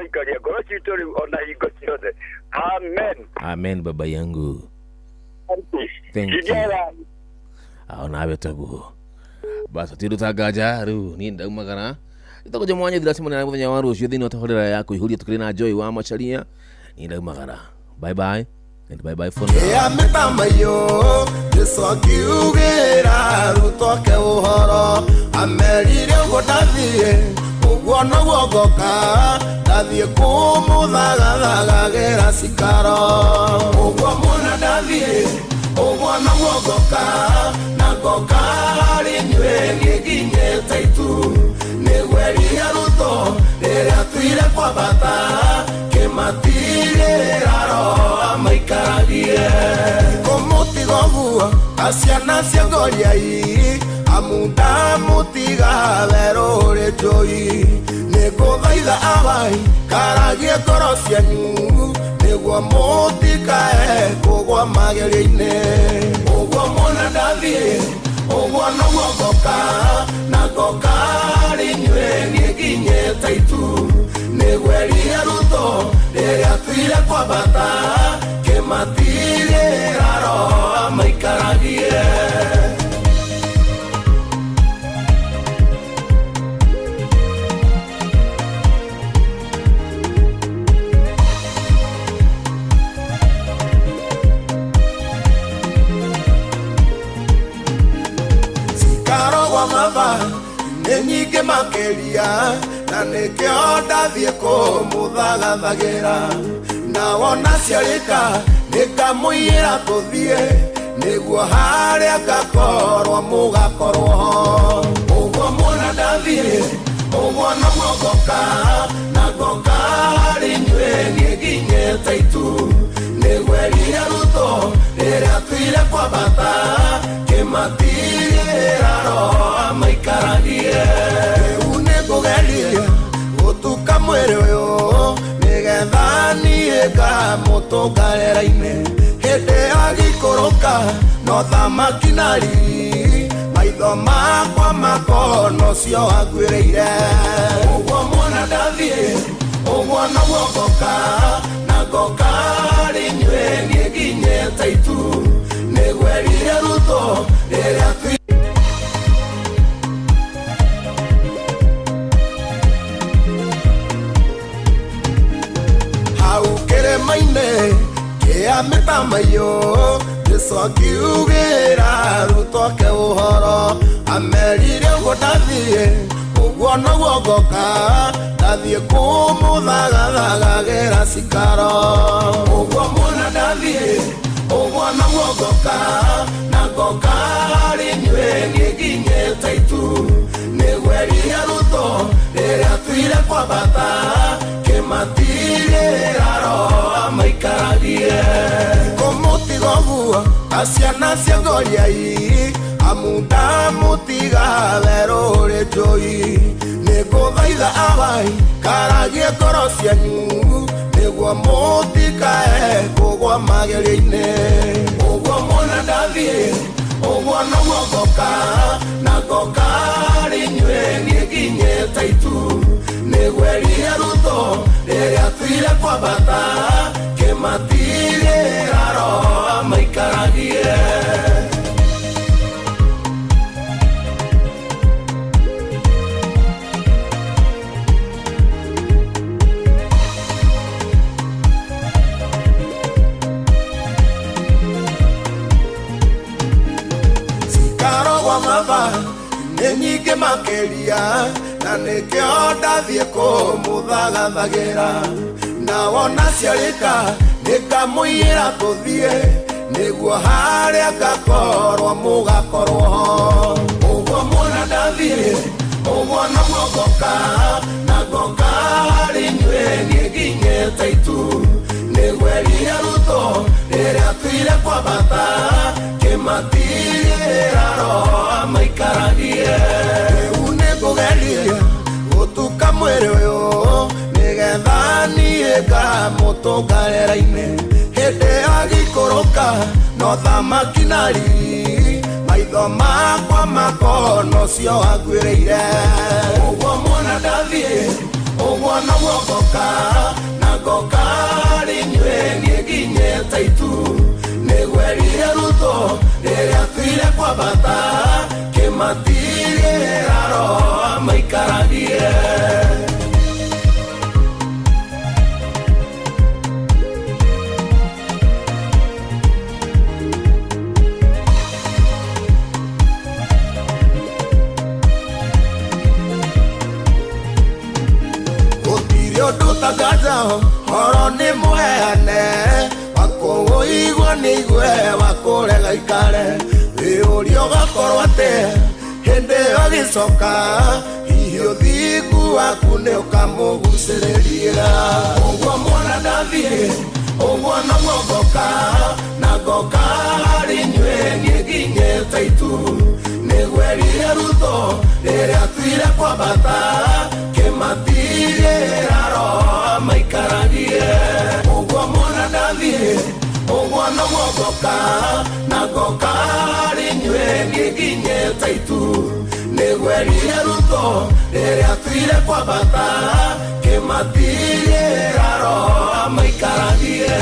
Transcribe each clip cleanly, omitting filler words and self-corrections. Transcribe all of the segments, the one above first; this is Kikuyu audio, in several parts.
aroikaria ngoro citũ rĩu ona hingo ciothe. Amen. Amen baba yangu. Thank you. Onawe toguo. Bas tirutagaja riu ni ndaumagara. Itakuja mwanya thiracemania na muthenya wa rucio thiini wa tabarĩra ya kũihũria tukĩrĩ na Joy wa Macharia. Ni ndaumagara. Bye bye and bye bye for now. Ya mitamayo Jesu akiugĩra arutwo ake ũhoro amerire ũguo ndathiĩ ũguo noguo ngoka ndathiĩ kũmũthagathagagĩra cikaro ũguo muona ndathiĩ ũguo noguo ngoka na ngoka harĩ inyuĩ niĩ nginyĩte itu nĩgweria Ruto rĩrĩa tuire kwambata kĩmatigĩra roho maikaragie kũmũtiga ũguo aciana cia ngoriai amu ndamũtiga werũ ũrĩ njũi nĩngũthaitha awai karagie ngoro cianyu nĩguo mũtikae kũgwa magerio-inĩ ũguo muona ndathiĩ ũguo noguo ngoka na ngoka harĩ inyuĩ niĩ nginyĩte itu nĩgweria Ruto rĩrĩa tuire kwambata kĩmatigĩra roho maikaragie. Baba nĩ nyingĩ makĩria na nĩkĩo ndathiĩ kũmũthagathagĩra na wona ciarĩka nĩngamũiyĩra tũthiĩ nĩguo harĩa ngakorwo mũgakorwo ho ũguo muona ndathiĩ ũguo noguo ngoka na ngoka harĩ inyuĩ niĩ nginyĩte itu nĩgweria Ruto rĩrĩa tuire kwambata kĩmatigĩra roho maikaragie rĩu nĩngũgeria gũtuka mwĩrĩ ũyũ nĩgetha niĩ ngamũtũnga rĩera-inĩ hĩndĩ agĩikũrũka no thamaki na riri maitho makwa makona ũcio anguĩrĩire ũguo muona ndathiĩ ũguo noguo ngoka na ngoka harĩ inyuĩ niĩ nginyĩte itu nĩgweria Ruto rĩrĩa twi hau kĩrĩma-inĩ kĩa mĩtamaiyũ Jesu akiugĩra arutwo ake ũhoro amerire ũguo ndathiĩ ũguo noguo ngoka ndathiĩ kũmũthagathagagĩra cikaro ũguo muona ndathiĩ ũguo noguo ngoka na ngoka harĩ inyuĩ niĩ nginyĩte itu nĩgweria Ruto rĩrĩa tuire kwambata kĩmatigĩra roho maikaragie kũmũtiga ũguo aciana cia ngoriai amu ndamũtiga werũ ũrĩ njũi nĩngũthaitha awai karagie ngoro cianyu nĩguo mũtikae kũgwa magerio-inĩ ũguo muona ndathiĩ ũguo noguo ngoka na ngoka harĩ inyuĩ niĩ nginyĩte itu nĩgweria Ruto rĩrĩa tuire kwambata kĩmatigĩra roho maikaragie. Baba nĩ nyingĩ makĩria na nĩkĩo ndathiĩ kũmũthagathagĩra na wona ciarĩka nĩngamũiyĩra tũthiĩ nĩguo harĩa ngakorwo mũgakorwo ho ũguo muona ndathiĩ ũguo noguo ngoka na ngoka harĩ inyuĩ niĩ nginyĩte itu nĩgweria Ruto rĩrĩa tuire kwambata kĩmatigĩra roho maikaragie rĩu nĩngũgeria gũtuka mwĩrĩ ũyũ nĩgetha niĩ ngamũtũnga rĩera-inĩ hĩndĩ agĩikũrũka no thamaki na riri maitho makwa makona ũcio anguĩrĩire ũguo muona ndathiĩ ũguo Ũguo noguo ngoka na ngoka harĩ inyuĩ niĩ nginyĩte itu. Nĩgwerire Rutho rĩrĩa atuire kwambata, kĩmatigĩra Roho amaikaragie. Gũtirĩ ũndũ ũtanganja, horo nĩ mũheane, wakũũigua nĩ igue, wakũrega ikare. Wĩyũrie ũgakorwo atĩ hĩndĩ ĩyo agĩcoka, hihi ũthingu waku nĩ ũkamũgucĩrĩria. Ũguo mwana ndathiĩ, ũguo noguo ngoka, na ngoka harĩ inyuĩ niĩ nginyĩte itu. Nĩgwerire Rutho rĩrĩa atuire kwambata, kĩmatigĩra Roho amaikaragie. Ũguo mwana ndathiĩ, ũguo noguo ngoka, na ngoka harĩ inyuĩ niĩ nginyĩte itu. Nĩgwerire Rutho rĩrĩa atuire kwambata, kĩmatigĩra Roho amaikaragie.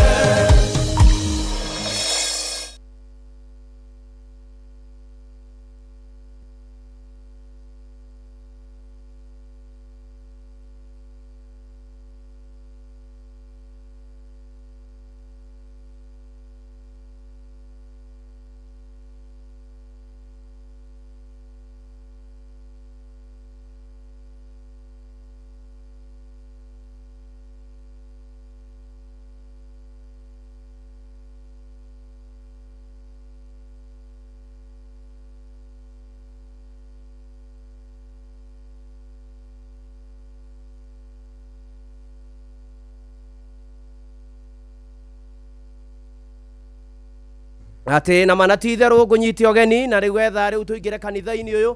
Atĩ na mana ti itherũ ngũnyite ũgeni na rĩu etha rĩu tũingĩre kanitha-inĩ ũyũ,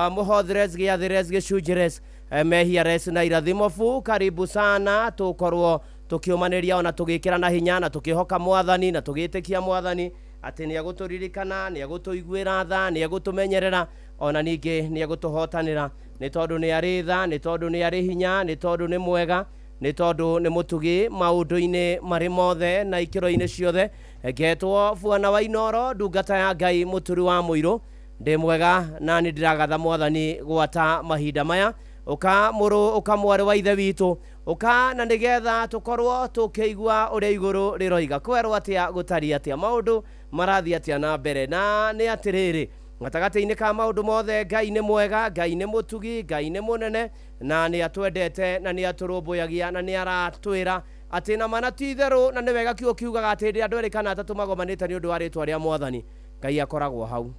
mũhothres gĩathĩres gĩcunjĩres, mehiares na irathimo bu. Karibu sana, tũkorwo tũkĩũmanĩria ona tũgĩkĩra na hinya na tũkĩhoka mwathani na tũgĩtĩkia mwathani atĩ nĩ egũtũririkana, nĩ egũtũiguĩra tha, nĩ egũtũmenyerera, ona ningĩ nĩ egũtũhotanĩra, nĩ tondũ nĩ arĩ tha, nĩ tondũ nĩ arĩ hinya, nĩ tondũ nĩ mwega, nĩ tondũ nĩ mũtugi maũndũ-inĩ marĩ mothe na ikĩro-inĩ ciothe. Ngetwo Bwana wa Inoro, ndungata ya Ngai, mũturi wa mũirũ. Ndĩ mwega na nĩ ndĩragatha mwathani gwata mahinda maya. Ũka mũrũ, ũka mwarĩ wa ithe witũ, ũka na nĩgetha tũkorwo tũkĩigua ũrĩa igũrũ rĩroiga. Kwerwo atĩa, gũtariĩ atĩa, maũndũ marathiĩ atĩa na mbere. Na nĩ atĩrĩrĩ, gatagatĩ-inĩ ka maũndũ mothe, Ngai nĩ mwega, Ngai nĩ mũtugi, Ngai nĩ mũnene, na nĩ atwendete na nĩ atũrũmbũyagia na nĩ aratwĩra atĩ na mana ti itherũ, na nĩ wega kiugo kiugaga atĩ hĩndĩ ĩrĩa andũ erĩ kana atatũ magomanĩte nĩ ũndũ wa rĩtwa rĩa mwathani, Ngai akoragwo hau.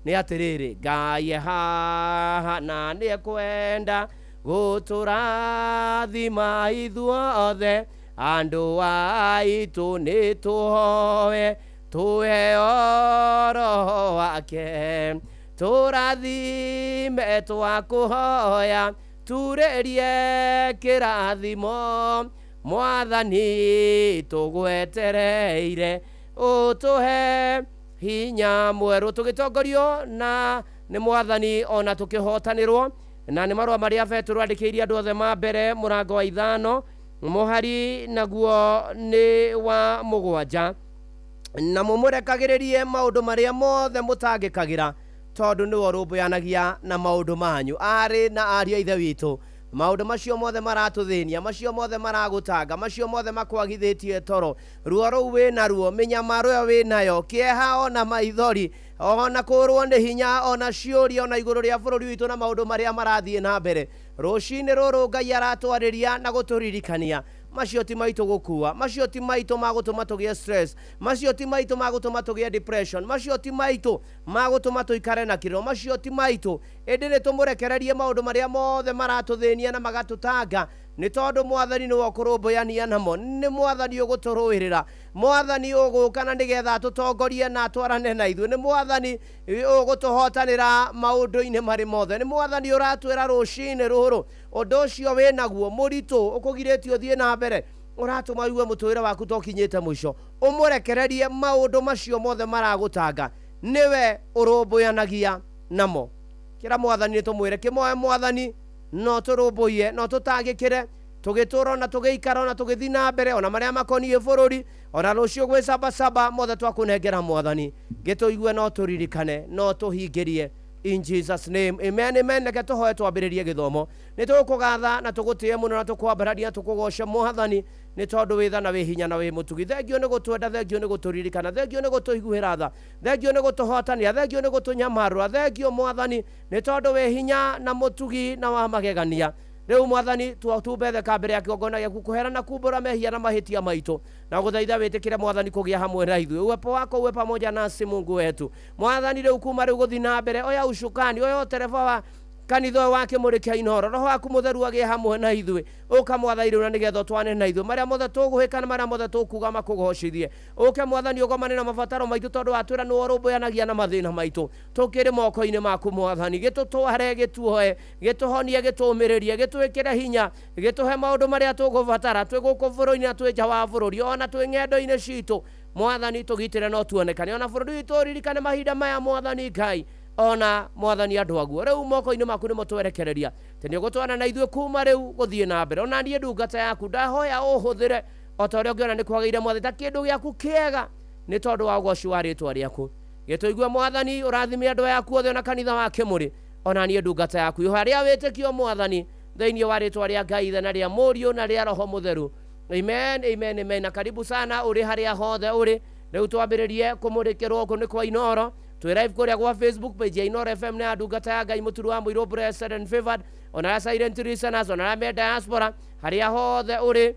Nĩ atĩrĩrĩ, Ngai e haha na nĩ ekwenda gũtũrathima ithuothe, andũ aitũ nĩ tũhoe tũheo Roho wake, tũrathime twakũhoya, turĩrie kĩrathimo, mwathani tũgwetereire, ũtũhe hinya mwerũ. Tũgĩtongorio na nĩ mwathani ona tũkĩhotanĩrwo na nĩ marũa marĩa Petero andĩkĩirie andũ othe ma mbere, mũrango wa 5 mũhari naguo nĩ wa 7. Na mũmũrekagĩrĩrie maũndũ marĩa mothe mũtangĩkagĩra, tondũ nĩwe ũrũmbũyanagia na maũndũ manyu. Arĩ na ariũ a ithe witũ, maũndũ macio mothe maratũthĩnia, macio mothe maragũtanga, macio mothe makwagithĩtie toro, ruo rũu wĩna ruo, mĩnyamaro ĩyo wĩnayo, kĩeha ona maithori, ona kũrwo nĩ hinya, ona ciũria, ona igũrũ rĩa bũrũri witũ na maũndũ marĩa marathiĩ na mbere. Rũcinĩ rũrũ Ngai aratwarĩria na gũtũririkania macio ti maitũ gũkua, macio ti maitũ ma gũtũma tũgĩe stress, macio ti maitũ ma gũtũma tũgĩe depression, macio ti maitũ ma gũtũma tũikare na kĩrĩro, macio ti maitũ. Ĩndĩ nĩ tũmũrekererie maũndũ marĩa mothe maratũthĩnia na magatũtanga, nĩ tondũ mwathani nĩwe ũkũrũmbũyania namo, nĩ mwathani ũgũtũrũĩrĩra, mwathani ũgũka na nĩgetha atũtongorie na atwarane na ithuĩ, nĩ mwathani ũgũtũhotanĩra maũndũ-inĩ marĩ mothe, nĩ mwathani ũratwĩra rũcinĩ rũrũ ũndũ ũcio wĩnaguo mũritũ ũkũgirĩtie ũthiĩ na mbere, ũratũma wigue mũtũrĩre waku tokinyĩte mũico, ũmũrekererie maũndũ macio mothe maragũtanga, nĩwe ũrũmbũyanagia namo. Kĩra mwathani nĩ tũmwĩre kĩmoe mwathani, no tũrũmbũiye, no tũtangĩkĩre, Tũgĩtũra ona tũgĩikara ona tũgĩthiĩ na mbere ona marĩa makoniĩ bũrũri ona rũciũ gwĩ sabasaba mothe twakũnengera Mwathani. Gĩtũigue no tũririkane no tũhingĩrie. In Jesus name. Amen, amen. Reke tũhoe twambĩrĩrie gĩthomo. Nĩ tũgũkũgatha na tũgũtĩe mũno na tũkwambararia na tũkũgoce Mwathani nĩ tondũ wĩ tha na wĩ hinya na wĩ mũtugi. Thengio nĩ gũtwenda, thengio nĩ gũtũririkana, thengio nĩ gũtũiguĩra tha, thengio nĩ gũtũhotanĩra, thengio nĩ gũtũnyamarũra, thengio Mwathani nĩ tondũ wĩ hinya na mũtugi na wa magegania. Rĩu Mwathani twatumbetheka mbere ya kĩgongona gĩaku kũhera na kumbũra mehia na mahĩtia maitũ na gũthaitha wĩtĩkĩre Mwathani kũgĩa hamwe na ithuĩ. Uwepo wako uwe pamoja nasi Mungu wetu. Mwathani rĩu kuma rĩu gũthiĩ na mbere oya ucukani oya ũtereba wa kanitha ũyũ wa Kĩmũrĩ kĩa Inooro, roho waku mũtheru agĩe hamwe na ithuĩ. Ũka Mwathani rĩu na nĩgetha ũtwane na ithuĩ marĩa mothe tũgwĩka na marĩa mothe tũkuga makũgocithie. Ũke Mwathani ũgomane na mabataro maitũ tondũ watwĩra nĩwe ũrũmbũyanagia na mathĩna maitũ. Tũkĩrĩ moko-inĩ maku Mwathani, gĩtũtware, gĩtuoe, gĩtũhonie, gĩtũũmĩrĩrie, gĩtwĩkĩre hinya, gĩtũhe maũndũ marĩa tũgũbatara twĩ gũkũ bũrũri-inĩ na twĩ nja wa bũrũri ona twĩ ng'endo-inĩ citũ. Mwathani tũgitĩre no tuonekane ona bũrũri witũ ũririkane mahinda maya Mwathani Ngai ona Mwathani andũ aguo. Rĩu moko-inĩ maku nĩmo twerekereria atĩ nĩ ũgũtwana na ithuĩ kuma rĩu gũthiĩ na mbere. Ona niĩ ndungata yaku ndahoya ũhũthĩre o ta ũrĩa ũngĩona nĩ kwagĩrĩire Mwathani ta kĩndũ gĩaku kĩega nĩ tondũ wa ũgoci wa rĩtwa rĩaku. Gĩtũigue Mwathani, ũrathime andũ aya aku othe ona kanitha wa Kĩmũrĩ ona niĩ ndungata yaku. Ihoya rĩa wĩtĩkio Mwathani thĩinĩ wa rĩtwa rĩa Ngai Ithe na rĩa Mũriũ na rĩa Roho Mũtheru. Amen, amen, amen. Na karibu sana ũrĩ harĩa hothe ũrĩ. Rĩu twambĩrĩrie kũmũrĩkĩrwo gũkũ nĩ kwa Inooro. Twĩ live kũrĩa gwa Facebook page ya Inooro FM na ya ndungata ya Ngai Mũturu wa Mũirũ Blessed and Favored, ona arĩa silent listeners, ona arĩa me diaspora, harĩa hothe ũrĩ.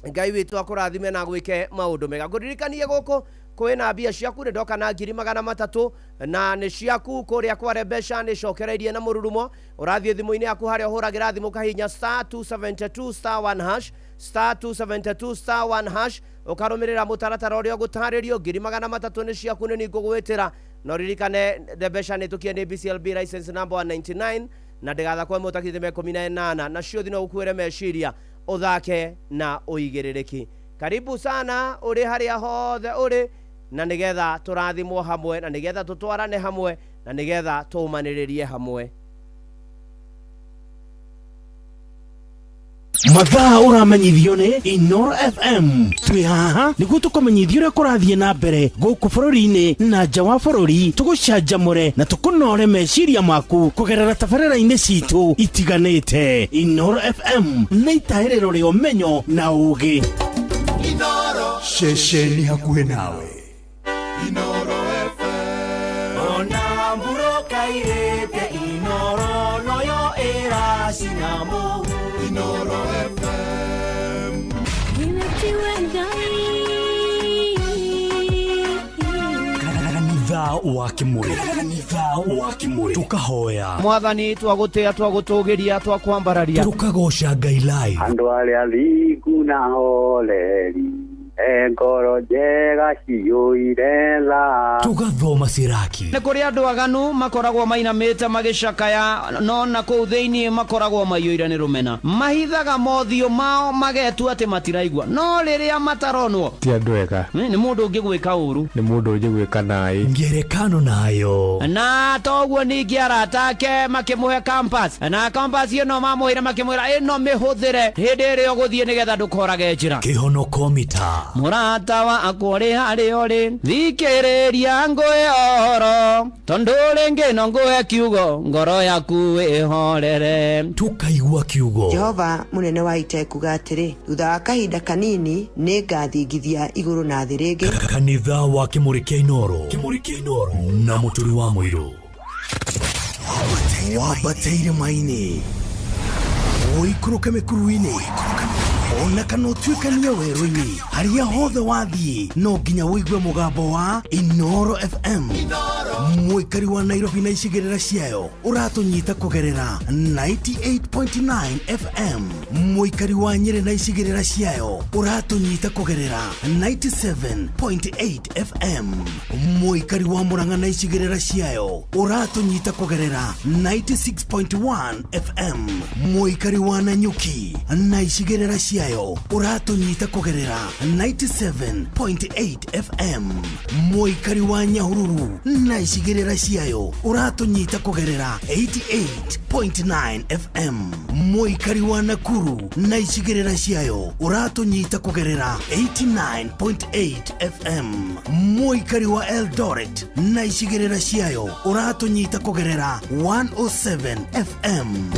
Ngai witũ akũrathime na agwĩke maũndũ mega. Ngũririkanie gũkũ kwĩna mbia ciaku nĩ ndoka na 300,000 na nĩ ciaku kũrĩa kware mbeca nĩ cokereirie na mũrurumo. Ũrathiĩ thimũ-inĩ yaku harĩa ũhũragĩra thimũ kahinya star 272 star 1 hash star 272 star 1 hash ũkarũmĩrĩra mũtaratara ũrĩa ũgũtarĩrio. 300,000 nĩ ciaku nĩ ningũgwĩtĩra no ririkane mbeca nĩ tũkie nĩ BCLB license number 199 na ndĩgathakwo mũtakithĩ me 18 nacio thino ũkuĩre meciria ũthake na ũigĩrĩrĩki. Karibu sana ũrĩ harĩa hothe ũrĩ na nĩgetha tũrathimwo hamwe na nĩgetha tũtwarane hamwe na nĩgetha tũũmanĩrĩrie hamwe. Mathaa ũramenyithio nĩ Inooro FM. Twĩ haha nĩguo tũkũmenyithie ũrĩa kũrathiĩ na mbere gũkũ bũrũri-inĩ na nja wa bũrũri, tũgũcanjamũre na tũkũnore meciria maku kũgerera tabarĩra-inĩ citũ itiganĩte. Inooro FM nĩ itahĩrĩro rĩa ũmenyo na ũũgĩ. Ceceni hakuhĩ nawe. Inooro FM. Ona mburoka irĩte Inooro noyo ĩracina mũhu. Inooro FM. Kanitha wa Kĩmũrĩ, kanitha wa Kĩmũrĩ, tũkahoya Mwathani twagũtĩa, twagũtũgĩria, twakwambararia, tũkagoca Ngai live. Andũ arĩa thingu na horeri e ngoro njega ciyũire tha. Tũgathoma Siraki. Nĩ kũrĩ andũ aganu makoragwo mainamĩte magĩcakaya no na kũu thĩinĩ makoragwo maiyũire nĩ rũmena. Mahithaga mothiũ mao magetua atĩ matiraigua no rĩrĩa mataronwo ti andũ ega. Nĩ mũndũ ũngĩgwĩka ũru, nĩ mũndũ ũngĩgwĩka naĩ. Ngerekano nayo. Na toguo ningĩ arata ake makĩmũhe compass na compass ĩno mamũheire makĩmwĩra ĩno mĩhũthĩre hĩndĩ ĩrĩa ũgũthiĩ nĩgetha ndũkorage njĩra. Kĩhonoko mita. Mũrata wakwa ũrĩ harĩa ũrĩ thikĩrĩria ngũhe ũhoro tondũ rĩngĩ no ngũhe kiugo ngoro yaku ĩhorere. Tũkaigua kiugo. Jehova mũnene wa ita ekuga atĩrĩ, thutha wa kahinda kanini nĩ ngathingithia igũrũ na thĩ rĩngĩ. Kanitha wa Kĩmũrĩ kĩa Inooro, Kĩmũrĩ kĩa Inooro na Mũturi wa Mũirũ. Wambate irĩma-inĩ, ũikũrũke mĩkuru-inĩ, ona kana ũtuĩkanie werũ-inĩ, harĩa hothe wathiĩ no nginya ũigue mũgambo wa Inooro FM. Mũikari wa Nairobi na icigĩrĩra ciayo ũratũnyita kũgerera 98.9 FM. Mũikari wa Nyĩrĩ na icigĩrĩra ciayo ũratũnyita kũgerera 97.8 FM. Mũikari wa Murang'a na icigĩrĩra ciayo ũratũnyita kũgerera 96.1 FM. Mũikari wa Nanyuki na icigĩrĩra ciayo ũratũnyita kũgerera 97.8 FM. Mũikari wa Nyahururu na icigĩrĩra ciayo ũratũnyita kũgerera 88.9 FM. Mũikari wa Nakuru na icigĩrĩra ciayo ũratũnyita kũgerera 89.8 FM. Mũikari wa Eldoret na icigĩrĩra ciayo ũratũnyita kũgerera 107 FM.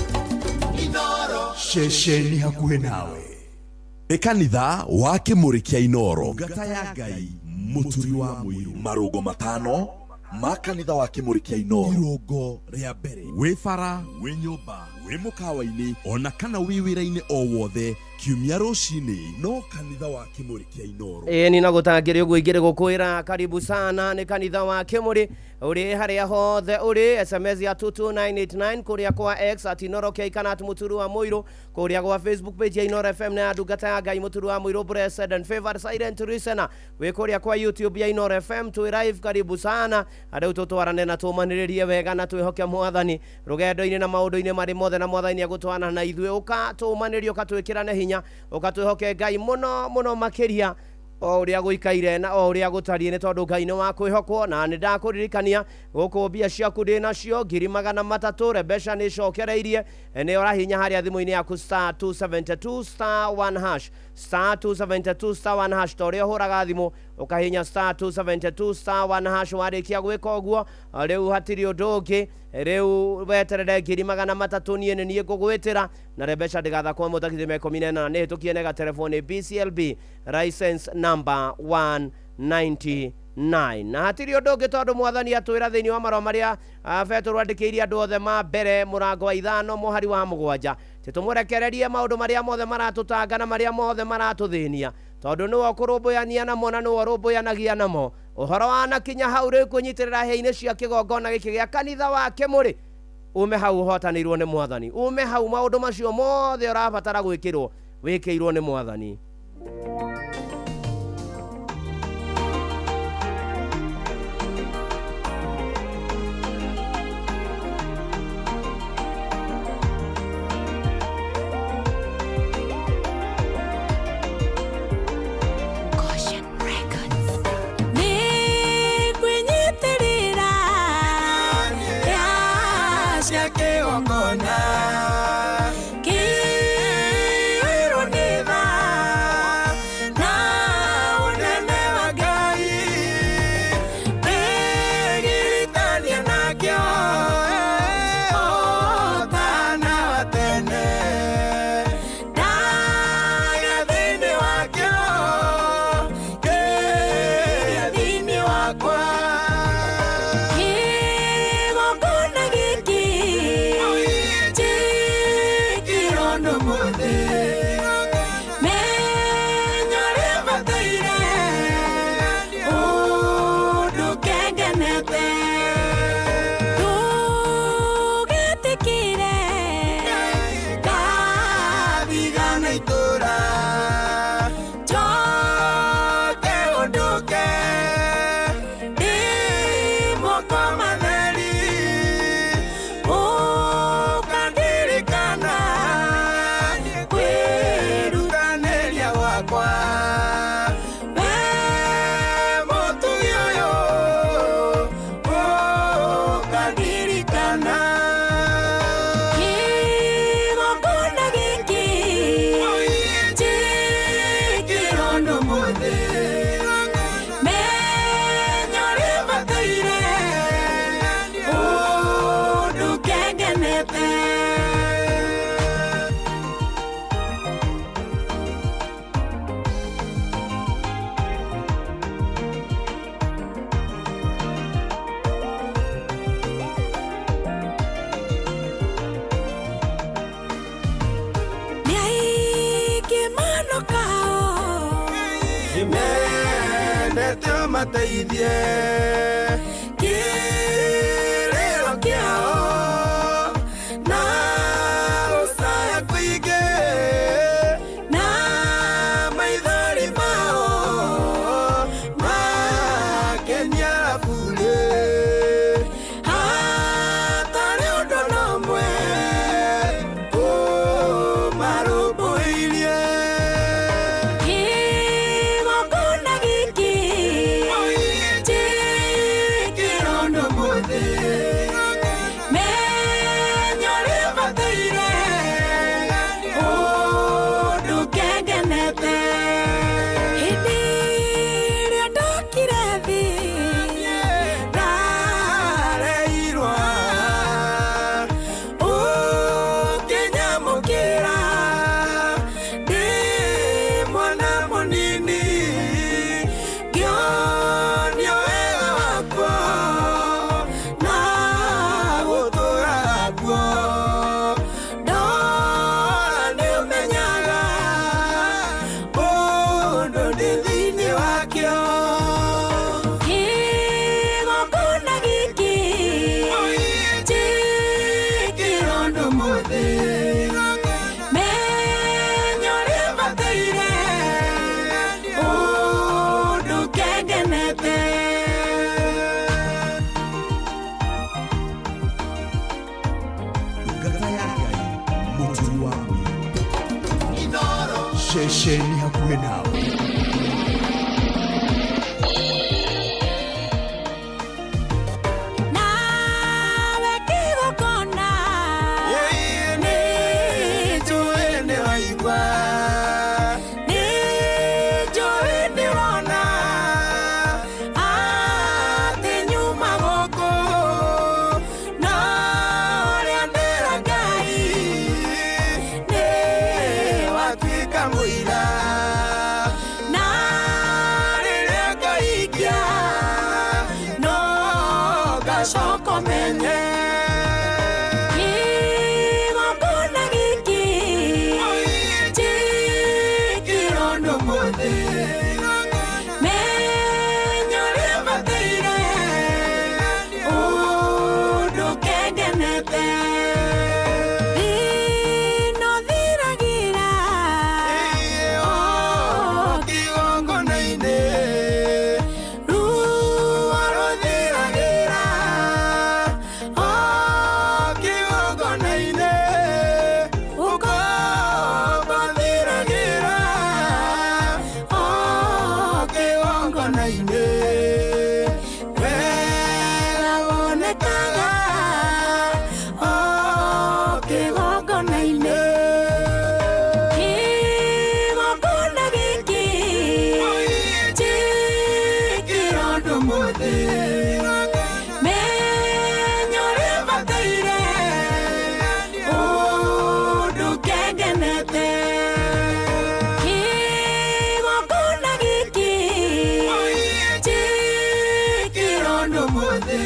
Ceceni hakuhĩ nawe nĩ kanitha wa Kĩmũrĩ kĩa Inoro. Ngata ya Ngai Mũturi wa Mũiru. Marũngo matano ma kanitha wa Kĩmũrĩ kĩa Inoro. Irũngo rĩa mbere, wĩ bara, wĩ nyũmba, wĩ mũkawa-inĩ, ona kana wĩ wĩra-inĩ o wothe, kiumia rũcinĩ no kanitha wa Kĩmũrĩ kĩa Inoro. Ĩĩ ni na gũtangĩrĩ ũguo ingĩrĩ gũkwĩra karibu sana nĩ kanitha wa Kĩmũrĩ ũrĩ harĩa hothe ũrĩ. SMS ya 22989 kũrĩa kwa X at Inoro K kana at Mũturu wa Mũirũ, kũrĩa gwa Facebook page ya Inoro FM na ya ndungata ya Ngai Mũturu wa Mũirũ blessed and favored silent listener, wĩ kũrĩa kwa YouTube ya Inoro FM twĩ live. Karibu sana rĩu tũtwarane na tũmanĩrĩrie wega na twĩhoke mwathani rũgendo-inĩ na maũndũ-inĩ marĩ mothe, na mwathani agũtwana na ithuĩ. Ũka tũmanĩrie, ũka twĩkĩrane hinya, ũka twĩhoke Ngai mũno mũno makĩria o ũrĩa gũikaire na o ũrĩa gũtariĩ, nĩ tondũ Ngai nĩ wa kwĩhokwo. Na nĩ ndakũririkania gũkũ mbia ciaku ndĩ nacio 300,000, Rebecca nĩ cokereirie, nĩ ũrahinya harĩa thimũ-inĩ yaku star 272 star 1 hash, star 272 star 1 hash, ta ũrĩa ũhũraga thimũ ũkahinya star 272 star 1 hash. Warĩkia gwĩka ũguo rĩu hatirĩ ũndũ ũngĩ, rĩu weterere 300,000, niĩ nĩ niĩ ngũgwĩtĩra. Na Rebecca ndĩgathakwo mũtakithĩ me 18 nĩ hĩtũkie nega telefoni BCLB license number 199, na hatirĩ ũndũ ũngĩ tondũ mwathani atwĩra thĩinĩ wa marũa marĩa Petero andĩkĩire andũ othe ma mbere mũrango wa 5 mũhari wa 7, tũmũrekererie maũndũ marĩa mothe maratũtanga na marĩa mothe maratũthĩnia, tondũ nĩwe ũkũrũmbũyania namo na nĩwe ũrũmbũyanagia namo. Ũhoro wanakinya hau rĩu kwĩnyitĩrĩra hĩa-inĩ cia kĩgongona gĩkĩ gĩa kanitha wa Kĩmũrĩ, ume hau ũhotanĩirwo nĩ mwathani, ume hau maũndũ macio mothe ũrabatara gwĩkĩrwo wĩkĩirwo nĩ mwathani. Mateithie kĩrĩro kĩao na gũcaya kũingĩ na maithori mao makenia burĩ, hatarĩ ũndũ na ũmwe ũmarũmbũirie. Kĩgongona gĩkĩ Ceceni hakuhĩ nawe. Nawe kĩgongona nĩ njũĩ nĩ waigua, nĩ njũĩ nĩ ũrona atĩ nyuma gũkũ no ũrĩa ndĩra Ngai nĩ watuĩka mũira na rĩrĩa ngaikia no ngacoka menye kĩgongona gĩkĩ njĩkĩrwo ũndũ mũthĩ menya ũrĩa bataire ũndũ kengenete thĩna ũthiragĩra kĩgongona-inĩ ruo rũthiragĩra o kĩgongona-inĩ ũkombo thiragĩra o kĩgongona-inĩ wega wonekaga o kĩgongona-inĩ. Kĩgongona gĩkĩ njĩkĩrwo ũndũ mũthĩ menya ũrĩa bataire ũndũ kengenete kĩgongona gĩkĩ njĩkĩrwo ũndũ mũthĩ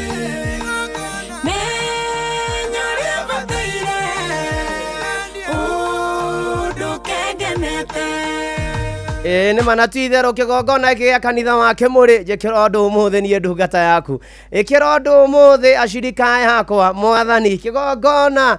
menya ũrĩa bataire ũndũ kengenete. Ĩĩ nĩ mana ti itherũ kĩgongona gĩkĩ gĩa kanitha wa Kĩmũrĩ njĩkĩra ũndũ ũmũthĩ niĩ ndungata yaku ĩkĩra ũndũ ũmũthĩ acirika yakwa mwathani kĩgongona.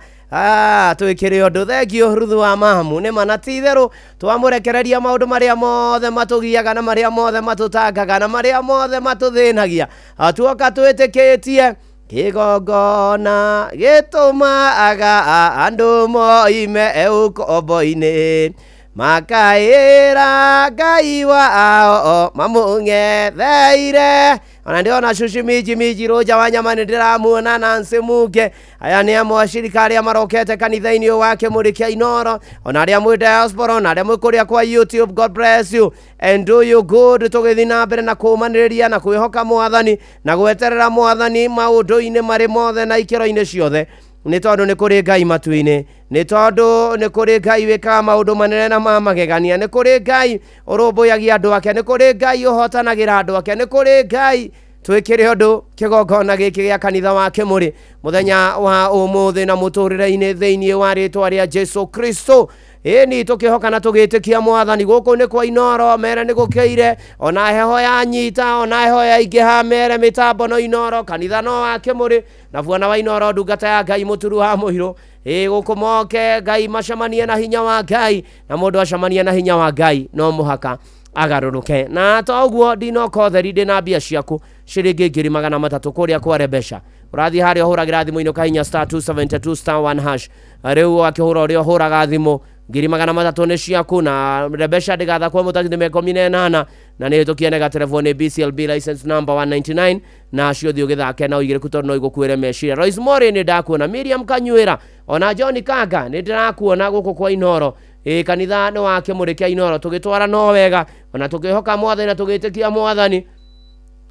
Twĩkĩre ũndũ thengio Ruthu wa mamu nĩ mana ti itherũ twamũrekereria maũndũ marĩa mothe matũgiaga na marĩa mothe matũtangaga na marĩa mothe matũthĩnagia. Tuoka twĩtĩkĩtie kĩgongona gĩtũmaga andũ moime ũkombo-inĩ makaĩra Ngai wao mamũng'etheire. Ona ndĩrona cucu minji minji rũnja wa nyama nĩ ndĩramuona Nancy Muge. Aya nĩ amwe acirika arĩa marokete kanitha-inĩ ũyũ wa Kĩmũrĩ kĩa Inoro, ona arĩa mwĩ diaspora, ona arĩa mwĩ kũrĩa kwa YouTube. God bless you and do you good. Tũgĩthiĩ na mbere na kũũmanĩrĩria na kwĩhoka mwathani na gweterera mwathani maũndũ-inĩ marĩ mothe na ikĩro-inĩ ciothe, nĩ tondũ nĩ kũrĩ Ngai matu-inĩ, nĩ tondũ nĩ kũrĩ Ngai wĩkaga maũndũ manene na ma magegania, nĩ kũrĩ Ngai ũrũmbũyagia andũ ake, nĩ kũrĩ Ngai ũhotanagĩra andũ ake, nĩ kũrĩ Ngai. Twĩkĩre ũndũ kĩgongona gĩkĩ gĩa kanitha wa Kĩmũrĩ mũthenya wa ũmũthĩ na mũtũrĩre-inĩ thĩinĩ wa rĩtwa rĩa Jesu Kristo. Ĩni tũkĩhoka na tũgĩtĩkia mwathani gũkũ nĩ kwa Inoro mere nĩ gũkĩire ona heho yanyita ona heho yaingĩha mere mĩtambo no Inoro kanitha no wa Kĩmũrĩ na bwana wa Inoro ndungata ya Ngai mũturu wa mũirũ. Ĩ gũkũ moke Ngai macemanie na hinya wa Ngai na mũndũ acemanie na hinya wa Ngai no mũhaka agarũrũke. Na to ũguo ndinoka ũtheri ndĩna mbia ciaku ciringi 300,000 kũrĩa kwa Rebesha. Ũrathiĩ harĩa ũhũragĩra thimũ-inĩ ũkahinya star 272 star 1 hash. Rĩu akĩhũra ũrĩa ũhũraga thimũ 300,000 nĩ ciaku na Rebesha ndĩgathakwo mũtaki nĩ 18 na nĩ hĩtũkie nega telefoni BCLB license number 199 na cio thiĩ ũgĩthake na ũigĩrĩku tondũ no igũkuĩre meciria. Royce Mori nĩ ndakuona, Miriam Kanyuĩra ona John Kanga nĩ ndĩrakuona gũkũ kwa Inoro. Ĩ kanitha nĩ wa Kĩmũrĩ kĩa Inoro tũgĩtwara no wega ona tũkĩhoka mwathani na tũgĩtĩkia mwathani.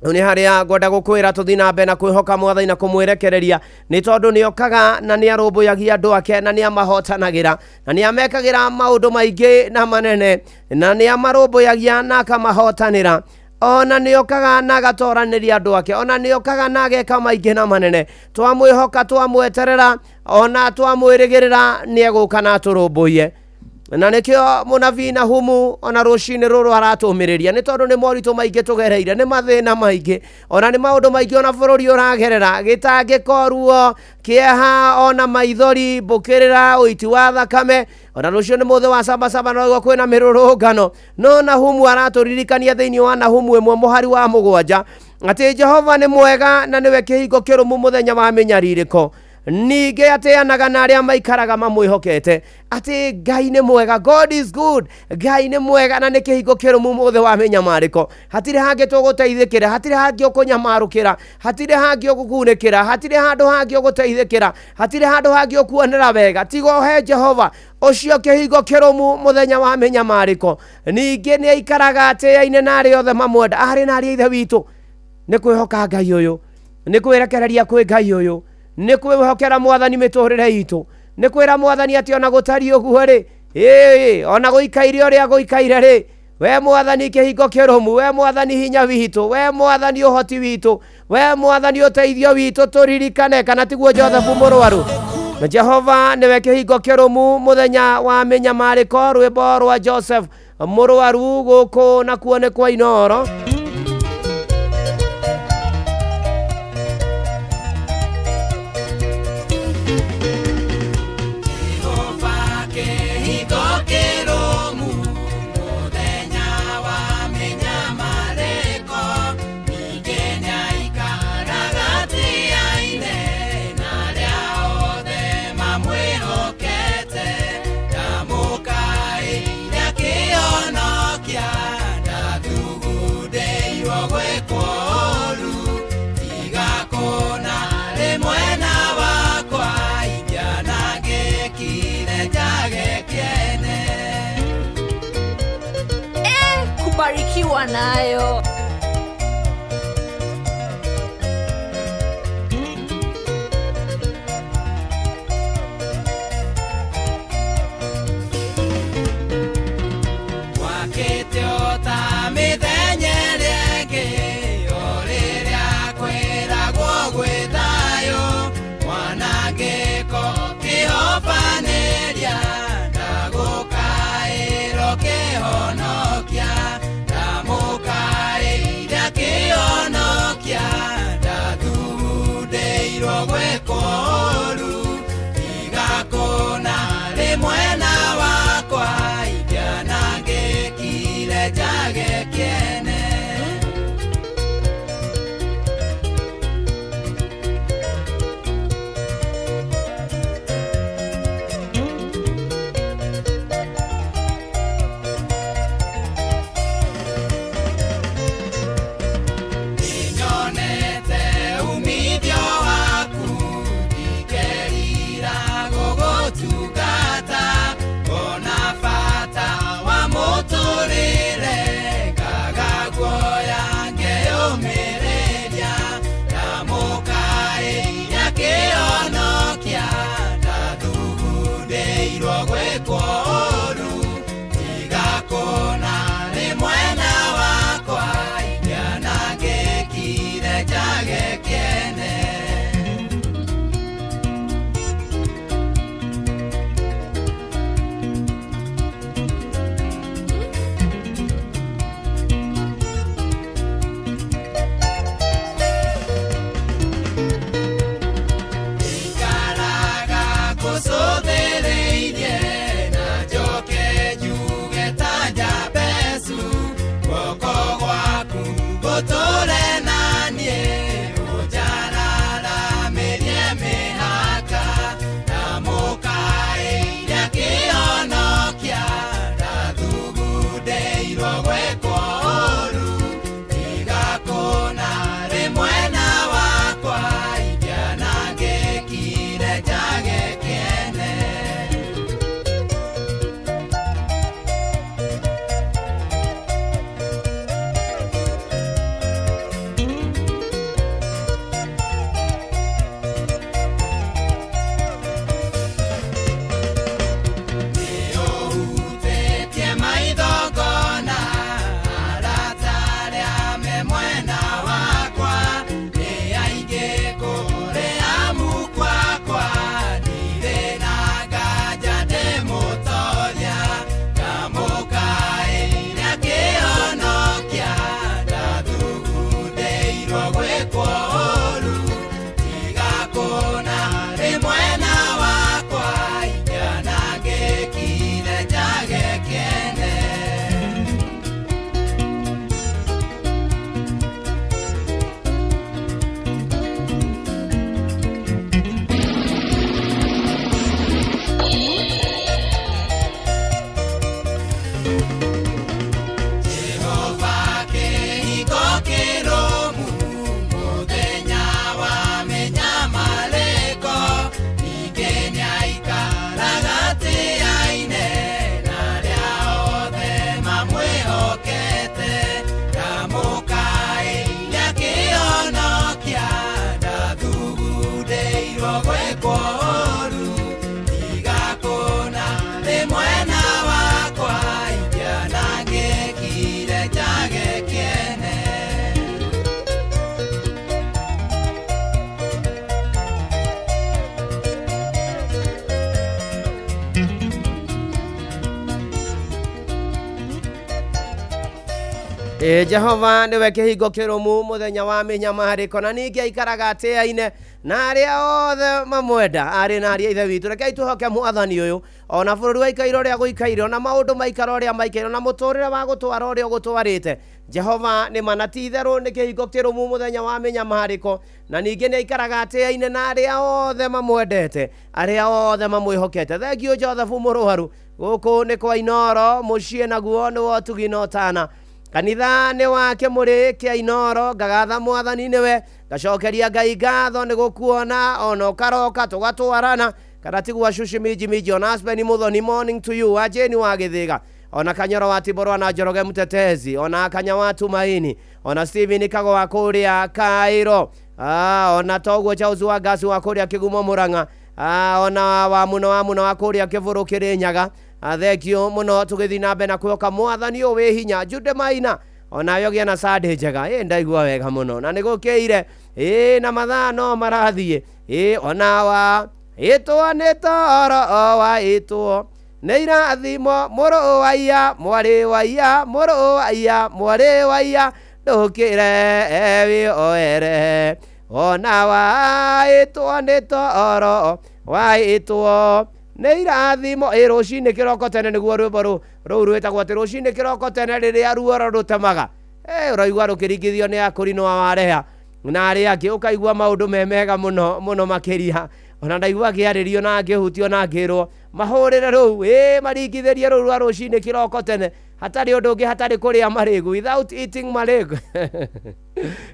Rĩu nĩ harĩa ngwenda gũkwĩra tũthiĩ na mbere na kwĩhoka mwathani na kũmwĩrekereria nĩ tondũ nĩ okaga na nĩ arũmbũyagia andũ ake na nĩ amahotanagĩra na nĩ amekagĩra maũndũ maingĩ na manene na nĩ amarũmbũyagia na akamahotanĩra ona nĩ okaga na agatoranĩria andũ ake ona nĩ okaga na ageka maingĩ na manene. Twamwĩhoka twamweterera ona twamwĩrĩgĩrĩra nĩ egũka na atũrũmbũiye. Na nĩkĩo mũnabii Nahumu ona rũcinĩ rũrũ aratũmĩrĩria nĩ tondũ nĩ moritũ maingĩ tũgereire, nĩ mathĩna maingĩ ona nĩ maũndũ maingĩ ona bũrũri ũragerera, gĩtangĩko, ruo, kĩeha, ona maithori, mbũkĩrĩra, ũiti wa thakame. Ona rũciũ nĩ mũthĩ wa sabasaba no guo kwĩna mĩrũrũngano. No Nahumu aratũririkania thĩinĩ wa Nahumu 1 mũhari wa 7 atĩ Jehova nĩ mwega na nĩwe kĩhingo kĩrũmu mũthenya wa mĩnyarirĩko. Ningĩ atĩanaga na arĩa maikaraga mamwĩhokete. Atĩ Ngai nĩ mwega, God is good. Ngai nĩ mwega na nĩ kĩhingo kĩrũmu mũthĩ wa mĩnyamarĩko. Hatirĩ hangĩ tũgũteithĩkĩra, hatirĩ hangĩ ũkũnyamarũkĩra, hatirĩ hangĩ ũgũkunĩkĩra, hatirĩ handũ hangĩ ũgũteithĩkĩra, hatirĩ handũ hangĩ ũkuonera wega tiga he Jehova ũcio kĩhingo kĩrũmu mũthenya wa mĩnyamarĩko. Ningĩ nĩ aikaraga atĩaine na arĩa othe mamwenda. Arĩ na arĩa ithe witũ nĩ kwĩhoka Ngai ũyũ, nĩ kwĩrekereria kwĩ Ngai ũyũ, nĩ kwĩhokera mwathani mĩtũrĩre itũ, nĩ kwĩra mwathani atĩ ona gũtariĩ ũguo rĩ, ĩĩ ona gũikaire ũrĩa gũikaire rĩ, we mwathani kĩhingo kĩrũmu, we mwathani hinya witũ, we mwathani ũhoti witũ, we mwathani ũteithio witũ, tũririkane kana tiguo Joseph mũrwaru. Na Jehova nĩwe kĩhingo kĩrũmu mũthenya wa mĩnyamarĩko. Rwĩmbo rwa Joseph mũrwaru gũkũ nakuo nĩ kwa Inooro. Kubarikiwa nayo. Ndagũkaĩrwo kĩhonokia, ndamũkaĩ Ĩ Jehova nĩwe kĩhingo kĩrũmu mũthenya wa mĩnyamarĩko na ningĩ aikaraga atĩaine na arĩa othe mamwenda. Arĩ na arĩa ithe witũ, rekei tũhoke mwathani ũyũ ona bũrũri waikaire ũrĩa gũikaire, ona maũndũ maikara ũrĩa maikaire, ona mũtũrĩre wa gũtwara ũrĩa ũgũtwarĩte. Jehova nĩ ma na ti itherũ nĩ kĩhingo kĩrũmu mũthenya wa mĩnyamarĩko na ningĩ nĩ aikaraga atĩaine na arĩa othe mamwendete, arĩa othe mamwĩhokete. Thengiũ Joseph Mũrũaru, gũkũ nĩ kwa Inoro, mũciĩ naguo nĩ wa ũtugi na ũtana. Kanitha nĩ wa kĩmũrĩ kĩa Inoro, ngagatha mwathani nĩwe, ngacokeria Ngai ngatho nĩ gũkuona ona ũkaroka tũgatwarana, kana tigwa cuci minji minji ona Aspen Muthoni, morning to you, wa Jane wa Gĩthĩga, ona Kanyoro wa Tiborwa na Njoroge Mtetezi, ona Kanya wa Tumaini, ona Steven Kago wa kũrĩa Kairo, ona toguo Charles wa Gasi wa kũrĩa Kĩgumo Mũrang'a, ona wa muno wa muno wa kũrĩa Kĩbũrũ Kĩrĩnyaga. Thengio mũno tũgĩthiĩ na mbere na kwĩhoka mwathani ũyũ wĩ hinya. Jude Maina, onawe ũgĩe na Sunday njega. Ĩ ndaigua wega mũno na nĩ gũkĩire, ĩ na mathaa no marathiĩ, ĩ ona wa ĩtwo nĩ toro wa ĩtwo nĩ irathimo mũrũ wa iya mwarĩ wa iya mũrũ wa iya mwarĩ wa iya ndũkĩre wĩoere ona wa ĩtwo nĩ toro wa ĩtwo nĩ irathimo. Ĩ rũcinĩ kĩroko tene nĩguo rwĩmbo rũu rwĩtagwo atĩ rũcinĩ kĩroko tene rĩrĩa ruoro rũtemaga. Ũraigua rũkĩringithio nĩ akũrinũ wa wareha na arĩa angĩ, ũkaigua maũndũ me mega mũno mũno makĩria. Ona ndaigua ngĩarĩrio na ngĩhutio na ngĩrwo mahũrĩre rũu, ĩ maringithĩrie rũu rwa rũcinĩ kĩroko tene, hatarĩ ũndũ ũngĩ, hatarĩ kũrĩa marĩgu, without eating marĩgu.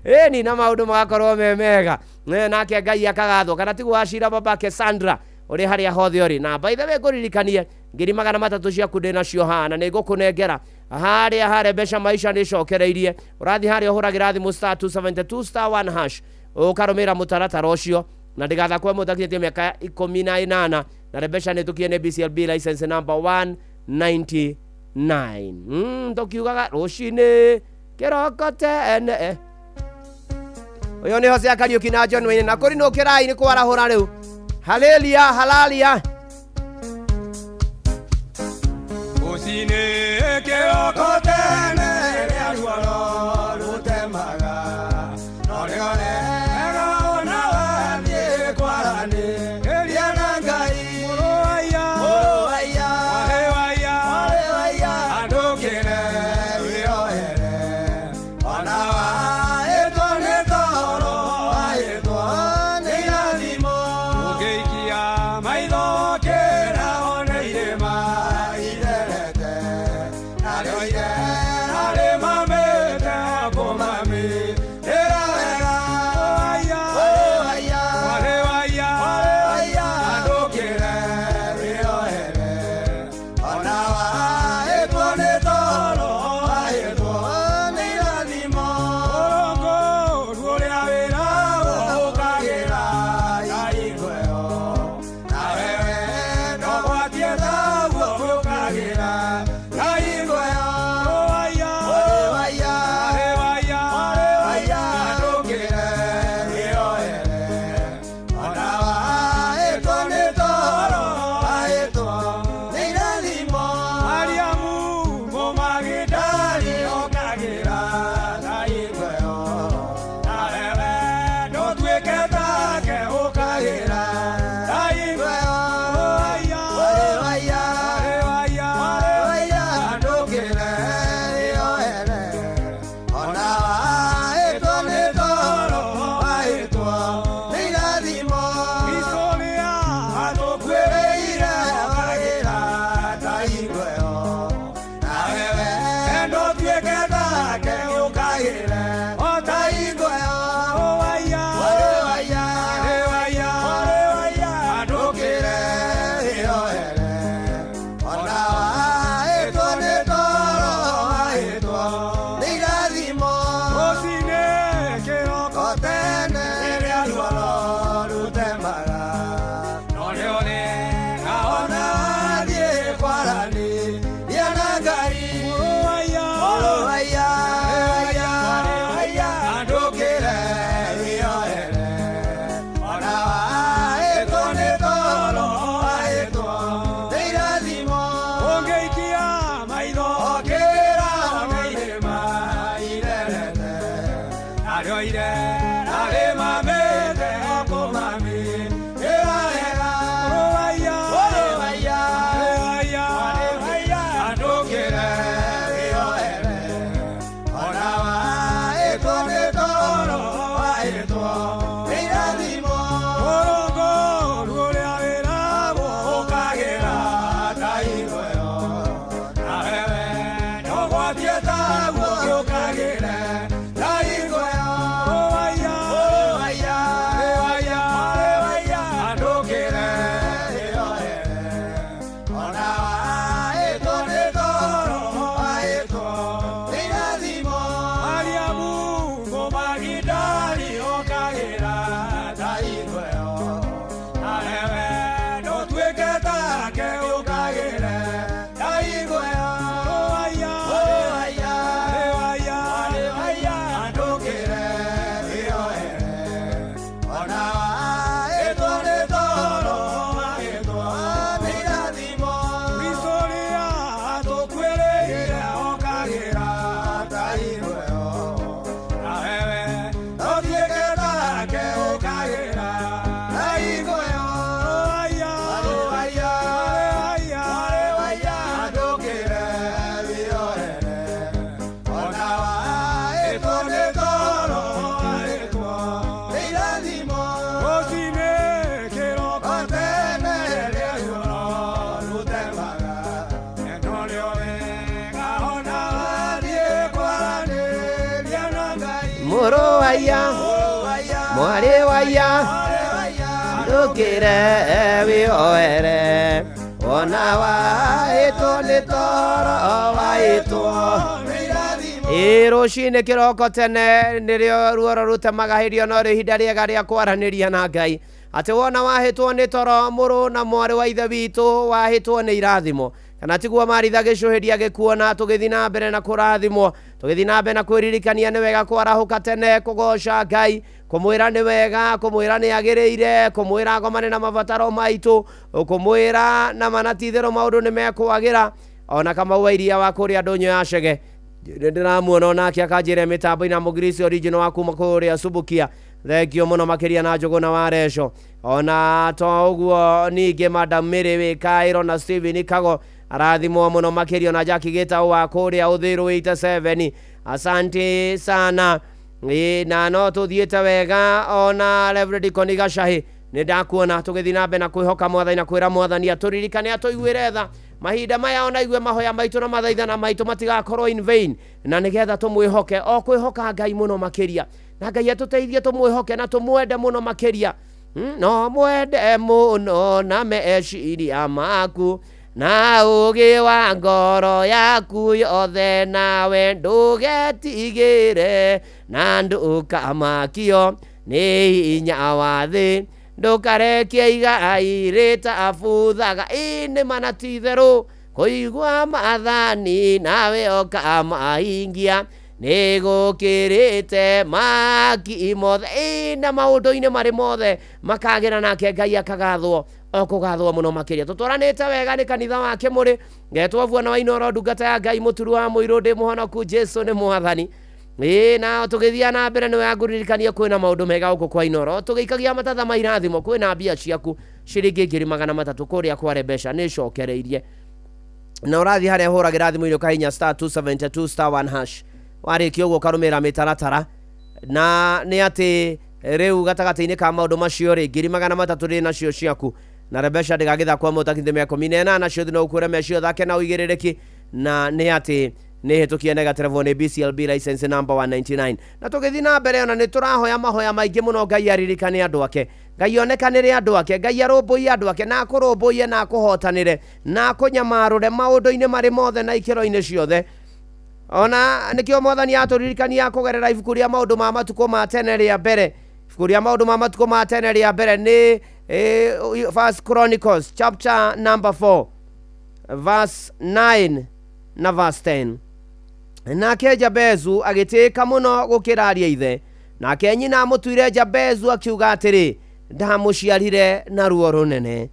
Ĩni na maũndũ magakorwo me mega. Nake Ngai akagathwo. Kana tiguo wacira babake Sandra ũrĩ harĩa hothe ũrĩ. Na by the way ngũririkanie 300,000 ciaku ndĩ nacio haha na nĩ ngũkũnengera harĩa harĩa mbeca maisha nĩ cokereirie. Ũrathiĩ harĩa ũhũragĩra thimũ star 272 star 1 hash ũkarũmĩrĩra mũtaratara ũcio na ndĩgathakwe mũtakinyĩtie mĩaka 18 na mbeca nĩ tũkie nĩ BCLB license number 199. Tũkiugaga rũcinĩ kĩroko tene. Ũyũ nĩ Hosea Kariũki na John Wayne na kũrinũ kĩrai nĩ kwarahũra rĩu. Haleluya, halalia. Rũcinĩ kĩroko tene rĩrĩa ruoro rũtemaga, no rĩorega ona wathiĩ kwaranĩria na Ngai. Mũrũ wa iya, mũrũ wa iya, mwarĩ wa iya, mwarĩ wa iya, andũkĩre wĩohere ona waĩtwo nĩ toro, waĩtwo nĩ irathimo. Ũngĩikia maitho kĩra one irĩma itherete, narĩo irerũ Mũrũ waiya, mwarĩ waiya, ndũkĩre wĩoere. Wona waĩtwo nĩ toro waĩtwo. Ĩ rũcinĩ kĩroko tene nĩrĩo ruoro rũtemaga hĩndĩ ĩyo no rĩ ihinda rĩega rĩa kwaranĩria na Ngai. Atĩ wona wahĩtwo nĩ toro mũrũ na mwarĩ wa ithe witũ wahĩtwo nĩ irathimo. Kana tiguo maritha gĩcũhĩria gĩkuona tũgĩthiĩ na mbere na kũrathimwo, tũgĩthiĩ na mbere na kwĩririkania nĩ wega kwarahũka tene kũgoca Ngai, kũmwĩra nĩ wega, kũmwĩra nĩ agĩrĩire, kũmwĩra agomane na mabataro maitũ, kũmwĩra na mana ti itherũ maũndũ nĩ mekwagĩra. Ona Kamau wa iria wa kũrĩa ndũnyũ ya Chege ndĩramuona onake akanjĩra mĩtambo-inĩ na Mũgirisi original wa kuma kũrĩa Subukia. Thengio mũno makĩria na Njũgũna wa Reco. Ona to ũguo ningĩ Madam Mary wĩ Kaĩro na Steven Kago arathimwo mũno makĩria na Jackie Gĩtaũ wa kũrĩa Ũthĩrũ 87. Asante sana. Na no tũthiĩte wega ona Reverend Koni Gacahi nĩ ndakuona tũgĩthiĩ na mbere na kwĩhoka Mwathani na kwĩra Mwathani atũririkane atũiguĩre tha mahinda maya, ona igue mahoya maitũ na mathaithana maitũ matigakorwo in vain, na nĩgetha tũmwĩhoke o kwĩhoka Ngai mũno makĩria, na Ngai atũteithie tũmwĩhoke na tũmwende mũno makĩria. No mwende mũno na meciria maku na ũũgĩ wa ngoro yaku yothe, nawe ndũgetigĩre na ndũkamakio nĩ hinya wa thĩ, ndũkarekie igai rĩtabuthaga. Ĩ nĩ mana ti itherũ kũigua maathani nawe ũkamahingia nĩ gũkĩrĩte maki mothe. Ĩ na maũndũ-inĩ marĩ mothe makagĩra, nake Ngai akagathwo o kũgathwo mũno makĩria. Tũtwaranĩte wega nĩ kanitha wa Kĩmũrĩ, ngetwo Bwana wa Inooro, ndungata ya Ngai mũturu wa mũirũ, ndĩ mũhonoku, Jesu nĩ Mwathani. Ĩ na tũgĩthiĩ na mbere nĩ wega ngũririkanie kwĩna maũndũ mega gũkũ kwa Inooro, tũgĩikagia matatha ma irathimo, kwĩna mbia ciaku ciringi 300,000 kũrĩa kware mbeca nĩ cokereirie, na ũrathiĩ harĩa hũragĩra thimũ-inĩ ũkahihinya star 272 star 1 hash, warĩkia ũguo ũkarũmĩrĩra mĩtaratara, na nĩ atĩ rĩu gatagatĩ-inĩ ka maũndũ macio rĩ 300,000 rĩ nacio ciaku, na Rebecca ndĩgagĩthakwo mũtakithĩ mĩa 18 ciothe no ũkwĩre mecio thake na ũigĩrĩrĩki, na nĩ atĩ nĩ hĩtũkie negaterevwo nĩ BCLB license number 199. Na tũgĩthiĩ na mbere ona nĩ tũrahoya mahoya maingĩ mũno Ngai aririkane andũ ake, Ngai onekanĩre andũ ake, Ngai arũmbũiye andũ ake, na akũrũmbũiye na akũhotanĩre na akũnyamarũre maũndũ-inĩ marĩ mothe na ikĩro-inĩ ciothe. Ona nĩkĩo Mwathani atũririkania kũgerera ibuku rĩa maũndũ ma matukũ ma tene rĩa mbere, ibuku rĩa maũndũ ma matukũ ma tene rĩa mbere nĩ First Chronicles chapter number 4 verse 9 na verse 10. Nake Jabezu agĩtĩĩka mũno gũkĩra ariũ a ithe, nake nyina amũtuire Jabezu akiuga atĩrĩ, ndamũciarire na ruo rũnene.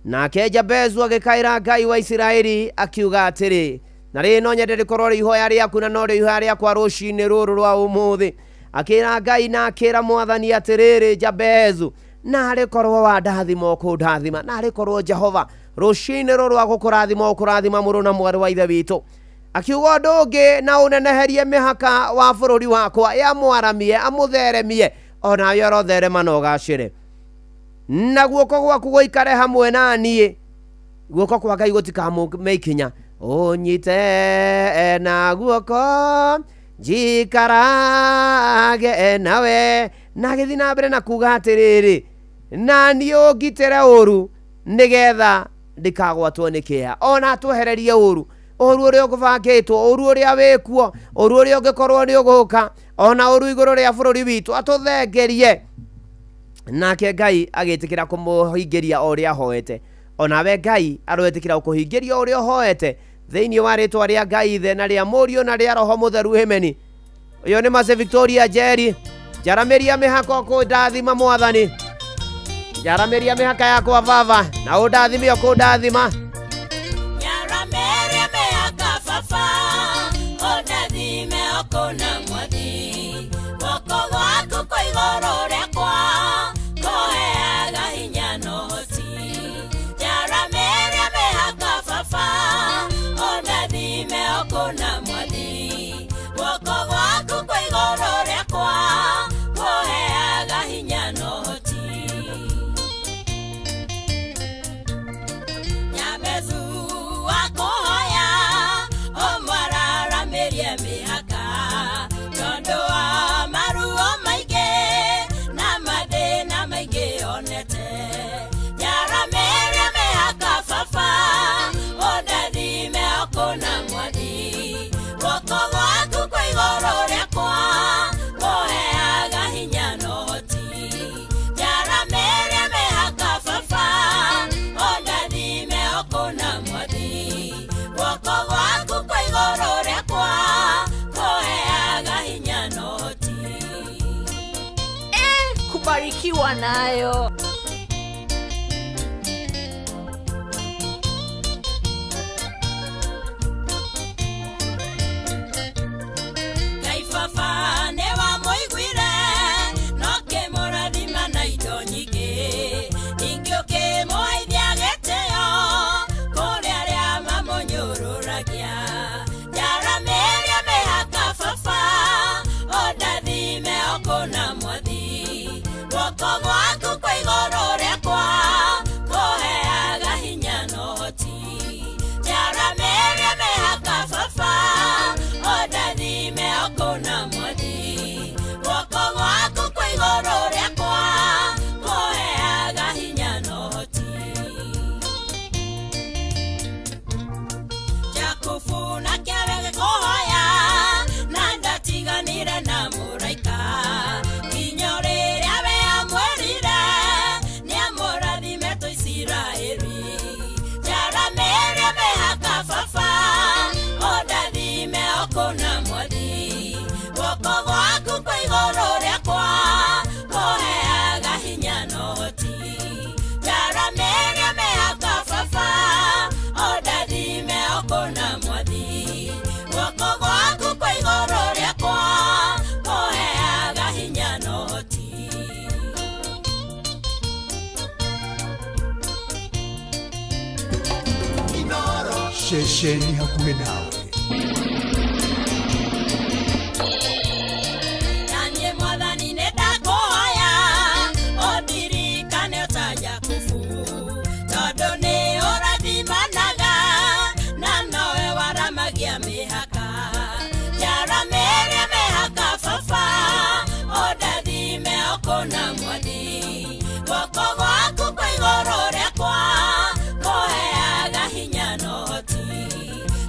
Nake Jabezu agĩkaĩra Ngai wa Isiraeli akiuga atĩrĩ, na rĩ no nyende rĩkorwo rĩ ihoya rĩaku na no rĩ ihoya rĩakwa rũcinĩ rũrũ rwa ũmũthĩ. Akĩra Ngai na akĩra Mwathani atĩrĩrĩ, Jabezu, narĩ korwo wandathima ũkũndathima, narĩ korwo Jehova rũcinĩ rũrũ rwa gũkũrathima ũkũrathima mũrũ na mwarĩ wa ithe witũ. Akiuga ũndũ ũngĩ, na ũneneherie mĩhaka wa bũrũri wakwa, yamwaramie amũtheremie, onawe ũrotherema na ũgacĩre, na guoko gwaku gũikare hamwe na niĩ, guoko kwa Ngai gũtikamũme ikinya, ũnyite na guoko njikarage nawe. Na agĩthiĩ na mbere na kuga atĩrĩrĩ, na niĩ ũngitĩre ũru nĩgetha ndikagwatwo nĩ kĩeha, ona atwehererie ũru, ũru ũrĩa ũgũbangĩtwo, ũru ũrĩa wĩkuo, ũru ũrĩa ũngĩkorwo nĩ ũgũka, ona ũru igũrũ rĩa bũrũri witũ atũthengerie. Nake Ngai agĩtĩkĩra kũmũhingĩria o ũrĩa ahoete, onawe Ngai aroĩtĩkĩra gũkũhingĩria o ũrĩa ũhoete thĩinĩ wa rĩtwa rĩa Ngai Ithe na rĩa Mũriũ na rĩa Roho Mũtheru. Ameni. Ũyũ nĩ Mercy Victoria Njeri, njaramĩria mĩhaka ũkũndathima Mwathani, njaramĩria mĩhaka yakwa baba, na ũndathime ũkũndathima. Nyaramĩria mĩhaka baba, ũndathime ũkũna Mwathi, guoko gwaku kwĩ igũrũ rĩakwa kũheaga hinya na ũhoti. Nyaramĩria mĩhaka baba, ũndathime ũkũna Mwathi, guoko gwaku kwĩ igũrũ rĩakwa kũheaga hinya na ũhoti. Nyabezu wakũhoya ũmwararamĩrie mĩhaka, tondũ wa maruo Barikiwa nayo. Ngai baba nĩ wamũiguire no kĩmũrathima na indo nyingĩ ningĩ ũkĩmũheithia gĩtĩo kũrĩ arĩa mamũnyũrũragia njaramĩria mĩhaka baba ũndathime o kũna mwathi guoko gwaku kwa igũrũ rĩakwa kũheaga hinya na ũhoti njaramĩria mĩhaka baba ũndathime o kũna mwathi guoko gwaku kwa igũrũ rĩakwa kũheaga hinya na ũhoti Jakubu na kĩawe gĩkũhoya na ndatiganire na mũraika nginya rĩrĩa we amwĩrire nĩamũrathime tũ Isiraeli njaramĩria mĩhaka baba ũndathime o kũna mwathi guoko gwaku kwa igũrũ rĩakwa kũheaga hinya na ũhoti njaramĩria mĩhaka baba ũndathime o kũna mwathi guoko gwaku kwa igũrũ rĩakwa kũheaga hinya na ũhoti. Ceceni hakuhĩ nawe. Na niĩ mwathani nĩ ndakũhoya ũndirikane o ta Jakubu tondũ nĩ ũrathimanaga na nowe waramagia mĩhaka njaramĩria mĩhaka baba ũndathime o kũna mwathi guoko gwaku kwa igũrũ rĩakwa kũheaga hinya na ũhoti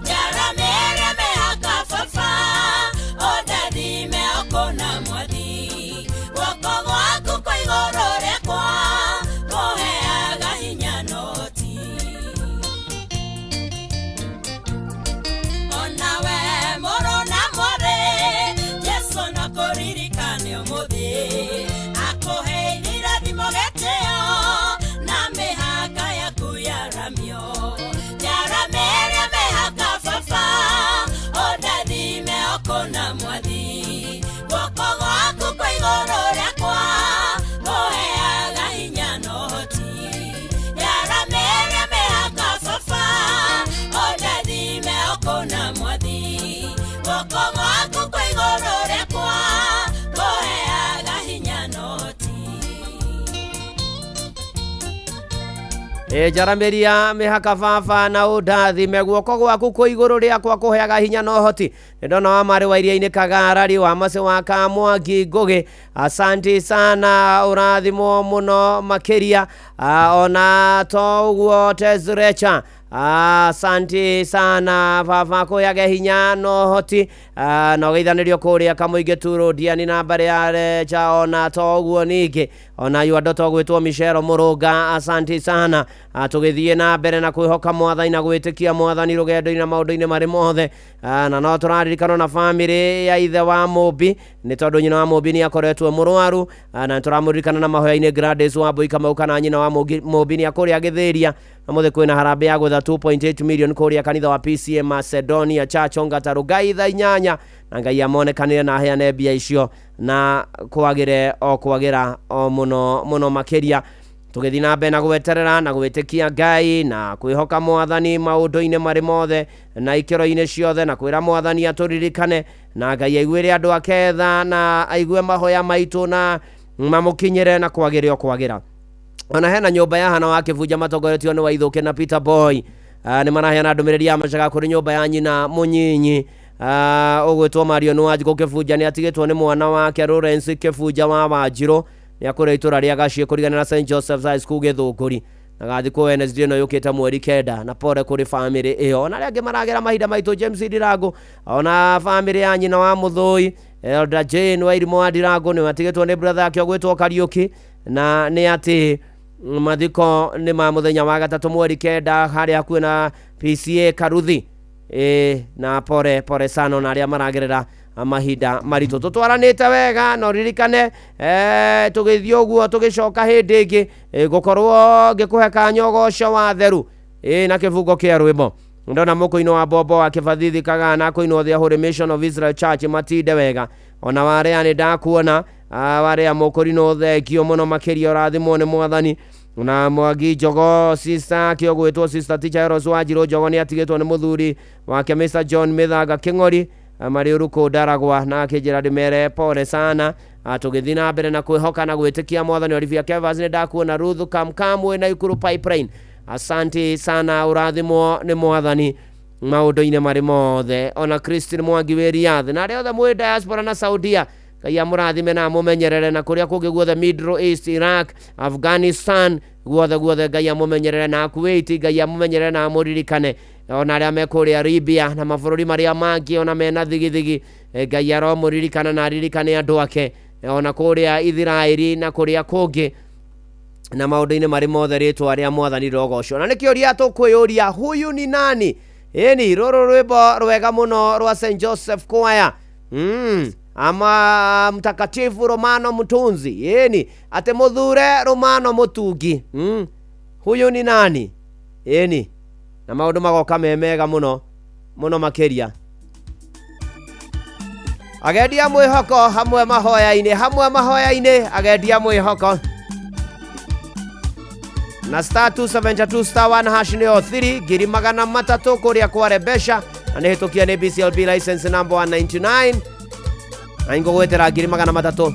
njaramĩria mĩhaka baba ũndathime o kũna mwathi guoko gwaku kwa igũrũ rĩakwa kũheaga hinya na ũhoti onawe mũrũ na mwarĩ Jesũ no kũririkane ũmũthĩ akũheire irathimo gĩtĩo na mĩhaka yaku yaramio njaramĩria mĩhaka baba ũndathime o kũna mwathi guoko gwaku kwa igũrũ rĩakwa kũheaga hinya na ũhoti njaramĩria mĩhaka baba ũndathime o kũna mwathi guoko gwaku kwa igũrũ rĩakwa kũheaga hinya na ũhoti. Njaramĩria mĩhaka baba na ũndathime guoko gwaku kwa igũrũ rĩakwa kũheaga hinya na ũhoti. Nĩ ndona wa marĩ wa iria-inĩ Kagarari wa Macĩ wa Kamwangi Ngũgĩ, asanti sana, ũrathimwo mũno makĩria. Ona to ũguo Tezrecha, asanti sana baba kũheage hinya na ũhoti. Na ũgeithanĩrio kũrĩa Kamũingĩ Turo Ndiani na mbarĩ ya Recha. Ona to ũguo ningĩ ona yu andũ togwĩtwo Michelle Mũrũnga, asanti sana. Tũgĩthiĩ na mbere na kwĩhoka mwathani na gwĩtĩkia mwathani rũgendo-inĩ na maũndũ-inĩ marĩ mothe. Na no tũraririkano na bamĩrĩ ya ithe wa Mũmbi nĩ tondũ nyina wa Mũmbi nĩ akoretwo mũrwaru, na tũramũririkana na mahoya-inĩ Gladys wa Mbui Kamau kana nyina wa Mũmbi nĩ akũrĩa Gĩthĩria. Na mũthĩ kwĩna harambee ya gwetha 2.8 million kũrĩa kanitha wa PCA Macedonia Church Ongata Rugai thaa 8, na Ngai amonekanĩre na aheane mbia icio na kwagĩre o kwagĩra o mũno mũno makĩria. Tũgĩthiĩ na mbere na gweterera na gwĩtĩkia Ngai na kwĩhoka mwathani maũndũ-inĩ marĩ mothe na ikĩro-inĩ ciothe na kwĩra mwathani atũririkane na Ngai aiguĩre andũ ake tha na aigue mahoya maitũ na mamũkinyĩre na kwagĩre o kwagĩra. Ona hena nyũmba ya Hana wa Kĩbunja matongoretio nĩ Waithũkĩ na Peter Boy. Nĩ maraheana ndũmĩrĩri ya macaga kũrĩ nyũmba ya nyina mũnyinyi ũgwĩtwo Marion Wanjikũ Kĩbunja nĩ atigĩtwo nĩ mwana wake Lawrence Kĩbunja wa Wanjirũ nĩ akũrĩa itũra rĩa Gaciĩ kũrigana na St Joseph's High School Gĩthũngũri na gathikwo Wednesday ĩno yũkĩte mweri 9 na pore kũrĩ bamĩrĩ ĩyo. Ona arĩa angĩ maragera mahinda maitũ James Ndirango ona bamĩrĩ ya nyina wa Mũthũi Elder Jane Wairimũ wa Ndirango nĩ atigĩtwo nĩ brother yake ũgwĩtwo Kariũki na nĩ atĩ mathiko nĩ ma mũthenya wa gatatũ mweri 9 harĩa hakuhĩ na PCA Karuthi. Na pore pore sana na arĩa maragerera Mahinda maritũ tũtwaranĩte wega no ririkane tũgĩthiĩ ũguo tũgĩcoka hĩndĩ ĩngĩ ngũkorwo ngĩkũhe kanya ũgoco wa theru na kĩbungo kĩa rwĩmbo. Ndona mũkũinũ wa bombo wa kĩbathithi kagana kũinwo the Holy Mission of Israel Church matinde wega ona warea nĩ ndakuona warea mũkũrinũ thengio mũno makĩria ũrathimwo nĩ mwathani. Na Mwangi Njogo sister kĩogwĩtwo sister teacher Eros Wanjirũ Njogo nĩ atigĩtwo nĩ mũthuri wake Mr John Mĩthanga Kĩng'ori marĩ ũrukũ Ndaragwa na akĩnjĩra ndĩmere pole sana. Tũgĩthiĩ na mbere na kwĩhoka na gwĩtĩkia mwathani. Olivia Kevas nĩ ndakuona. Ruth Kamkamwe na Ikuru Pipeline, asante sana, ũrathimwo nĩ mwathani maũndũ-inĩ marĩ mothe. Ona Christine Mwangi wĩ Riyadh na arĩa othe mwĩ diaspora na Saudia, Ngai amũrathime na amũmenyerere, na kũrĩa kũngĩ guothe Middle East, Iraq, Afghanistan, guothe guothe Ngai amũmenyerere, na Kuwait Ngai amũmenyerere na amũririkane, ona arĩa me kũrĩa Libya na mabũrũri marĩa mangĩ ona mena thigithigi, Ngai aromũririkana na aririkane andũ ake, ona kũrĩa Ithiraeli na kũrĩa kũngĩ na maũndũ-inĩ marĩ mothe rĩtwa rĩa mwathani rĩrogocwo. Na nĩ kĩũria tũkwĩyũria, huyu ni nani? Ĩni rũrũ rwĩmbo rwega mũno rwa St Joseph Choir ama Mtakatifu Romano Mtunzi, ĩni atĩ mũthure Romano Mũtungi. Huyu ni nani? Ĩni na maũndũ magoka me mega mũno mũno makĩria. Agendia mwĩhoko hamwe mahoya-inĩ, hamwe mahoya-inĩ, agendia mwĩhoko na star 272 star 1 hash nĩyo 3 300,000 kũrĩa kware mbeca na nĩ hĩtũkia nĩ BCLB license number 199 na ingũgwĩtĩra 300,000.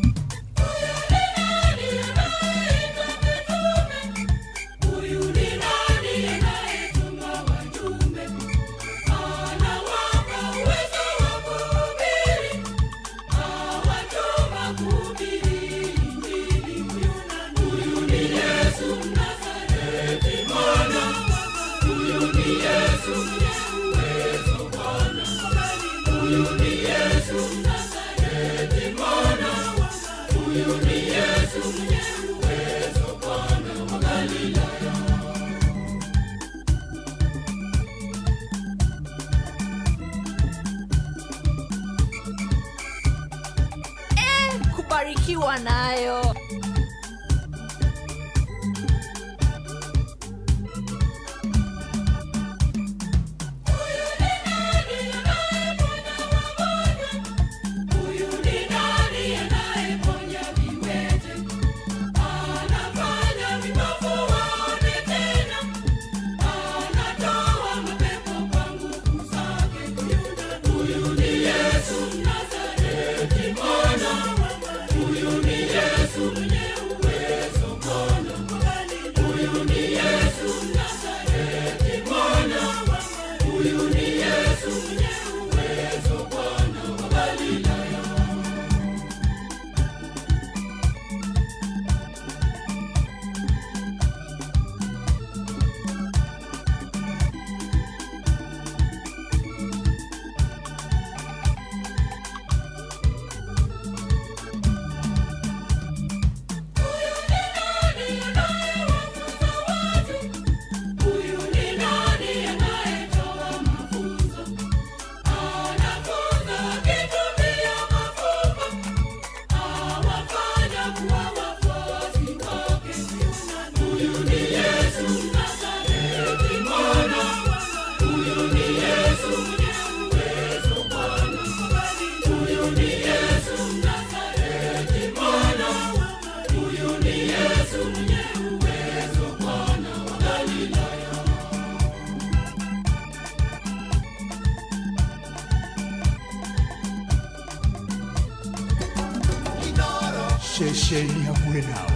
Kubarikiwa nayo. Ceceni hakuhĩ nawe.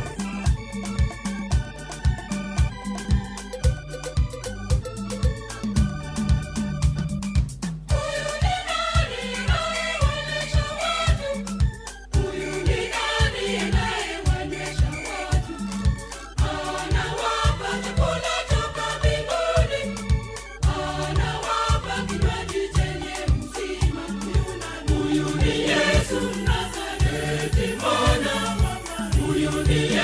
Yesu Nazareti, Mwana, huyu ni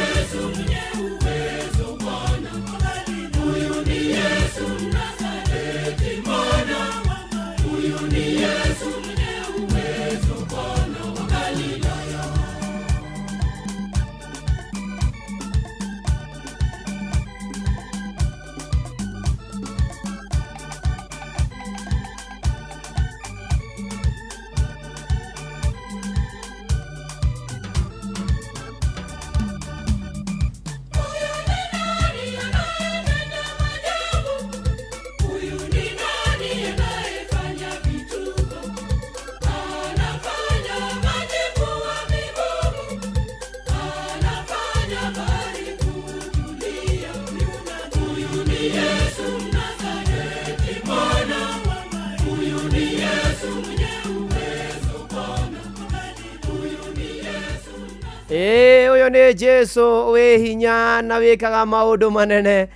Ĩĩ, ũyũ nĩ Jesu wĩ hinya na wĩkaga maũndũ manene.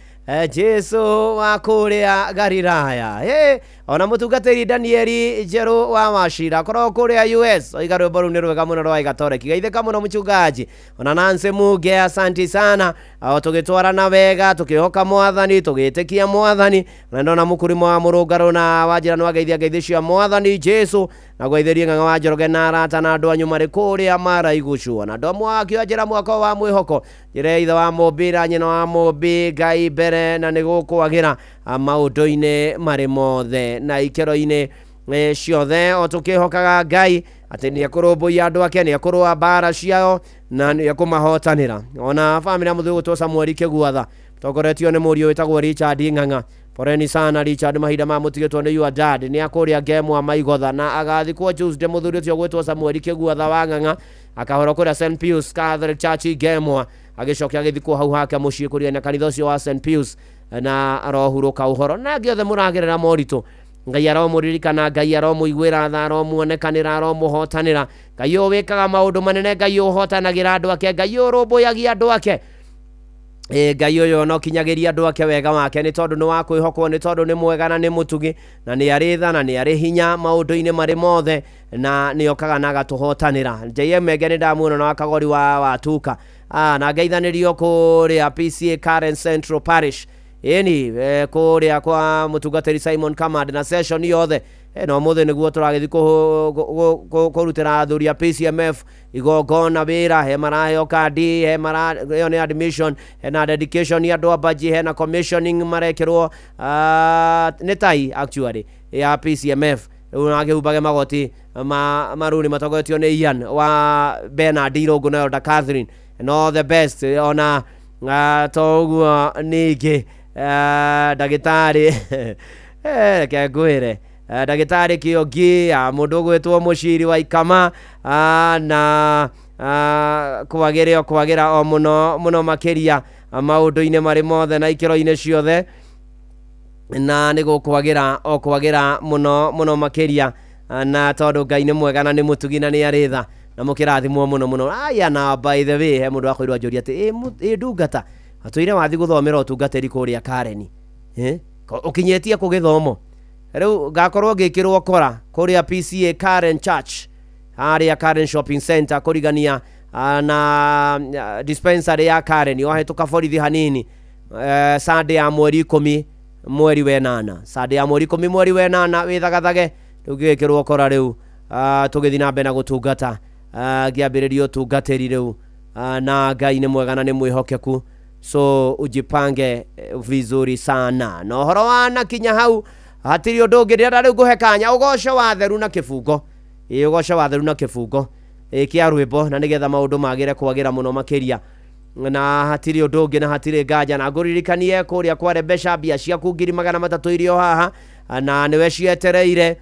Jesu wa kũrĩa Galilaya. Ona mũtungatĩri Danieli Njerũ wa Wacira akorwo kũrĩa US oiga rwĩmbo rũu nĩ rwega mũno rwa Igatoreki. Geithĩka mũno mchungaji. Ona Nancy Muge, asanti sana. O tũgĩtwarana wega, tũkĩhoka mwathani, tũgĩtĩkia mwathani. Na ndona mũkũrimo wa mũrũngarũ na wanjĩra nĩ wageithia ngeithi cia mwathani Jesu na gwaithĩrie ng'ang'a wa Njoroge na arata na andũ anyu marĩ kũrĩa maraigucwo. Na andũ amwe akĩoya njĩra mwaka wa mwĩhoko, njĩra ya ithe wa mũmbi na nyina wa mũmbi, Ngai mbere na nĩ gũkwagĩra maũndũ-inĩ marĩ mothe na ikĩro-inĩ ciothe, o tũkĩhokaga Ngai atĩ nĩ ekũrũmbũiya andũ ake, nĩ ekũrũa mbara ciao na nĩ ekũmahotanĩra. Ona bamĩrĩ ya mũthuri ũgwĩtwo Samueli Kĩguatha tongoretio nĩ mũriũ wĩtagwo Richard Ng'ang'a. Poleni sana Richard, mahinda maya mũtigĩtwo nĩ your dad, nĩ akũrĩa Ngemwa Maigotha na agathikwo Tuesday. Mũthuri ũcio ũgwĩtwo Samueli Kĩguatha wa Ng'ang'a akahorwo kũrĩa St Pius Catholic Church Ngemwa, agĩcoka agĩthikwo hau hake mũciĩ kũrĩa na kanitha ũcio wa St Pius, na arohurũka ũhoro. Na angĩ othe mũragerera moritũ, Ngai aromũririkana, Ngai aromũiguĩra tha, aromuonekanĩra, aromũhotanĩra. Ngai ũyũ wĩkaga maũndũ manene, Ngai ũyũ ũhotanagĩra andũ ake, Ngai ũyũ ũrũmbũyagia andũ ake. Ngai ũyũ no kinyagĩria andũ ake wega wake, nĩ tondũ nĩ wa kwĩhokwo, nĩ tondũ nĩ mwega na nĩ mũtugi na nĩ arĩ tha na nĩ arĩ hinya maũndũ-inĩ marĩ mothe, na nĩ okaga na agatũhotanĩra. JM Menge nĩ ndamuona na wakagori wa watuka na ngeithanĩrio kũrĩa PCA Karen Central Parish, ĩni kũrĩa kwa mũtungatĩri Simon Kamand na session yothe. Na ũmũthĩ nĩguo tũragĩthiĩ kũrutĩra athuri a PCMF igongona wĩra. He maraheo kandi, he mara ĩyo nĩ admission, hena dedication ya andũ a baji, hena commissioning marekĩrwo, nĩ tai actually ya PCMF. Rĩu nakĩhumbage magoti ma maruni matongoretio nĩ Ian wa Bernard Irũngũ na Elder Catherine, and all the best. Ona to ũguo ningĩ ndagĩtarĩ, reke ngwĩre, ndagĩtarĩ Kĩongi, mũndũ ũgwĩtwo Mũciri wa Ikama, na kwagĩre o kwagĩra o mũno mũno makĩria maũndũ-inĩ marĩ mothe na ikĩro-inĩ ciothe, na nĩ gũkwagĩra o kwagĩra mũno mũno makĩria, na tondũ Ngai nĩ mwega na nĩ mũtugi na nĩ arĩ tha, na mũkĩrathimwo mũno mũno. Aya, na by the way, he mũndũ wakorirwo anjũria atĩ ĩ ndungata atũire wathi gũthomera ũtungatĩri kũrĩa Kareni, ũkinyĩtie kũ gĩthomo? Rĩu ngakorwo ngĩkĩrwo kora kũrĩa PCA Karen Church, harĩa Karen Shopping Center, kũrigania na dispensary ya Karen, wahĩtũka borithi hanini, Sunday ya mweri 10 mweri wenana, Sunday ya mweri 10 mweri wenana, wĩthagathage rĩu ngĩgĩkĩrwo kora rĩu, tũgĩthiĩ na mbere na gũtungata, ngĩambĩrĩria ũtungatĩri rĩu, na Ngai nĩ mwega na nĩ mwĩhokeku, so ujipange vizuri sana. Na ũhoro wa na kinya hau hatirĩ ũndũ ũngĩ ndĩrenda rĩu ngũhe kanya ũgoco wa theru na kĩbungo. Ĩ ũgoco wa theru na kĩbungo kĩa rwĩmbo, na nĩgetha maũndũ magĩre kwagĩra mũno makĩria, na hatirĩ ũndũ ũngĩ na hatirĩ nganja. Na ngũririkanie kũrĩa kware mbeca mbia ciaku 300,000 irio haha, na nĩwe cietereire,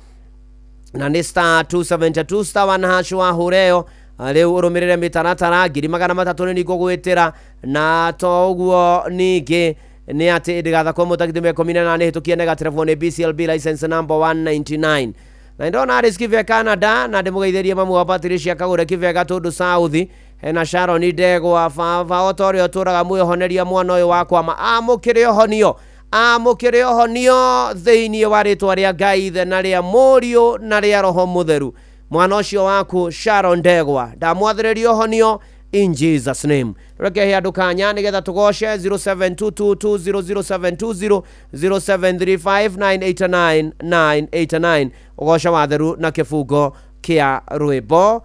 na nĩ star 272 star 1 hash wahũra ĩyo. Rĩu ũrũmĩrĩre mĩtaratara, 300,000 nĩ ngũgwĩtĩra. Na to ũguo ningĩ nĩ atĩ ndĩgathakwo mũtagithĩ 18 hĩtũkie negative nĩ BCLB license number 199. Na ndona Alice Kibe Canada, na ndĩmũgeithĩrie mamu wa Patricia Kagũre Kibe Gatũndũ South, hena Sharon Ndegwa, baba o ta ũrĩa ũtũraga mwĩhoneria mwana ũyũ wakwa ma amũkĩre ũhonio, amũkĩre ũhonio thĩinĩ wa rĩtwa rĩa Ngai Ithe na rĩa Mũriũ na rĩa Roho Mũtheru. Mwana ũcio waku Sharon Ndegwa ndamwathĩrĩria ũhonio in Jesus name. Reke he andũ kanya nĩgetha tũgoce 0722200720, 0735989989, ũgoce wa theru na kĩbungo kĩa rwĩmbo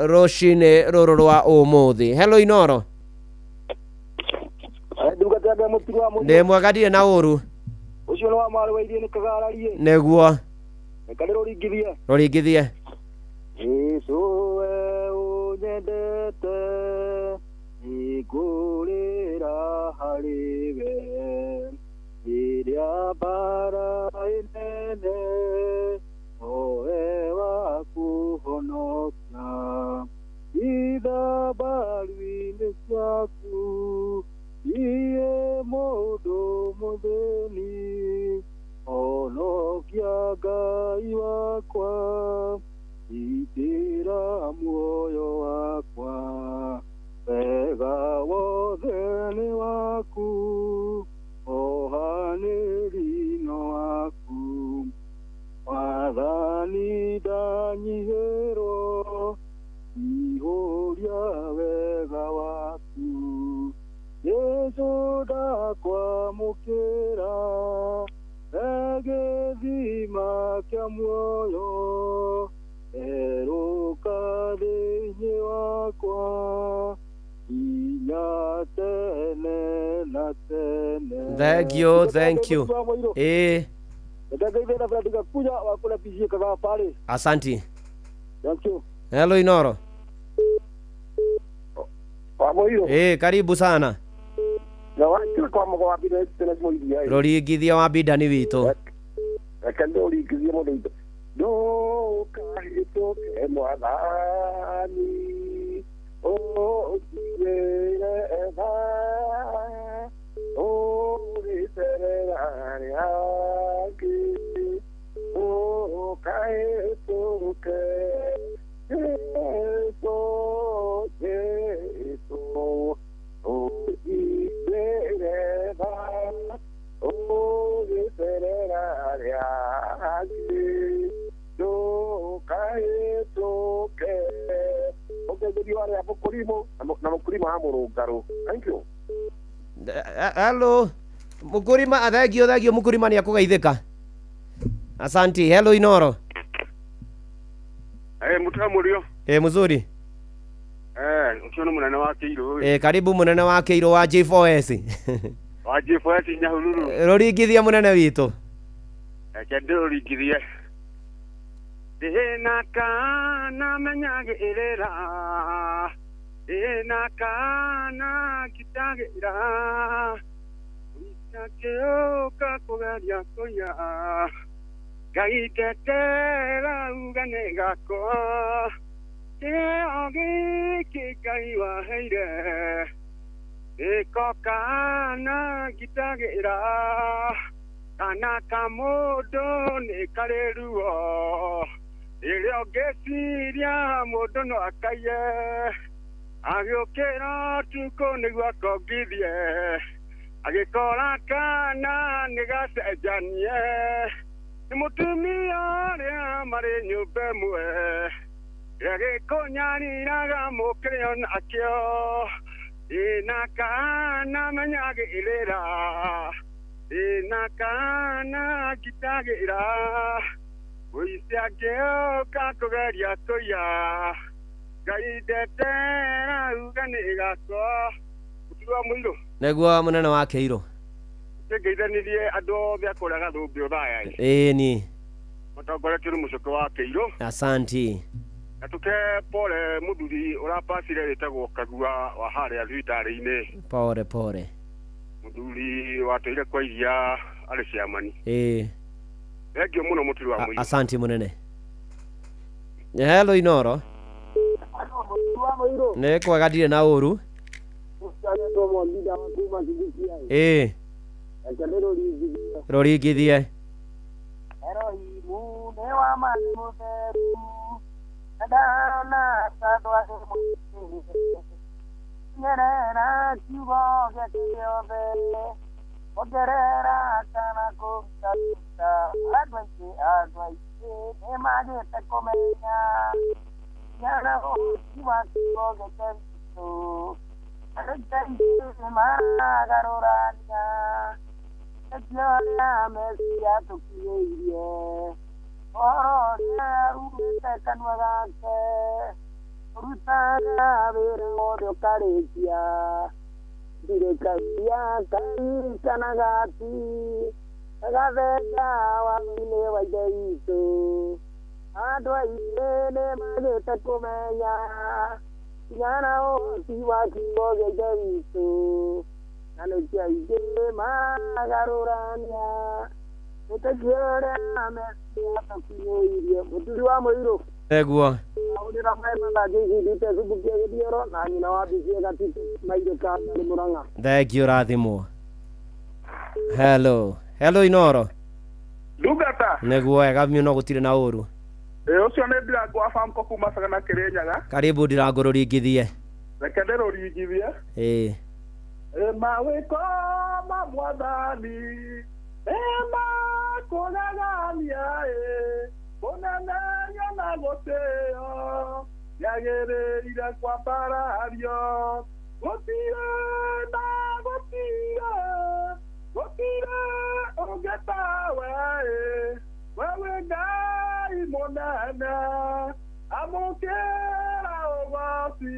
rũcinĩ rũrũ rwa ũmũthĩ. Hello Inoro. Ndĩ mwega, ndirĩ na ũru. Ũcio nĩ wa marĩ wa iria nĩ kagararie. Nĩguo. Reke ndĩrũringithie. Rũringithie. Jesu we ũnyendete, nĩngũrĩra harĩ we, rĩrĩa mbara ĩnene, nowe wa kũhonokia. Ithabaru-inĩ ciaku, niĩ mũndũ mũthĩni, honokia Ngai wakwa, itĩra muoyo wakwa. waku ohanĩri no waku wathani ndanyihĩrwo ihũria wega waku Jesũ ndakwamũkĩra gĩthima kĩa muoyo erũka thĩinĩ wakwa nginya tene na tene. Thank you, thank you. Asanti. Thank you. Hello Inoro. Karibu sana. Rũringithia wa bidani witũ. Reke ndũringithie mũndũ witũ. Ndũkahĩtũke mwathani ũnjiguĩre tha ũgĩcerera rĩangĩ ndũkahĩtũke Jesũ Jesũ ũnjiguĩre tha ũgĩcerera rĩangĩ ndũkahĩtũke. Ũgeithĩrio arĩa mũkũrimũ na mũkũrimũ wa mũrũngarũ. Thank you. Hello mũkũrima, thengio thengio mũkũrima nĩ akũgeithĩka. Asanti. Hello Inoro. Mũtura mũrio. Mzuri. Ũcio nĩ mũnene wa Kĩirũ. Karibu mũnene wa Kĩirũ wa J4S. Wa J4S Nyahururu. Rũringithia mũnene witũ. Reke ndĩrũringithie. Ndĩna kana menyagĩrĩra ndĩna kana ngitagĩra ũitangĩũka kũgeria kũiya Ngai ndetera uga nĩ gakwa kĩheo gĩkĩ Ngai waheire nĩko kana ngitagĩra kana ka mũndũ nĩ karĩ ruo rĩrĩa ũngĩciria mũndũ no akaiye agĩũkĩra ũtukũ nĩguo akongithie agĩkora kana nĩ gacenjanie nĩ mũtumia ũrĩa marĩ nyũmba ĩmwe ĩrĩa gĩkũnyariraga mũkĩrĩo nakĩo ĩna kana menyagĩrĩra ĩna kana ngitagĩra mũici angĩũka kũgeria kũiya Ngai ndetera uga nĩ gakwa. Mũturi wa mũirũ. Nĩguo mũnene wa Kĩirũ. Ngeithanirie andũ othe a kũrĩa Gathũmbĩ Othaya. Ĩni. Matongoretio nĩ mũcoke wa Kĩirũ. Asanti. Na tũke pole mũthuri ũrapacire wĩtagwo Kagua wa harĩa thibitarĩ-inĩ. Pole pole. Mũthuri watũire kwa iria arĩ ciamani. Thengio mũno mũturi wa mũirũ. Asanti mũnene. Hello Inoro. Nĩ kwega ndirĩ na ũru. Rũringithie. Erohimu nĩ wa maĩ mũtheru na ndarona ta ndwagĩ nyerera kiugo gĩake gĩothe ongerera kana kũrutaruta andũ aingĩ nĩ magĩte kũmenya nyana ũhoti wa kiugo gĩake witũ andũ aingĩ maragarũrania nĩkĩo ũrĩa Mesia tũkinyĩirie ũhoro ũrĩa umĩte kanua gake ũrutaga wĩra wothe ũkarĩkia ndirĩ karia kai kana gati gagathenga watho-inĩ wa Ithe witũ andũ aingĩ nĩ magĩte kũmenya hinya na ũhoti wa kiugo gĩa Ithe witũ na nĩkĩo aingĩ maragarũrania nĩtĩkĩo ũrĩa Mesia tũkinyĩirie. Mũturi wa mũirũ. Nĩguo. Ahũrĩra maĩ mathangĩ icindite thubukia gĩthioro na nyina wa mbici gatitũ mairũ ka Mũrang'a. Thengio rathimwo. Hello. Hello Inoro. Ndungata. Nĩguo wega mũno gũtirĩ na ũru. Ũcio nĩ Ndirango wa Famco kuma Sagana Kĩrĩnyaga. Karibu Ndirango rũringithie. Reke ndĩrũringithie. Mawĩko ma mwathani nĩmakũgegania ĩ, kũnenehio na gũtĩo nĩagĩrĩire kwambarario. Gũtirĩ na gũtirĩ, gũtirĩ ũngĩ tawe ĩ, we wĩ Ngai mũnene, amũkĩra ũgoci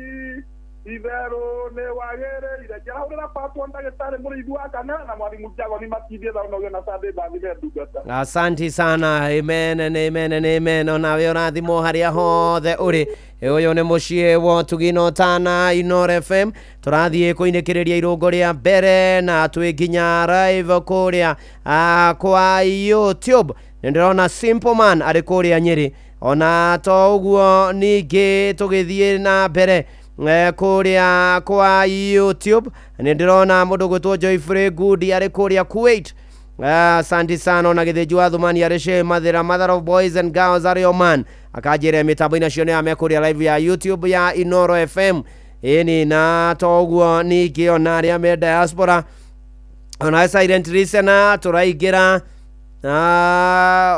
itherũ nĩ wagĩrĩire. Njarahũrĩra patwo ndagĩtarĩ mũrĩithi wa kana na mwalimu Jagoni matindie thau na ũgĩe na Sunday mbathime ndungata. Asanti sana. Amen and amen and amen. Onawe ũrathimwo harĩa hothe ũrĩ. Ũyũ nĩ mũciĩ wa ũtugi na ũtana Inooro FM. Tũrathiĩ kũinĩkĩrĩria irũngo rĩa mbere na twĩ nginya live kũrĩa kwa YouTube. Nĩ ndĩrona Simple Man arĩ kũrĩa Nyĩrĩ. Ona to ũguo ningĩ tũgĩthiĩ na mbere kũrĩa kwa YouTube nĩ ndĩrona mũndũ gwĩtwo Joyfrey Good arĩ kũrĩa Kuwait. Asante sana na Gĩthĩnji wa Thumani arĩ Shee Mathĩra, mother of boys and girls arĩ Oman, akanjĩra mĩtambo-inĩ acio nĩ ame kũrĩa live ya YouTube ya Inooro FM. Ĩni na to ũguo ningĩ ona arĩa me diaspora ona silent listener tũraingĩra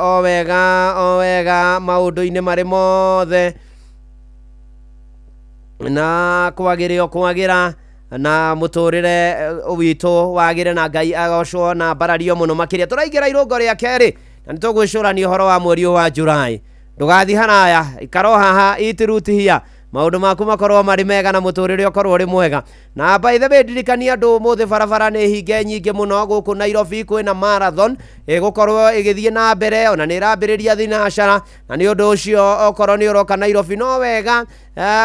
o wega o wega maũndũ-inĩ marĩ mothe na kwagĩre o kwagĩra na mũtũrĩre witũ wagĩre na Ngai agocwo na mbarario mũno makĩria. Tũraingĩra irũngo rĩa kerĩ na nĩ tũgwĩcũrania ũhoro wa mweri ũyũ wa July. Ndũgathiĩ haraya, ikara o haha itiruti hia maũndũ maku makorwo marĩ mega na mũtũrĩre ũkorwo ũrĩ mwega. Na by the way ndirikania andũ ũmũthĩ barabara nĩ hinge nyingĩ mũno gũkũ Nairobi, kwĩna marathon ĩgũkorwo ĩgĩthiĩ na mbere ona nĩ ĩrambĩrĩria thinacara, na nĩ ũndũ ũcio okorwo nĩ ũroka Nairobi no wega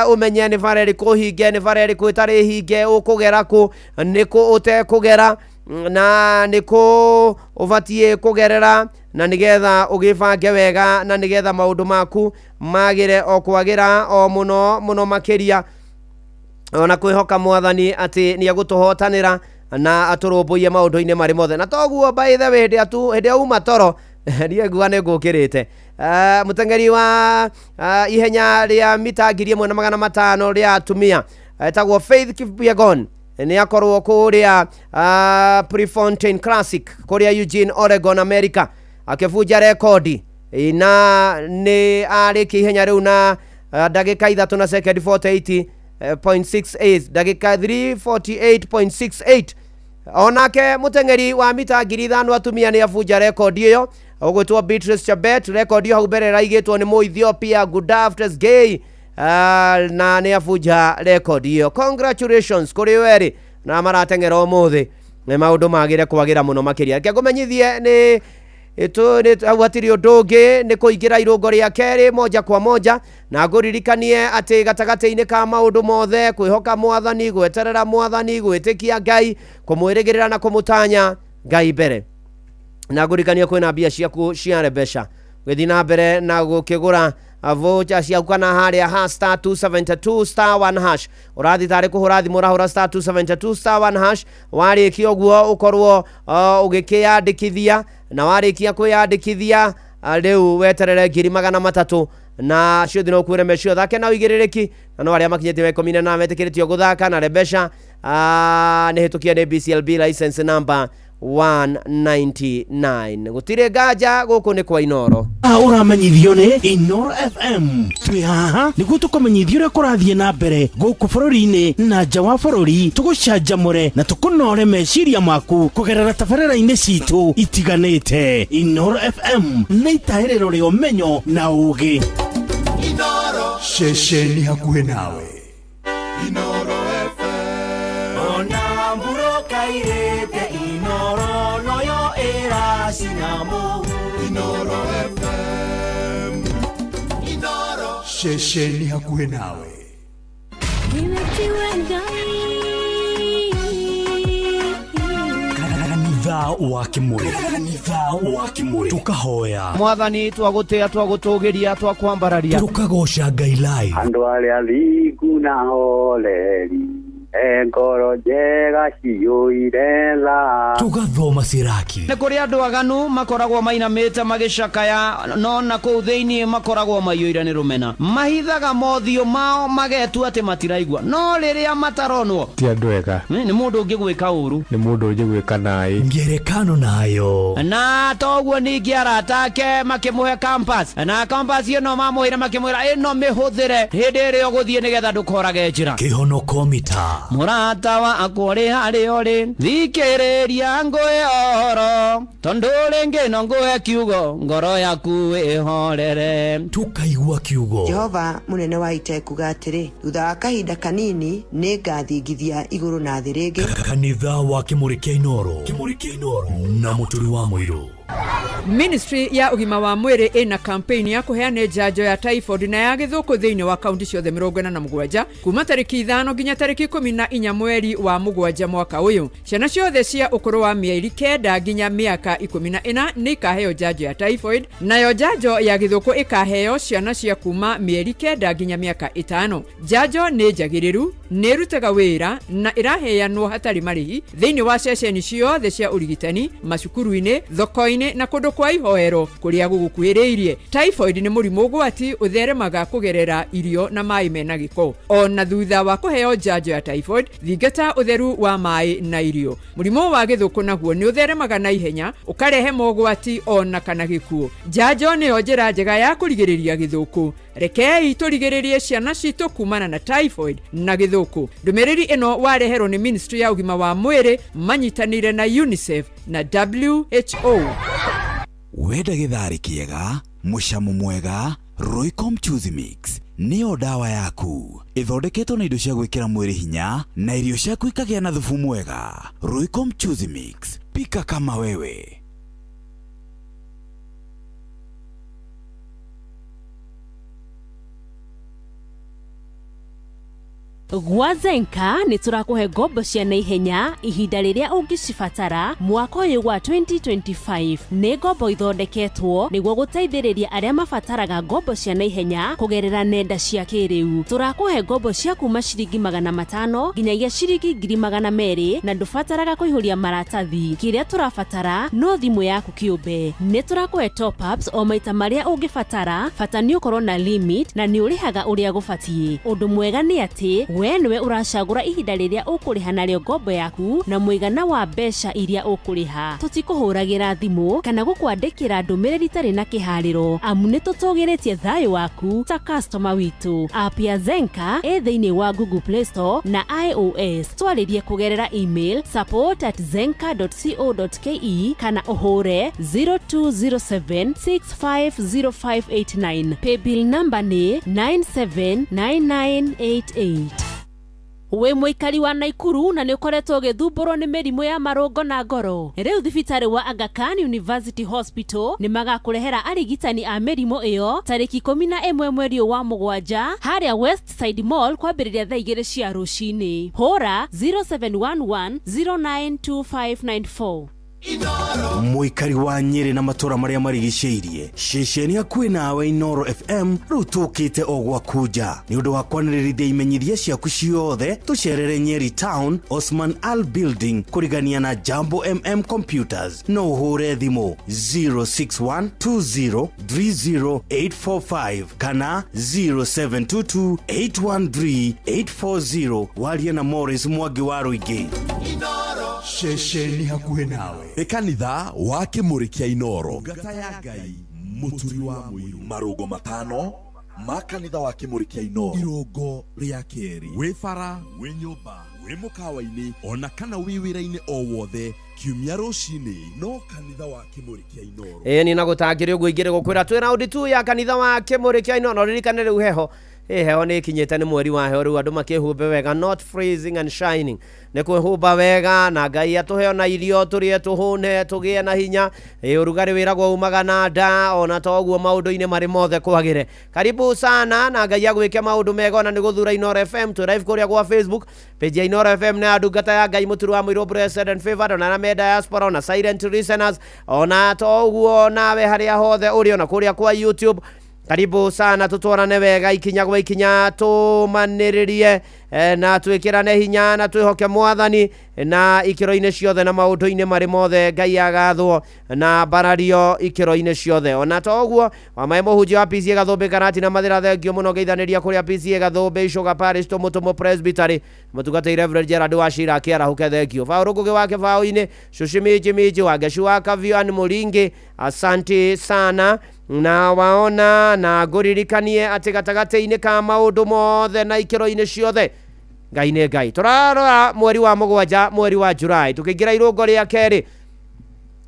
ũmenye nĩ bara ĩrĩkũ hinge, nĩ bara ĩrĩkũ ĩtarĩ hinge, ũkũgera kũ, nĩ kũ ũtekũgera na nĩ kũ ũbatiĩ kũgerera, na nĩgetha ũgĩbange wega na nĩgetha maũndũ maku magĩre o kwagĩra o mũno mũno makĩria, ona kwĩhoka mwathani atĩ nĩ egũtũhotanĩra na atũrũmbũiye maũndũ-inĩ marĩ mothe. Na toguo by the way hĩndĩ ĩrĩa uma toro niĩ nguga nĩ ngũkĩrĩte. Mũteng'eri wa ihenya rĩa mita 1500 rĩa atumia etagwo Faith Kipyegon nĩ akorwo kũrĩa Prefontaine Classic kũrĩa Eugene, Oregon, America, akĩbunja rekondi na nĩ arĩkia ihenya rĩu na ndagĩka 3 na sekendi 48.68, ndagĩka 348.68. Onake mũteng'eri wa mita 5000 atumia nĩ abunja rekondi ĩyo ũgwĩtwo Beatrice Chebet. Rekondi ĩyo hau mbere ĩraigĩtwo nĩ Mũethiopia Gudaf Tesgay, na nĩ abunja rekondi ĩyo. Congratulations kũrĩ werĩ na marateng'era ũmũthĩ nĩ maũndũ magĩre kwagĩra mũno makĩria. Reke ngũmenyithie nĩ hau hatirĩ ũndũ ũngĩ nĩ kũingĩra irũngo rĩa kerĩ moja kwa moja, na ngũririkanie atĩ gatagatĩ-inĩ ka maũndũ mothe kwĩhoka mwathani, gweterera mwathani, gwĩtĩkia Ngai, kũmwĩrĩgĩrĩra na kũmũtanya Ngai mbere. Na ngũririkanie kwĩna mbia ciaku cia Rebesha gũthiĩ na mbere na gũkĩgũra voucher ciaku kana harĩa ha star 272 star 1 hash. Ũrathiĩ tarĩ kũhũra thimũ ũrahũra star 272 star 1 hash. Warĩkia ũguo ũkorwo ũgĩkĩyandĩkithia, na warĩkia kwĩyandĩkithia rĩu weterere 300,000 na ciothe no kwĩre mecio thake na ũigĩrĩrĩki, na no arĩa makinyĩtie 18 metĩkĩrĩtio gũthaka na Rebesha nĩ hĩtũkia nĩ BCLB license number 199. Gũtirĩ nganja gũkũ nĩ kwa Inooro. Ũramenyithio nĩ Inooro FM. Twĩ haha nĩguo tũkũmenyithia ũrĩa kũrathiĩ na mbere gũkũ bũrũri-inĩ na nja wa bũrũri, tũgũcanjamũre na tũkũnore meciria maku kũgerera tabarĩra-inĩ citũ itiganĩte. Inooro FM nĩ itahĩrĩro rĩa ũmenyo na ũũgĩ. Ceceni hakuhĩ nawe. Inooro FM. Ona mburoka irĩte Inooro noyo ĩracina mũhu. Inooro FM. Inooro. Ceceni hakuhĩ nawe. Kanitha wa Kĩmũrĩ, kanitha wa Kĩmũrĩ, tukahoya mwathani, twagũtĩa, twagũtũgĩria, twakwambararia, tukagoca Ngai live. Andũ arĩa thingu na horeri E ngoro njega ciyũire tha. Tũgathoma Siraki. Nĩ kũrĩ andũ aganu makoragwo mainamĩte magĩcakaya, no na kũu thĩinĩ makoragwo maiyũire nĩ rũmena. Mahithaga mothiũ mao magetua atĩ matiraigua, no rĩrĩa mataronwo Ti andũ ega. Nĩ mũndũ ũngĩgwĩka ũru. Nĩ mũndũ ũngĩgwĩka naĩ. Ngerekano nayo. Na toguo ningĩ arata ake makĩmũhe compass, na compass ĩno mamũheire makĩmwĩra ĩno mĩhũthĩre hĩndĩ ĩrĩa ũgũthiĩ nĩgetha ndũkorage njĩra. Kĩhonoko mita. Mũrata wakwa ũrĩ harĩa ũrĩ, thikĩrĩria ngũhe ũhoro, tondũ rĩngĩ no ngũhe kiugo, ngoro yaku ĩhorere. Tũkaigua kiugo. Jehova mũnene wa ita ekuga atĩrĩ, thutha wa kahinda kanini nĩ ngathingithia igũrũ na thĩ rĩngĩ. Kanitha wa Kĩmũrĩ kĩa Inoro. Kĩmũrĩ kĩa Inoro na Mũturi wa Mũirũ. Ministry ya ũgima wa mwĩrĩ ĩna campaign ya kũheana njanjo ya typhoid na ya gĩthũkũ thĩinĩ wa kaunti ciothe 47 kuma tarĩki 5 nginya tarĩki 14 mweri wa 7 mwaka ũyũ. Ciana ciothe cia ũkũrũ wa mĩeri 9 nginya mĩaka 14 nĩ ikaheo njanjo ya typhoid, nayo njanjo ya gĩthũkũ ĩkaheo ciana cia kuma mĩeri 9 nginya mĩaka 5. Njanjo nĩ njagĩrĩru, nĩ ĩrutaga wĩra na ĩraheanwo hatarĩ marĩhi thĩinĩ wa ceceni ciothe cia ũrigitani, macukuru-inĩ, thoko-inĩ na kũndũ kwa ihoero kũrĩa gũgũkuhĩrĩirie. Typhoid nĩ mũrimũ ũgwati ũtheremaga kũgerera irio na maĩ mena gĩko. Ona thutha wa kũheo njanjo ya typhoid, thingata ũtheru wa maĩ na irio. Mũrimũ wa gĩthũkũ naguo nĩ ũtheremaga na ihenya, ũkarehe mogwati ona kana gĩkuũ. Njanjo nĩyo njĩra njega ya kũrigĩrĩria gĩthũkũ. Rekei tũrigĩrĩrie ciana citũ kumana na typhoid na gĩthũkũ. Ndũmĩrĩri ĩno wareherwo nĩ Ministry ya ũgima wa mwĩrĩ manyitanĩire na UNICEF na WHO. Wenda gĩtharĩ kĩega, mũcamo mwega, Royco Mchuzi Mix nĩyo ndawa yaku. Ĩthondeketwo na indo cia gwĩkĩra mwĩrĩ hinya na irio ciaku ikagĩa na thubu mwega. Royco Mchuzi Mix, pika kama wewe. Gwa Zenka nĩ tũrakũhe ngombo cia naihenya ihinda rĩrĩa ũngĩcibatara mwaka ũyũ wa 2025. Nĩ ngombo ithondeketwo nĩguo gũteithĩrĩria arĩa mabataraga ngombo cia naihenya kũgerera nenda cia kĩrĩu. Tũrakũhe ngombo cia kuma ciringi 500 nginyagia ciringi 200,000 na ndũbataraga kũihũria maratathi. Kĩrĩa tũrabatara no thimũ yaku kĩũmbe. Nĩ tũrakũhe top ups o maita marĩa ũngĩbatara, bata nĩ ũkorwo na limit na nĩ ũrĩhaga ũrĩa gũbatiĩ. Ũndũ mwega nĩ atĩ we nĩwe ũracagũra ihinda rĩrĩa ũkũrĩha narĩo ngombo yaku na mũigana wa mbeca iria ũkũrĩha. Tũtikũhũragĩra thimũ kana gũkwandĩkĩra ndũmĩrĩri itarĩ na kĩharĩro, amu nĩ tũtũgĩrĩtie thayũ waku ta customer witũ. App ya Zenka ĩ thĩinĩ wa Google Play Store na iOS. Twarĩrie kũgerera email support@zenka.co.ke kana ũhũre 0207650589. Paybill number nĩ 979988. Wĩ mũikari wa Naikuru na nĩ ũkoretwo ũgĩthumbũrwo nĩ mĩrimũ ya marũngo na ngoro. Rĩu thibitarĩ wa Aga Khan University Hospital nĩ magakũrehera arigitani a mĩrimũ ĩyo tarĩki 11 mweri wa 7 harĩa Westside Mall kwambĩrĩria thaa 2 cia rũcinĩ. Hũra 0711 092594. Mũikari wa Nyĩrĩ na matũra marĩa marigicĩirie, ceceni hakuhĩ nawe Inoro FM rĩu tũkĩte o gwaku nja nĩ ũndũ wa kwanĩrĩrithia imenyithia ciaku ciothe. Tũcerere Nyeri Town, Osman Al Building, kũrigania na Jambo MM Computers. No ũhũre thimũ 0612030845 kana 0722813840. Warie na Morris Mwangi wa Rũingĩ. Ceceni hakuhĩ nawe nĩ kanitha wa Kĩmũrĩ kĩa Inoro. Ngata ya Ngai, Mũturi wa Mũirũ. Marũngo 5 ma kanitha wa Kĩmũrĩ kĩa Inoro. Irũngo rĩa kerĩ, wĩ bara, wĩ nyũmba, wĩ mũkawa-inĩ ona kana wĩ wĩra-inĩ o wothe, kiumia rũcinĩ no kanitha wa Kĩmũrĩ kĩa Inoro. Ĩĩ ni na gũtangĩrĩ ũguo ingĩrĩ gũkwĩra twĩ raundi 2 ya kanitha wa Kĩmũrĩ kĩa Inoro. Ririkane rĩu heho heho nĩ ikinyĩte, nĩ mweri wa heho rĩu andũ makĩhumbe wega, not freezing and shining, nĩ kwĩhumba wega na Ngai atũhe ona irio tũrĩe tũhũne tũgĩe na hinya. Ũrugarĩ wĩragwo umaga na nda, ona toguo maũndũ-inĩ marĩ mothe kwagĩre. Karibu sana na Ngai agwĩke maũndũ mega ona nĩ gũthura Inoro FM. Twĩ live kũrĩa gwa Facebook page ya Inoro FM na ndungata ya Ngai Mũturi wa Mũirũ, blessed and favored, ona me diaspora, ona silent listeners, ona toguo nawe harĩa hothe ũrĩ, ona kũrĩa kwa YouTube. Karibu sana, tutwarane wega ikinya gwa ikinya, tũmanĩrĩrie na twĩkĩrane hinya na twĩhoke mwathani na ikĩro-inĩ ciothe na maũndũ-inĩ marĩ mothe. Ngai agathwo na mbarario ikĩro-inĩ ciothe. Ona to ũguo, wamae mũhunjia wa PCA Gathũmbĩ Karati na Mathĩra, thengio mũno ngeithanĩria kũrĩa PCA Gathũmbĩ Icuga Parish Tũmũtũmũ Presbytery, mũtungatĩri Reverend Gerald Wachira akĩarahũke, thengio. Paũlũ Ngũgĩ wa Kĩbaũ-inĩ, Cuci Minji Minji wa Ngecu wa Kavian Mũringĩ, asante sana. Na waona na ngũririkanie atĩ gatagatĩ-inĩ ka maũndũ mothe na ikĩro-inĩ ciothe, Ngai nĩ Ngai. Tũrarora mweri wa 7, mweri wa Julai, tũkĩingĩra irũngo rĩa kerĩ,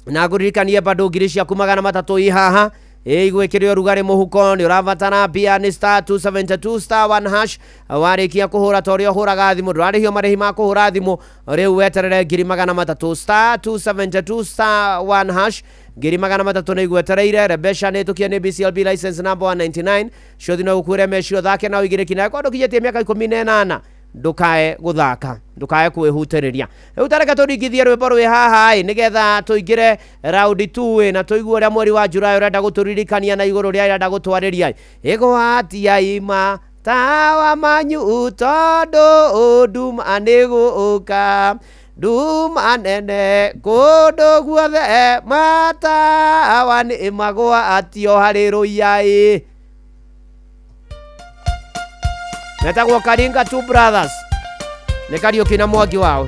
na ngũririkanie bado ngiri ciaku 300 i haha igwĩkĩre ũrugarĩ mũhuko. Nĩ ũrabatara mbia, nĩ star 272 star 1 hash. Warĩkia kũhũra ta ũrĩa ũhũraga thimũ, ndũrarĩhio marĩhi ma kũhũra thimũ. Rĩu weterere ngiri 300, star 272 star 1 hash, ngiri 300 nĩ igwetereire. Rebesha nĩ tũkie nĩ BCLB license number 199. Ciothi no gũkuĩre mecio thake na ũigĩrĩki nawe kwa ndũkinyĩtie mĩaka 18, ndukae guthaka, ndukae kwihutĩrĩria. Rĩu tareke tũringithie rwĩmbo rwĩ haha ĩ, nĩgetha tũingĩre raundi 2 na tũigue ũrĩa mweri wa Julai ũrenda gũtũririkania na igũrũ rĩa ĩrenda gũtwarĩria. Ĩgwatia ima tawa manyu tondũ nduma nĩ gũka, nduma nene kũndũ guothe, matawa nĩ magwatio harĩ rũiya. Metagwo Karinga Two Brothers, nĩ Kariũki na Mwangi wao.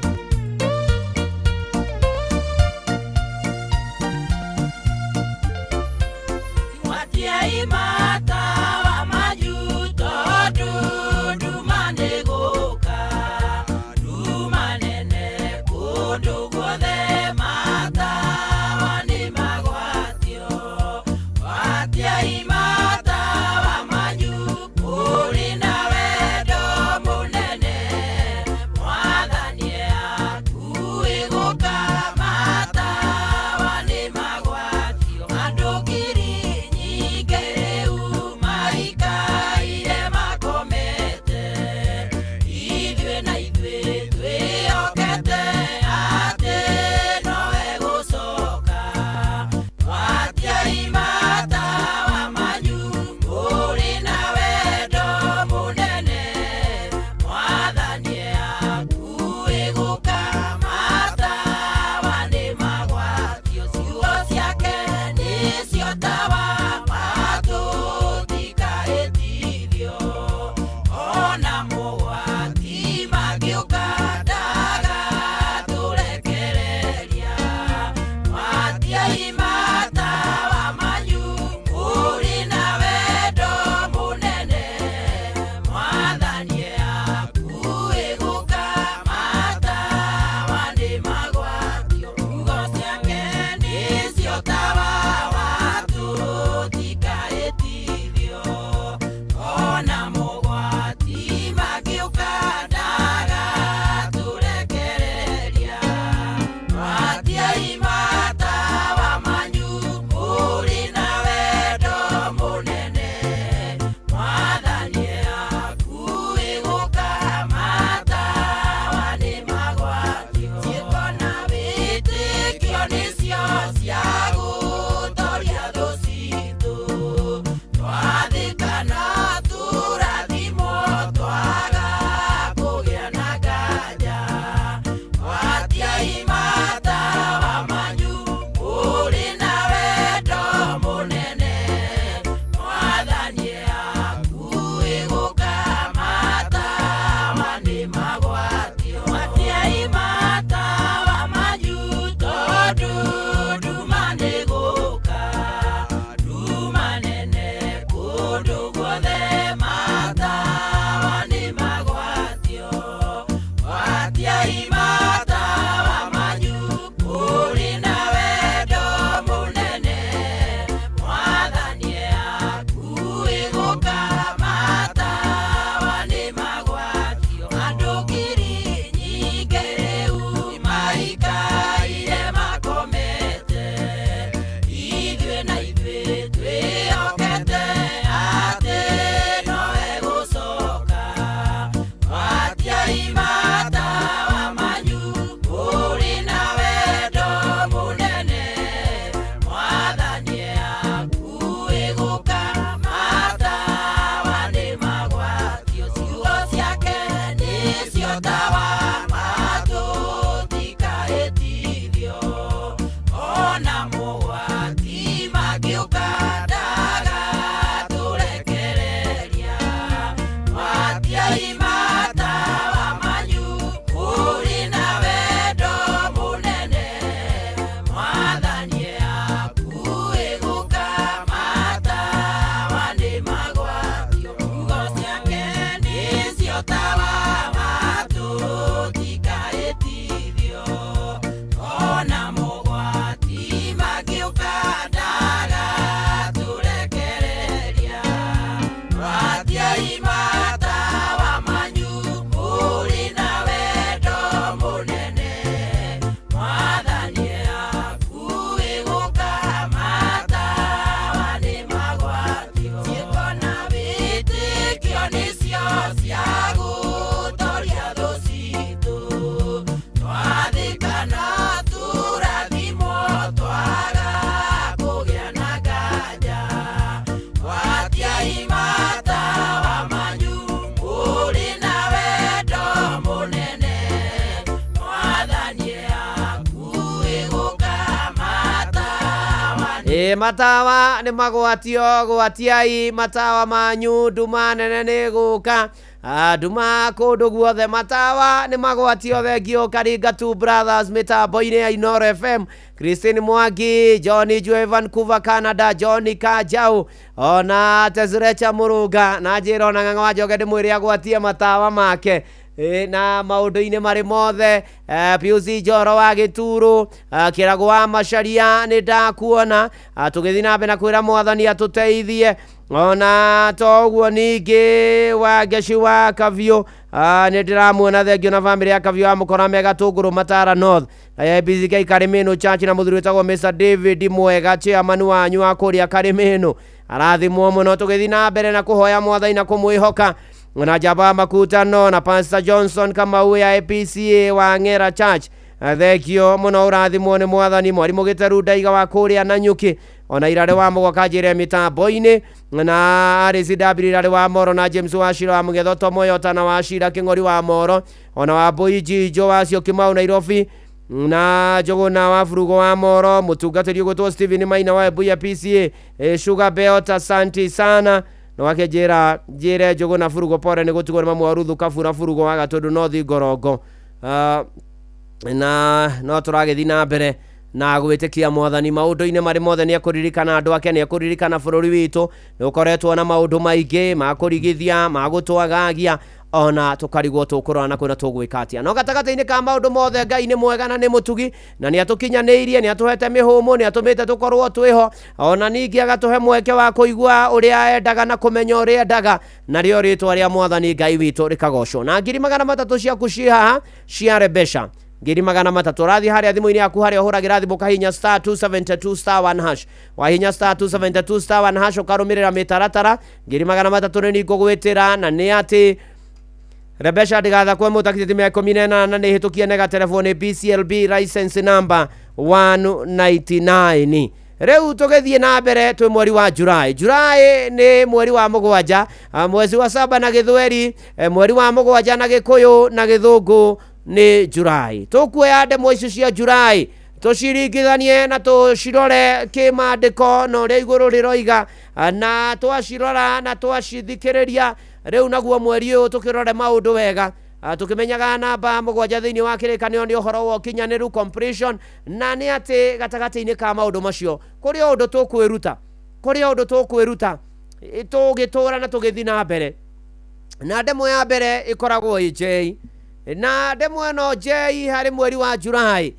Ona mogwati. Matawa nĩ magwatio, gwatiai matawa manyu, nduma nene nĩ gũka. Nduma kũndũ guothe, matawa nĩ magwatio. Thengio Karinga Two Brothers mĩtambo-inĩ ya Inoro FM, Christine Mwangi, John Jue Vancouver Canada, John Kajau ona Tezurecha Mũrũnga na njĩra ona ng'ang'a wa Njoge ndĩmwĩre agwatie matawa make. Na maũndũ-inĩ marĩ mothe, Piusi Njoro wa Gĩturu, Kĩragũ wa Macaria nĩ ndakuona. Tũgĩthiĩ na mbere na kwĩra mwathani atũteithie. Ona to ũguo ningĩ wa Ngeci wa Kabiũ, nĩ ndĩramuona, thengio na bamĩrĩ ya Kabiũ wa Mũkora me Gatũngũrũ Matara North na ABCK Karimĩnũ Church na mũthuri wĩtagwo Mr David Mwega, chairman wanyu wa kũrĩa Karimĩnũ, arathimwo mũno. Tũgĩthiĩ na mbere na kũhoya mwathani na kũmwĩhoka na njamba makutano na Pastor Johnson Kamau ya APCA wa Ng'era Church, thengio mũno, ũrathimwo nĩ mwathani. Mwarimũ Gĩteru Ndaiga wa kũrĩa Nanyuki ona Irare wa Mũgwa kanjĩre mĩtambo-inĩ na RCW Irare wa Moro na James wa Shira wa Mũgetho Tomoyota na wa Shira Kĩng'ori wa Moro ona wa Mbũi Njijo wa Syokimau Nairobi na Njũgũna wa Burugo wa Moro, mũtungatĩri ũgwĩtwo Stephen Maina wa Ebuya PCA, Sugar Beota, santi sana. No wake njĩra njĩre Njũgũna Burugo pore nĩ gũtigwo nĩ mamu wa Ruthu Kabura Burugo wa Gatũndũ North Ngorongo. Na no tũragĩthiĩ na mbere na gwĩtĩkia mwathani maũndũ-inĩ marĩ mothe. Nĩ ekũririkana andũ ake, nĩ ekũririkana bũrũri witũ. Nĩ ũkoretwo na maũndũ maingĩ ma kũrigithia, ma gũtwagagia, ona tũkarigwo tũkũrora na kwĩna tũgwĩka atĩa. No gatagatĩ-inĩ ka maũndũ mothe, Ngai nĩ mwega na nĩ mũtugi na nĩ atũkinyanĩirie, nĩ atũhete mĩhũmũ, nĩ atũmĩte tũkorwo twĩho, ona ningĩ agatũhe mweke wa kũigua ũrĩa endaga na kũmenya ũrĩa endaga, narĩo rĩtwa rĩa mwathani Ngai witũ rĩkagocwo. Na 300,000 ciaku ciĩ haha cia Rebesha, 300,000. Ũrathiĩ harĩa thimũ-inĩ yaku harĩa ũhũragĩra thimũ, kahinya *272 *1#. Wahinya *272 *1# ũkarũmĩrĩra mĩtaratara. 300,000 nĩ ningũgwĩtĩra na nĩ atĩ Rebesha ndigathakwe mũtakithiti 18 nĩ hĩtũkie nega telefoni BCLB license number 199. Rĩu tũgĩthiĩ na mbere twĩ mweri wa Julai. Julai nĩ mweri wa mũgwanja, mwezi wa saba na gĩthweri, mweri wa mũgwanja na gĩkũyũ na gĩthũngũ nĩ Julai. Tũkuoya ndemwa icio cia Julai tũciringithanie na tũcirore kĩmandĩko na ũrĩa igũrũ rĩroiga, na twacirora na twacithikĩrĩria rĩu naguo mweri ũyũ tũkĩrore maũndũ wega, tũkĩmenyaga namba 7 thĩinĩ wa kĩrĩkanĩro nĩ ũhoro wa ũkinyanĩru, completion, na nĩ atĩ gatagatĩ-inĩ ka maũndũ macio kũrĩ o ũndũ tũkwĩruta, kũrĩ o ũndũ tũkwĩruta tũgĩtũra na tũgĩthiĩ na mbere. Na ndemwa ya mbere ĩkoragwo ĩ J, na ndemwa ĩno J harĩ mweri wa Julai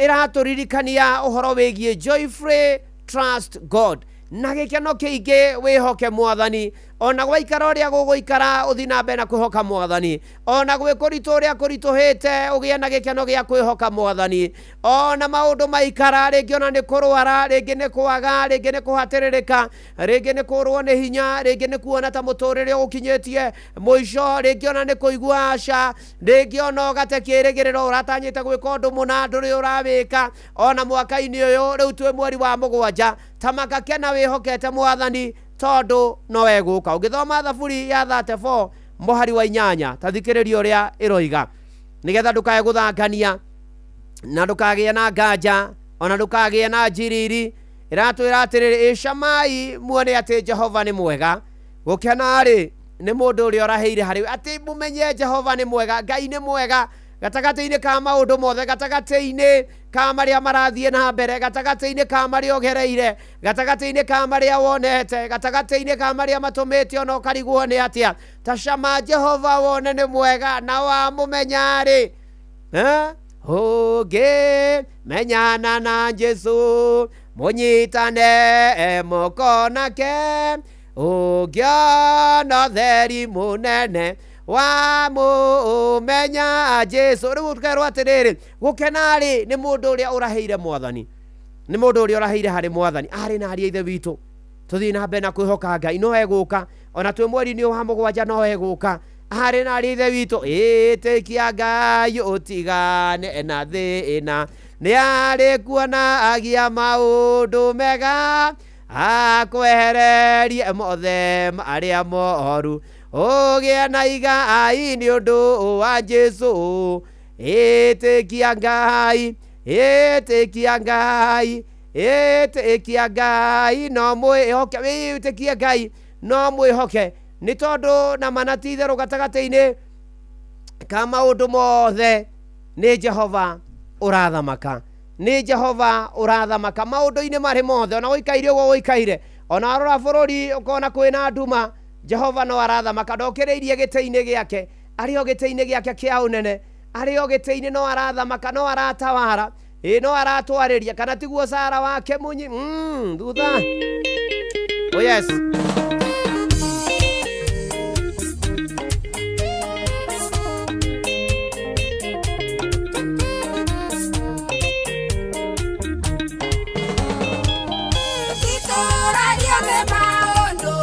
ĩratũririkania ũhoro wĩgiĩ joyfully trust God, na gĩkeno kĩingĩ wĩhoke mwathani. Ona gwaikara ũrĩa gũgũikara, ũthiĩ na mbere na kwĩhoka mwathani. Ona gwĩ kũritũ ũrĩa kũritũhĩte, ũgĩe na gĩkeno gĩa kwĩhoka mwathani. Ona maũndũ maikara, rĩngĩ ona nĩ kũrwara, rĩngĩ nĩ kwaga, rĩngĩ nĩ kũhatĩrĩrĩka, rĩngĩ nĩ kũrwo nĩ hinya, rĩngĩ nĩ kuona ta mũtũrĩre ũkinyĩtie mũico, rĩngĩ ona nĩ kũigua aca, rĩngĩ ona ũgate kĩrĩgĩrĩro, ũratanyĩte gwĩka ũndũ mũna ndũrĩ ũrawĩka. Ona mwaka-inĩ ũyũ rĩu twĩ mweri wa 7, tamaka kena wĩhokete mwathani tondũ no egũka. Ũngĩthoma Thaburi ya 34 mũhari wa 8, ta thikĩrĩria ũrĩa ĩroiga, nĩgetha ndũkae gũthangania na ndũkagĩe na nganja ona ndũkagĩe na njiriri. Ĩratwĩra atĩrĩrĩ, ĩcamai muone atĩ Jehova nĩ mwega, gũkena-rĩ nĩ mũndũ ũrĩa ũrahĩire harĩ we, atĩ mũmenye Jehova nĩ mwega, Ngai nĩ mwega gatagatĩ-inĩ ka maũndũ mothe, gatagatĩ-inĩ ka marĩa marathiĩ na mbere, gatagatĩ-inĩ ka marĩa ũgereire, gatagatĩ-inĩ ka marĩa wonete, gatagatĩ-inĩ ka marĩa matũmĩte ona ũkarigwo nĩ atĩa. Ta cama Jehova wone nĩ mwega, na wamũmenya-rĩ, ũngĩmenyana na Jesũ, mũnyitane moko nake, ũngĩona ũtheri mũnene wamũmenya Jesũ. Rĩu tũkerwo atĩrĩrĩ, gũkena-rĩ nĩ mũndũ ũrĩa ũrahĩire mwathani, nĩ mũndũ ũrĩa ũrahĩire harĩ mwathani. Arĩ na ariũ a ithe witũ, tũthiĩ na mbere na kwĩhoka Ngai, no egũka. Ona twĩ mweri-inĩ wa 7 no egũka. Arĩ na ariũ a ithe witũ, ĩtĩkia Ngai ũtigane na thĩna, nĩ arĩ kuona agia maũndũ mega, akwehererie mothe marĩa moru, ũgĩe na igai nĩ ũndũ wa Jesũ. Ĩtĩkia Ngai, ĩtĩkia Ngai, Ĩtĩkia Ngai no mwĩhoke, wĩtĩkie Ngai no mwĩhoke, nĩ tondũ na mana ti itherũ gatagatĩ-inĩ ka maũndũ mothe nĩ Jehova ũrathamaka, nĩ Jehova ũrathamaka maũndũ-inĩ marĩ mothe. Ona ũikaire ũguo ũikaire, ona warora bũrũri ũkona kwĩna nduma, Jehova no arathamaka. Ndokĩrĩirie gĩtĩ-inĩ gĩake, arĩ o gĩtĩ-inĩ gĩake kĩa ũnene, arĩ o gĩtĩ-inĩ no arathamaka, no aratawara, ĩ no aratwarĩria, kana tiguo Sara wake munyi thutha. Oh yes. Tũtũragia nĩ maũndũ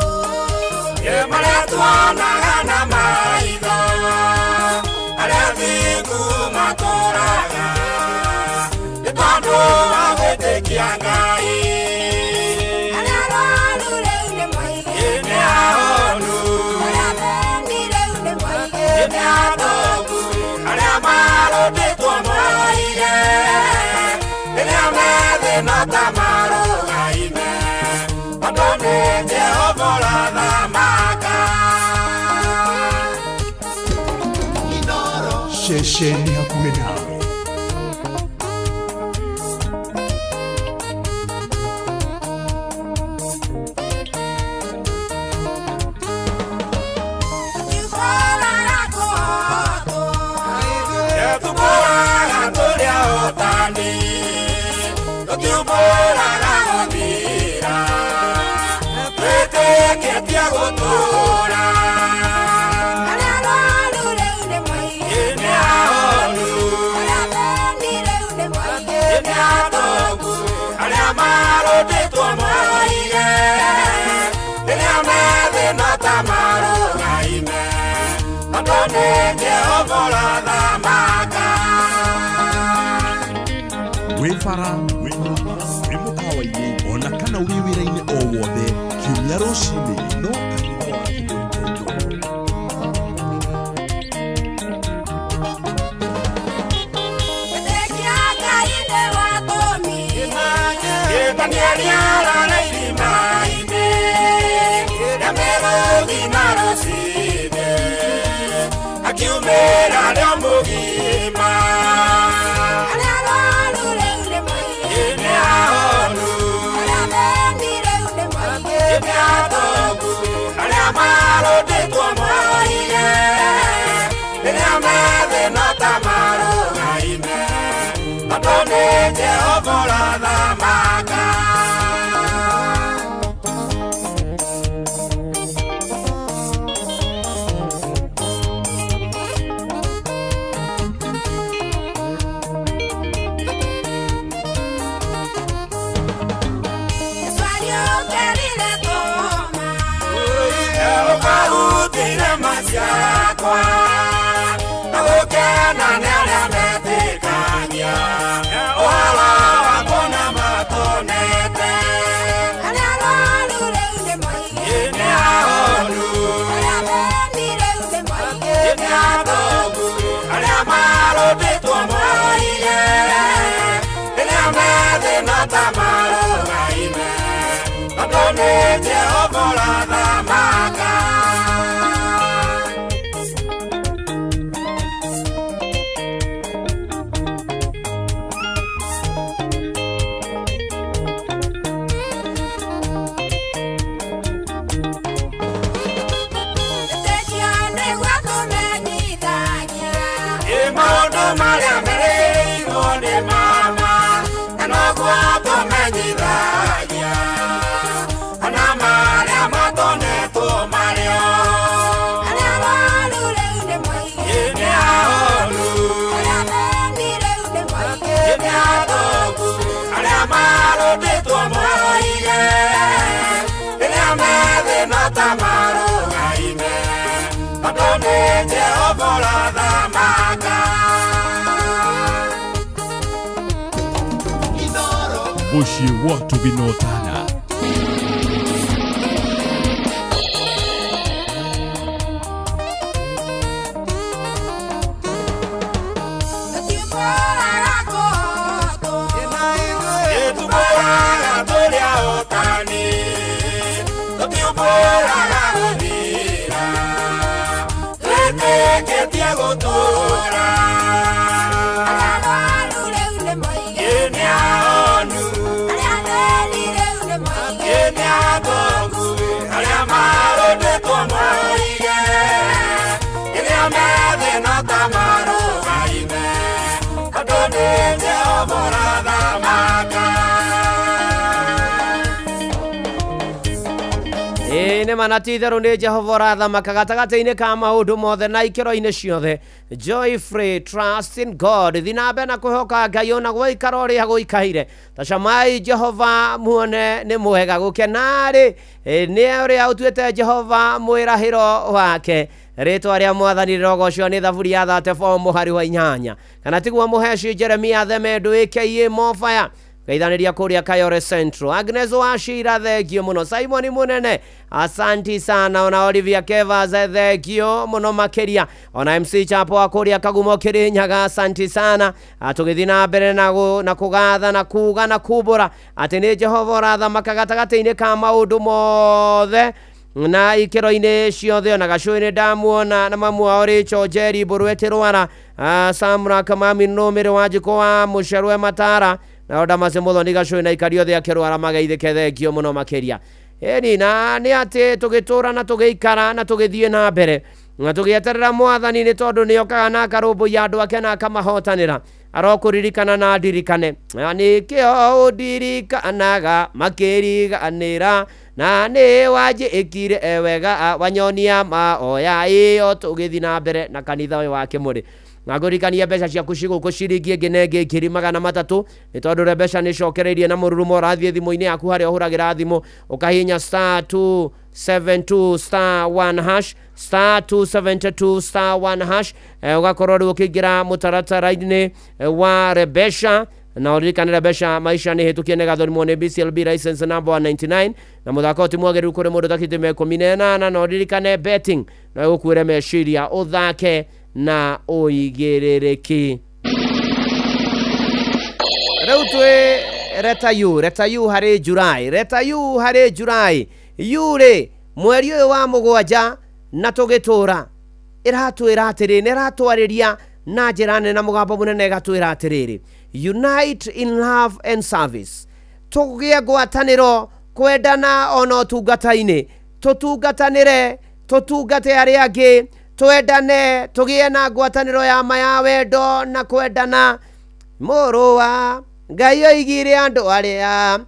marĩa tuonaga na maitho, arĩa thingu matũraga nĩ tondũ wa gwĩtĩkia Ngai. Arĩa arwaru rĩu nĩ moige, Nĩ ahonu, arĩa athĩni rĩu nĩ moige, nĩ atongu, arĩa marũndĩtwo moige, rĩrĩa me thĩna ta marũgaime, tondũ nĩ Jehova ũrathamaka. Ceceni hakuhĩ nawe. Tũtũraga kũhotwo, Tũtũraga tũrĩ ahotani, tũtiumbũraga gũthira, twĩtĩkĩtie gũtũũra. Arĩa arwaru rĩu nĩ moige, Nĩ ahonu, arĩa athĩni rĩu nĩ moige, nĩ atongu, arĩa marũndĩtwo moige, rĩrĩa me thĩna ta marũgaime, tondũ nĩ Jehova ũrathamaka. Wĩ bara, wĩ mũkawa-inĩ, ona kana ũrĩ wĩra-inĩ o wothe, kiumia rũcinĩ no kanitha wa Kĩmũrĩ kĩa Inooro. Gwĩtĩkia Ngai nĩ watũmire, Danieli arara irima-inĩ rĩa mĩrũthi na rũcinĩ, akiumĩra rĩo mũgima. Arĩa arwaru rĩu nĩ moige, Nĩ ahonu, arĩa athĩni rĩu nĩ moige, nĩ atongu, arĩa marũndĩtwo moige, rĩrĩa me thĩna ta marũgaime, tondũ nĩ Jehova ũrathamaka. Yesu ariũkĩrire Thoma, Ũkarutire maciakwa na gũkena nĩ arĩa metĩkagia ũhoro wakwa na matonete. Arĩa arwaru rĩu nĩ moige, Nĩ ahonu, arĩa athĩni rĩu nĩ moige, nĩ atongu, arĩa marũndĩtwo moige, rĩrĩa me thĩna ta marũgaime, tondũ nĩ Jehova ũrathamaka. Gwĩtĩkia nĩguo kũmenyithagia, Ĩ maũndũ marĩa merĩirwo nĩ mama, na noguo tũmenyithagia, ona marĩa matonetwo marĩo. Arĩa arwaru rĩu nĩ moige, Nĩ ahonu, arĩa athĩni rĩu nĩ moige, nĩ atongu, arĩa marũndĩtwo moige, rĩrĩa me thĩna ta marũgaime, tondũ nĩ Jehova ũrathamaka. Mũciĩ wa Tũginotana. Tũtũraga kũhotwo, Tũtũraga Megũtũũra. Arĩa arwaru rĩu nĩ moige Ĩ nĩ ahonu. Arĩa athĩni rĩu nĩ moige Ĩ nĩ atongu. Arĩa marũndĩtwo moige. Rĩrĩa methĩna ta marũgaime. Tondũ nĩ Jehova ũrathamaka. Ĩĩ nĩ ma na ti itherũ nĩ Jehova ũrathamaka gatagatĩ-inĩ ka maũndũ mothe na ikĩro-inĩ ciothe. Joyfully trust in God. Thiĩ na mbere na kwĩhoka Ngai ona gwaikara ũrĩa gũikaire. Ta camai Jehova muone nĩ mwega. Gũkena-rĩ, nĩ ũrĩa ũtuĩte Jehova mwĩrahĩro wake. Rĩtwa rĩa Mwathani rĩrogocwo nĩ Thaburi ya 34 mũhari wa 8. Kana tiguo mũheci Jeremia Themendo aka Mofaya. Geithanĩria kũrĩa Kayore Central. Agnes Wachira thengio mũno. Simon Munene asanti sana. Ona Olivia Kevas thengio mũno makĩria. Ona MC Chapo wa kũrĩa Kagumo Kĩrĩnyaga asanti sana. Tũgĩthiĩ na mbere na kũgatha na kuga na kumbũra atĩ nĩ Jehova ũrathamaka gatagatĩ-inĩ ka maũndũ mothe na ikĩro-inĩ ciothe. Ona gacũĩ nĩ ndamuona na mamu wao Rachel Njeri Mbũrũ Rwara, Samra Kamami Nũmĩrĩ wa Njĩkũ wa Mũcerwe Matara na Oda Mase Mũthoni Gacũĩ na ikari othe akĩrwara mageithĩke thengio mũno makĩria. Ĩni na nĩ atĩ tũgĩtũra na tũgĩikara na tũgĩthiĩ na mbere na tũgĩeterera Mwathani nĩ tondũ nĩ okaga na akarũmbũiya andũ ake na akamahotanĩra. Arokũririkana na ndirikane. Na nĩkĩo ũndirikanaga makĩriganĩra na nĩ wanjĩkire wega wanyonia maoya ĩyo tũgĩthiĩ na mbere na kanitha ũyũ wa Kĩmũrĩ. Na ngũririkanie mbeca ciaku cigũkũ ciringi ĩngĩ na ĩngĩ 300,000 nĩ tondũ ũrĩa mbeca nĩ cokereirie na mũrurumo ũrathiĩ thimũ-inĩ yaku harĩa ũhũragĩra thimũ ũkahihinya star 272 star 1 hash star 272 star 1 hash, ũgakorwo rĩu ũkĩingĩra mũtaratara-inĩ wa Rebesha. Na ũririkane Rebesha maisha nĩ hĩtũkie nĩ gathũrimwo nĩ BCLB license number 199 na mũthako ti mwagĩrĩru kũrĩ mũndũ ũtakĩte mĩaka 18. Na ũririkane betting no ĩgũkuĩre meciria ũthake na ũigĩrĩrĩki. Rĩu twĩ reta yu, reta yu harĩ July, reta yu harĩ July. Yu rĩ mweri ũyũ wa 7 na tũgĩtũra ĩratwĩra atĩrĩ, nĩ ĩratwarĩria na njĩra nene na mũgambo mũnene ĩgatwĩra atĩrĩrĩ, unite in love and service. Tũgĩe ngwatanĩro kwendana ona ũtungata-inĩ, tũtungatanĩre, tũtungate arĩa angĩ, twendane, tũgĩe na ngwatanĩro ya ma ya wendo na kwendana. Mũrũ wa Ngai oigire andũ arĩa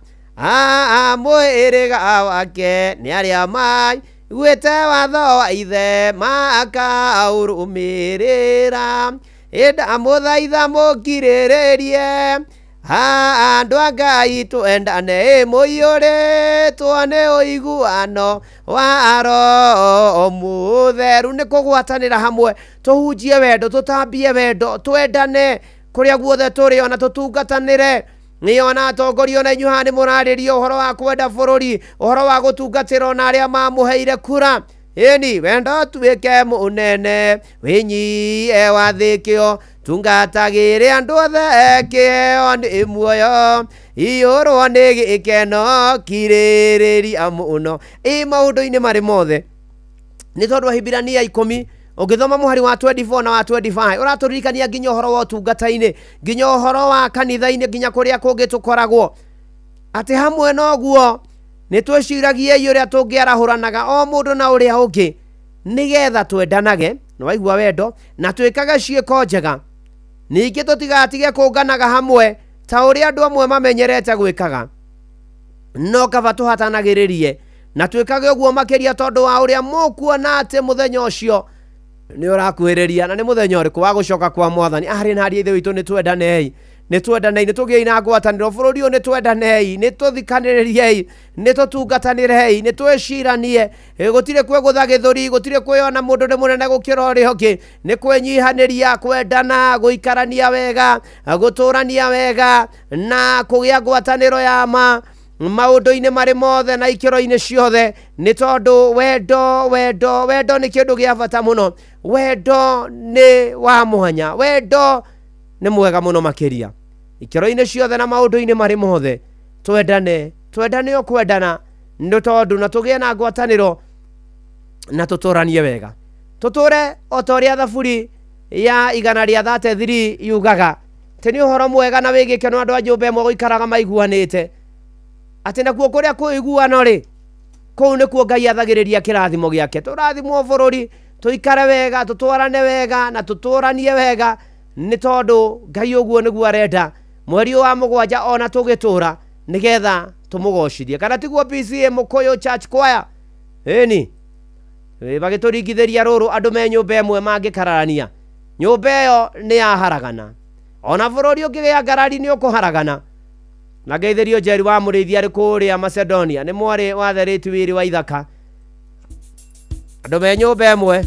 mwĩrĩga wake nĩ arĩa maiguĩte watho wa ithe makaũrũmĩrĩra. Ĩndamũthaitha mũkirĩrĩrie andũ a Ngai twendane, mũiyũrĩtwo nĩ ũiguano wa Roho Mũtheru. Nĩ kũgwatanĩra hamwe tũhunjie wendo, tũtambie wendo, twendane kũrĩa guothe tũrĩ, ona tũtungatanĩre. Nĩ ona atongoria ona inyuĩ haha nĩ mũrarĩria ũhoro wa kwenda bũrũri, ũhoro wa gũtungatĩra ona arĩa mamũheire kura. Ĩni wendo tuĩke mũnene wĩnyihie wathĩkĩo, tungatagĩre andũ othe kĩheo nĩ muoyo, iyũrwo nĩ gĩkeno kirĩrĩria mũno. Ĩ maũndũ-inĩ marĩ mothe nĩ tondũ Ahibirania 10 ũngĩthoma mũhari wa 24 na wa 25 ũratũririkania nginya ũhoro wa ũtungata-inĩ, nginya ũhoro wa kanitha-inĩ, nginya kũrĩa kũngĩ tũkoragwo, atĩ hamwe noguo nĩ twĩciragiei ũrĩa tũngĩarahũranaga o mũndũ na ũrĩa ũngĩ nĩgetha twendanage, nĩ waigua wendo, na twĩkage ciĩko njega. Ningĩ tũtigatige kũnganaga hamwe ta ũrĩa andũ amwe mamenyerete gwĩkaga, no kaba tũhatanagĩrĩrie na twĩkage ũguo makĩria tondũ wa ũrĩa mũkuona atĩ mũthenya ũcio nĩ ũrakuhĩrĩria. Na nĩ mũthenya ũrĩkũ wa gũcoka kwa Mwathani? Arĩ na ariũ a Ithe witũ, nĩ twendanei, nĩ twendanei, nĩ tũgĩei na ngwatanĩro bũrũri ũyũ, nĩ twendanei, nĩ tũthikanĩrĩriei, nĩ tũtungatanĩrei, nĩ twĩciranie. Gũtirĩ kwĩgũtha gĩthũri, gũtirĩ kwĩyona mũndũ nĩ mũnene gũkĩra ũrĩa ũngĩ, nĩ kwĩnyihanĩria, kwendana, gũikarania wega, gũtũrania wega na kũgĩa ngwatanĩro ya ma maũndũ-inĩ marĩ mothe na ikĩro-inĩ ciothe, nĩ tondũ wendo, wendo, wendo nĩ kĩndũ gĩa bata mũno. Wendo nĩ wa mwanya, wendo nĩ mwega mũno makĩria ikĩro-inĩ ciothe na maũndũ-inĩ marĩ mothe. Twendane, twendane o kwendana, nĩ tondũ na tũgĩe na ngwatanĩro na tũtũranie wega, tũtũre o ta ũrĩa Thaburi Ya 133 yugaga atĩ nĩ ũhoro mwega na wĩ gĩkeno andũ a nyũmba ĩmwe gũikaraga maiguanĩte, atĩ nakuo kũrĩa kwĩ ũiguano rĩ, kũu nĩkuo Ngai athagĩrĩria kĩrathimo gĩake. Tũrathimwo bũrũri, tũikare wega, tũtwarane wega na tũtũranie wega, nĩ tondũ Ngai ũguo nĩguo arenda mweri ũyũ wa 7 ona tũgĩtũra, nĩgetha tũmũgocithie. Kana tiguo PCA Mũkũyũ Church Choir? Ĩni magĩtũringithĩria rũrũ, andũ me nyũmba ĩmwe mangĩkararania, nyũmba ĩyo nĩ yaharagana. Ona bũrũri ũngĩgĩa ngarari nĩ ũkũharagana. Na ngeithĩrio Njeri wa Mũrĩithi arĩ kũrĩa Macedonia, nĩ mwarĩ wa Therĩti Wĩrĩ wa Ithaka. Andũ me nyũmba ĩmwe.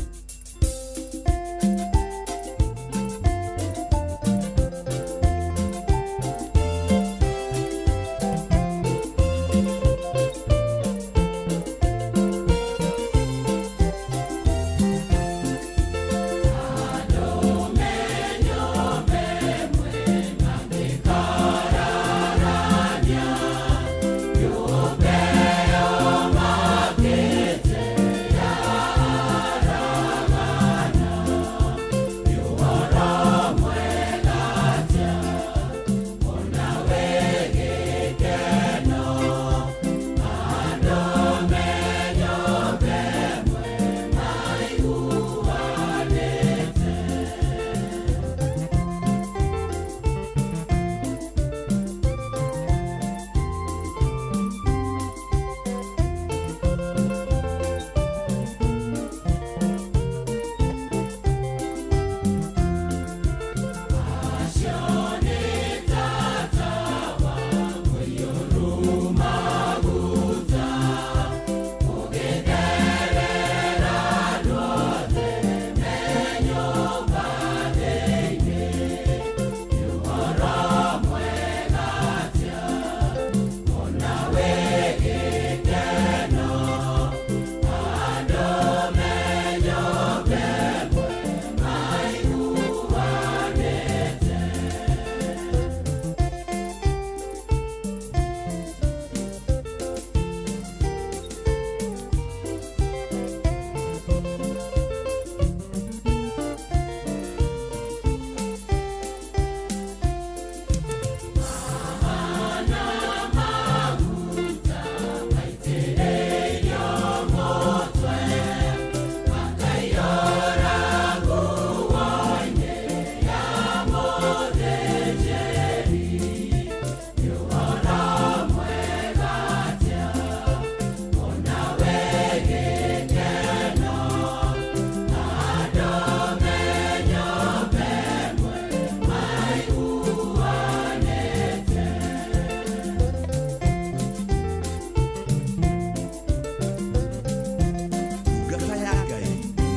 Ndungata ya Ngai,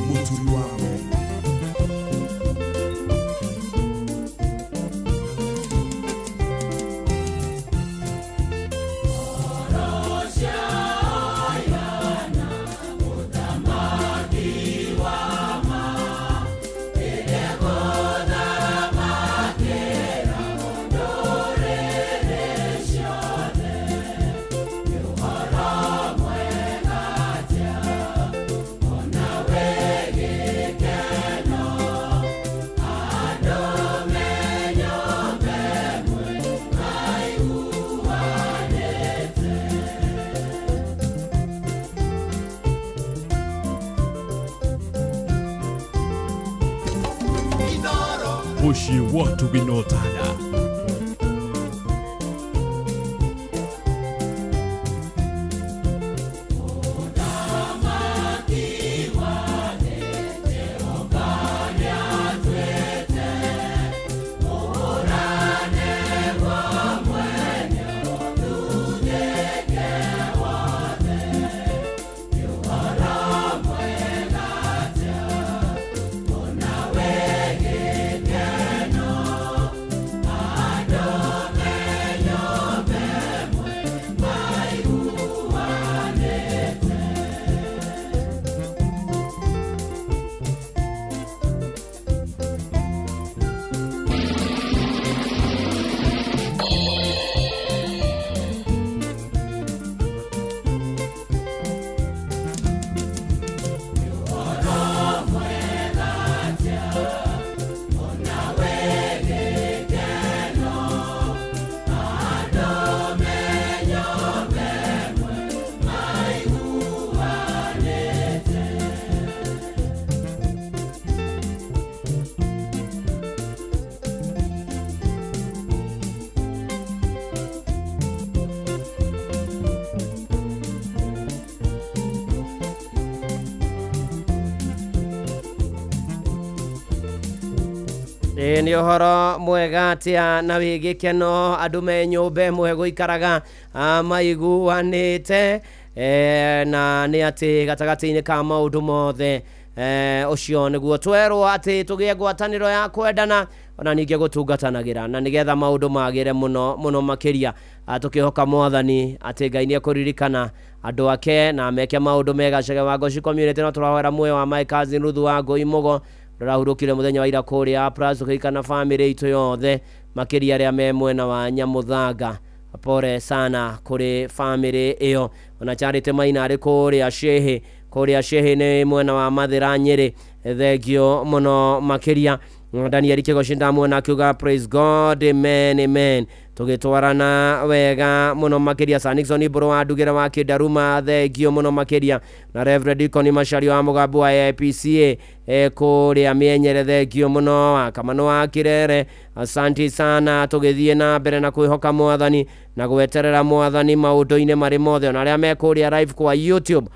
Mũturi wa Mũirũ. Mũciĩ wa ũtugi na ũtana. Ĩĩ nĩ ũhoro mwega atĩa na wĩ gĩkeno andũ me nyũmba ĩmwe gũikaraga maiguanĩte, na nĩ atĩ gatagatĩ-inĩ ka maũndũ mothe, ũcio nĩguo twerwo atĩ tũgĩe ngwatanĩro ya kwendana ona ningĩ gũtungatanagĩra, na nĩgetha maũndũ magĩre mũno mũno makĩria. Tũkĩhoka mwathani atĩ Ngai nĩ ekũririkana andũ ake na meke maũndũ mega. Chege wa Ngoci community no tũrahoera muoyo wa my cousin Ruthu wa Ngũi Mũgo rũrahurũkire mũthenya wa ira kũrĩa Apras, tũkĩririkana bamĩrĩ itũ yothe makĩria arĩa me mwena wa Nyamuthanga. Pole sana kũrĩ bamĩrĩ ĩyo. Ona Charity Maina arĩ kũrĩa Shehe, kũrĩa Shehe nĩ mwena wa Mathĩra Nyĩrĩ, thengio mũno makĩria. Daniel Kĩgoci ndamuona akiuga praise God, amen, amen, tũgĩtwarana wega mũno makĩria. Sir Nixon Mbũrũ wa Ndugĩra wa Kĩndaruma, thengio mũno makĩria. Na Reverend Deacon Macharia wa mũgambo wa AIPCA kũrĩa Mĩenyere, thengio mũno. Wa Kamano wa Kĩrere, asanti sana. Tũgĩthiĩ na mbere na kwĩhoka mwathani na gweterera mwathani maũndũ-inĩ marĩ mothe. Ona arĩa me kũrĩa live kwa YouTube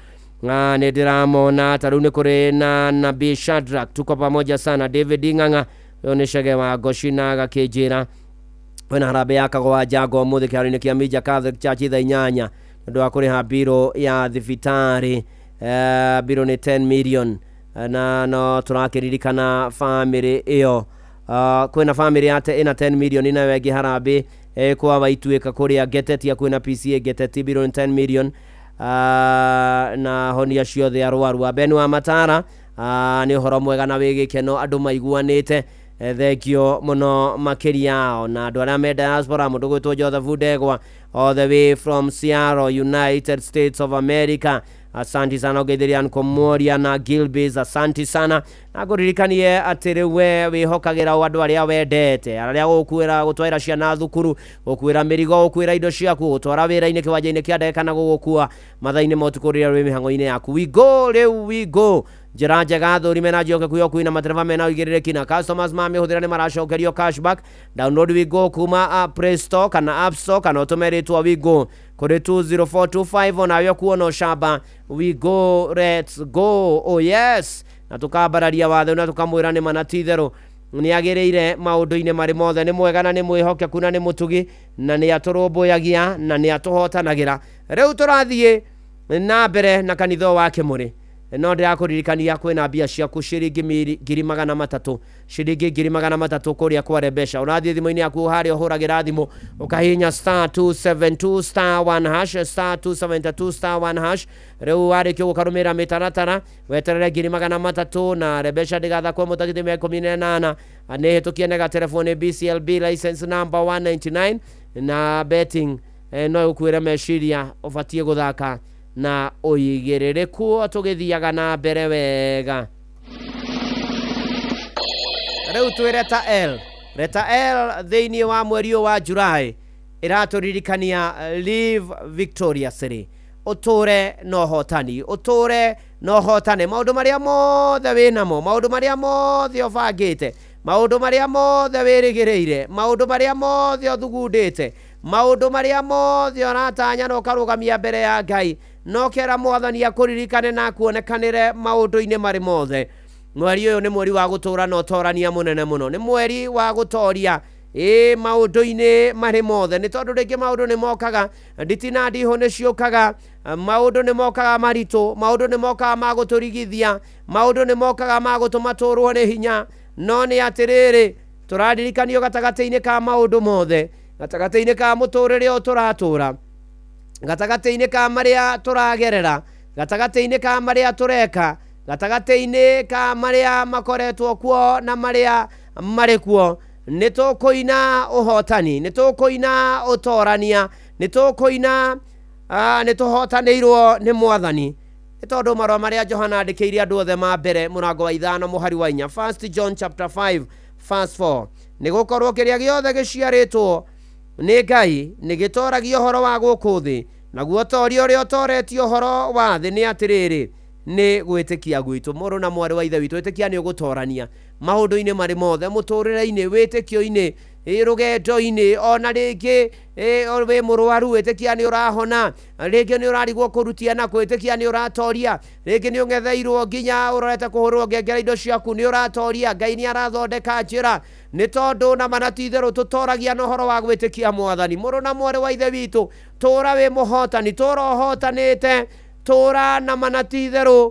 nĩ ndĩramona ta rĩu nĩ kũrĩ na Nabii Shadrack, tuko pamoja sana. David Ng'ang'a ũyũ nĩ Chege wa Ngoci na agakĩnjĩra kwĩna harambee ya Kagwa Njango ũmũthĩ kĩharo-inĩ kĩa Minja Catholic Church thaa 8 nĩ ũndũ wa kũrĩha mbirũ ya thibitarĩ. Mbirũ nĩ 10 million, na no tũrakĩririkana bamĩrĩ ĩyo. Kwĩna bamĩrĩ ya ĩna 10 million nayo ĩngĩ harambee kwa Waituĩka kũrĩa Ngeteti kwĩna PCA Ngeteti mbirũ nĩ 10 million, na honia ciothe arwaru. Ben wa Matara, nĩ ũhoro mwega na wĩ gĩkeno andũ maiguanĩte, thengio mũno makĩria. Ona andũ arĩa me diaspora, mũndũ gwĩtwo Joseph Ndegwa all the way from Seattle, United States of America, asanti sana. Ũgeithĩria Uncle Moria na Gilbis, asanti sana. Na ngũririkanie atĩ rĩu we wĩhokagĩra o andũ arĩa wendete, arĩa gũkuĩra gũtwarĩra ciana thukuru, gũkuĩra mĩrigo, gũkuĩra indo ciaku, gũtwara wĩra-inĩ, kĩwanja-inĩ kĩa ndege, kana gũgũkua mathaa-inĩ ma ũtukũ rĩrĩa wĩ mĩhang'o-inĩ yaku. We go rĩu, we go njĩra njega thũri mena njokeku ya ũkui na matereba mena ũigĩrĩrĩki, na customers mamĩhũthĩra nĩ maracokerio cashback. Download WeGo kuma Play Store kana App Store, kana ũtũme rĩtwa WeGo kũrĩ 20425 onawe ũkuona ũcamba. We go, let's go, oh yes. Na tũkambararia watho na tũkamwĩra nĩ mana ti itherũ nĩ agĩrĩire maũndũ-inĩ marĩ mothe, nĩ mwega na nĩ mwĩhokeku na nĩ mũtugi na nĩ atũrũmbũyagia na nĩ atũhotanagĩra. Rĩu tũrathiĩ na mbere na kanitha wa Kĩmũrĩ, no ndĩrakũririkania kwĩna mbia ciaku ciringi 300,000, ciringi 300,000 kũrĩa kware mbeca. Ũrathiĩ thimũ-inĩ yaku harĩa ũhũragĩra thimũ ũkahihinya star 272 star 1 hash, star 272 star 1 hash. Rĩu warĩkia gũkarũmĩrĩra mĩtaratara weterere 300,000 na rembeca ndĩgathakwo mũtagĩte 18 nĩ hĩtũkie nega telefoni BCLB license number 199 na betting no ĩgũkuĩre meciria ũbatiĩ gũthaka na ũigĩrĩrĩku. Tũgĩthiaga na mbere wega. Rĩu twĩ reta L, reta L thĩinĩ wa mweri ũyũ wa July ĩratũririkania live victoriously, ũtũre na ũhotani, ũtũre na ũhotane maũndũ marĩa mothe wĩnamo, maũndũ marĩa mothe ũbangĩte, maũndũ marĩa mothe wĩrĩgĩrĩire, maũndũ marĩa mothe ũthugundĩte, maũndũ marĩa mothe ũratanya na ũkarũgamia mbere ya Ngai, no kera mwathani akũririkane na akuonekanĩre maũndũ-inĩ marĩ mothe. Mweri ũyũ nĩ mweri wa gũtũra na ũtorania mũnene mũno, nĩ mweri wa gũtoria maũndũ-inĩ marĩ mothe, nĩ tondũ rĩngĩ maũndũ nĩ mokaga, nditi na ndihũ nĩ ciũkaga, maũndũ nĩ mokaga maritũ, maũndũ nĩ mokaga ma gũtũrigithia, maũndũ nĩ mokaga ma gũtũma tũrwo nĩ hinya. No nĩ atĩrĩrĩ, tũraririkanio gatagatĩ-inĩ ka maũndũ mothe, gatagatĩ-inĩ ka mũtũrĩre ũyũ tũratũra, gatagatĩ-inĩ ka marĩa tũragerera, gatagatĩ-inĩ ka marĩa tũreka, gatagatĩ-inĩ ka marĩa makoretwo kuo na marĩa marĩ kuo, nĩ tũkũina ũhotani, nĩ tũkũina ũtorania, nĩ tũkũina nĩ tũhotanĩirwo nĩ mwathani. Nĩ tondũ marũa marĩa Johana andĩkĩire andũ othe ma mbere mũrango wa 5 mũhari wa 4, 1 John chapter 5 verse 4, nĩ gũkorwo kĩrĩa gĩothe gĩciarĩtwo nĩ Ngai nĩ gĩtoragia ũhoro wa gũkũ thĩ, naguo ũtoria ũrĩa ũtoretie ũhoro wa thĩ nĩ atĩrĩrĩ, nĩ gwĩtĩkia gwitũ. Mũrũ na mwarĩ wa ithe witũ, ĩtĩkia nĩ ũgũtorania maũndũ-inĩ marĩ mothe, mũtũrĩre-inĩ, wĩtĩkio-inĩ. Rũgendo-inĩ ona rĩngĩ wĩ mũrwaru, ĩtĩkia nĩ ũrahona. Rĩngĩ nĩ ũrarigwo kũrutia na kwĩtĩkia nĩ ũratoria. Rĩngĩ nĩ ũng'etheirwo nginya ũrorete kũhũrwo ngengere indo ciaku, nĩ ũratoria. Ngai nĩ arathondeka njĩra, nĩ tondũ na mana ti itherũ tũtoragia na ũhoro wa gwĩtĩkia Mwathani. Mũrũ na mwarĩ wa Ithe witũ, tũra wĩ mũhotani, tũra ũhotanĩte, tũra na mana ti itherũ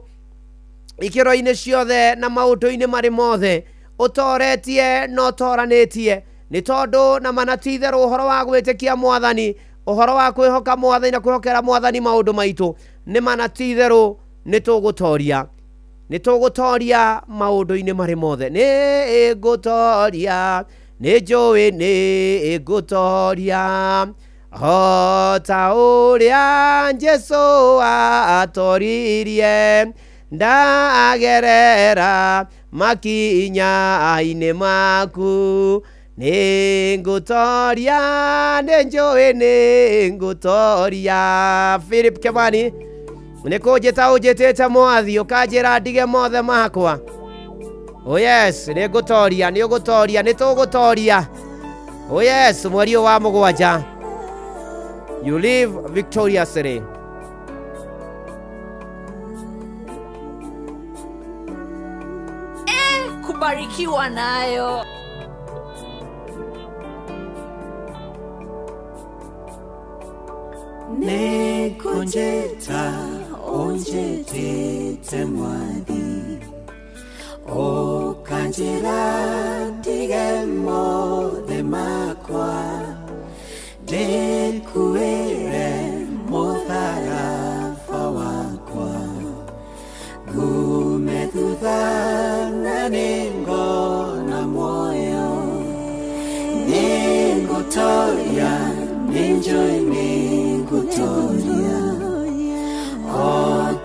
ikĩro-inĩ ciothe na maũndũ-inĩ marĩ mothe ũtoretie na ũtoranĩtie, nĩ tondũ na mana ti itherũ ũhoro wa gwĩtĩkia Mwathani, ũhoro wa kwĩhoka Mwathani na kwĩhokera Mwathani maũndũ maitũ, nĩ mana ti itherũ nĩ tũgũtoria, nĩ tũgũtoria maũndũ-inĩ marĩ mothe. Nĩ ngũtoria, nĩ njũĩ nĩ ngũtoria, o ta ũrĩa Jesũ atoririe, ndagerera makinya-inĩ maku. Nĩ ngũtoria, nĩ njũĩ nĩ ngũtoria. Philip Kimani, nĩ kũnjĩta ũnjĩtĩte Mwathi, ũkanjĩra ndige mothe makwa. Oh yes, nĩ ngũtoria, nĩ ũgũtoria, nĩ tũgũtoria. Oh yes, mweri ũyũ wa mũgwanja, you live victoriously. Kubarikiwa nayo. Nĩkũnjĩta ũnjĩtĩte Mwathi, ũkanjĩra ndige mothe makwa, ndĩkuĩre mũtharaba wakwa, ngume thutha na nĩngona muoyo. Nĩngũtoria, nĩnjũĩ nĩngũtoria, o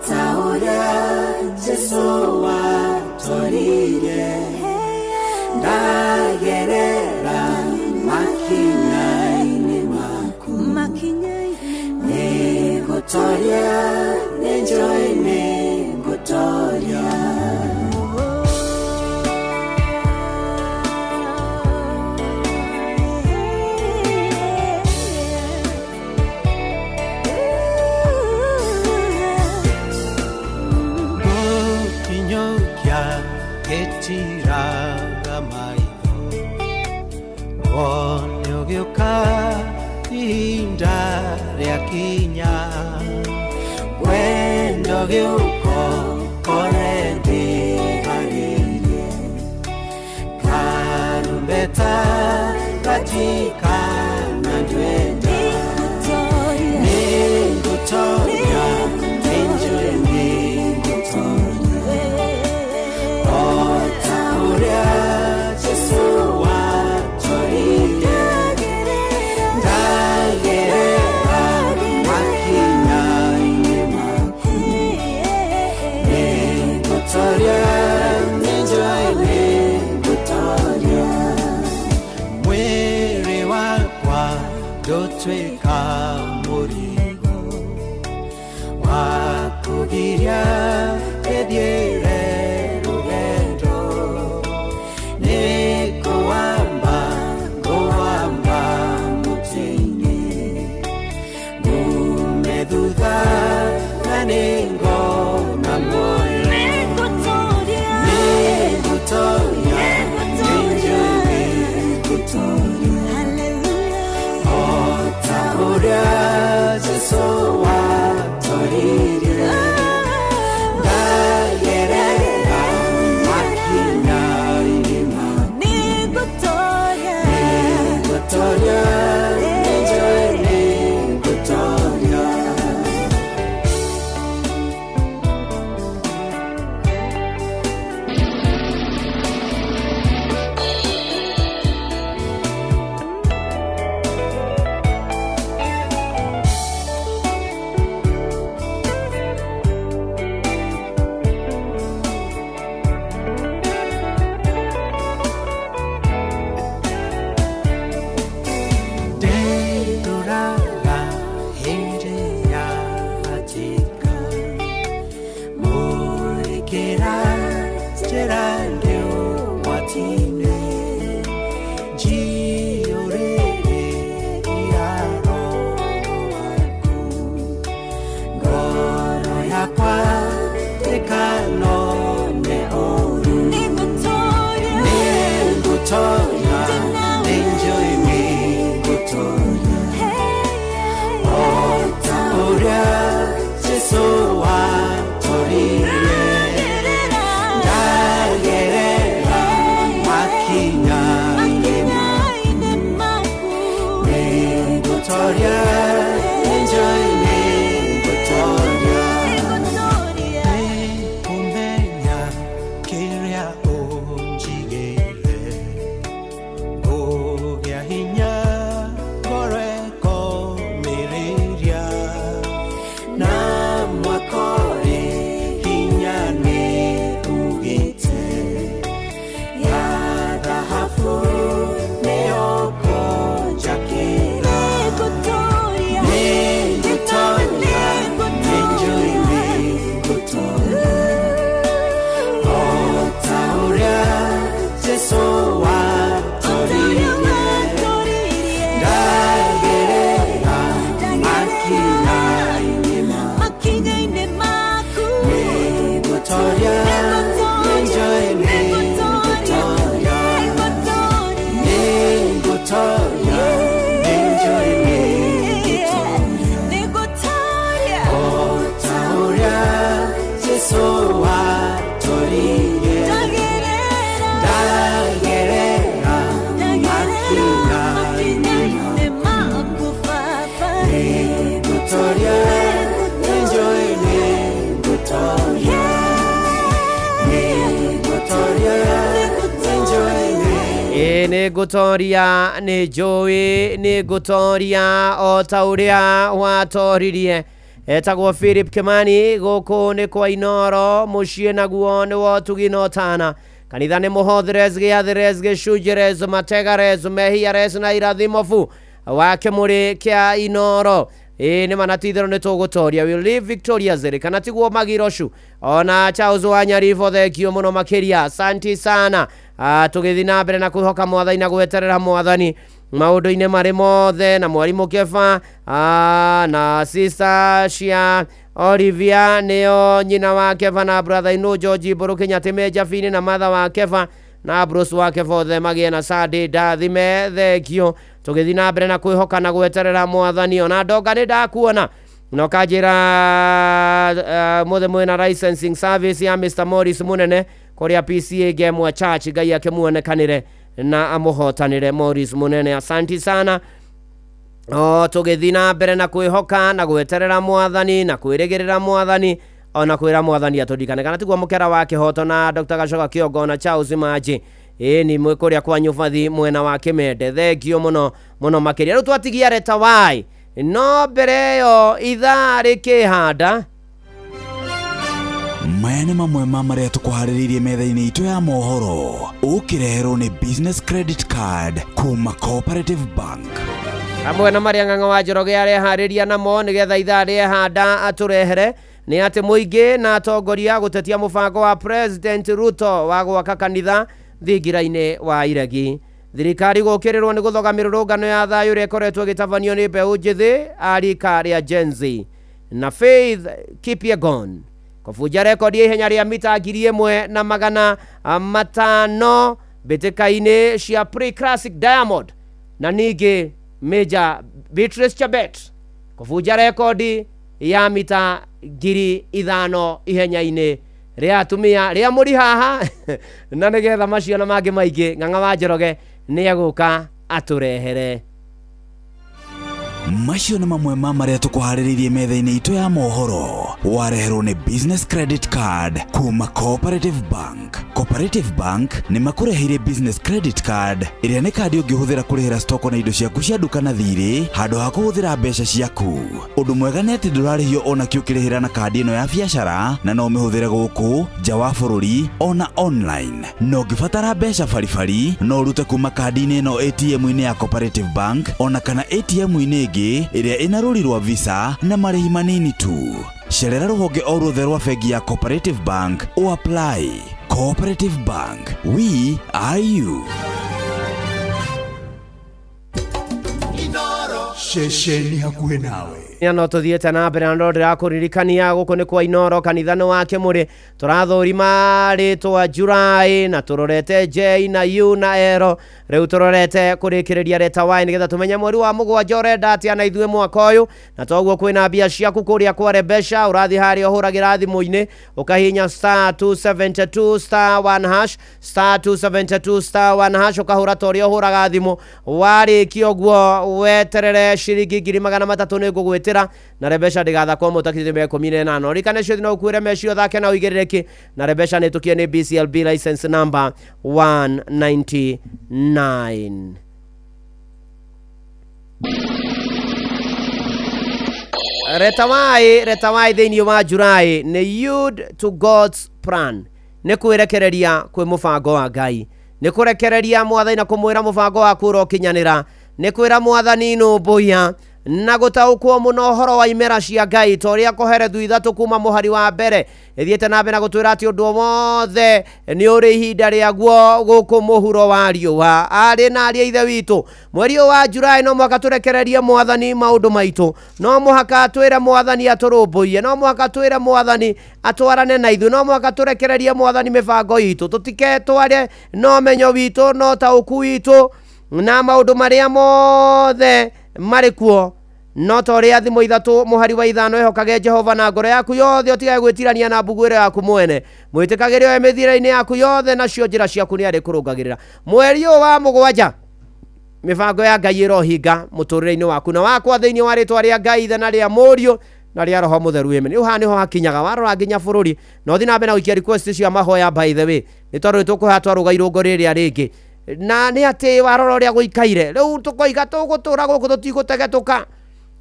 ta ũrĩa Jesũ watoririe, ndagerera makinya-inĩ maku. Nĩngũtoria, nĩnjũĩ nĩngũtoria. Gĩtiraga maitho, wone ũgĩũka ihinda rĩakinya, wendo gĩũko kore ndĩharĩrie, karumbeta gatikana ndwenda. Nĩngũtoria, nĩnjũĩ nĩngũtoria, o ta ũrĩa Jesũ watoririe, ndagerera makinya-inĩ maku. Nĩngũtoria, nĩnjũĩ nĩngũtoria. Mwĩrĩ wakwa ndũtuĩka mũrigo wa kũgiria ĩthiĩre rũgendo, nĩngũwamba, ngũwamba mũtĩ-inĩ, ngume thutha na nĩngona muoyo. Nĩngũtoria, nĩnjũĩ nĩngũtoria, o ta ũrĩa Jesũ watoririe, ndagerera Ĩ nĩ ngũtoria nĩ njũĩ nĩ ngũtoria o ta ũrĩa watoririe. Etagwo Philip Kimani, gũkũ nĩ kwa Inoro, mũciĩ naguo nĩ wotugi na ũtana. Kanitha nĩ mũhothires, gĩathires, gĩcunjires, mategares, mehiares na irathimobu wa kĩmũrĩ kĩa Inoro. Ĩ nĩ mana ti itherũ nĩ tũgũtoria, we live victorious, kana tiguo magirocu. Ona Charles wa Nyaribo, thengio mũno makĩria, asanti sana. Tũgĩthiĩ na mbere na kwĩhoka mwathani na gweterera mwathani maũndũ-inĩ marĩ mothe, na mwarimũ Kefa na sister cia Olivia nĩo nyina wa Kefa na brother ino George Mbũrũ Kĩnyatĩ Mejabini na mother wa Kefa na Bruce wa Kefa, othe magĩe na Sunday ndathime, thengio. Tũgĩthiĩ na mbere na kwĩhoka na gweterera mwathani. Ona ndonga nĩ ndakuona na ũkanjĩra mũthĩ mwĩna licensing service ya Mr. Morris Munene kũrĩa PCA Gemwa Church. Ngai akĩmuonekanĩre na amũhotanĩre Morris Munene, asanti sana. O tũgĩthiĩ na mbere na kwĩhoka na gweterera mwathani na kwĩrĩgĩrĩra mwathani ona kwĩra mwathani atũririkane, kana tiguo mũkera wa kĩhoto na Dr. Gacoka Kĩongo na Charles Manji. Ĩ ni mwĩ kũrĩa kwa Nyũbathi mwena wa Kĩmende, thengio mũno mũno makĩria. Rĩu twatigia reta Y, no mbere ĩyo ithaa rĩkĩhanda. Maya nĩ mamwe ma marĩa tũkũharĩrĩirie metha-inĩ itũ ya mohoro, ũkĩreherwo nĩ Business Credit Card kuma Cooperative Bank. Hamwe na marĩa Ng'ang'a wa Njoroge areharĩria namo nĩgetha ithaa rĩehanda atũrehere nĩ atĩ mũingĩ na atongoria gũtetia mũbango wa President Ruto wa gwaka kanitha thingira-inĩ wa Iregi. Thirikari gũkĩrĩrwo nĩ gũthoga mĩrũrũngano ya thayũ ĩrĩa ĩkoretwo ĩgĩtabanio nĩ mbeũ njĩthĩ a rika rĩa Gen Z. Na Faith Kipyegon kũbunja rekondi ya ihenya rĩa mita 1500 mbĩtĩka-inĩ cia Pre-Classic Diamond. Na ningĩ Major Beatrice Chebet kũbunja rekondi ya mita 5000 ihenya-inĩ rĩa atumia rĩa mũri haha. Na nĩgetha macio na mangĩ maingĩ, Ng'ang'a wa Njoroge nĩ egũka atũrehere. Macio nĩ mamwe ma marĩa tũkũharĩrĩirie metha-inĩ itũ ya mohoro, wareherwo nĩ Business Credit Card kuma Cooperative Bank. Cooperative Bank nĩ makũreheire Business Credit Card ĩrĩa nĩ kandi ũngĩhũthĩra kũrĩhĩra stoko na indo ciaku cia nduka na thirĩ handũ ha kũhũthĩra mbeca ciaku. Ũndũ mwega nĩ atĩ ndũrarĩhio ona kĩ ũkĩrĩhĩra na kandi ĩno ya biacara, na no ũmĩhũthĩre gũkũ nja wa bũrũri ona online. Na ũngĩbatara mbeca baribari no ũrute kuma kandi-inĩ ĩno ATM-inĩ ya Cooperative Bank ona kana ATM-inĩ ĩngĩ ĩrĩa ĩna rũri rwa Visa na marĩhi manini tu. Cerera rũhonge o ruothe rwa bengi ya Cooperative Bank o apply. Cooperative Bank, we are you. Ceceni hakuhĩ nawe. Ya no tũthiĩte na mbere na no ndĩrakũririkania gũkũ nĩ kwa Inoro, kanitha nĩ wa Kĩmũrĩ. Tũrathũrima rĩtwa July na tũrorete J na U na L. Rĩu tũrorete kũrĩkĩrĩria reta Y nĩgetha tũmenye mweri wa mũgwanja ũrenda atĩa na ithuĩ mwaka ũyũ. Na toguo kwĩna mbia ciaku kũrĩa kwa Rebesha, ũrathiĩ harĩa ũhũragĩra thimũ-inĩ ũkahihinya star 272 star 1 hash, star 272 star 1 hash, ũkahũra ta ũrĩa ũhũraga thimũ. Warĩkia ũguo weterere ciringi 300,000 nĩ ngũgwĩtĩra, na Rebesha ndĩgathakwo mũtakithio mĩaka 18. Ririkana cio no ũkuĩre meci ũthake na ũigĩrĩrĩki, na Rebesha nĩ tũkie nĩ BCLB license number 199. Reta Y, reta Y thĩinĩ wa July nĩ yield to God's plan, nĩ kwĩrekereria kwĩ mũbango wa Ngai, nĩ kũrekereria mwathani na kũmwĩra mũbango waku ũrokinyanĩra, nĩ kwĩra mwathani nũmbũiya na gũtaũkwo mũno ũhoro wa imera cia Ngai ta ũrĩa Koherethu 3 kuma mũhari wa mbere ĩthiĩte na mbere na gũtwĩra atĩ ũndũ o wothe nĩ ũrĩ ihinda rĩaguo gũkũ mũhuro wa riũa. Arĩ na arĩ a ithe witũ, mweri ũyũ wa July no mũhaka tũrekererie mwathani maũndũ maitũ, no mũhaka twĩre mwathani atũrũmbũiye, no mũhaka twĩre mwathani atwarane na ithuĩ, no mũhaka tũrekererie mwathani mĩbango itũ, tũtiketware no menyo witũ no taũku witũ na maũndũ marĩa mothe marĩ kuo. No ta ũrĩa thimũ 3 mũhari wa 5, ĩhokage Jehova na ngoro yaku yothe, ũtigage gwĩtirania na mbuguĩro yaku mwene, mwĩtĩkagĩre we mĩthiĩre-inĩ yaku yothe, nacio njĩra ciaku nĩ arĩkũrũngagĩrĩra. Mweri ũyũ wa mũgwanja mĩbango ya Ngai ĩrohinga mũtũrĩre-inĩ waku na wakwa thĩinĩ wa rĩtwa rĩa Ngai Ithe na rĩa Mũriũ na rĩa Roho Mũtheru. Amen. Rĩu haha nĩho hakinyaga, warora nginya bũrũri na ũthiĩ na mbere na gũikia request cia mahoya. By the way, nĩ tondũ nĩ tũkũhoya twarũga irũngo rĩrĩa rĩngĩ. Na nĩ atĩ warora ũrĩa gũikaire rĩu tũkoiga tũgũtũra gũkũ tũtigũtegetũka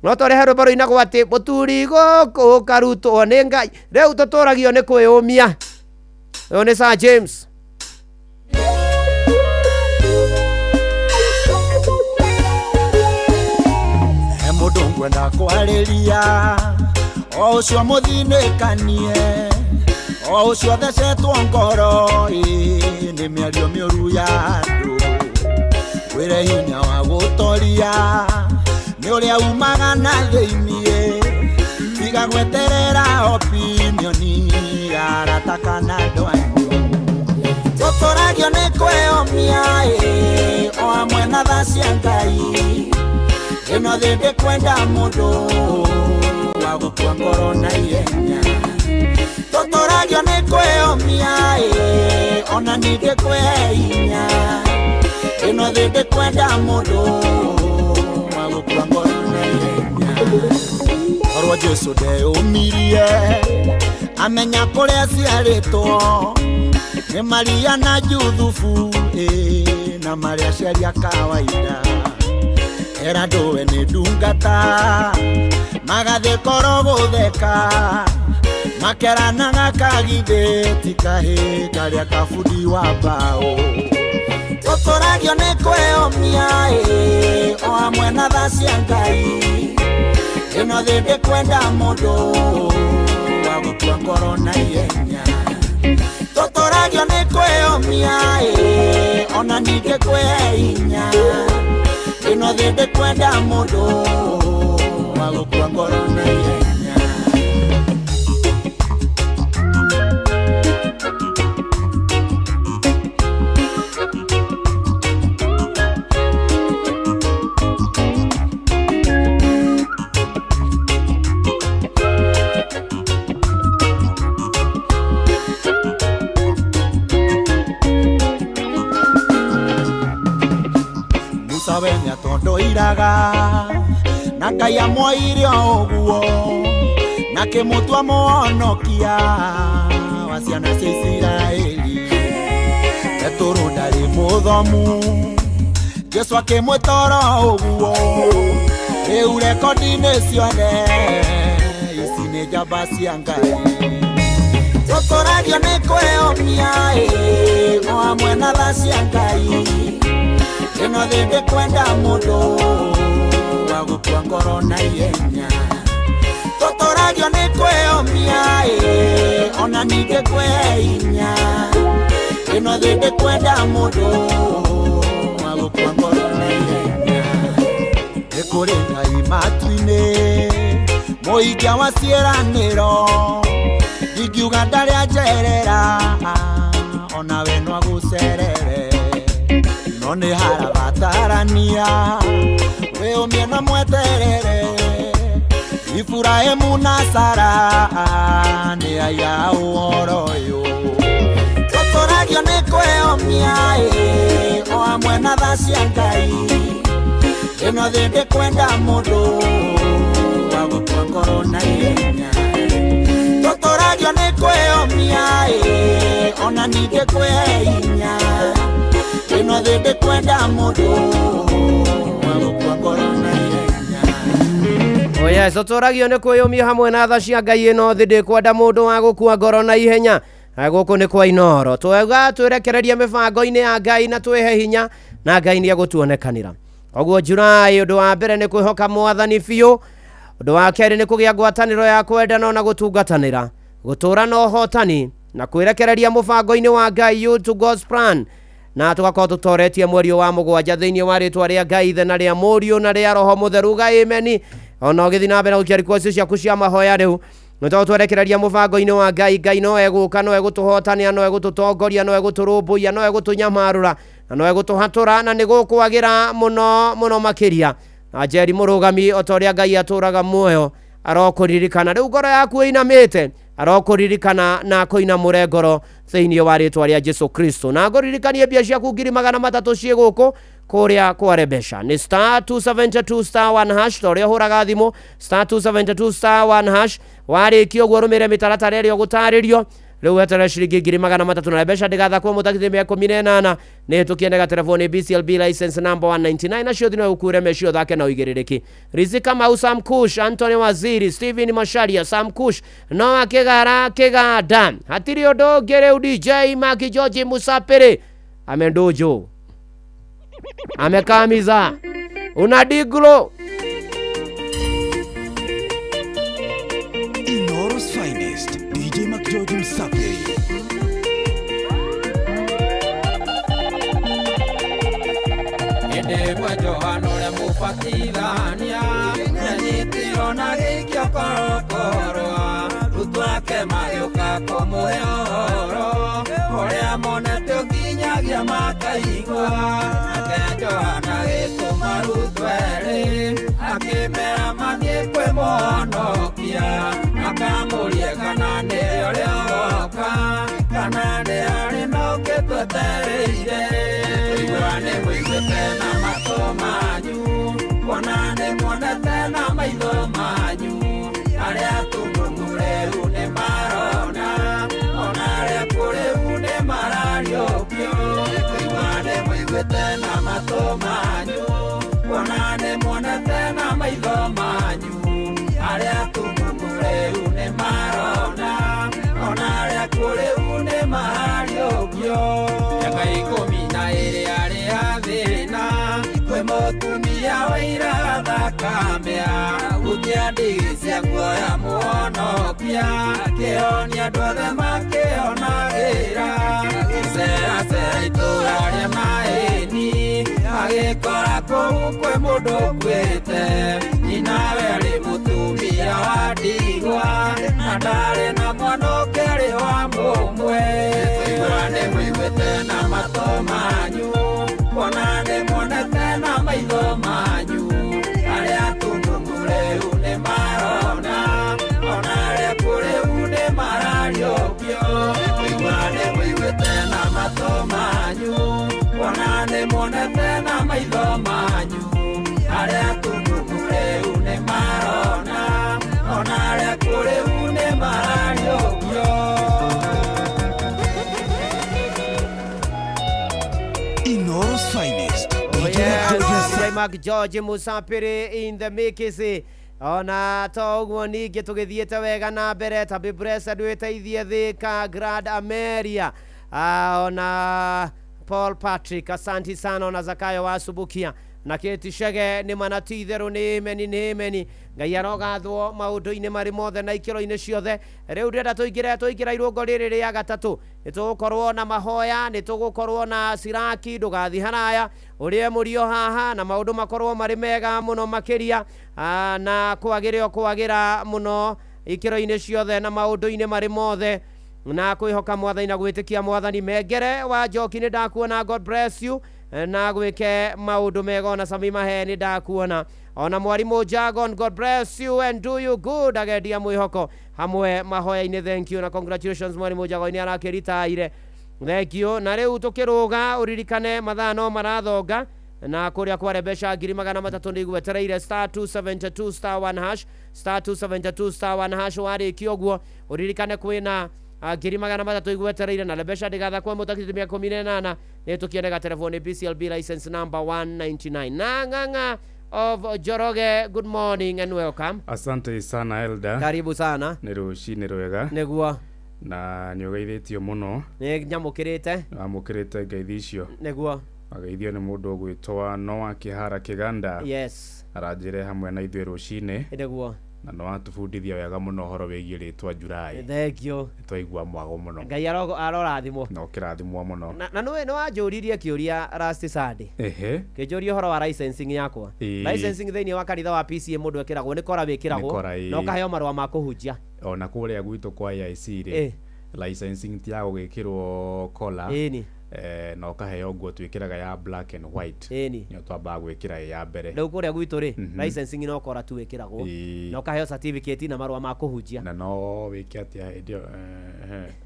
no tũrehe rwĩmbo rũinagwo atĩ mũturi gũkũ karutwo nĩ Ngai. Rĩu tũtũragio nĩ kwĩyũmia. Ũyũ nĩ Sir James. He mũndũ ngwenda kwarĩria o ũcio mũthinĩkanie o ũcio thecetwo ngoro ĩ nĩ mĩario mĩũru ya andũ wĩre hinya wa gũtoria nĩ ũrĩa umaga na thĩiniĩ tiga gweterera opinioni ya arata kana andũ anyu tũtũragio nĩ kwĩyũmia ĩ o hamwe na tha cia Ngai ĩno thĩ ndĩkwenda mũndũ wa gũkua ngoro na ihenya tũtũragio nĩ kwĩyũmia ĩ ona ningĩ kwĩhe hinya ĩno thĩ ndĩkwenda mũndũ wa gũkua ngoro na ihenya korwo Jesũ ndeyũmirie amenya kũrĩa aciarĩtwo nĩ Maria na Juthubu ĩ na marĩa aciari a kawaida era ndũwe nĩ ndungata magathiĩ koro gũtheka makeranaga kagithĩ ti kahĩ karĩa kabundi wa mbaũ tũtũragio nĩ kwĩyũmia ĩ o hamwe na tha cia Ngai ĩno thĩ ndĩkwenda mũndũ wa gũkua ngoro na ihenya tũtũragio nĩ kwĩyũmia ĩ ona ningĩ kwĩhe hinya ĩno thĩ ndĩkwenda mũndũ wa gũkua ngoro na ihenya. Musa we nĩatondoiraga na Ngai amwoire o ũguo na kĩmũtua mũhonokia wa ciana cia Isiraeli Petũrũ ndarĩ mũthomu Jesũ akĩmwĩta oro ũguo rĩu rekondi-inĩ ciothe ici nĩ njamba cia Ngai tũtũragio nĩ kwĩyũmia ĩ o hamwe na tha cia Ngai ĩno thĩ ndĩkwenda mũndũ wa gũkua ngoro na ihenya tũtũragio nĩ kwĩyũmia ĩ ona ningĩ kwĩhe hinya ĩno thĩ ndĩkwenda mũndũ wa gũkua ngoro na ihenya nĩ kũrĩ Ngai matu-inĩ mũikia wa ciĩranĩro ndingiuga ndarĩ anjerera onawe no agũcerere no nĩ harabatarania wĩyũmie na mweterere Iburahĩmu na Sara nĩ aya ũhoro ũyũ tũtũragio nĩ kwĩyũmia ĩ o hamwe na tha cia Ngai ĩno thĩ ndĩkwenda mũndũ wa gũkua ngoro na ihenya tũtũragio nĩ kwĩyũmia ĩ ona ningĩ kwĩhe hinya ĩno thĩ ndĩkwenda mũndũ wa gũkua ngoro na ihenya. Oh yes, tũtũragio nĩ kwĩyũmia hamwe na tha cia Ngai ĩno thĩ ndĩkwenda mũndũ wa gũkua ngoro na ihenya. Gũkũ nĩ kwa Inooro twega twĩrekererie mĩbango-inĩ ya Ngai na twĩhe hinya na Ngai nĩ egũtuonekanĩra. Koguo July ũndũ wa mbere nĩ kwĩhoka Mwathani biũ, ũndũ wa kerĩ nĩ kũgĩa ngwatanĩro ya kwendana na gũtungatanĩra, gũtũũra na ũhotani na kwĩrekereria mũbango-inĩ wa Ngai, you to God's plan, na tũgakorwo tũtoretie mweri wa mũgwanja thĩinĩ wa rĩtwa rĩa Ngai Ithe na rĩa Mũriũ na rĩa Roho Mũtheru. Ngai ameni. Ona ũgĩthiĩ na mbere na gũikia request ciaku cia mahoya rĩu nĩ tondũ twerekereria mũbango-inĩ wa Ngai, Ngai no egũka, no egũtũhotania, no egũtũtongoria, no egũtũrũmbũiya, no egũtũnyamarũra na no egũtũhatũra, na nĩ gũkwagĩra mũno mũno makĩria. Na Njeri mũrũgami o ta ũrĩa Ngai atũraga muoyo arokũririkana rĩu ngoro yaku ĩinamĩte, arokũririkana na akũinamũre ngoro thĩinĩ wa rĩtwa rĩa Jesu Kristo. Na ngũririkanie mbia ciaku 300,000 ciĩ gũkũ kũrĩa kwa Rebesha nĩ star 272 star 1 hash, ta ũrĩa ũhũraga thimũ star 272 star 1 hash. Warĩkia ũguo rũmĩrĩre mĩtaratara ĩrĩa ũgũtarĩrio. Rĩu weterere ciringi 300,000 na mbeca ndĩgathakwo mũtakithĩ mĩa 18 nĩ hĩtũkie gatelefoni BCLB license number 199 nacio thino ũkure mecio thake na ũigĩrĩrĩki. Rizika Mau, Sam Kush, Anthony Waziri, Steven Masharia, Sam Kush, Noah Kigara Kiganda. Hatirĩ ũndũ ũngĩ rĩu DJ Maki George Musapiri amendojo amekamiza unadiglo. Inoro's finest, DJ McGeorge Msapiri. Ende mwe Johana ũrĩa mũbatithania nĩanyitirwo na gĩikio korokoro arutwo ake magĩũka kũmũhe ũhoro ũrĩa monete ũkinyagia makaigua. Nake Johana agĩtũma arutwo erĩ akĩmera mathiĩ kwĩ mũhonokia akamũrie kana nĩ ũrĩa ũgoka kana nĩ harĩ na ũngĩ twetereire. Kũigua nĩ mũiguĩte na matũ manyu, kuona nĩ muonete na maitho manyu. Arĩa atumumu rĩu nĩ marona, ona arĩa akuũ rĩu nĩ marariũkio. Kũigua nĩ mũiguĩte na matũ manyu, kuona nĩ muonete na maitho manyu. Arĩa atumumu rĩu nĩ marona, ona arĩa akuũ rĩu nĩ marariũkio. Mĩaka 12 arĩ athĩna kwĩ mũtumia wairaga thakame ahutia ndigi cia nguo ya mũhonokia akĩhonia andũ othe makĩonagĩra. Agĩceracera itũũra rĩa Naĩni agĩkora kũu kwĩ mũndũ ũkuĩte. Nyina we arĩ mũtumia wa ndigwa na ndarĩ na mwana ũngĩ arĩ wa mũmwe. Kũigua nĩ mũiguĩte na matũ manyu, kuona nĩ muonete na maitho manyu. Arĩa atumumu rĩu nĩ marona, ona arĩa akuũ rĩu nĩ marariũkio. Kũigua nĩ mũiguĩte na matũ manyu, kuona nĩ muonete na maitho manyu. Arĩa atumumu rĩu nĩ marona, ona arĩa akuũ rĩu nĩ marariũkio. Inoro's finest, DJ Mark George Musapiri in the mix. Ona to ũguo ningĩ tũgĩthiĩte wega na mbere ta be blessed wĩteithie Thika Grand Ameria. Ona Paul Patrick asanti sana, ona Zakayo wa Subukia na Keti Shege nĩ mana ti itherũ nĩ meni nĩ meni. Ngai arogathwo maũndũ-inĩ marĩ mothe na ikĩro-inĩ ciothe. Rĩu ndĩrenda tũingĩra irũngo rĩrĩ rĩa gatatũ. Nĩ tũgũkorwo na mahoya, nĩ tũgũkorwo na ciraki, ndũgathiĩ haraya ũrĩe mũrio haha na maũndũ makorwo marĩ mega mũno makĩria na kwagĩre o kwagĩra mũno ikĩro-inĩ ciothe na maũndũ-inĩ marĩ mothe na kwĩhoka mwathani na gwĩtĩkia mwathani. Mengere wa Njoki nĩ ndakuona, God bless you na gwĩke maũndũ mega. Ona Sami Mahe nĩ ndakuona, ona mwarimũ Jagon, God bless you and do you good. Agendia mwĩhoko hamwe mahoya-inĩ, thank you na congratulations mwarimũ Jagon nĩ arakĩritaire, thank you. Na rĩu tũkĩrũga ũririkane mathaa no marathonga na kũrĩa kware mbeca 300,000 nĩ igwetereire star 272 star 1 hash star 272 star 1 hash. Warĩkia ũguo ũririkane kwĩna 300,000 igwetereire na mbeca ndĩgathakwo mũtakithĩ mĩa 18 nĩ tũkĩone gatelefoni BCLB license number 199. Na Ng'ang'a of Njoroge, good morning and welcome. Asante sana Elda. Karibu sana. Nĩ rũcinĩ rwega. Nĩguo. Na nĩ ũgeithĩtio mũno. Nĩ nyamũkĩrĩte. Amũkĩrĩte ngeithi icio. Nĩguo. Ageithio nĩ mũndũ ũgwĩtwo Noah Kĩhara Kĩganda. Yes. Aranjĩre hamwe na ithuĩ rũcinĩ. Nĩguo. Na no atubundithia wega mũno ũhoro wĩgiĩ rĩtwa July. Thank you. Twaigua mwago mũno. Ngai arorathimwo. Na ũkĩrathimwo mũno. Na nĩ wanjũririe kĩũria last Sunday. Ehe. Kĩnjũria ũhoro wa licensing yakwa. Licensing thĩinĩ wa kanitha wa PCA mũndũ ekĩragwo nĩ kora wĩkĩragwo na ũkaheo marũa ma kũhunjia. Ona kũrĩa gwitũ kwa AIC rĩ, licensing ti ya gũgĩkĩrwo kola. Ĩni. Na ũkaheo nguo twĩkĩraga ya black and white. Ĩni. Nĩyo twambaga gwĩkĩra ĩ ya mbere. Rĩu kũrĩa gwitũ rĩ, licensing no kora tu wĩkĩragwo na ũkaheo certificate na marũa ma kũhunjia. Na no wĩke atĩa hĩndĩ ĩyo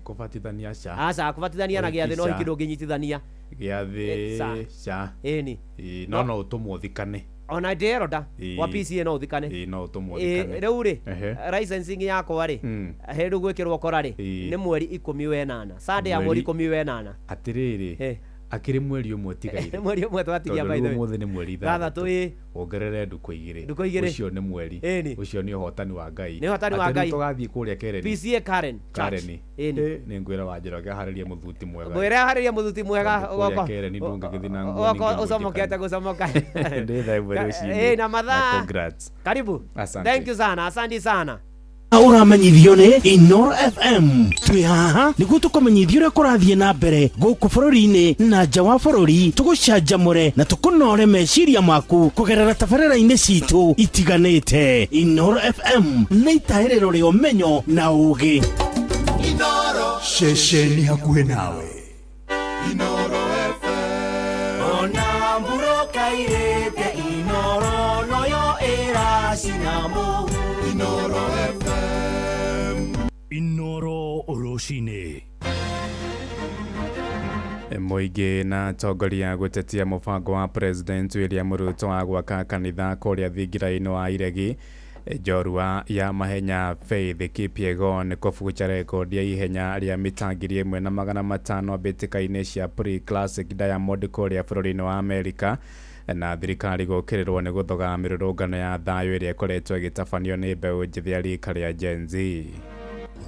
kũbatithania ca? Aca, kũbatithania na gĩathĩ no hiki ndũngĩnyitithania. Gĩathĩ ca. Ĩni. No no ũtũmwo ũthikane. Ona ndĩ elder wa PCA no ũthikane. Ĩĩ, no ũtũmwo Ĩĩ, ũthikane. rĩu rĩ, licensing yakwa rĩ, hĩndĩ gwĩkĩrwo kora rĩ, nĩ mweri 18, Sunday ya mweri 18. Atĩrĩrĩ, akĩrĩ mweri ũmwe tigaire. Mweri ũmwe twatigia, Tondũ by the rĩu way. ũmũthĩ nĩ mweri 6, ĩĩ. Wongerere ndukũ 2. Ndukũ 2. Ũcio nĩ mweri. Ĩni. Ũcio nĩ ũhotani wa Ngai. Nĩ ũhotani wa Atĩ rĩu Ngai. Tũgathiĩ kũrĩa Kereni. PCA Karen Church. Kareni. Ĩni. Nĩ ngwĩra wa Njoroge aharĩrie mũthuti mwega. Mwĩre aharĩrie mũthuti mwega. Tondũ kũrĩa Ũgoka Kereni ndũngĩgĩthiĩ na nguo ũgoka ningĩ ũcomokete gũcomoka. Ndĩ thaa 1 rũcinĩ. Ĩĩ, na mathaa. Na congrats. Karibu. Asante. Thank you sana, asante sana. Ũramenyithio nĩ Inoro FM. Twĩ haha nĩguo tũkũmenyithia ũrĩa kũrathiĩ na mbere gũkũ bũrũri-inĩ na nja wa bũrũri, tũgũcanjamũre na tũkũnore meciria maku kũgerera tabarĩra-inĩ citũ itiganĩte. Inoro FM nĩ itahĩrĩro rĩa ũmenyo na ũgĩ. Ceceni hakuhĩ nawe. Ona mburoka irĩte Inoro noyo ĩracina mũhu. Inoro FM. Inoro rũcinĩ. Mũingĩ na atongoria gũtetia mũbango wa President William Ruto wa gwaka kanitha kũrĩa thingira-inĩ wa Iregi. Njorua ya mahenya Faith Kipyegon kũbunja rekondi ya ihenya rĩa mita 1500 mbĩtĩka-inĩ cia Pre Classic Diamond kũrĩa bũrũri-inĩ wa Amerika. Na thirikari gũkĩrĩrwo nĩ gũthoga mĩrũrũngano ya thayũ ĩrĩa ĩkoretwo ĩgĩtabanio nĩ mbeũ njĩthĩ ya rika rĩa Gen Z.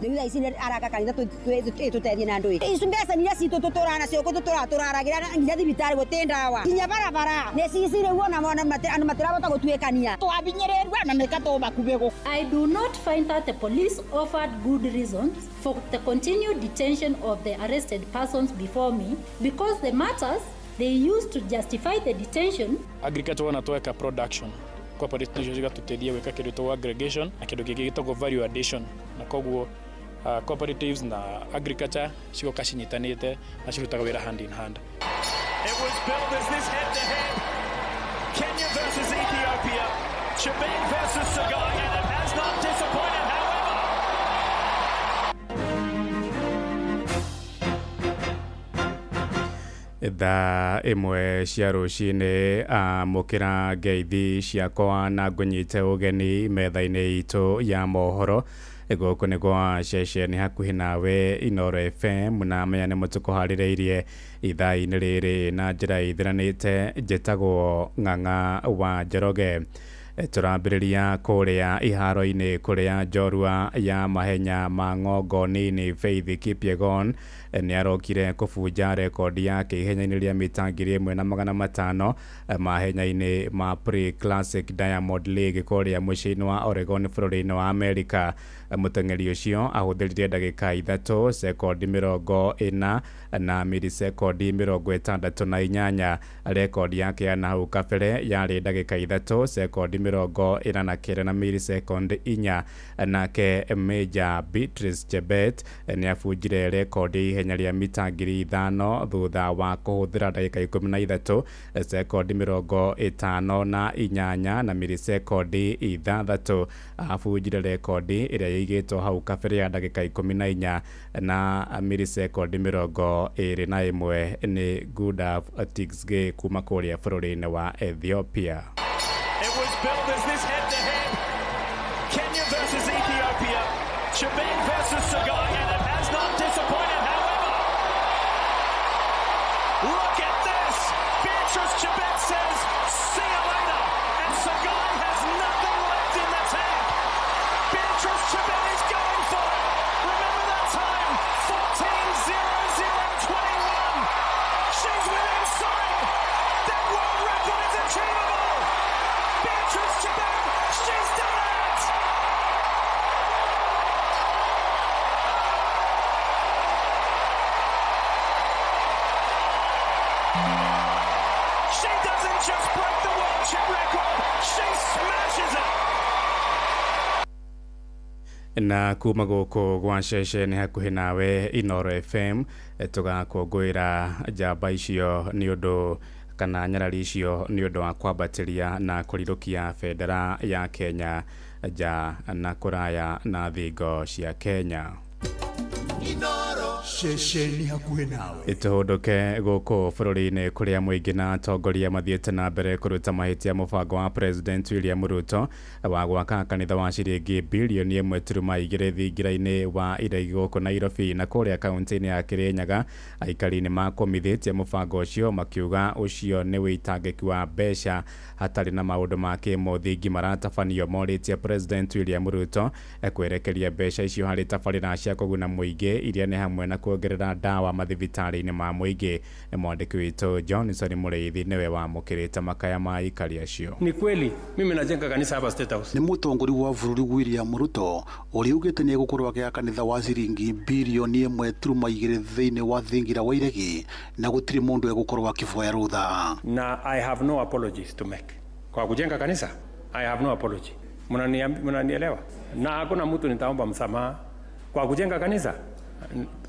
Rĩu thaa ici nĩ araka kanitha tũteithie na andũ ici mbeca iria citũ tũtũraga nacio kũ tũtũraga nginya thibitarĩ gũtĩ ndawa, nginya barabara nĩ cici rĩu ona andũ matirahota gũtuĩkania twabinyĩrĩrua na nĩkatũmakuhĩ gũ. I do not find that the police offered good reasons for the continued detention of the arrested persons before me because the matters they used to justify the detention. Agriculture wona tweka production, cooperative nicio cigatũteithia gwĩka kĩndũ gĩtagwo aggregation na kĩndũ kĩngĩ gĩtagwo value addition, na koguo cooperatives na agriculture cigoka cinyitanĩte na cirutaga wĩra hand in hand. It was billed as this head-to-head. Kenya versus Ethiopia, Chebet versus Tsegay, and it has not disappointed, however. Thaa 1 cia rũcinĩ, amũkĩra ngeithi ciakwa na ngũnyite ũgeni metha-inĩ itũ ya mohoro. Gũkũ nĩ gwa ceceni hakuhĩ nawe Inoro FM, na menya nĩ mũtũkũharĩrĩirie ithaa-inĩ rĩrĩ na njĩra ithiranĩte. Njĩtagwo Ng'ang'a wa Njoroge. Tũrambĩrĩria kũrĩa iharo-inĩ kũrĩa njorua ya mahenya ma ng'ongo nini Faith Kipyegon nĩ arokire kũbunja rekondi yake ihenya-inĩ rĩa mita 1500 mahenya-inĩ ma Pre Classic Diamond League kũrĩa mũciĩ-inĩ wa Oregon bũrũri-inĩ wa Amerika. Mũteng'eri ũcio ahũthĩrire ndagĩka 3 sekondi 40 na milisekondi 68. Rekondi yake ya nahau kabere yarĩ ndagĩka 3 sekondi 49 na milisekondi 4. Nake Major Beatrice Chebet nĩ abunjire rekondi ihenya rĩa mita 5000 thutha wa kũhũthĩra ndagĩka 13 sekondi 58 na milisekondi 6. Abunjire rekondi ĩrĩa yaigĩtwo hau kabere ya ndagĩka 14 na milisekondi 21 nĩ Gudaf Tigzge kuma kũrĩa bũrũri-inĩ wa Ethiopia. It was billed as this head-to-head. Kenya versus Ethiopia, Chebet versus Tsegay, and it has not disappointed, however. Look at this! Beatrice Chebet says, see you later, and Tsegay has nothing left in the tank. Beatrice Chebet is going for it. Remember that time, 14:00:21. She's within sight. That world record is achievable. Beatrice Chebet, she's done it! She doesn't just break the world chip record, she smashes it! Na kuma gũkũ gwa ceceni hakuhĩ nawe Inoro FM, tũgakũngũĩra njamba icio nĩ ũndũ kana nyarari icio nĩ ũndũ wa kwambatĩria na kũrirũkia bendera ya Kenya nja na kũraya na thingo cia Kenya. Ceceni hakuhĩ nawe. Tũhũndũke gũkũ bũrũri-inĩ kũrĩa mũingĩ na atongoria mathiĩte na mbere kũruta mahĩtia mũbango wa President William Ruto wa gwaka kanitha wa ciringi bilioni 1.2 thingira-inĩ wa Iregi gũkũ Nairobi na kũrĩa kaunti-inĩ ya Kirinyaga. Aikari nĩ makũmithĩtie mũbango ũcio makiuga ũcio nĩ wĩitangĩki wa mbeca hatarĩ na maũndũ ma kĩmũthingi maratabanio. Morĩtie President William Ruto kwerekeria mbeca icio harĩ tabarĩra cia kũguna mũingĩ iria nĩ hamwe na kuongerera ndawa mathibitarĩ-inĩ ma mũingĩ. Mwandĩki witũ Johnson Mũrĩithi nĩwe wamũkĩrĩte makaya ma aikari acio. Ni kweli mimi najenga kanisa hapa State House. Nĩ mũtongoria wa bũrũri William Ruto ũrĩa ugĩte nĩ egũkorwo agĩaka kanitha wa ciringi bilioni 1.2 thĩinĩ wa thingira wa Iregi na gũtirĩ mũndũ egũkorwo akĩboya rũtha. Na I have no apologies to make. Kwa kujenga kanisa I have no apology. Mnanielewa? Na hakuna mtu nitaomba msamaha. Kwa kujenga kanisa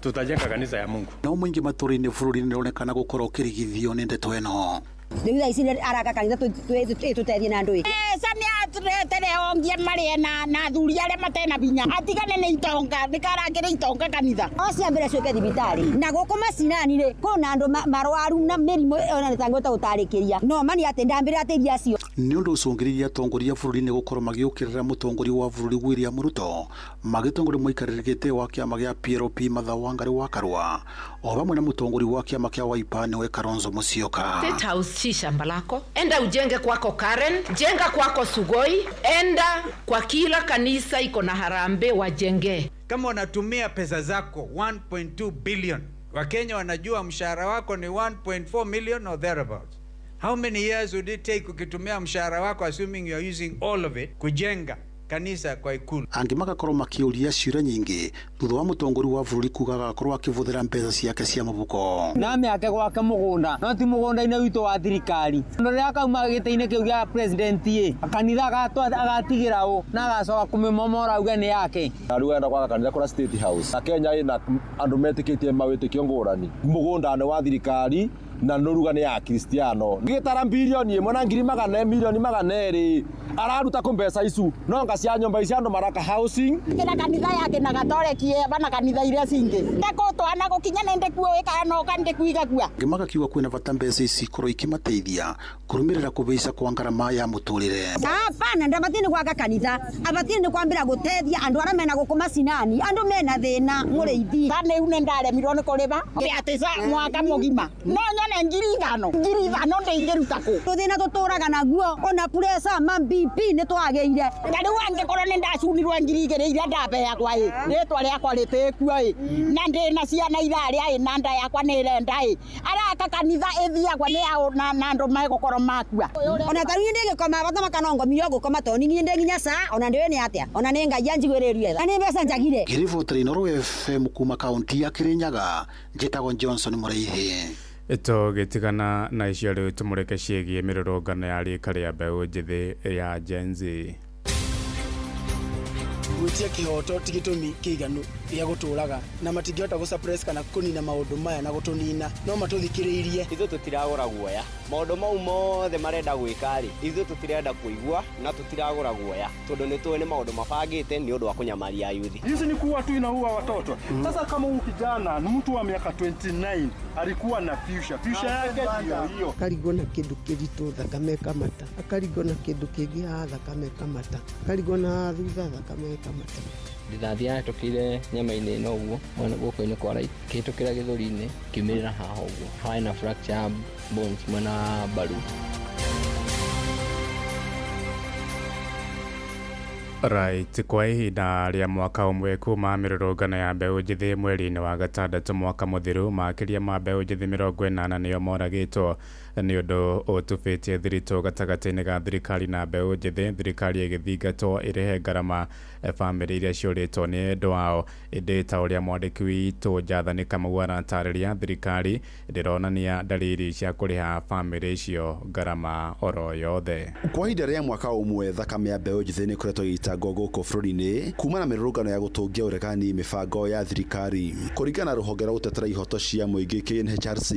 tutajenga kanisa ya Mungu. No mũingĩ matũra-inĩ bũrũri-inĩ nĩũronekana gũkorwo ũkĩrigithio nĩ ndeto ĩno. Rĩu thaa ici araka kanitha tũteithie na andũ ĩ. Mbeca nĩ atũretere ongie marĩe na athuri arĩa matena binya atigane nĩ itonga nĩkarangĩre itonga kanitha. O ciambĩre ciũke thibitarĩ na gũkũ macinani rĩ kwĩna andũ marwaru na mĩrimũ ona nĩtangĩhota gũtarĩkĩria no mani atĩ ndambĩre ateithia acio. Nĩ ũndũ ũcũngĩrĩirie atongoria bũrũri-inĩ gũkorwo magĩũkĩrĩra mũtongoria wa bũrũri William Ruto magĩtongoria mũikarĩri gĩtĩ wa kĩama gĩa PLP Martha Wangari wa Karua o hamwe na mũtongoria wa kĩama kĩa Wiper nĩwe Kalonzo Musyoka. State House si shamba lako, enda ujenge kwako Karen, jenga kwako Sugoi, enda kwa kila kanisa iko na harambee wajenge. Kama unatumia pesa zako 1.2 billion, Wakenya wanajua mshahara wako ni 1.4 million or thereabouts. How many years would it take ukitumia mshahara wako, assuming you are using all of it, kujenga kanisa kwa ikulu? Angĩ magakorwo makĩũria ciũria nyingĩ thutha wa mũtongoria wa bũrũri kuga agakorwo akĩbũthĩra mbeca ciake cia mũbuko. Na mĩake gwake mũgũnda no ti mũgũnda-inĩ witũ wa thirikari. Rĩrĩa akauma gĩtĩ-inĩ kĩu gĩa president ĩ kanitha agatigĩra ũ na agacoka kũmĩmomora auge nĩ yake. Rĩu arenda gwaka kanitha kũrĩa State House. Na Kenya ĩna andũ metĩkĩtie mawĩtĩkio ngũrani. Mũgũnda nĩ wa thirikari na nũruga nĩ ya Kristiano. Gĩtara bilioni 1 na ngiri magana milioni 200 araruta kũ mbeca icu no nga cia nyũmba ici andũ maraka housing. Kĩna kanitha yake na gatoreki bana kanitha iria cingĩ ndekũtwana gũkinya na ndĩkuo ĩka no ka ndĩkuiga kua. Angĩ magakiuga kwĩna bata mbeca ici ikorwo ikĩmateithia kũrũmĩrĩra kũbaica kwa ngarama ya mũtũrĩre. Hapana ndabatie nĩ gwaka kanitha abatie nĩ kwambĩra gũteithia andũ arĩa mena gũkũ macinani andũ mena thĩna mũrĩithi. Ka rĩu nĩ ndaremirwo nĩ kũrĩba atĩ ca mwaka mũgima no nyone 5,000 5,000 ndĩingĩruta kũ. Tũthĩna tũtũraga naguo ona pressure ma BP nĩ twagĩire. Na rĩu angĩkorwo nĩ ndacunirwo 2,000 iria ndabeagwa ĩ rĩtwa rĩakwa rĩtĩkuo ĩ na ndĩna ciana irarĩa ĩ na nda yakwa nĩ ĩrenda ĩ araka kanitha ĩthiagwa nĩ na andũ megũkorwo makua. Ona ta rĩu ndĩgĩkoma bata makanongomio ngũkoma tondũ niĩ ndĩ nginya ca ona ndĩũĩ nĩ atĩa ona nĩ Ngai anjiguĩrĩrie tha na nĩ mbeca njagire. Ngĩribotera Inooro FM kuma kaunti ya Kirinyaga njĩtagwo Johnson Mũrĩithi. Tũgĩtigana na icio rĩu tũmũrĩke ciĩgiĩ mĩrũrũngano ya rika rĩa mbeũ njĩthĩ ya Gen Z. Gwĩtia kĩhoto ti gĩtũmi kĩiganu gĩa gũtũraga na matingĩhota gũ suppress kana kũnina maũndũ maya na gũtũnina no matũthikĩrĩirie. Ithuĩ tũtiragũra guoya maũndũ mau mothe marenda gwĩka rĩ ithuĩ tũtirenda kũigua na tũtiragũra guoya tondũ nĩ tũĩ nĩ maũndũ mabangĩte nĩ ũndũ wa kũnyamaria yuthi. Hizi ni kuua tu inaua watoto. Sasa kama huyu kijana ni mtu wa miaka 29 alikuwa na future yake ndio hiyo. Akarigwo na kĩndũ kĩritũ thakame ĩkamata, akarigwo na kĩndũ kĩngĩ haha thakame ĩkamata, akarigwo na thutha thakame ĩkamata. Rithathi yahĩtũkĩire nyama-inĩ ĩno ũguo mwena guoko-inĩ kwa right kĩhĩtũkĩra gĩthũri-inĩ kiumĩrĩra haha ũguo harĩ na fracture bones mwena wa mbaru. Right, kwa ihinda rĩa mwaka ũmwe kuma mĩrũrũngano ya mbeũ njĩthĩ mweri-inĩ wa gatandatũ mwaka mũthiru makĩria ma mbeũ njĩthĩ 80 nĩo moragĩtwo nĩ ũndũ ũtubĩtie thiritũ gatagatĩ-inĩ ga thirikari na mbeũ njĩthĩ thirikari ĩgĩthingatwo ĩrĩhe ngarama bamĩrĩ iria ciũrĩtwo nĩ endwa ao. Ĩndĩ ta ũrĩa mwandĩki witũ Jathani Kamau aratarĩria thirikari ndĩronania ndariri cia kũrĩha bamĩrĩ icio ngarama oro yothe. Kwa ihinda rĩa mwaka ũmwe thakame ya mbeũ njĩthĩ nĩ ĩkoretwo ĩgĩitangwo gũkũ bũrũri-inĩ kuma na mĩrũrũngano ya gũtũngia ũregani mĩbango ya thirikari. Kũringana na rũhonge rwa gũtetera ihoto cia mũingĩ KNHRC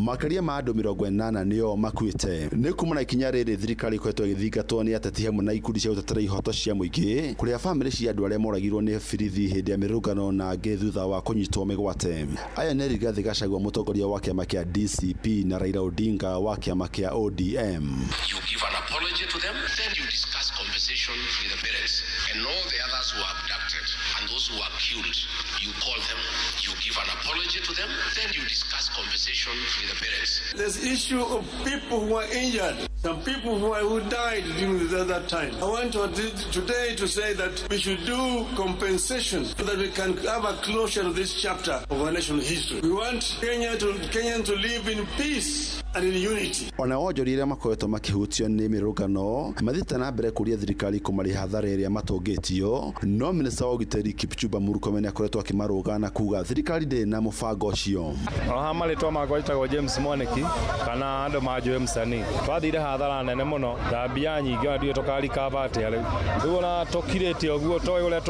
makĩria ma andũ 80 8 nĩo makuĩte. Nĩ kuma na ikinya rĩrĩ thirikari ĩkoretwo ĩgĩthingatwo nĩ ateti hamwe na ikundi cia gũtetera ihoto cia mũingĩ kũrĩa bamĩrĩ cia andũ arĩa moragirwo nĩ birithi hĩndĩ ya mĩrũrũngano na angĩ thutha wa kũnyitwo mĩgwate. Aya nĩ Rigathi Gachagua mũtongoria wa kĩama kĩa DCP na Raila Odinga wa kĩama kĩa ODM. You give an apology to them, then you discuss compensation with the parents and all the others who are abducted and those who are killed. You call them, you give an apology to them, then you discuss compensation with the parents. There's issue of people who are injured, some people who died during that time. I want to today to say that we should do compensation so that we can have a closure to this chapter of our national history. We want Kenyans to live in peace and in unity. Ona wonjoria arĩa makoretwo makĩhutio nĩ mĩrũrũngano mathiĩte na mbere kũria thirikari kũmarĩha hathara ĩrĩa matũngĩtio, no minista wa ũgitĩri Kipchumba Murkomen akoretwo akĩmarũga na kuga thirikari ndĩrĩ na mũbango ũcio. Oha marĩtwa makwa njĩtagwo James Mwaniki kana andũ manjũĩ msanii. Twathire hathara nene mũno na mbia nyingĩ ona ndiũĩ tũkarikaba atĩa rĩu. Rĩu ona tũkirĩte ũguo toĩ ũrĩa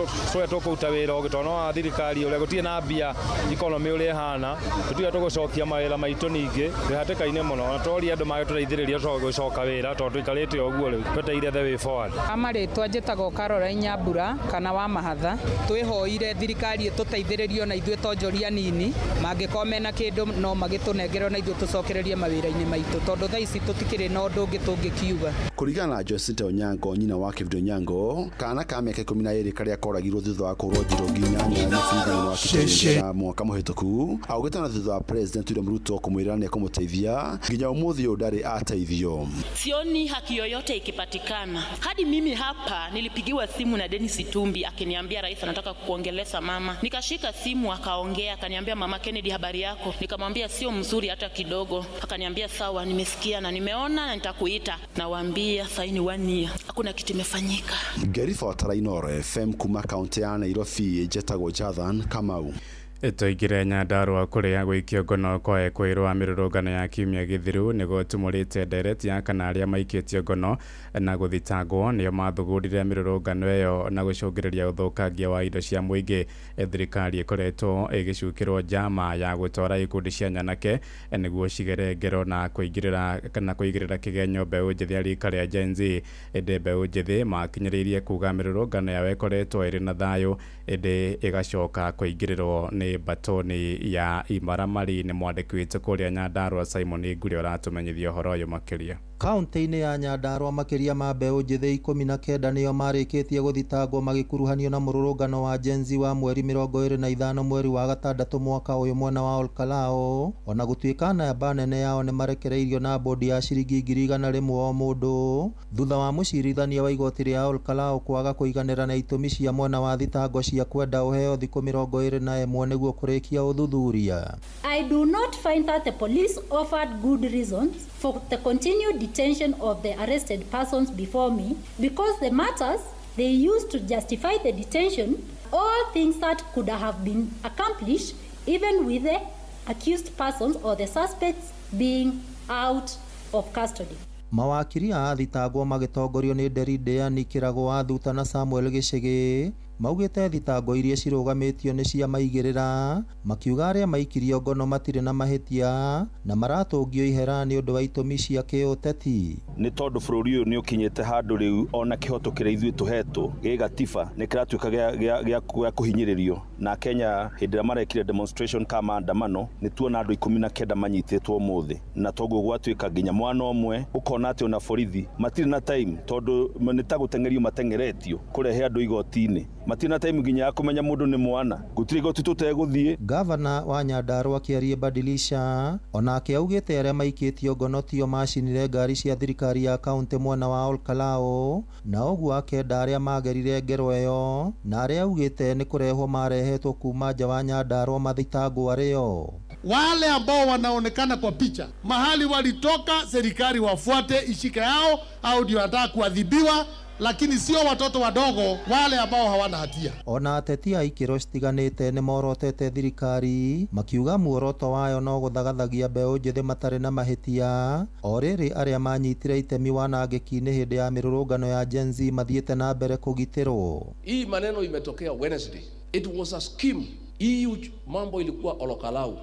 tũkũruta wĩra ũngĩ tondũ no wa thirikari ũrĩa gũtirĩ na mbia economy ũrĩa ĩhana, tũtiũĩ tũgũcokia mawĩra maitũ ningĩ twĩ hatĩka-inĩ mũno ona tworia andũ magĩtũteithĩrĩria gũcoka wĩra tondũ tũikarĩte ũguo rĩu twetereire the way forward. Marĩtwa njĩtagwo Caroline Nyambura kana wa Mahatha. Twĩhoire thirikari ĩtũteithĩrĩrie ona ithuĩ tonjoria nini mangĩkorwo mena kĩndũ no magĩtũnengere ona ithuĩ tũcokererie mawĩra-inĩ maitũ tondũ thaa ici tũtikĩrĩ na ũndũ ũngĩ tũngĩkiuga. Kũringana na Joyce Onyango nyina wa Kevin Onyango, kana ka mĩaka 12 karĩa koragirwo thutha wa kũhũrwo njirũngi 8 nĩ borithi wa Kitengela mwaka mũhĩtũku, augĩte na thutha wa President William Ruto kũmwĩra nĩ ekũmũteithia nginya ũmũthĩ ũyũ ndarĩ ateithio. Sioni haki yoyote ikipatikana. Hadi mimi hapa nilipigiwa simu na Dennis Itumbi akiniambia rais anataka kukuongelesha mama. Nikashika simu akaongea, akaniambia mama Kennedy habari yako. Nikamwambia sio mzuri hata kidogo. Akaniambia sawa, nimesikia na nimeona na nitakuita. Nawaambia saini 1 year. Hakuna kitu imefanyika. Ngerifa Tarainore FM kuma kaunti ya Nairobi njetagwo Jathan Kamau. Tũingĩre Nyandarũa kũrĩa gũikio ngono kwa ekũĩrwo a mĩrũrũngano ya kiumia gĩthiru nĩguo tumũrĩte ndereti ya kana arĩa maikĩtio ngono na gũthitangwo nĩo mathugundire mĩrũrũngano ĩyo na gũcũngĩrĩria ũthũkangia wa indo cia mũingĩ. Thirikari ĩkoretwo ĩgĩcukĩrwo njama ya gũtwara ikundi cia nyanake nĩguo cigere ngero na kũigĩrĩra kĩgenyo mbeũ njĩthĩ a rika rĩa Gen Z. Ĩndĩ mbeũ njĩthĩ makinyĩrĩirie kuga mĩrũrũngano yao ĩkoretwo ĩrĩ na thayũ ĩndĩ ĩgacoka kũingĩrĩrwo nĩ batoni ya imaramari. Nĩ mwandĩki witũ kũrĩa Nyandarũa Simon Ngure ũratũmenyithia ũhoro ũyũ makĩria. Kaunti-inĩ ya Nyandarũa makĩria ma mbeũ njĩthĩ 19 nĩo marĩkĩtie gũthitangwo magĩkuruhanio na mũrũrũngano wa Gen Z wa mweri 25 mweri wa gatandatũ mwaka ũyũ mwena wa Olkalao. Ona gũtuĩka namba nene yao nĩ marekereirio na bodi ya ciringi 100,000 o mũndũ thutha wa mũcirithania wa igoti rĩa Olkalao kwaga kũiganĩra na itũmi cia mwena wa thitango cia kwenda ũheo thikũ 21 nĩguo kũrĩkia ũthuthuria. I do not find that the police offered good reasons for the continued detention of the arrested persons before me because the matters they used to justify the detention, all things that could have been accomplished even with the accused persons or the suspects being out of custody. Mawakiri a thitangwo magĩtongorio nĩ Nderi Deani Kĩrago wa Thuta na Samuel Gĩcĩgĩ maugĩte thitango iria cirũgamĩtio nĩ cia maigĩrĩra, makiuga arĩa maikirio ngono matirĩ na mahĩtia na maratũngio ihera nĩ ũndũ wa itũmi cia kĩũteti. Nĩ tondũ bũrũri ũyũ nĩ ũkinyĩte handũ rĩu ona kĩhoto kĩrĩa ithuĩ tũhetwo gĩ gatiba nĩ kĩratuĩka gĩa kũhinyĩrĩrio. Na Kenya hĩndĩ ĩrĩa marekire demonstration ka maandamano nĩ tuona andũ 19 manyitĩtwo ũmũthĩ, na toguo gwatuĩka nginya mwana ũmwe ũkona atĩ ona borithi matirĩ na time tondũ nĩ ta gũteng'erio mateng'eretio kũrehe andũ igoti-inĩ, matirĩ na time nginya ya kũmenya mũndũ nĩ mwana, gũtirĩ igoti tũtegũthiĩ. Gavana wa Nyandarũa Kĩarie Badilisha onake augĩte arĩa maikĩtio ngono tio macinire ngari cia thirikari ya kaunti mwena wa Olkalao, na ũguo akenda arĩa magerire ngero ĩyo na arĩa augĩte nĩ kũrehwo marehetwo kuma nja wa Nyandarũa mathitangwo arĩo. Wale ambao wanaonekana kwa picha mahali walitoka, serikali wafuate ishika yao, au ndio wanataka kuadhibiwa, lakini sio watoto wadogo wale ambao hawana hatia. Ona ateti a ikĩro citiganĩte nĩ morotete thirikari makiuga muoroto wayo no gũthagathagia mbeũ njĩthĩ matarĩ na mahĩtia, o rĩrĩ arĩa manyitire itemi wanangĩki-inĩ hĩndĩ ya mĩrũrũngano ya Gen Z mathiĩte na mbere kũgitĩrwo. Hii maneno imetokea Wednesday. It was a scheme. Hii mambo ilikuwa Olokalau,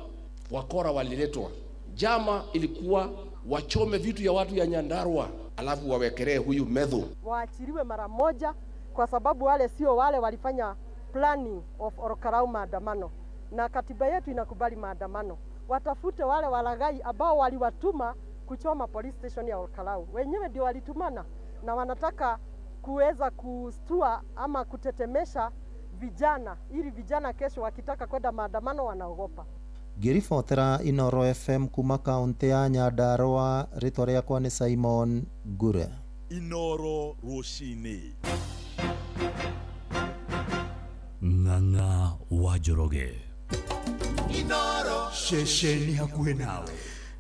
wakora waliletwa, jama ilikuwa Wachome vitu ya watu ya Nyandarua, alafu wawekelee huyu Methu. Waachiliwe mara moja, kwa sababu wale sio wale walifanya planning of Olkalou maandamano, na katiba yetu inakubali maandamano. Watafute wale walaghai ambao waliwatuma kuchoma police station ya Olkalou. Wenyewe ndio walitumana na wanataka kuweza kustua ama kutetemesha vijana, ili vijana kesho wakitaka kwenda maandamano wanaogopa. Ngĩribotera Inoro FM kuma kaũntĩ ya Nyandarua, rĩtwa rĩakwa nĩ Simon Ngure. Inoro rũcinĩ. Ng'ang'a wa Njoroge. Inoro ceceni hakuhĩ nawe.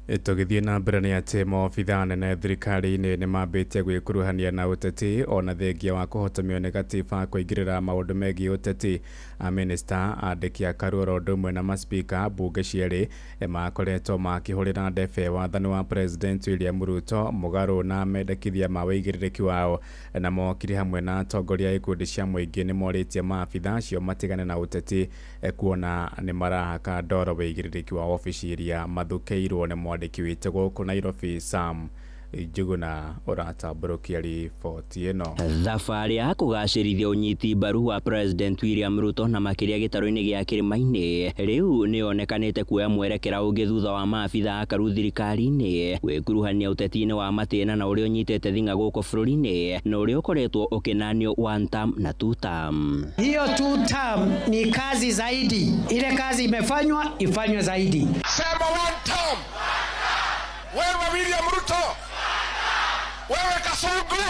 Tũgĩthiĩ na mbere nĩ atĩ maobithaa anene thirikari-inĩ nĩ mambĩtie gwĩkuruhania na ũteti ona thengia wa kũhotomio nĩ gatiba kũingĩrĩra maũndũ megiĩ ũteti. Amĩnĩsta, andĩki a Karua oro ũndũ ũmwe na maspika mbunge cierĩ makoretwo makĩhũrĩra ndebe wathani wa President William Ruto mũgarũ na mendekithia ma wĩigĩrĩrĩki wao, na mokire hamwe na atongoria a ikundi cia mũingĩ nĩ morĩtie maabithaa acio matigane na ũteti kuona nĩ marahaka ndoro wĩigĩrĩrĩki wa obici iria mathukĩirwo nĩ mwandĩki witũ gũkũ Nairobi Sam Njuguna ũratambũrũkia riboti ĩno. Thabarĩ ya kũgacĩrithia ũnyiti mbaru wa President William Ruto na makĩria gĩtarũ-inĩ gĩa Kĩrĩma-inĩ rĩu nĩyonekanĩte kuoya mwerekera ũngĩ thutha wa maabithaa akaru thirikari-inĩ gwĩkuruhania ũteti-inĩ wa matĩna na ũrĩa ũnyitĩte thing'a gũkũ bũrũri-inĩ na ũrĩa ũkoretwo ũkĩnanio one term na two term. Hiyo two term ni kazi zaidi, ile kazi imefanywa ifanywe zaidi. Sema one term. Wewe William Ruto, wewe Kasongo.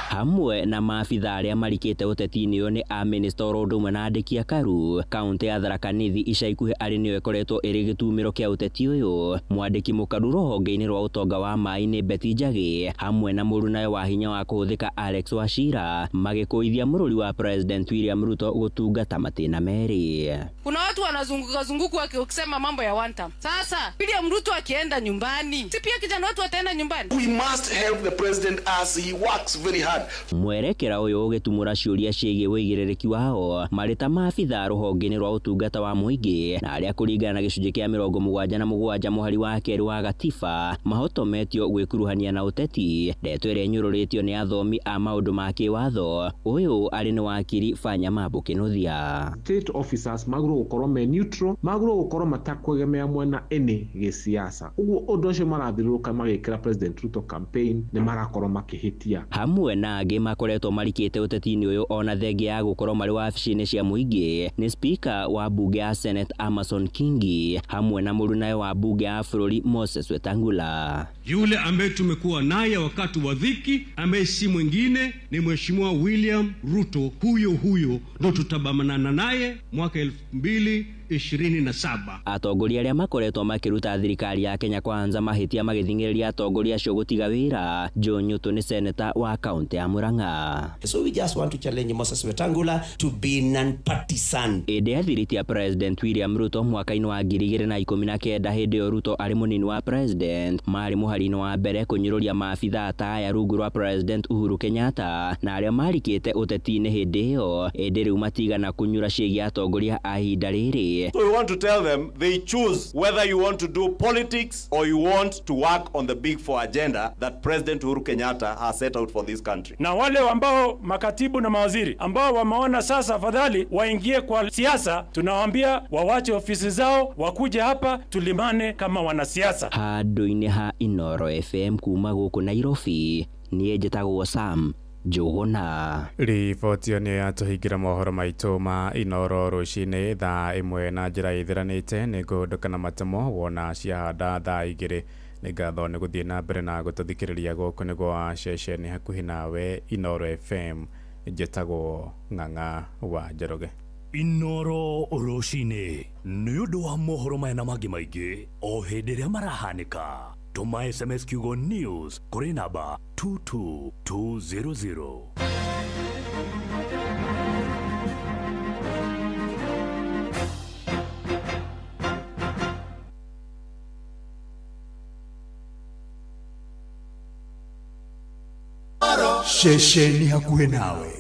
Hamwe na maabithaa arĩa marikĩte ũteti-inĩ ũyũ nĩ amĩnĩsta oro ũndũ ũmwe na andĩki a Karu. Kaũntĩ ya Tharaka Nithi ica ikuhĩ arĩ nĩyo ĩkoretwo ĩrĩ gĩtumĩro kĩa ũteti ũyũ. Mwandĩki mũkaru rũhonge-inĩ rwa ũtonga wa maĩ-inĩ Betty Njagi hamwe na mũrunawe wa hinya wa kũhũthĩka Alex Wachira magĩkũithia mũrũri wa President William Ruto gũtungata matĩna merĩ. Kuna watu wanazunguka zunguka wakisema mambo ya one term. Sasa William Ruto akienda nyumbani, si pia kijana watu wataenda nyumbani? We must help the president as he works very hard. Mwerekera ũyũ ũgĩtumũra ciũria ciĩgiĩ wĩigĩrĩrĩki wao marĩ ta maabithaa rũhonge-inĩ rwa ũtungata wa mũingĩ na arĩa kũringana na gĩcunjĩ kĩa 77 mũhari wa kerĩ wa gatiba mahotometio gwĩkuruhania na ũteti, ndeto ĩrĩa ĩnyũrũrĩtio nĩ athomi a maũndũ ma kĩwatho. Ũyũ arĩ nĩ wakiri Fanya Mambo Kĩnuthia. State officers magĩrĩirwo gũkorwo me neutral, magĩrĩirwo gũkorwo matakwegemea mwena ĩnĩ gĩsiasa. Ũguo ũndũ ũcio marathiũrũrũka magĩkĩra President Ruto campaign nĩ marakorwo makĩhĩtia. Hamwe na angĩ makoretwo marikĩte ũteti-inĩ ũyũ ona thengia ya gũkorwo marĩ wabici-inĩ cia mũingĩ nĩ Speaker wa mbunge ya Senate Amason Kingi hamwe na mũrunawe wa mbunge ya bũrũri Moses Wetangula. Yule ambaye tumekuwa naye wakati wa dhiki, ambaye si mwingine ni Mheshimiwa William Ruto, huyo huyo ndo tutabamana naye mwaka 2027. Atongoria arĩa makoretwo makĩruta thirikari ya Kenya Kwanza mahĩtia magĩthing'ĩrĩria atongoria acio gũtiga wĩra. John Nyutu nĩ seneta wa kaũntĩ ya Murang'a. So we just want to challenge Moses Wetangula to be non-partisan. Ĩndĩ athirĩtie President William Ruto mwaka-inĩ wa 2019 hĩndĩ ĩyo Ruto arĩ mũnini wa president marĩ mũhari-inĩ wa mbere kũnyũrũria maabithaa ta aya rungu rwa President Uhuru Kenyatta na arĩa marikĩte ũteti-inĩ hĩndĩ ĩyo, ĩndĩ rĩu matigana kũnyura ciĩgiĩ atongoria a ihinda rĩrĩ. So we want to tell them they choose whether you want to do politics or you want to work on the big four agenda that President Uhuru Kenyatta has set out for this country. Na wale ambao makatibu na mawaziri ambao wameona sasa afadhali waingie kwa siasa, tunawaambia wawache ofisi zao wakuje hapa tulimane kama wanasiasa. Handũ-inĩ ha Inoro FM kuma gũkũ Nairobi, niĩ njĩtagwo Sam Njuguna. Riboti ĩyo nĩyo yatũhingĩra mohoro maitũ ma Inoro rũcinĩ thaa 1 na njĩra ĩthiranĩte. Nĩ ngũhũndũka na matemo wona ciahanda thaa 2. Nĩ ngatho nĩ gũthiĩ na mbere na gũtũthikĩrĩria gũkũ nĩ gwa ceceni hakuhĩ nawe Inoro FM. Njĩtagwo Ng'ang'a wa Njoroge. Inoro rũcinĩ nĩ ũndũ wa mohoro maya na mangĩ maingĩ o hĩndĩ ĩrĩa marahanĩka. Tũma SMS kiugo news kũrĩ namba 22200. Ceceni hakuhĩ nawe.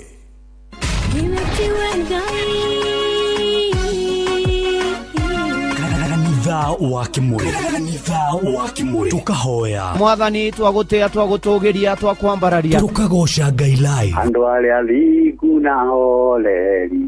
Kanitha Kanitha wa Kimuri. Kanitha wa Kimuri. Tukahoya. Mwathani twagũtĩa, twagũtũgĩria, twakwambararia. Tukagoca Ngai live. Andũ arĩa thingu na horeri,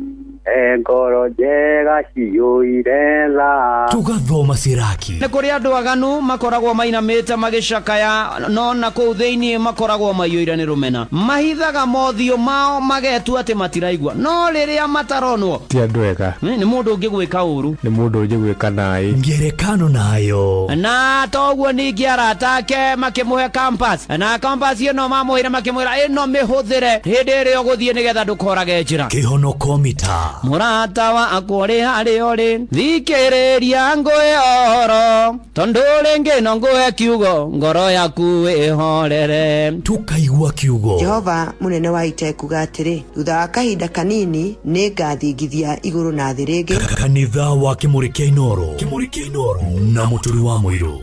e ngoro njega ciyũire tha. Tugathoma Siraki. Nĩ kũrĩ andũ aganu makoragwo mainamĩte magĩcakaya, no na kũu thĩinĩ makoragwo maiyũire nĩ rũmena. Mahithaga mothiũ mao magetua atĩ matiraigua, no rĩrĩa mataronwo ti andũ ega. Nĩ mũndũ ũngĩgwĩka ũru, nĩ mũndũ ũngĩgwĩka naĩ. Ngerekano nayo. Na toguo ningĩ arata ake makĩmũhe campus, na campus ĩno mamũheire makĩmwĩra ĩno mĩhũthĩre hĩndĩ ĩrĩa ũgũthiĩ nĩgetha ndũkorage njĩra. Kĩhonoko mita. Mũrata wakwa ũrĩ harĩa ũrĩ, thikĩrĩria ngũhe ũhoro, tondũ rĩngĩ no ngũhe kiugo, ngoro yaku ĩhorere. Tukaigua kiugo. Jehova mũnene wa ita ekuga atĩrĩ, thutha wa kahinda kanini nĩ ngathingithia igũrũ na thĩ rĩngĩ. Kanitha wa Kimuri kĩa Inooro. Kimuri kĩa Inooro na Mũturi wa Mũirũ.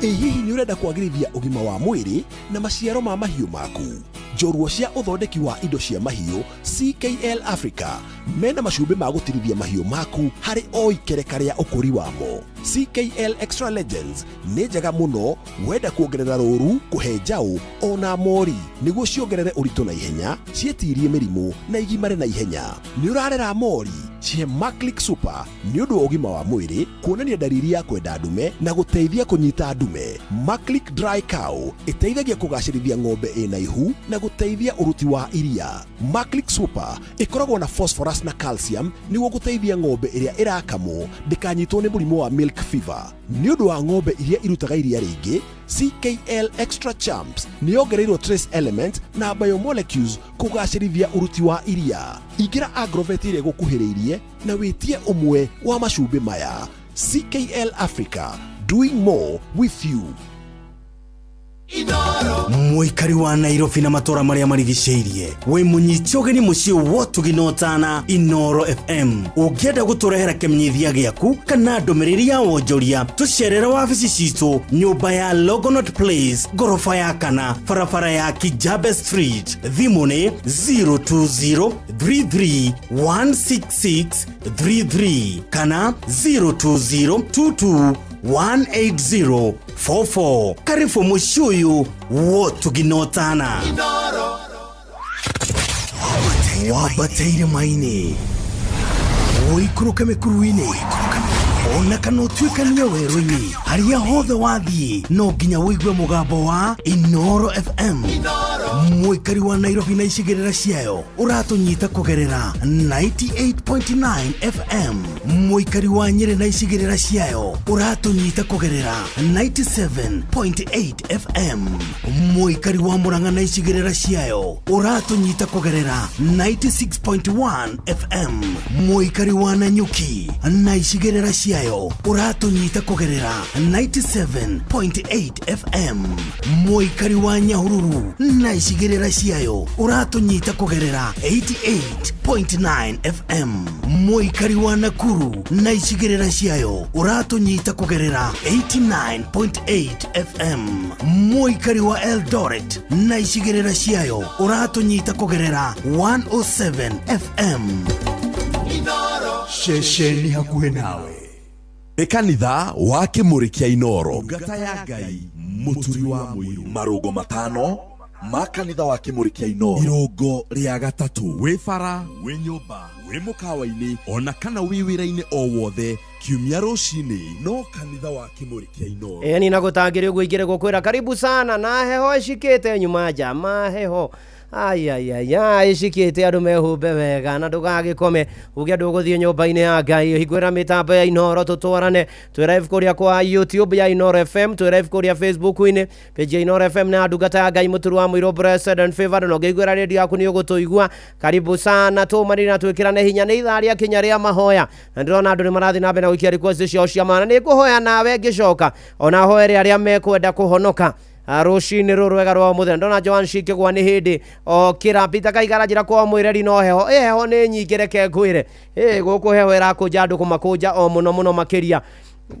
Ĩ hihi nĩ ũrenda kwagĩrithia ũgima wa mwĩrĩ na maciaro ma mahiũ maku? Njorua cia ũthondeki wa indo cia mahiũ CKL Africa mena macumbĩ ma gũtirithia mahiũ maku harĩ o ikereka rĩa ũkũri wamo. CKL Extra Legends nĩ njega mũno wenda kuongerera rũru, kũhe njaũ ona mori nĩguo ciongerere ũritũ na ihenya, ciĩtirie mĩrimũ na igimare na ihenya. Nĩ ũrarera mori, cihe Maclick Super nĩ ũndũ wa ũgima wa mwĩrĩ, kuonania dalili ya kwenda ndume na gũteithia kũnyita ndume. Maclick Dry Cow ĩteithagia kũgacĩrithia ng'ombe ĩna ihu na gũteithia ũruti wa iria. Maclick Super ĩkoragwo na phosphorus na calcium nĩguo gũteithia ng'ombe ĩrĩa ĩrakamwo ndĩkanyitwo nĩ mũrimũ wa milk fever. Nĩ ũndũ wa ng'ombe iria irutaga iria rĩingĩ, CKL Extra Champs nĩ yongereirwo trace element na biomolecules kũgacĩrithia ũruti wa iria. Ingĩra Agrovet ĩrĩa ĩgũkuhĩrĩirie na wĩtie ũmwe wa macumbĩ maya. CKL Africa, doing more with you. Mũikari wa Nairobi na matũra marĩa marigicĩirie, wĩ mũnyite ũgeni mũciĩ wotugi na ũtana Inooro FM. Ũngĩenda gũtũrehera kĩmenyithia gĩaku kana ndũmĩrĩri ya wonjoria, tũcerere wabici citũ nyũmba ya Longonot Place, ngoroba ya kana, barabara ya Kijabe Street. Thimũ nĩ 02033 16633 kana 02022 18044. Karibu mũciĩ ũyũ wotuginotana. Wambate irĩma-inĩ, ũikũrũke mĩkuru-inĩ, ona kana ũtuĩkanie werũ-inĩ, harĩa hothe wathiĩ no nginya ũigue mũgambo wa Inooro FM. Mũikari wa Nairobi na icigĩrĩra ciayo ũratũnyita kũgerera 98.9 FM. Mũikari wa Nyĩrĩ na icigĩrĩra ciayo ũratũnyita kũgerera 97.8 FM. Mũikari wa Murang'a na icigĩrĩra ciayo ũratũnyita kũgerera 96.1 FM. Mũikari wa Nanyuki na icigĩrĩra ciayo ũratũnyita kũgerera 97.8 FM. Mũikari wa Nyahururu na icigĩrĩra ciayo ũratũnyita kũgerera 88.9 FM. Mũikari wa Nakuru na icigĩrĩra ciayo ũratũnyita kũgerera 89.8 FM. Mũikari wa Eldoret na icigĩrĩra ciayo ũratũnyita kũgerera 107 FM. Ceceni hakuhĩ nawe nĩ kanitha wa Kĩmũrĩ kĩa Inooro. Ndungata ya Ngai Mũturi wa Mũirũ. Marũngo matano ma kanitha wa Kĩmũrĩ kĩa Inooro. Irũngo rĩa gatatũ, wĩ bara, wĩ nyũmba, wĩ mũkawa-inĩ ona kana wĩ wĩra-inĩ o wothe, kiumia rũcinĩ no kanitha wa Kĩmũrĩ kĩa Inooro. Ĩni na gũtangĩrĩ ũguo ingĩrĩ gũkwĩra karibu sana na heho ĩcikĩte nyuma nja maheho ayayaya ĩcikĩte andũ mehumbe wega na ndũgagĩkome uge ndũgũthiĩ nyũmba-inĩ ya Ngai. Hingũrĩra mĩtambo ya Inooro tũtwarane, twĩ live kũrĩa kwa YouTube ya Inooro FM, twĩ live kũrĩa Facebook-inĩ page ya Inooro FM na ndungata ya Ngai Mũturi wa Mũirũ Blessed and Favored. Na ũngĩiguĩra radio yaku nĩ ũgũtũigua. Karibu sana, tũmanire na twĩkĩrane hinya. Nĩ ithaa rĩa kinya rĩa mahoya na ndĩrona andũ nĩ marathiĩ na mbere na gũikia request ciao cia maana. Nĩ ngũhoya nawe ngĩcoka ona hoere arĩa mekwenda kũhonoka rũcinĩ rũrũ rwega rwa mũthenya. Ndona Joan Shikĩgwa nĩ hĩndĩ okĩra. Peter Kaigara njĩra kwa mwĩreri no heho ĩ heho nĩ nyingĩ, reke ngwĩre ĩ gũkũ heho ĩrakũnja andũ kũmakũnja o mũno mũno makĩria.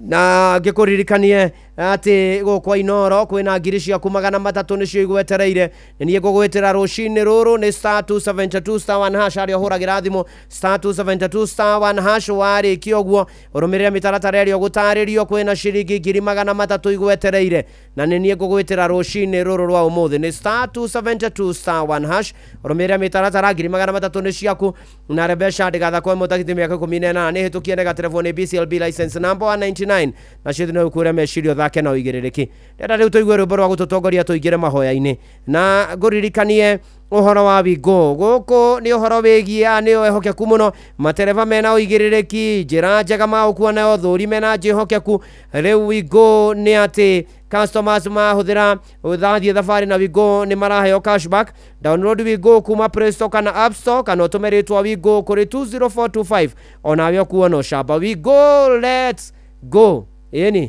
Na ngĩkũririkanie Atĩ gũkwa Inoro kwĩna ngiri ciaku 300 nĩcio igwetereire. Nĩ niĩ ngũgwĩtĩra rũcinĩ rũrũ. Nĩ star 272 star 1 hash harĩa ũhũragĩra thimũ, star 272 star 1 hash. Warĩkia ũguo, ũrũmĩrĩre mĩtaratara ĩrĩa ũgũtarĩrio. Kwĩna ciringi 300,000 igwetereire na nĩ niĩ ngũgwĩtĩra rũcinĩ rũrũ rwa ũmũthĩ. Nĩ star 272 star 1 hash, ũrũmĩrĩre mĩtaratara, 300,000 nĩ ciaku. Na Rebesha ndĩgathakwo mũtagiti mĩaka 18 nĩ hĩtũkie negaterevwo nĩ BCLB license number 199 na ciothe no ũkũre meciria ũthake na ũigĩrĩrĩki. Ndĩrenda rĩu tũigue rwĩmbo rwa gũtũtongoria tũingĩre mahoya-inĩ, na ngũririkanie ũhoro wa Wingo. Gũkũ nĩ ũhoro wĩgiĩ nĩ ehokeku mũno, matereba mena ũigĩrĩrĩki, njĩra njega magũkua nayo, thũri mena njĩhokeku. Rĩu Wingo nĩ atĩ customers mahũthĩra ũthathiĩ thabarĩ na Wingo nĩ maraheo cashback. Download Wingo kuma Play Store kana App Store, kana ũtũme rĩtwa Wingo kũrĩ 20425, onawe ũkuona ũcamba. Wingo, let's go. Ĩni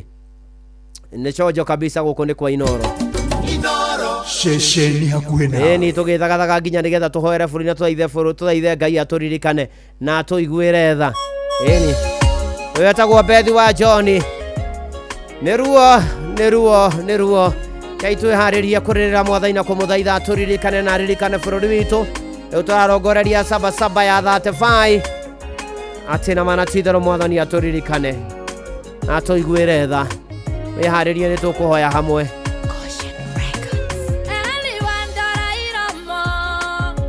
nĩ chonjo kabisa. Gũkũ nĩ kwa Inoro. Ceceni hakuhĩ nawe. Ĩni tũgĩthagathaga nginya nĩgetha tũhoere bũrũri na tũthaithe bũrũri, tũthaithe Ngai atũririkane na atũiguĩre tha. Ĩni ũyũ etagwo Bethi wa John. Nĩ ruo, nĩ ruo, nĩ ruo. Ngai, twĩharĩrie kũrĩrĩra Mwathani na kũmũthaitha atũririkane na aririkane bũrũri witũ. Rĩu tũrarongoreria sabasaba ya 35 atĩ na mana ti itherũ Mwathani atũririkane na atũiguĩre tha. Wĩharĩrie, nĩ tũkũhoya hamwe. Eliwandora iromo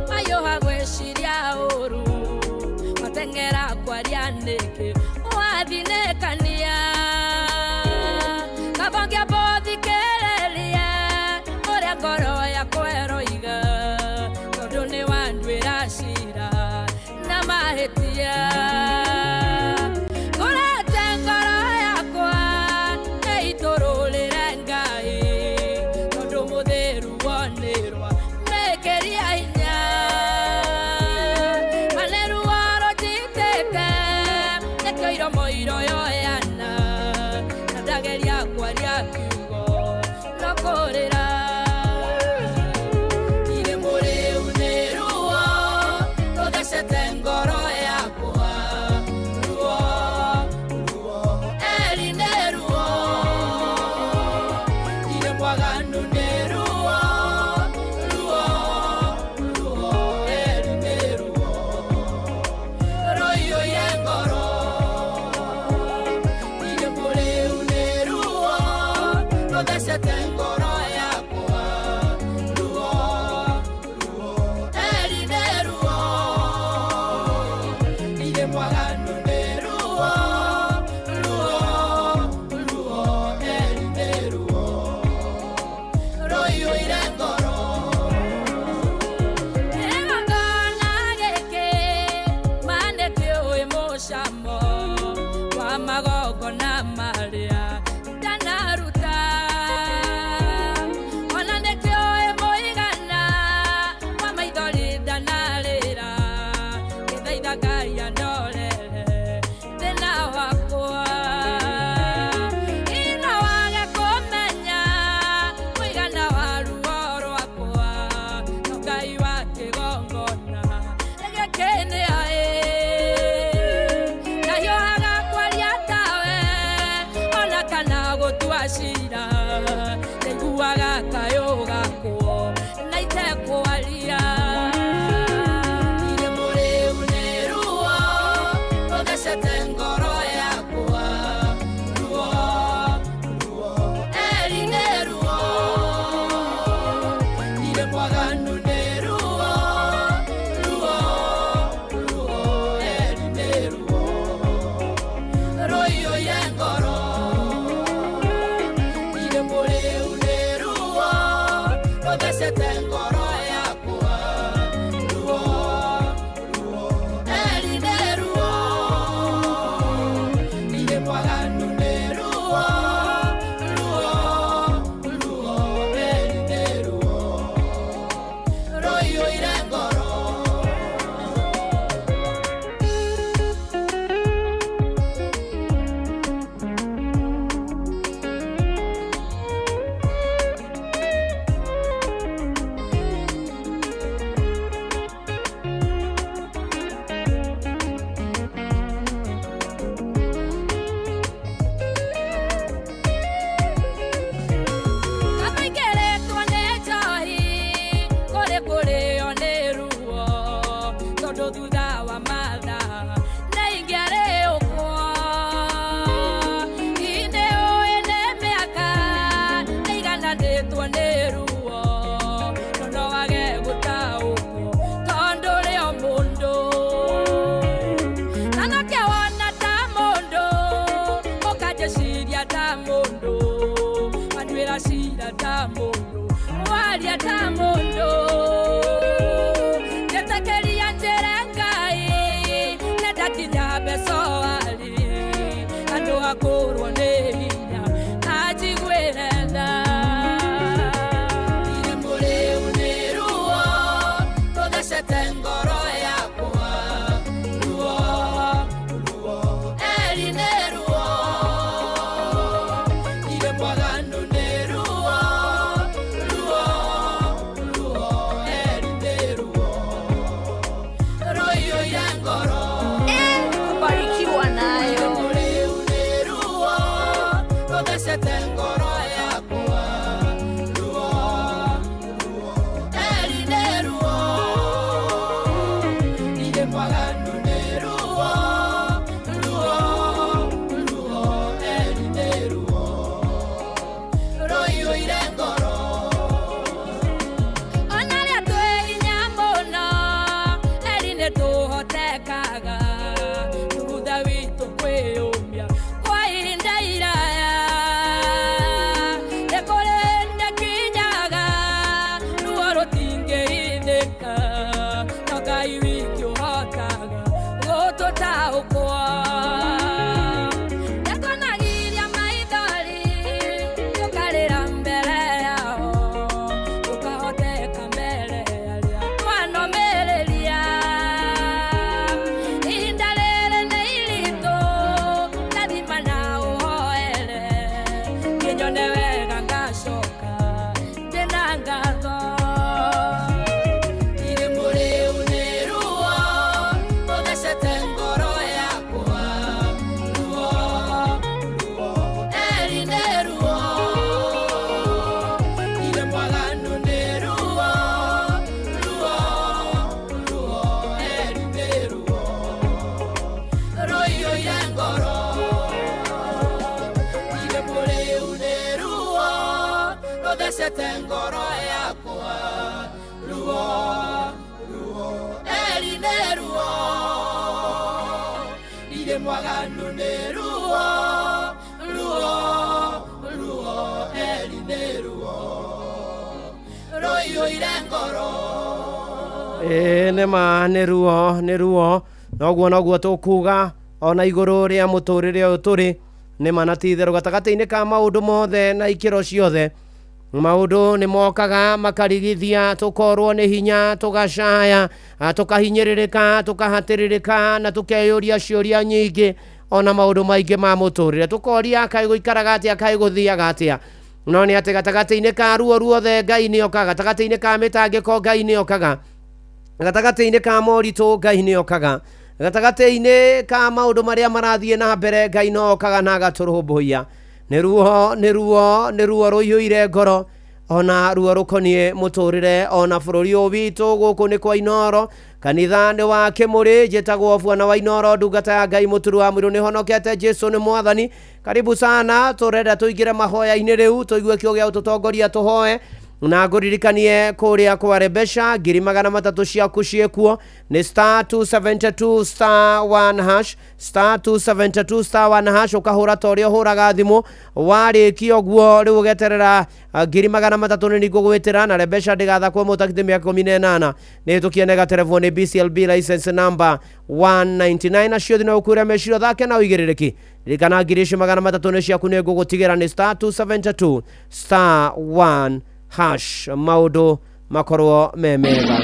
mayũha gwĩciria ũru mateng'era kwaria nĩkĩ wathinĩkania kaba ngĩambothikĩrĩrie ũrĩa ngoro yakwa ĩroiga tondũ nĩ wanduĩra cira na mahĩtia ngũrete ngoro yakwa ĩitũrũrĩre Ngai tondũ mũthĩru wonĩrwa mĩkĩria hinya maneruo rũnjitĩte nĩkĩo iromo iroyoyana na ndageria kwaria kiugo no kũrĩra irĩ mũrĩu nĩ ruo rũthecete ngoro yakwa ruo ruo eri nĩ ruo irĩ mwaganu nĩ ruo ruo ruo eri nĩ ruo rũiyũire ngoro irĩ mũrĩu nĩ ruo rũthecete ngoro yakwa ruo ruo eri nĩ ruo irĩ mwaganu nĩ ruo ruo ruo eri nĩ ruo rũiyũire ngoro. Igongona gĩkĩ ma nĩkĩũĩ mũcamo wa magongona marĩa ndanaruta ona nĩkĩũĩ mũigana wa maithori ndanarĩra ngĩthaitha Ngai andorere thĩna wakwa ino wage kũmenya mũigana wa ruo rwakwa no Ngai wa kĩgongona gĩkĩ nĩ aĩ ndahiũhaga kwaria tawe ona kana gũtua cira ndaiguaga kayũ gakwo na itekwaria irĩ mũrĩu nĩ ruo rũthecete ngoro yakwa ruo ruo eri nĩ ruo irĩ mwaganu nĩ ruo ruo ruo eri nĩ ruo rũiyũire ngoro irĩ mũrĩu nĩ ruo rũthecete ngoro yakwa ruo ruo eri nĩ ruo irĩ mwaganu nĩ ruo ruo ruo eri nĩ ruo rũiyũire ngoro. ta mũndũ Njetekeria njĩre Ngai Nĩ ndakinya mbecoari Andũ akũrwo nĩ hinya anjiguĩre tha Irĩ mũrĩu nĩ ruo rũthecete ngoro yakwa Ruo, ruo, eri nĩ ruo Irĩ mwaganu nĩ ruo ruo, ruo, eri nĩ ruo Rũiyũire ngoro Kubarikiwa nayo. Mũrĩu nĩ ruo rũthecete ngoro yakwa Ruo, ruo, eri nĩ ruo Irĩ mwaganu nĩ ruo ruo, ruo, eri nĩ ruo Rũiyũire ngoro Ona rĩa twĩ hinya mũno eri nĩ tũhotekaga thutha witũ kwĩyũmia kwa ihinda iraya nĩ kũrĩ ndekinyaga ruo rũtingĩhithĩka no Ngai wiki ũhotaga gũtũtaũkwo Nĩtwonagiria maithori tũkarĩra mbere yao tũkahoteka mbere arĩa twanomĩrĩria ihinda rĩrĩ nĩ iritũ ndathima na ũhoere kĩnyone wega ngacoka ndĩna ngatho Irĩ mũrĩu nĩ ruo rũthecete ngoro yakwa ruo, ruo, eri nĩ ruo Irĩ mwaganu nĩ ruo ruo, ruo, eri nĩ ruo Rũiyũire ngoro Irĩ mũrĩu nĩ ruo rũthecete ngoro yakwa ruo, ruo, eri nĩ ruo Irĩ mwaganu nĩ ruo ruo, ruo, eri nĩ ruo Rũiyũire ngoro Ĩĩ nĩ ma nĩ ruo nĩ ruo noguo noguo tũkuga ona igũrũ rĩa mũtũrĩre ũyũ tũrĩ nĩ ma na ti itherũ gatagatĩ-inĩ ka maũndũ mothe na ikĩro ciothe maũndũ nĩ mokaga makarigithia tũkorwo nĩ hinya tũgacaya tũkahinyĩrĩrĩka tũkahatĩrĩrĩka na tũkeyũria ciũria nyingĩ ona maũndũ maingĩ ma mũtũrĩre tũkoria kaĩ gũikaraga atĩa kaĩ gũthiaga atĩa no nĩ atĩ gatagatĩ-inĩ ka ruo ruothe Ngai nĩ okaga gatagatĩ-inĩ ka mĩtangĩko Ngai nĩ okaga gatagatĩ-inĩ ka moritũ Ngai nĩ okaga gatagatĩ-inĩ ka maũndũ marĩa marathiĩ na mbere Ngai no okaga na agatũrũmbũiya nĩ ruo nĩ ruo nĩ ruo rũiyũire ngoro ona ruo rũkoniĩ mũtũrĩre ona bũrũri ũyũ witũ gũkũ nĩ kwa Inoro kanitha nĩ wa Kĩmũrĩ njĩtagwo Bwana wa Inoro ndungata ya Ngai mũturu wa mwĩrĩ nĩhonokete Jesu nĩ mwathani karibu sana tũrenda tũingĩre mahoya-inĩ rĩu tũigue kĩo gĩa gũtũtongoria tũhoe na ngũririkanie kũrĩa kwa Rebesha 300,000 ciaku ciĩkuo nĩ star 272 star 1 hash star 272 star 1 hash ũkahũra ta ũrĩa ũhũraga thimũ warĩkia ũguo rĩu ũgeterera 300,000 nĩ ngũgwĩtĩra na Rebesha ndĩgathakwo mũtakithĩ mĩaka 18 nĩ tũkie negaterevwo nĩ BCLB license number 199 nacio thina ũkuĩre meciria thake na ũigĩrĩrĩki ririkana 300,000 nĩ ciaku nĩ ngũgũtigĩra nĩ star 272 star 1 hash maũndũ makorwo me mega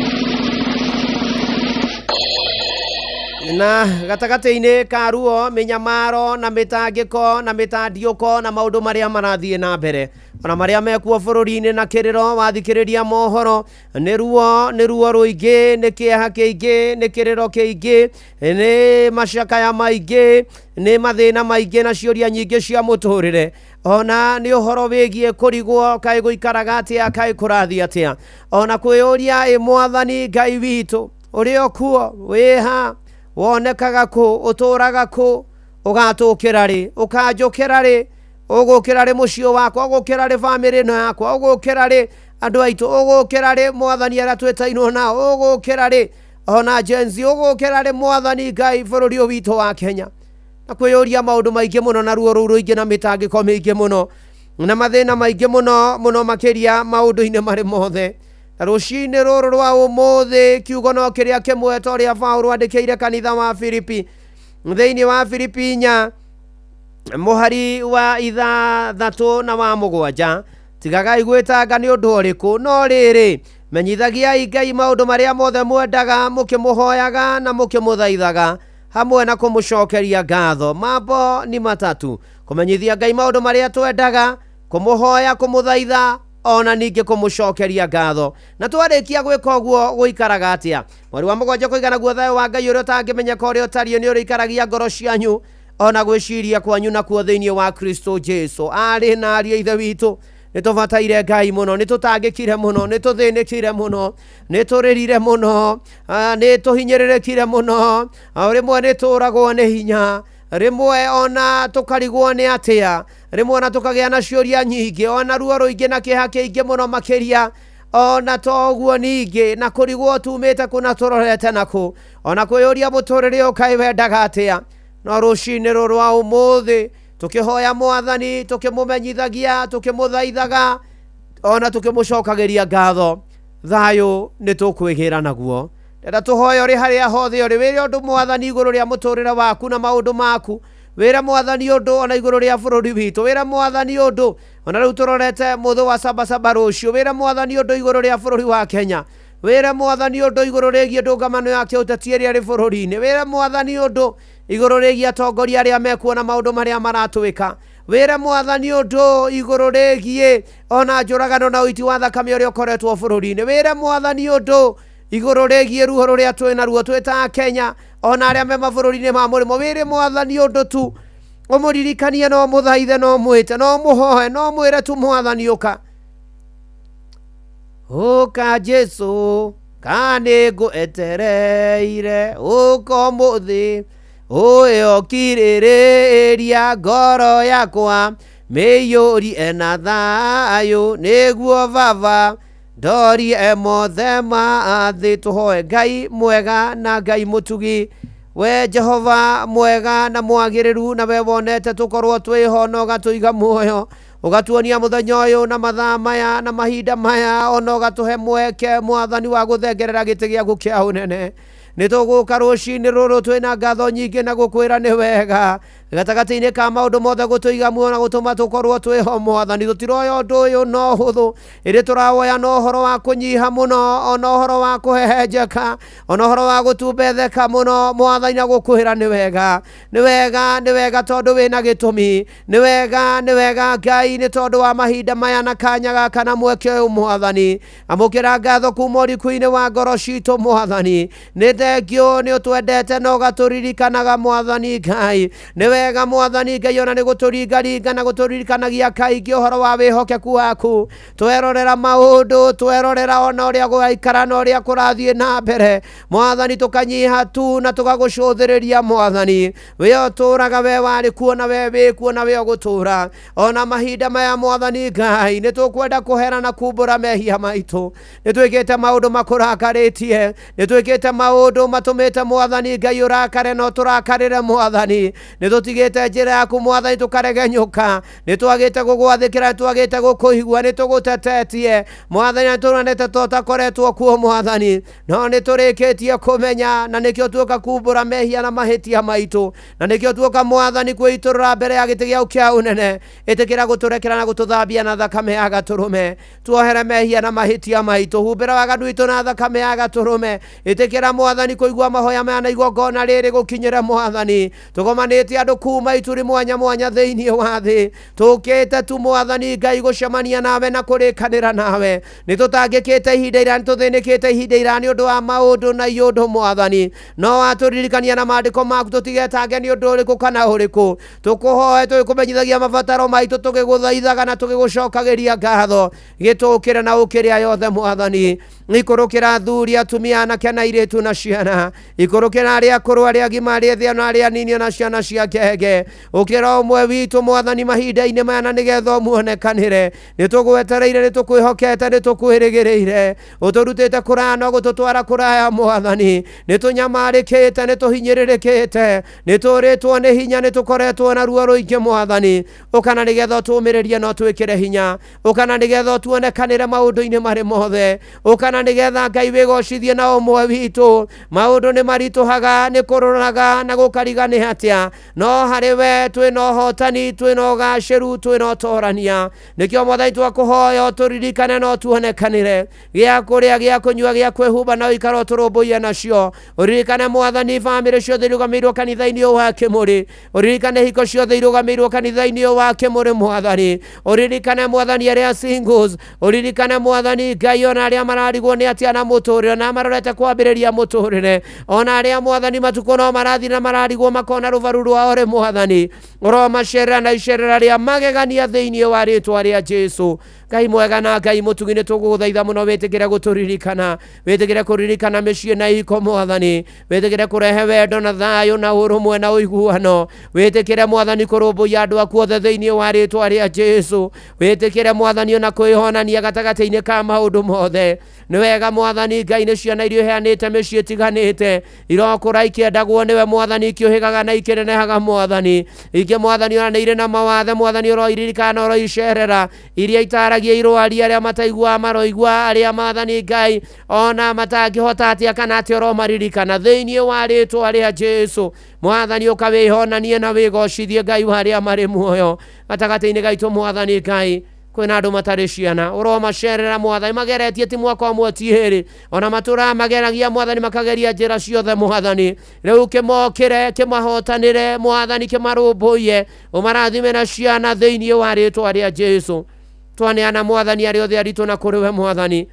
na gatagatĩ-inĩ ka ruo mĩnyamaro na mĩtangĩko na mĩtandiũko na maũndũ marĩa marathiĩ na mbere ona marĩa mekuo bũrũri-inĩ na kĩrĩro wathikĩrĩria mohoro nĩ ruo rũingĩ nĩ kĩeha kĩingĩ nĩ kĩrĩro kĩingĩ nĩ macakaya maingĩ nĩ mathĩna maingĩ na ciũria nyingĩ cia mũtũrĩre ona nĩ ũhoro wĩgiĩ kũrigwo kaĩ gũikaraga atĩa kaĩ kũrathiĩ atĩa ona kwĩyũria ĩ mwathani Ngai witũ ũrĩ o kuo wĩha wonekaga kũ ũtũraga kũ ũgatũkĩra rĩ ũkanjũkĩra rĩ ũgũkĩra rĩ mũciĩ wakwa ũgũkĩra rĩ bamĩrĩ ĩno yakwa ũgũkĩra rĩ andũ aitũ ũgũkĩra rĩ mwathani arĩa twĩtainwo nao ũgũkĩra rĩ ona Gen Z ũgũkĩra rĩ mwathani Ngai bũrũri ũyũ witũ wa Kenya na kwĩyũria maũndũ maingĩ mũno na ruo rũu rũingĩ na mĩtangĩko mĩingĩ mũno na mathĩna maingĩ mũno mũno makĩria maũndũ-inĩ marĩ mothe Na rũcinĩ rũrũ rwa ũmũthĩ kiugo no kĩrĩa kĩmwe ta ũrĩa Paũlũ andĩkĩire kanitha wa Filipi thĩinĩ wa Filipi 4 mũhari wa 6 na wa 7, tigagai gwĩtanga nĩ ũndũ ũrĩkũ, no rĩrĩ menyithagiai Ngai maũndũ marĩa mothe mwendaga, mũkĩmũhoyaga na mũkĩmũthaithaga hamwe na kũmũcokeria ngatho. Mambo ni matatu: kũmenyithia Ngai maũndũ marĩa twendaga, kũmũhoya, kũmũthaitha, ona ningĩ kũmũcokeria ngatho. Na twarĩkia gwĩka ũguo gũikaraga atĩa? Mweri wa 7 kũigana guo thayũ wa Ngai ũrĩa ũtangĩmenyeka ũrĩa ũtariĩ nĩ ũrĩikaragia ngoro cianyu ona gwĩciria kwanyu nakuo thĩinĩ wa Kristo Jesu. Arĩ na ariũ a Ithe witũ, nĩ tũbataire Ngai mũno, nĩ tũtangĩkire mũno, nĩ tũthĩnĩkire mũno, nĩ tũrĩrire mũno, nĩ tũhinyĩrĩrĩkire mũno, rĩmwe nĩ tũragwo nĩ hinya, rĩmwe ona tũkarigwo nĩ atĩa, rĩmwe ona tũkagĩa na ciũria nyingĩ, ona ruo rũingĩ na kĩeha kĩingĩ mũno makĩria, ona toguo ningĩ na kũrigwo tumĩte kũ na tũrorete nakũ, ona kwĩyũria mũtũrĩre ũkaĩ wendaga atĩa. No rũcinĩ rũrũ rwa ũmũthĩ tũkĩhoya Mwathani, tũkĩmũmenyithagia, tũkĩmũthaithaga, ona tũkĩmũcokagĩria ngatho, thayũ nĩ tũkwĩgĩra naguo. Ndĩrenda tũhoye ũrĩ harĩa hothe ũrĩ, wĩre ũndũ Mwathani igũrũ rĩa mũtũrĩre waku na maũndũ maku, wĩre Mwathani ũndũ ona igũrũ rĩa bũrũri witũ, wĩre Mwathani ũndũ ona rĩu tũrorete mũthĩ wa sabasaba rũciũ, wĩre Mwathani ũndũ igũrũ rĩa bũrũri wa Kenya, wĩre Mwathani ũndũ igũrũ rĩgiĩ ndũngamano ya kĩũteti ĩrĩa ĩrĩ bũrũri-inĩ, wĩre Mwathani ũndũ igũrũ rĩgiĩ atongoria arĩa mekuona maũndũ marĩa maratwĩka, wĩre Mwathani ũndũ igũrũ rĩgiĩ ona njũragano na ũiti wa thakame ũrĩa ũkoretwo bũrũri-inĩ, wĩre Mwathani ũndũ igũrũ rĩgiĩ ruo rũrĩa twĩ naruo twĩ ta Kenya ona arĩa me mabũrũri-inĩ ma mũrĩmo, wĩre Mwathani ũndũ tu ũmũririkanie, no mũthaithe, no mwĩte, no mũhoe, no mwĩre tu Mwathani ũka, ũka Jesu ka nĩngũetereire, ũka ũmũthĩ ũyũ kirĩrĩria ngoro yakwa mĩiyũrie na thayũ, nĩguo Baba ndorie mothe ma thĩ. Tũhoe Ngai mwega na Ngai mũtugi, we Jehova mwega na mwagĩrĩru, na we wonete tũkorwo twĩho na ũgatũiga muoyo, ũgatuonia mũthenya ũyũ na mathaa maya na mahinda maya, ona ũgatũhe mweke Mwathani wa gũthengerera gĩtĩ gĩaku kĩa ũnene. Nĩ tũgũka rũcinĩ rũrũ twĩna ngatho nyingĩ na gũkwĩra nĩ wega gatagatĩ-inĩ ka maũndũ mothe gũtũiga muoyo na gũtũma tũkorwo twĩho Mwathani. Tũtiroya ũndũ ũyũ no hũthũ, ĩndĩ tũrawoya na ũhoro wa kũnyiha mũno, ona ũhoro wa kũhehenjeka, ona ũhoro wa gũtumbetheka mũno Mwathani, na gũkwĩra nĩ wega, nĩ wega, nĩ wega tondũ wĩna gĩtũmi, nĩ wega, nĩ wega Ngai, nĩ tondũ wa mahinda maya na kanya gaka na mweke ũyũ Mwathani. Amũkĩra ngatho kuma ũriku-inĩ wa ngoro citũ Mwathani, nĩ thengio nĩ ũtwendete na ũgatũririkanaga Mwathani Ngai. Nĩ wega Mwathani Ngai ona nĩ gũtũringaringa na gũtũririkanagia kaingĩ ũhoro wa wĩhokeku waku. Twerorera maũndũ, twerorera ona ũrĩa gũgaikara na ũrĩa kũrathiĩ na mbere Mwathani, tũkanyiha tu na tũgagũcũthĩrĩria Mwathani. We ũtũraga, we warĩ kuo na we wĩ kuo na we ũgũtũra ona mahinda maya Mwathani Ngai. Nĩ tũkwenda kũhera na kumbũra mehia maitũ, nĩ twĩkĩte maũndũ makũrakarĩtie, nĩ twĩkĩte maũndũ matũmĩte Mwathani Ngai ũrakare no tũrakarĩre Mwathani, nĩ tũtigĩte njĩra yaku Mwathani tũkaregenyũka, nĩ twagĩte gũgwathĩkĩra, nĩ twagĩte gũkũigua, nĩ tũgũtetetie Mwathani, nĩ tũronete ta ũtakoretwo kuo Mwathani, no nĩ tũrĩkĩtie kũmenya, na nĩkĩo tuoka kumbũra mehia na mahĩtia maitũ, na nĩkĩo tuoka Mwathani kwĩitũrũra mbere ya gĩtĩ gĩaku kĩa ũnene. Ĩtĩkĩra gũtũrekera na gũtũthambia na thakame ya gatũrũme, tuohere mehia na mahĩtia maitũ, humbĩra waganu witũ na thakame ya gatũrũme. Ĩtĩkĩra Mwathani kũigua mahoya maya na igongona rĩrĩ gũkinyĩre Mwathani. Tũgomanĩte andũ kuma ituri mwanya mwanya thĩinĩ wa thĩ, tũkĩte tu Mwathani Ngai gũcemania nawe na kũrĩkanĩra nawe. Nĩ tũtangĩkĩte ihinda iraya, nĩ tũthĩnĩkĩte ihinda iraya nĩ ũndũ wa maũndũ na iũndũ Mwathani, no watũririkania na maandĩko maku tũtigetange nĩ ũndũ ũrĩkũ kana ũrĩkũ. Tũkũhoe tũgĩkũmenyithagia mabataro maitũ, tũgĩgũthaithaga na tũgĩgũcokagĩria ngatho. Gĩtũkĩre na ũkĩrĩa yothe Mwathani. Ikũrũkĩra athuri, atumia, anake na airĩtu na ciana. Ikũrũkĩra arĩa akũrũ, arĩa agima, arĩa ethĩ ona arĩa anini ona ciana cia ngenge. Ũkĩra ũmwe witũ Mwathani mahinda-inĩ maya na nĩgetha ũmuonekanĩre. Nĩ tũgwetereire, nĩ tũkwĩhokete, nĩ tũkwĩrĩgĩrĩire. Ũtũrutĩte kũraya no gũtũtwara kũraya Mwathani. Nĩ tũnyamarĩkĩte, nĩ tũhinyĩrĩrĩkĩte, nĩ tũrĩtwo nĩ hinya, nĩ tũkoretwo na ruo rũingĩ Mwathani. Ũkana nĩgetha ũtũmĩrĩrie na ũtwĩkĩre hinya. Ũkana nĩgetha ũtuonekanĩre maũndũ-inĩ marĩ mothe. Ũkana nĩgetha Ngai wĩgocithie na ũmwe witũ. Maũndũ nĩ maritũhaga, nĩ kũrũraga na gũkariga nĩ atĩa, no harĩ we twĩna ũhotani, twĩna ũgacĩru, twĩna ũtorania. Nĩkĩo Mwathani twakũhoya ũtũririkane na ũtuonekanĩre. Gĩa kũrĩa, gĩa kũnyua, gĩa kwĩhumba na ũikare ũtũrũmbũiye nacio. Ũririkane Mwathani bamĩrĩ ciothe irũgamĩirwo kanitha-inĩ ũyũ wa Kĩmũrĩ. Ũririkane hiko ciothe irũgamĩirwo kanitha-inĩ ũyũ wa Kĩmũrĩ Mwathani. Ũririkane Mwathani arĩa singles. Ũririkane Mwathani Ngai ona arĩa mararigwo nĩ atĩa na mũtũrĩre, na marorete kwambĩrĩria mũtũrĩre, ona arĩa Mwathani matukũ no marathiĩ na mararigwo makona rũbaru rwao rĩ Mwathani. Ũromacerera na icerera rĩa magegania thĩinĩ wa rĩtwa rĩa Jesu. Ngai mwega na Ngai mũtugi, nĩ tũgũgũthaitha mũno wĩtĩkĩre gũtũririkana, wĩtĩkĩre kũririkana mĩciĩ na iko Mwathani, wĩtĩkĩre kũrehe wendo na thayũ na ũrũmwe na ũiguano, wĩtĩkĩre Mwathani kũrũmbũiya andũ aku othe thĩinĩ wa rĩtwa rĩa Jesu, wĩtĩkĩre Mwathani ona kwĩhonania gatagatĩ-inĩ ka maũndũ mothe. Nĩ wega Mwathani Ngai nĩ ciana iria ũheanĩte mĩciĩ ĩtiganĩte, irokũra ikĩendagwo nĩwe Mwathani, ikĩũhĩgaga na ikĩnenehaga Mwathani. Ingĩ Mwathani ona nĩ irĩ na mawathe Mwathani, ũroiririkana na ũroicerera, iria itaragia irwari, arĩa mataiguaga maroigua, arĩa Mwathani Ngai ona matangĩhota atĩa kana atĩa ũromaririkana thĩinĩ wa rĩtwa rĩa Jesu. Mwathani ũka wĩhonanie na wĩgocithie Ngai wa arĩa marĩ muoyo gatagatĩ-inĩ gaitũ Mwathani Ngai. Kwĩna andũ matarĩ ciana, ũromacerera Mwathani, mageretie ti mwaka ũmwe ti ĩrĩ, ona matũraga mageragia Mwathani, makageria njĩra ciothe Mwathani. Rĩu kĩmokĩre, kĩmahotanĩre Mwathani, kĩmarũmbũiye, ũmarathime na ciana thĩinĩ wa rĩtwa rĩa Jesu. Twaneana Mwathani arĩa othe aritũ na kũrĩ we Mwathani,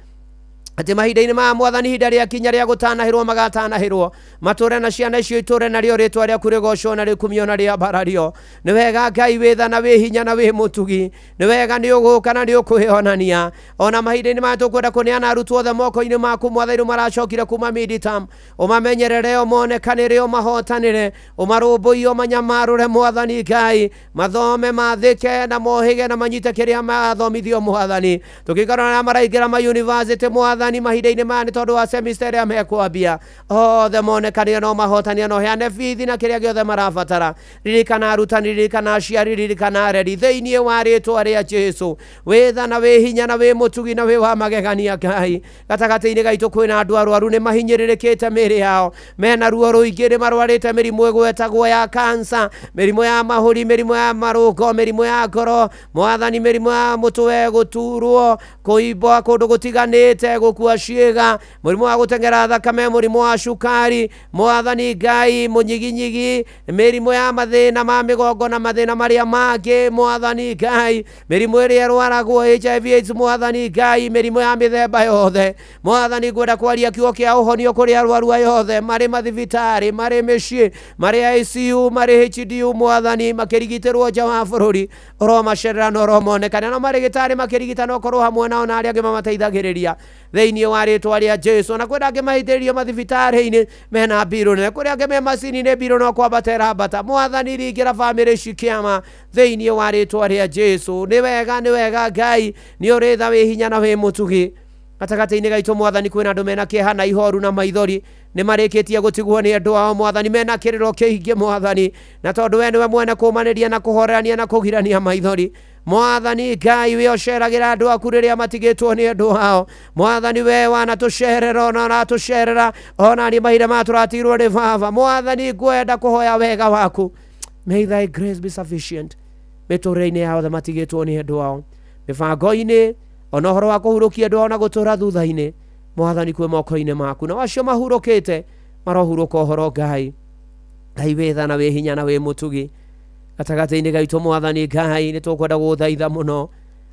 atĩ mahinda-inĩ maya Mwathani, ihinda rĩa kinya rĩa gũtanahĩrwo magatanahĩrwo, matũre na ciana icio itũre narĩo rĩtwa rĩaku rĩgocwo na rĩkumio na rĩambarario. Nĩ wega Ngai wĩ tha na wĩ hinya na wĩ mũtugi, nĩ wega nĩ ũgũka na nĩ ũkwĩonania. Ona mahinda-inĩ maya tũkwenda kũneana arutwo othe moko-inĩ maku Mwathani, rĩu maracokire kuma midterm, ũmamenyerere, ũmonekanĩre, ũmahotanĩre, ũmarũmbũiye, ũmanyamarũre Mwathani Ngai, mathome, mathĩke na mohĩge na manyite kĩrĩa mathomithio Mwathani. Tũkĩkorwo na maraingĩra ma university Mwathani mahinda-inĩ maya nĩ tondũ wa semester ĩrĩa mekwambia, othe monekanĩre no mahotanĩre, no heane bithi na kĩrĩa gĩothe marabatara. Ririkana arutani, ririkana aciari, ririkana areri thĩinĩ wa rĩtwa rĩa Jesu. Wĩ tha na wĩ hinya na wĩ mũtugi na wĩ wa magegania Ngai. Gatagatĩ-inĩ gaitũ kwĩna andũ arwaru, nĩ mahinyĩrĩrĩkĩte mĩĩrĩ yao, mena ruo rũingĩ, nĩ marwarĩte mĩrimũ ĩgwetagwo ya kansa, mĩrimũ ya mahũri, mĩrimũ ya marũngo, mĩrimũ ya ngoro Mwathani, mĩrimũ ya mũtwe, gũturwo, kũimba kũndũ gũtiganĩte, gũkua ciĩga, mũrimũ wa gũteng'era thakame, mũrimũ wa cukari Mwathani Ngai, mũnyiginyigi, mĩrimũ ya mathĩna ma mĩgongo na mathĩna marĩa mangĩ Mwathani Ngai, mĩrimũ ĩrĩa ĩrwaragwo HIV AIDS Mwathani Ngai, mĩrimũ ya mĩthemba yothe Mwathani. Ngwenda kwaria kiugo kĩa ũhonio kũrĩ arwaru aya othe marĩ mathibitarĩ, marĩ mĩciĩ, marĩ ICU, marĩ HDU Mwathani, makĩrigitĩrwo nja wa bũrũri, ũromacerera na ũromonekana, no marĩgĩtarĩ makĩrigitana ũkorwo hamwe nao na arĩa angĩ mamateithagĩrĩria thĩinĩ wa rĩtwa rĩa Jesu. Na kwĩna angĩ mahitĩrĩrio mathibitarĩ-inĩ mena mbirũ nene, kũrĩ angĩ me macini-inĩ mbirũ no kwambata ĩrambata. Mwathani ringĩra bamĩrĩ ici kĩama thĩinĩ wa rĩtwa rĩa Jesu. Nĩ wega, nĩ wega Ngai, nĩ ũrĩ tha, wĩ hinya na wĩ mũtugi. Gatagatĩ-inĩ gaitũ Mwathani kwĩna andũ mena kĩeha na ihoru na maithori, nĩ marĩkĩtie gũtigwo nĩ andũ ao Mwathani, mena kĩrĩro kĩingĩ Mwathani, na tondũ we nĩwe mwene kũmanĩria na kũhorerania na kũgirania maithori Mwathani Ngai, we ũceragĩra andũ aku rĩrĩa matigĩtwo nĩ andũ ao Mwathani, we wanatũcerera ona ũratũcerera ona niĩ mahinda maya tũratigirwo nĩ baba Mwathani, ngwenda kũhoya wega waku. May thy grace be sufficient mĩtũrĩre-inĩ yao othe matigĩtwo nĩ andũ ao, mĩbango-inĩ ona ũhoro wa kũhurũkia andũ ao na gũtũra thutha-inĩ Mwathani, kwĩ moko-inĩ maku, na wacio mahurũkĩte marohurũka ũhoro Ngai. Ngai wĩ tha na wĩ hinya na wĩ mũtugi. Gatagatĩ-inĩ gaitũ Mwathani Ngai, nĩ tũkwenda gũgũthaitha mũno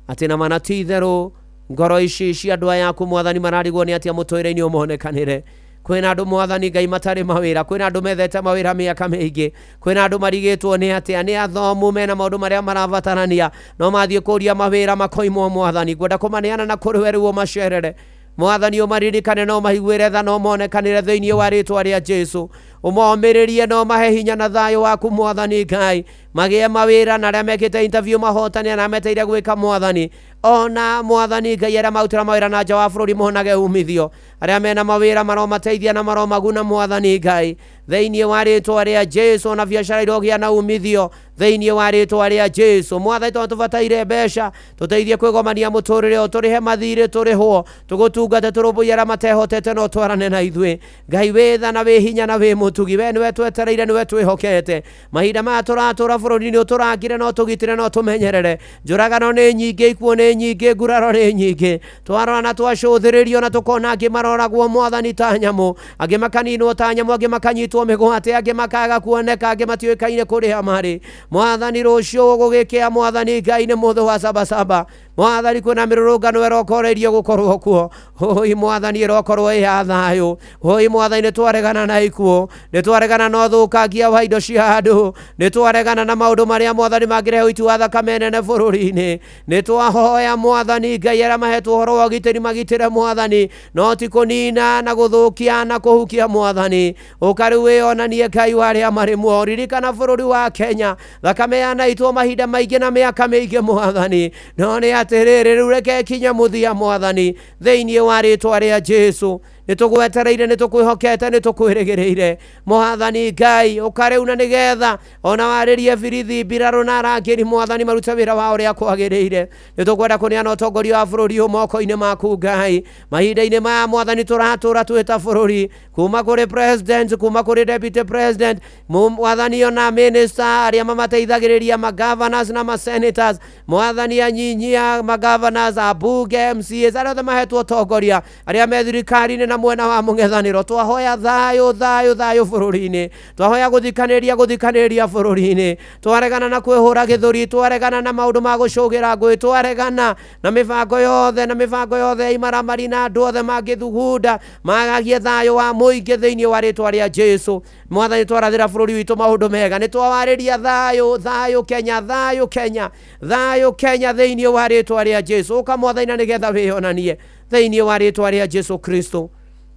atĩ na mana ti itherũ ngoro ici cia andũ aya aku Mwathani mararigwo nĩ atĩa mũtũrĩre-inĩ ũmonekanĩre. Kwĩna andũ Mwathani Ngai matarĩ mawĩra, kwĩna andũ methete mawĩra mĩaka mĩingĩ, kwĩna andũ marigĩtwo nĩ atĩa, nĩ athomu mena maũndũ marĩa marabatarania, no mathiĩ kũria mawĩra makoimwo Mwathani. Ngwenda kũmaneana na kũrĩ we rĩu ũmacerere, Mwathani ũmaririkane no maiguĩre tha no monekanĩre thĩinĩ wa rĩtwa rĩa Jesu. Ũmomĩrĩrie no mahe hinya na thayũ waku Mwathani Ngai. Magĩe mawĩra na arĩa mekĩte interview mahotane na meteire gwĩka Mwathani. Ona Mwathani Ngai arĩa marutĩra mawĩra na nja wa bũrũri monage umithio. Arĩa mena mawĩra maromateithia na maromaguna Mwathani Ngai. Thĩinĩ wa rĩtwa rĩa Jesu ona biacara irogĩa na umithio thĩinĩ wa rĩtwa rĩa Jesu. Mwathani tondũ tũbataire mbeca tũteithie kwĩgomania mũtũrĩre ũyũ, tũrĩhe mathirĩ tũrĩhwo, tũgũtungate tũrũmbũiye arĩa matehotete no twarane na ithuĩ. Ngai wĩ tha na wĩ hinya na wĩ mũtugi, we nĩwe twetereire nĩwe twĩhokete. Mahinda maya tũratũra bũrũri-inĩ ũtũrangĩre no tũgitĩre no tũmenyerere. Njũragano nĩ nyingĩ, ikuũ nĩ nyingĩ, nguraro nĩ nyingĩ. Twarora na twacũthĩrĩrio na tũkona angĩ maroragwo Mwathani ta nyamũ, angĩ makaninwo ta nyamũ, angĩ makanyitwo mĩgwate, angĩ makaga kuoneka, angĩ matiũĩkaine kũrĩa marĩ. Mwathani rũciũ gũgĩkĩa Mwathani Ngai nĩ mũthĩ wa sabasaba. Mwathani kwĩna mĩrũrũngano ĩrokoreirio gũkorwo kuo. Hoi Mwathani ĩrokorwo ĩ ya thayũ. Hoi Mwathani nĩtwaregana na ikuũ, nĩtwaregana na ũthũkangia wa indo cia andũ, nĩtwaregana na maũndũ marĩa Mwathani mangĩrehe ũiti wa thakame nene bũrũri-inĩ. Nĩtwahoya Mwathani Ngai arĩa mahetwo ũhoro wa ũgitĩri magitĩre Mwathani, no ti kũnina na gũthũkia na kũhukia Mwathani. Ũka rĩu wĩyonanie Ngai wa arĩa marĩ muoyo. Ririkana bũrũri wa Kenya, thakame yanaitwo mahinda maingĩ na mĩaka mĩingĩ Mwathani, no nĩ atĩrĩrĩ rĩu reke ĩkinye mũthia Mwathani thĩinĩ wa rĩtwa rĩa Jesu. Nĩtũgwetereire, nĩtũkwĩhokete, nĩtũkwĩrĩgĩrĩire Mwathani Ngai. Ũka rĩu na nĩgetha ona warĩrie birithi, mbirarũ na arangĩri Mwathani marute wĩra wao ũrĩa kwagĩrĩire. Nĩtũkwenda kũneana ũtongoria wa bũrũri ũyũ moko-inĩ maku Ngai. Mahinda-inĩ maya Mwathani tũratũra twĩ ta bũrũri, kuma kũrĩ president, kuma kũrĩ deputy president, Mwathani ona minister arĩa mamateithagĩrĩria, ma-governors na ma-senators, Mwathani anyinyia ma-governors, ambunge, MCAs, arĩa othe mahetwo ũtongoria, arĩa me thirikari-inĩ na mwena wa mũng'ethanĩro. Twahoya thayũ, thayũ, thayũ bũrũri-inĩ. Twahoya gũthikanĩria, gũthikanĩrĩria bũrũri-inĩ. Twaregana na kwĩhũra gĩthũri, twaregana na maũndũ ma gũcũgĩra ngũĩ, twaregana na mĩbango yothe, na mĩbango yothe ya imaramari na andũ othe mangĩthugunda magagie thayũ wa mũingĩ thĩinĩ wa rĩtwa rĩa Jesu. Mwathani twarathĩra bũrũri witũ maũndũ mega, nĩtwawarĩria thayũ, thayũ Kenya, thayũ Kenya, thayũ Kenya thĩinĩ wa rĩtwa rĩa Jesu. Ũka Mwathani na nĩgetha wĩyonanie thĩinĩ wa rĩtwa rĩa Jesu Kristo.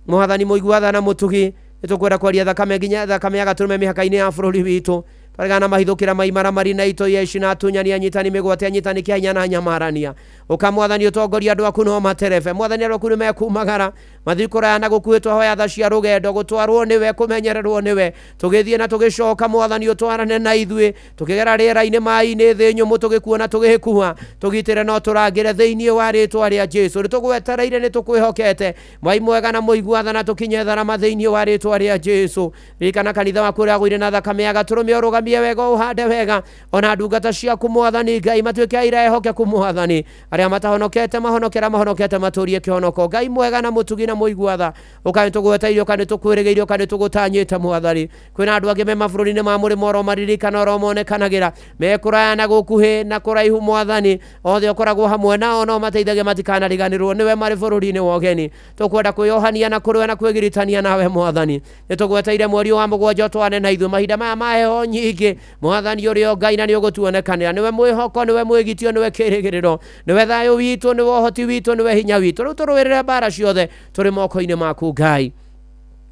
Mwathani mũigua tha na mũtugi, nĩtũkwenda kwaria thakame nginya thakame ya gatũrũme mĩhaka-inĩ ya bũrũri witũ. Twaregana na mahithũkĩra ma imaramari na itoi aici na atunyani, anyitani mĩgwate, anyitani kĩa hinya na nyamarania. Ũka Mwathani ũtongorie andũ aku no materebe. Mwathani andũ aku nĩmekumagara mathiĩ kũraya na gũkuhĩ. Twahoya tha cia rũgendo, gũtwarwo nĩwe, kũmenyererwo nĩwe, tũgĩthiĩ na tũgĩcoka. Mwathani ũtwarane na ithuĩ tũkĩgera rĩera-inĩ, maĩ-inĩ, thĩ nyũmũ, tũgĩkuona tũgĩkua, tũgitĩre no tũrangĩre thĩinĩ wa rĩtwa rĩa Jesu. Nĩtũgwetereire, nĩtũkwĩhokete. Mwai mwega na mũigua tha na tũkinye tharama thĩinĩ wa rĩtwa rĩa Jesu. Ririkana kanitha waku ũrĩa wagũire na thakame ya gatũrũme, ũrũgamie wega, ũhande wega. Ona ndungata ciaku Mwathani Ngai matuĩke aira ehokeku Mwathani. Arĩa matahonokete mahonokera, mahonokete matũrie kĩhonoko. Ngai mwega na mũtugi na mũigua tha, ũka nĩtũgweteire, ũka nĩtũkwĩrĩgĩire, ũka nĩtũgũtanyĩte Mwathani. Kwĩna andũ angĩ me mabũrũri-inĩ ma mũrĩmo oromaririkana, oromonekanagĩra me kũraya na gũkuhĩ na kũraihu Mwathani, othe ũkoragwo hamwe nao no mateithagia matikanariganĩrwo nĩwe marĩ bũrũri-inĩ wa ũgeni. Tũkwenda kwĩyohania na kũrũa na kwĩgiritania nawe Mwathani. Nĩtũgweteire mweri wa mũgwanja ũtwane na ithuĩ mahinda maya ma heho nyingĩ Mwathani ũrĩ o Ngai na nĩũgũtuonekanĩra. Nĩwe mwĩhoko, nĩwe mwĩgitio, nĩwe kĩrĩgĩrĩro, nĩwe thayũ witũ, nĩwe ũhoti witũ, nĩwe hinya witũ. Rĩu tũrũĩrĩre mbara ciothe tũrĩ moko-inĩ maku Ngai.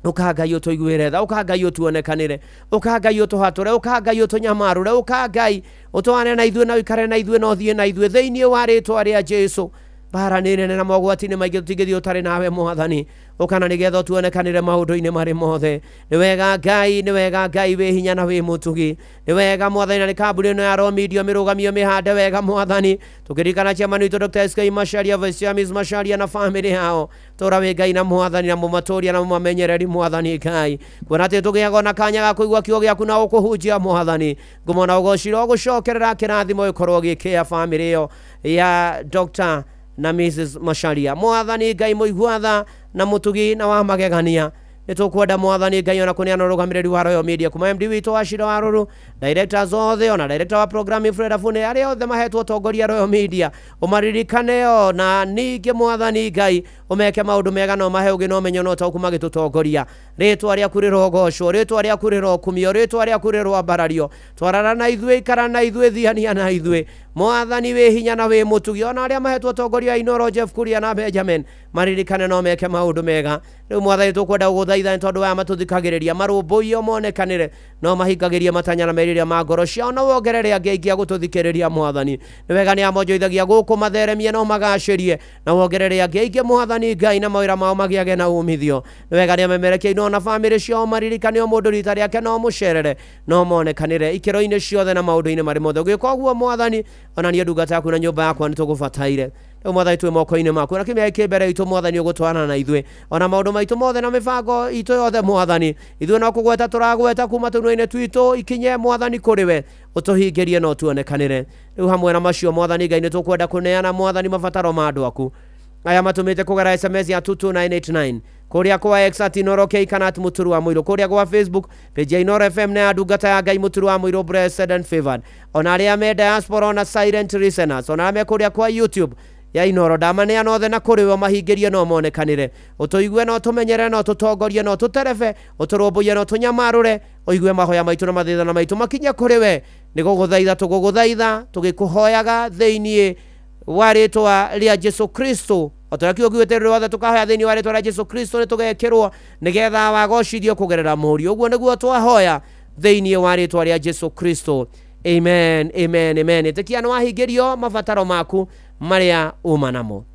Ũka Ngai ũtũiguĩre tha, ũka Ngai ũtuonekanĩre, ũka Ngai ũtũhatũre, ũka Ngai ũtũnyamarũre, ũka Ngai ũtwane na ithuĩ na ũikare na ithuĩ na ũthiĩ na ithuĩ thĩinĩ wa rĩtwa rĩa Jesu. Mbara nĩ nene na mogwati nĩ maingĩ, tũtingĩthiĩ ũtarĩ nawe Mwathani. Ũka na nĩgetha ũtuonekanĩre maũndũ-inĩ marĩ mothe. Nĩ wega Ngai, nĩ wega Ngai wĩ hinya na wĩ mũtugi. Nĩ wega Mwathani, na nĩ kambuni ĩno ya Royal Media mĩrũgamio mĩhande wega Mwathani. Tũkĩririkana chairman witũ Dr. SK Macharia, Vice Chair Ms. Macharia na family yao. Tũra wĩ Ngai na Mwathani na mũmatũria na mũmamenyereri Mwathani Ngai. Kuona atĩ tũgĩaga ona kanya ga kũigua kiugo gĩaku na ũkũhunjia Mwathani. Ngumo na ũgociro ũgũcokerera kĩrathimo gĩkorwo gĩkĩa family ĩyo ya Dr. na Mrs. Macharia. Mwathani Ngai mũigua tha na mũtugi na wa magegania, nĩtũkwenda Mwathani Ngai ona kũneana ũrũgamĩrĩri wa Royal Media kuma MD witũ wa Cira wa Rũrũ, directors othe, ona director wa programming Fred Afune, arĩa othe mahetwo ũtongoria Royal Media, ũmaririkane o na ningĩ Mwathani Ngai ũmeke maũndũ mega na ũmahe ũgĩ na ũmenyo na ũtaũku magĩtũtongoria. Rĩtwa rĩaku rĩrogocwo, rĩtwa rĩaku rĩrokumio, rĩtwa rĩaku rĩroambarario. Twarana na ithuĩ, ikara na ithuĩ, thiania na ithuĩ. Mwathani wĩ hinya na wĩ mũtugi, ona arĩa mahetwo ũtongoria wa Inoro Jeff Kuria na Benjamin maririkane no meke maũndũ mega. Rĩu Mwathani tũkwenda gũgũthaitha nĩ tondũ aya matũthikagĩrĩria marũmbũiyo monekanĩre no mahingagĩrie matanya na merirĩria ma ngoro ciao, na wongerere angĩ aingĩ a gũtũthikĩrĩria Mwathani. Nĩ wega nĩ amonjoithagia gũkũ matheremie no magacĩrie, na wongerere angĩ aingĩ Mwathani Ngai na mawĩra mao magĩage na umithio. Nĩ wega nĩ amemerekia ino na bamĩrĩ ciao maririkane o mũndũ rita rĩake no mũcerere no monekanĩre ikĩro-inĩ ciothe na maũndũ-inĩ marĩ mothe. Ũgĩka ũguo Mwathani, ona niĩ ndungata yaku na nyũmba yakwa nĩ tũgũbataire. Rĩu Mwathani twĩ moko-inĩ maku, na kĩmĩa gĩkĩ mbere itũ Mwathani ũgũtwarana na ithuĩ, ona maũndũ maitũ mothe na mĩbango itũ yothe Mwathani, ithuĩ no kũgweta tũragweta kuma tũnua-inĩ twitũ ikinye Mwathani kũrĩ we, ũtũhingĩrie na ũtuonekanĩre. Rĩu hamwe na macio Mwathani Ngai nĩ tũkwenda kũneana Mwathani mabataro ma andũ aku aya matũmĩte kũgera SMS ya 22989 kũrĩa kwa X at Inoro K kana at Mũturu wa Mũirũ, kũrĩa gwa Facebook page ya Inoro FM na ya ndungata ya Ngai Mũturu wa Mũirũ blessed and favored, ona arĩa me diaspora ona silent listeners, ona arĩa me kũrĩa kwa YouTube ya Inoro, ndamaneana othe na kũrĩ we mahingĩrie no monekanĩre. Ũtũigue no tũmenyere no tũtongorie no tũterebe, ũtũrũmbũiye no tũnyamarũre, ũigue mahoya maitũ na mathĩna maitũ makinye kũrĩ we. Nĩ gũgũthaitha tũgũgũthaitha tũgĩkũhoyaga thĩinĩ wa rĩtwa rĩa Jesu Kristo, o ta ũrĩa kiugo kiugĩte rĩrĩa rĩothe tũkahoya thĩinĩ wa rĩtwa rĩa Jesu Kristo nĩ tũgekĩrwo nĩgetha wagocithio kũgerera Mũriũ. Ũguo nĩguo twahoya thĩinĩ wa rĩtwa rĩa Jesu Kristo, amen, amen, amen. Ĩtĩkia nĩ wahingĩrio mabataro maku marĩa uma namo.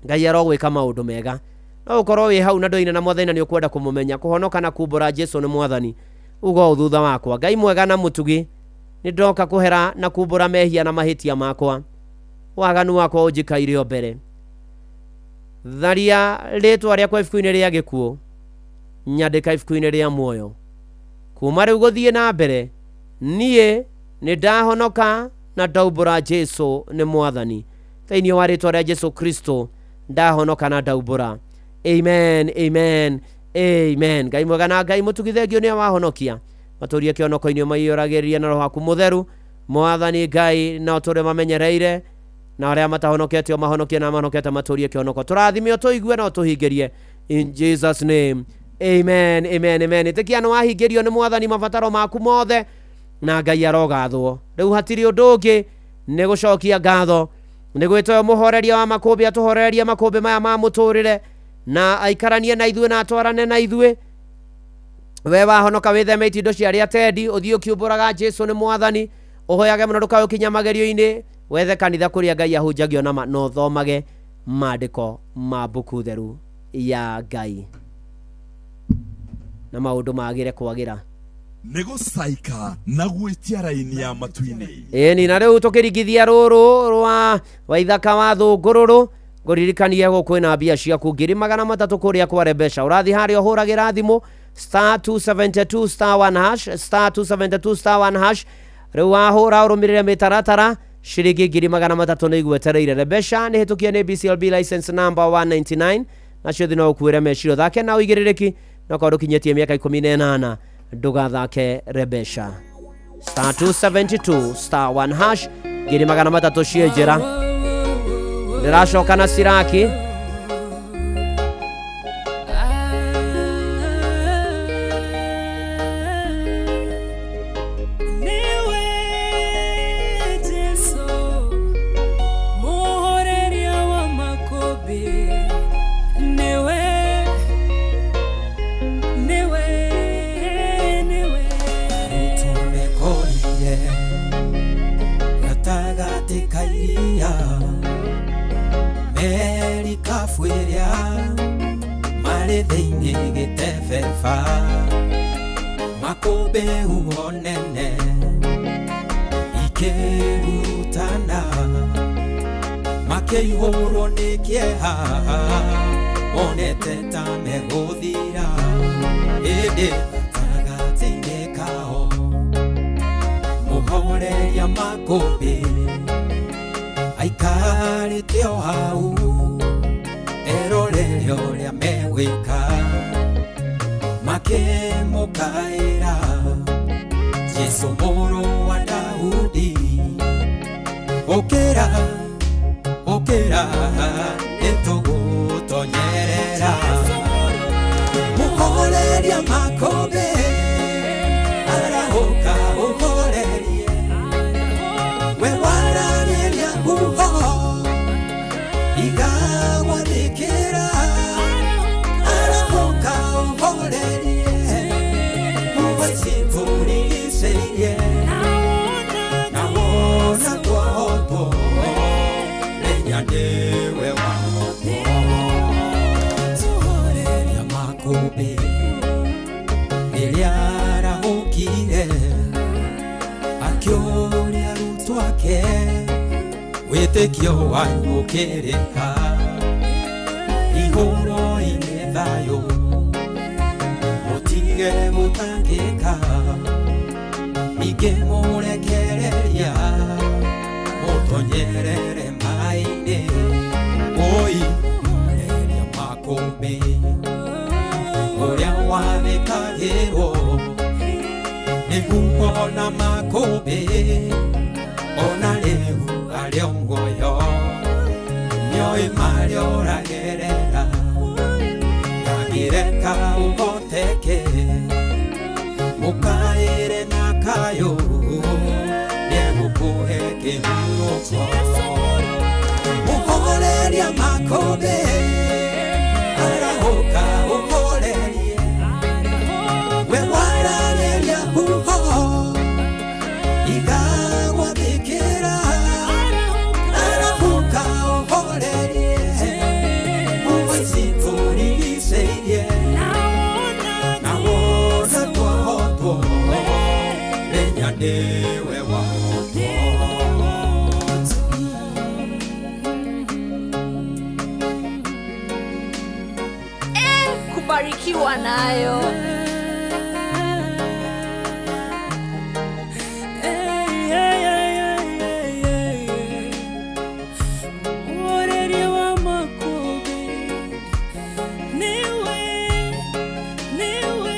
Ngai arogwĩka maũndũ mega. No ũkorwo wĩ hau na ndũine na Mwathani na nĩ ũkwenda kũmũmenya, kũhonoka na kumbũra Jesu nĩ Mwathani, uga ũũ thutha wakwa: Ngai mwega na mũtugi, nĩ ndoka kũhera na kumbũra mehia na mahĩtia makwa, waganu wakwa ũnjikaire o mbere. Tharia rĩtwa rĩakwa ibuku-inĩ rĩa gĩkuũ, nyandĩka ibuku-inĩ rĩa muoyo. Kuma rĩu gũthiĩ na mbere, niĩ nĩ ndahonoka na ndaumbũra Jesu nĩ Mwathani. Thĩinĩ wa rĩtwa rĩa Jesu Kristo ndahonoka na ndaumbũra. Amen, amen, amen. Ngai mwega na Ngai mũtugi, thengio nĩwe wahonokia, matũrie kĩonoko-inĩ maiyũragĩrĩrie na roho waku mũtheru Mwathani Ngai, na ũtũre mamenyereire, na arĩa matahonokete mahonokie, na mahonokete matũrie kĩhonoko. Tũrathime ũtũigue na ũtũhingĩrie, in Jesus name, amen, amen, amen. Ĩtĩkia nĩ wahingĩrio nĩ Mwathani mabataro maku mothe, na Ngai arogathwo. Rĩu hatirĩ ũndũ ũngĩ nĩ gũcokia ngatho, nĩ gwĩta ũyũ mũhoreria wa makũmbĩ atũhorerie makũmbĩ maya ma mũtũrĩre, na aikaranie na ithuĩ na atwarane na ithuĩ. We wahonoka wĩtheme itindo cia arĩa tendi, ũthiĩ ũkiumbũraga Jesu nĩ Mwathani, ũhoyage mũno ndũkae ũkinya magerio-inĩ, wethe kanitha kũrĩa Ngai ahunjagio nama, na ũthomage maandĩko ma mbuku theru ya Ngai, na maũndũ magĩre kwagĩra. Nĩ gũcaika na gwĩtia raini ya matu-inĩ. Ĩni, na rĩu tũkĩringithia rũrũ rwa waithaka wa thũngũrũrũ, ngũririkanie gũkũ kwĩna mbia ciaku 300,000 kũrĩa kware mbeca. Ũrathiĩ harĩa ũhũragĩra thimũ star 272 star 1 hash, star 272 star 1 hash. Rĩu wahũra ũrũmĩrĩre mĩtaratara, ciringi 300,000 nĩ igwetereire. Mbeca nĩ hĩtũkie nĩ BCLB license number 199, nacio thĩ no ũkuĩre meciria. Thake na ũigĩrĩrĩki, no korwo ndũkinyĩtie mĩaka 18 ndũgathake Rebesha. Star 272 star 1 hash, 300,000 ciĩ njĩra. Ndĩracoka na Siraki. Niwe Jesu muhoreria wa makũmbĩ, niwe, niwe, niwe. Tũmekorire gatagatĩ ka iria, merikabu ĩrĩa marĩ thĩinĩ gĩtebeba, makũmbĩ huho nene ikĩhurutana, makĩihũrwo nĩ kĩeha, monete ta megũthira, ĩndĩ gatagatĩ-inĩ kao mũhoreria makũmbĩ aikarĩte o hau, erorere ũrĩa megwĩka, makĩmũkaĩra Jesu mũrũ wa Daudi, ũkĩra, ũkĩra, nĩtũgũtonyerera. Mũhoreria makũmbĩ arahũka ũhorerie, we wara makũmbĩ rĩrĩa arahũkire akĩũria arutwo ake wĩtĩkio wanyu ũkĩrĩ ha igũrũ-inĩ thayũ mũtige gũtangĩka ningĩ mũrekereria mũtonyerere maĩ-inĩ oi mũreria makũmbĩ ũrĩa wathĩkagĩrwo nĩ huho na makũmbĩ ona rĩu arĩ o muoyo nĩoĩ marĩa ũragerera ndangĩreka ũhoteke mũkaĩre na kayũ nĩegũkũhe kĩhurũko mũhoreria makũmbĩ arahũka ũhorerie we wararĩria huho igagwathĩkĩra arahũka ũhorerie huho ici tũrigicĩirie na wona twahotwo menya nĩwe wahotwo. Kubarikiwa nayo. Mũhoreria wa makũmbĩ nĩwe, nĩwe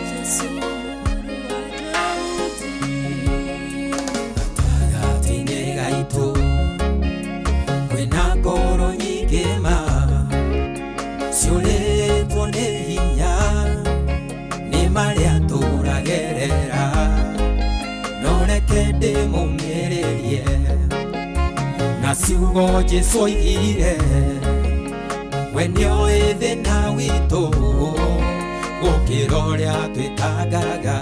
Jesũ mũrũ wa Daudi. Gatagatĩ-inĩ gaitũ kwĩna ngoro nyingĩ ma ciũrĩtwo nĩ hinya nĩ marĩa tũragerera no reke ndĩmũmĩrĩrie na ciugo Jesũ oigire we nĩoĩ thĩna witũ gũkĩra ũrĩa twĩtangaga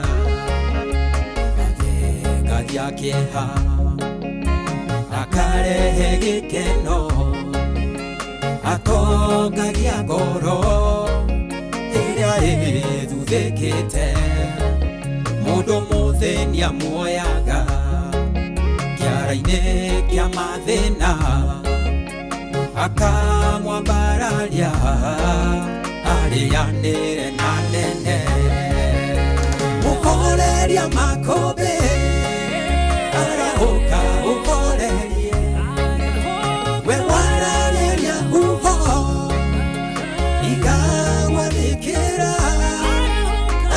athengagia kĩeha akarehe gĩkeno atongagia ngoro ĩrĩa ĩthuthĩkĩte mũndũ mũthĩni amuoyaga kĩara-inĩ kĩa mathĩna akamwambararia arĩanĩre na nene mũhoreria makũmbĩ arahũka ũhorerie we wararĩria huho igagwathĩkĩra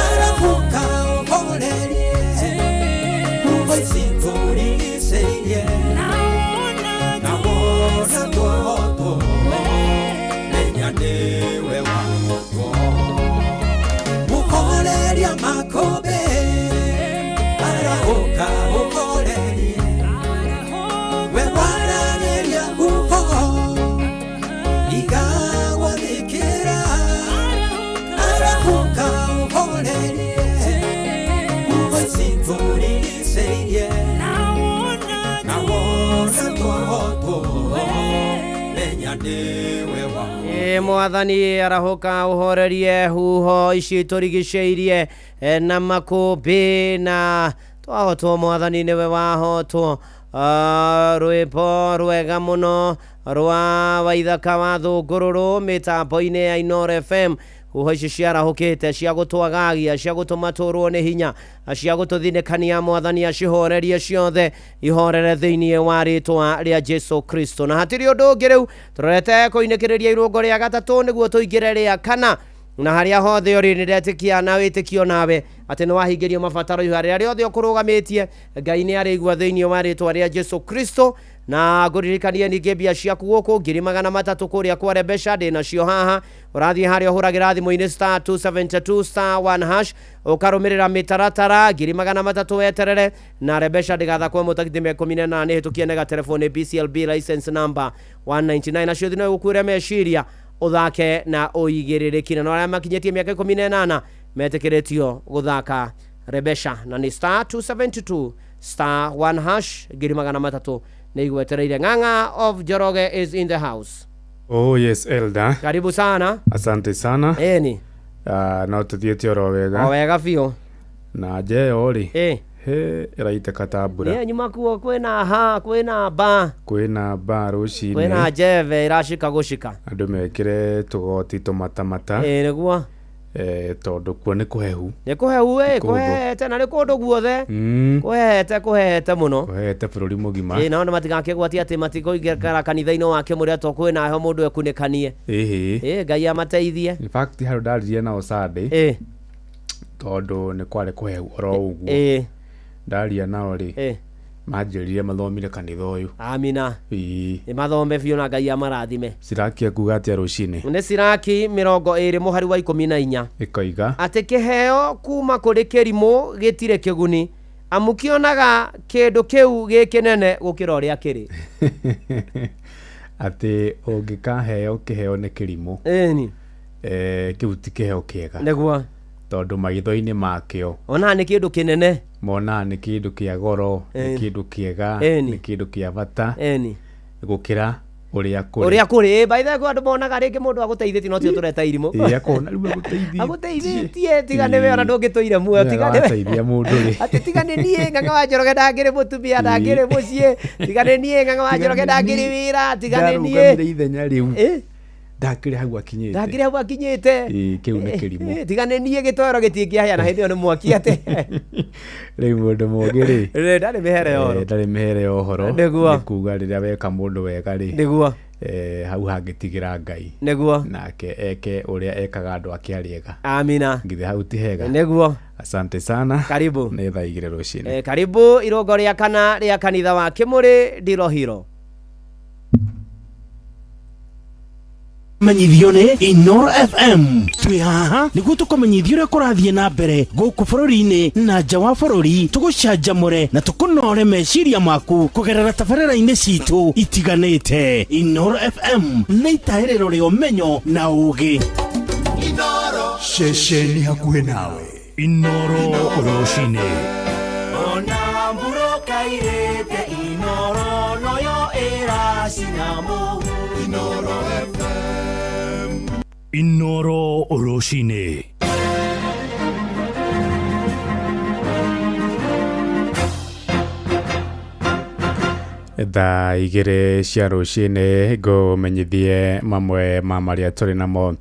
arahũka ũhorerie huho ici tũrigicĩirie na wona twahotwo menya nĩwe wahotwo mũhoreria makũmbĩ arahũka ũhorerie we wararĩria huho igagwathĩkĩra arahũka ũhorerie huho ici tũrigicĩirie na wona twahotwo menya nĩwe wahotwo. Ĩ mwathani arahũka ũhorerie huho ici tũrigicĩirie na makũmbĩ na twahotwo mwathani nĩwe wahotwo. Rwĩmbo rwega mũno rwa Waithaka wa Thũngũrũrũ mĩtambo-inĩ ya Inooro FM. Huho ici ciarahũkĩte cia gũtwagagia cia gũtũma tũrwo nĩ hinya cia gũtũthinĩkania mwathani acihorerie ciothe ihorere thĩinĩ wa rĩtwa rĩa Jesu Kristo. Na hatirĩ ũndũ ũngĩ rĩu tũrorete kũinĩkĩrĩria irũngo rĩa gatatũ nĩguo tũingĩre rĩa kana na harĩa hothe ũrĩ nĩndetĩkia na wĩtĩkio nawe atĩ nĩ wahingĩrio mabataro harĩa rĩothe ũkũrũgamĩtie Ngai nĩ arĩigua thĩinĩ wa rĩtwa rĩa Jesu Kristo. Na ngũririkanie ningĩ mbia ciaku gũkũ 300,000 kũrĩa kwa Rebesha ndĩnacio haha ũrathiĩ harĩa ũhũragĩra thimũ-inĩ star 272 star 1 hash ũkarũmĩrĩra mĩtaratara 300,000 weterere na Rebesha ndĩgathakwo mũtakithĩ 18 hĩtũkie nega telefoni BCLB license number 199 nacio thino gũkuĩre meciria ũthake na ũigĩrĩrĩki na arĩa makinyĩtie mĩaka 18 metĩkĩrĩtio gũthaka Rebesha na nĩ star 272 star 1 hash 300,000 nĩ igwetereire. Ng'ang'a of Njoroge is in the house. Oh yes, Elder. Karibu sana. Asante sana. Eni. No tũthiĩte oro wega. O wega biũ. Na nja ĩyo rĩ, Ĩ. he ĩraitĩka ta mbura. Nĩ nyuma kuo kwĩna ha, kwĩna ba. Kwĩna ba rũcinĩ. Kwĩna njeve ĩracika gũcika. Andũ mekĩre tũgoti tũmatamata. Ĩ nĩguo. Tondũ kuo nĩ kũhehu. Nĩ kũhehu ĩ, Nĩ kũhũthũ. kũhehete na nĩ kũndũ guothe. Kũhehete kũhehete mũno. Kũhehete bũrũri mũgima. Ĩ nao matigakĩgwatia atĩ matikũingĩra kanitha-inĩ wa Kĩmũrĩa to kwĩna heho mũndũ ekunĩkanie. Ĩhĩ. Ĩ Ngai amateithie. In fact handũ ndaririe nao Sunday. Ĩ. Tondũ nĩ kwarĩ kũhehu oro ũguo. Ĩ. Ndaria nao rĩ. Ĩ. Manjĩrire mathomire kanitha ũyũ. Amina. Ĩĩ. Nĩ mathome biũ na Ngai amarathime. Siraki ekuga atĩa rũcinĩ? Nĩ Siraki 24 mũhari wa 14. Ĩkoiga. Atĩ kĩheo kuma kũrĩ kĩrimũ gĩtirĩ kĩguni, amu kĩonaga kĩndũ kĩu gĩ kĩnene gũkĩra ũrĩa kĩrĩ. Atĩ ũngĩkaheo kĩheo nĩ kĩrimũ. Ĩni. Kĩu ti kĩheo kĩega. Nĩguo. Tondũ maitho-inĩ makĩo. Onaga nĩ kĩndũ kĩnene. Monaga nĩ kĩndũ kĩa goro, nĩ kĩndũ kĩega, nĩ kĩndũ kĩa bata. Ĩni. Gũkĩra ũrĩa kũrĩ. Ũrĩa kũrĩ. By the way, andũ monaga rĩngĩ mũndũ agũteithĩtie no tio tũreta irimũ. Ĩĩ, akona rĩu agũteithĩtie. Agũteithĩtie, tiga nĩwe ona ndũngĩtũire muoyo, tiga nĩwe. Wateithia mũndũ rĩ. Atĩ tiga nĩ niĩ Ng'ang'a wa Njoroge ndangĩrĩ mũtumia, ndangĩrĩ mũciĩ, tiga nĩ niĩ Ng'ang'a wa Njoroge ndangĩrĩ wĩra, tiga nĩ niĩ. Ndarũgamire ithenya rĩu. Ndakĩrĩ hau akinyĩte. Ndangĩrĩ hau akinyĩte. Ĩĩ, kĩu nĩ kĩrimũ. Tiga nĩ niĩ gĩtoero gĩtingĩahĩa na hĩndĩ ĩyo nĩ mwaki atĩ. Rĩu mũndũ mũũgĩ rĩ. Rĩ, ndarĩ mĩhere ya ũhoro. Ndarĩ mĩhere ya ũhoro. Nĩguo. Nĩ kuga rĩrĩa weka mũndũ wega rĩ. Nĩguo. Hau hangĩtigĩra Ngai. Nĩguo. Nake eke ũrĩa ekaga andũ ake arĩega. Amina. Githĩ hau ti hega. Nĩguo. Asante sana. Karibu. Nĩ thaa 2 rũcinĩ. Karibu irũngo rĩa kana rĩa kanitha wa Kĩmũrĩ Ndirohiro. Menyithio nĩ Inoro FM. Twĩ haha nĩguo tũkũmenyithia ũrĩa kũrathiĩ na mbere gũkũ bũrũri-inĩ na nja wa bũrũri, tũgũcanjamũre na tũkũnore meciria maku kũgerera tabarĩra-inĩ citũ itiganĩte. Inoro FM nĩ itahĩrĩro rĩa ũmenyo na ũũgĩ. Ceceni hakuhĩ nawe. Inoro rũcinĩ. Ona mburoka irĩte Inoro noyo ĩracina mũhu. Inoro FM. Inoro rũcinĩ. Thaa 2 cia rũcinĩ ngũmenyithie mamwe ma marĩa tũrĩ namo.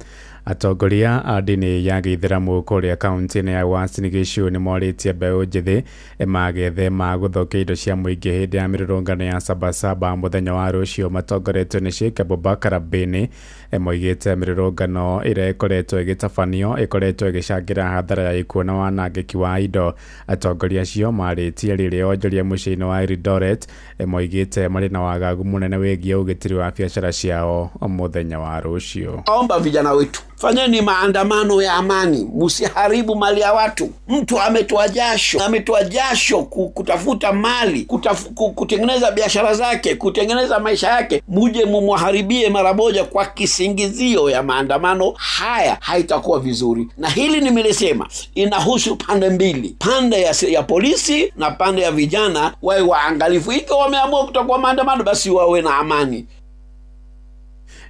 Atongoria a ndini ya gĩithĩramu kũrĩa kaunti-inĩ ya Uasin Gishu nĩ morĩtie mbeũ njĩthĩ magethe ma gũthũkia indo cia mũingĩ hĩndĩ ya mĩrũrũngano ya Sabasaba mũthenya wa rũciũ matongoretio nĩ Sheikh Abubakar Bini. Moigĩte mĩrũrũngano ĩrĩa ĩkoretwo ĩgĩtabanio ĩkoretwo ĩgĩcangĩra hathara ya ikuũ na wanangĩki wa indo. Atongoria acio marĩtie rĩrĩa onjoria mũciĩ-inĩ wa Eldoret moigĩte marĩ na wagagu mũnene wĩgiĩ ũgitĩri wa biacara ciao mũthenya wa rũciũ. Omba vijana wetu, fanyeni maandamano ya amani, msiharibu mali ya watu. Mtu ametoa jasho, ametoa jasho kutafuta mali, kutengeneza biashara zake, kutengeneza maisha yake, muje mumharibie mara moja kwa kisingizio ya maandamano haya. Haitakuwa vizuri. Na hili nimelisema, inahusu pande mbili, pande ya polisi na pande ya vijana. Wawe waangalifu. Ikiwa wameamua kutakuwa maandamano, basi wawe na amani.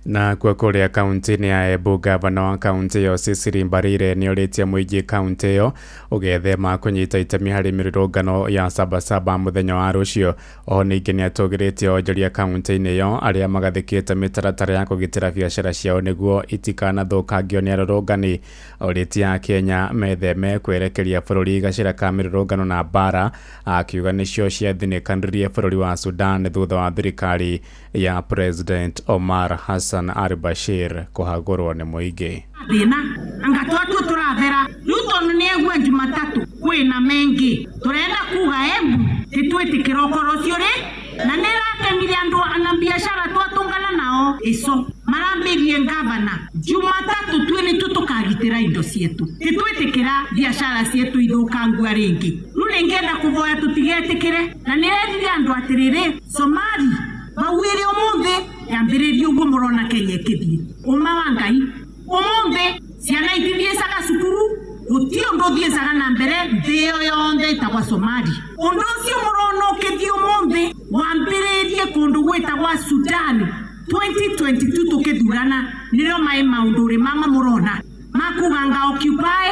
Na kuo kũrĩa kaunti-inĩ ya Embu, gavana wa kaunti ĩyo Cecily Mbarire nĩ orĩtie mũingĩ kaunti ĩyo ũgethema kũnyita itemi harĩ mĩrũrũngano ya Sabasaba mũthenya wa rũciũ. Oho ningĩ nĩ atũgĩrĩtie onjoria kaunti-inĩ ĩyo arĩa magathĩkĩte mĩtaratara ya kũgitĩra biacara ciao nĩguo itikanathũkangio nĩ arũrũngani. Orĩtie Akenya metheme kwerekeria bũrũri gacĩra ka mĩrũrũngano na mbara, akiuga nĩcio ciathinĩkanirie bũrũri wa Sudan thutha wa thirikari ya President Omar Hassan al-Bashir kũhagũrwo nĩ mũingĩ. Thĩna anga twatuo tũrathera rĩu tondũ nĩ egua Jumatatu kwĩna mengi tũrenda kuga Embu tĩtwĩtĩkĩra ũkoro ũcio rĩ na nĩ ĩrakenire andũ na biacara twatũngana nao ico marambĩrie ngavana Jumatatu twĩ nĩtuo tũkagitĩra indo cietu tĩtwĩtĩkĩra biacara cietu ithũkangua rĩngĩ. Rĩu nĩngĩenda kũvoya tũtigetĩkĩre na nĩrerire andũ atĩrĩrĩ Somali mauĩre ũmũthĩ yambĩrĩrie ũguo mũrona Kenya ĩkĩthiĩ. Ũma wa Ngai ũmũthĩ ciana itithiĩcaga cukuru gũtirĩ ũndũ ũthiĩcaga na mbere thĩ ĩyo yonthe ĩtagwa Somali. Ũndũ ũcio mũrona ũkĩthiĩ ũmũthĩ wambĩrĩrie kũndũ gwĩtagwa Sudan 2022 tũkĩthurana nĩrĩo maĩ maũndũ rĩ mama mũrona ma Makuga nga occupy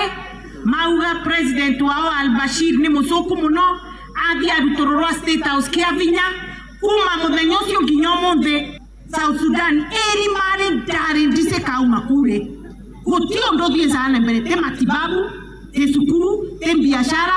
mauga president wao Al-Bashir ni mucuku muno athie arutururwa State House kia vinya kuma muthenya ucio nginya umuthi South Sudan eri mari ndari ndise kauma kure guti undu thiicaga na mbere ti matibabu ti cukuru ti biashara.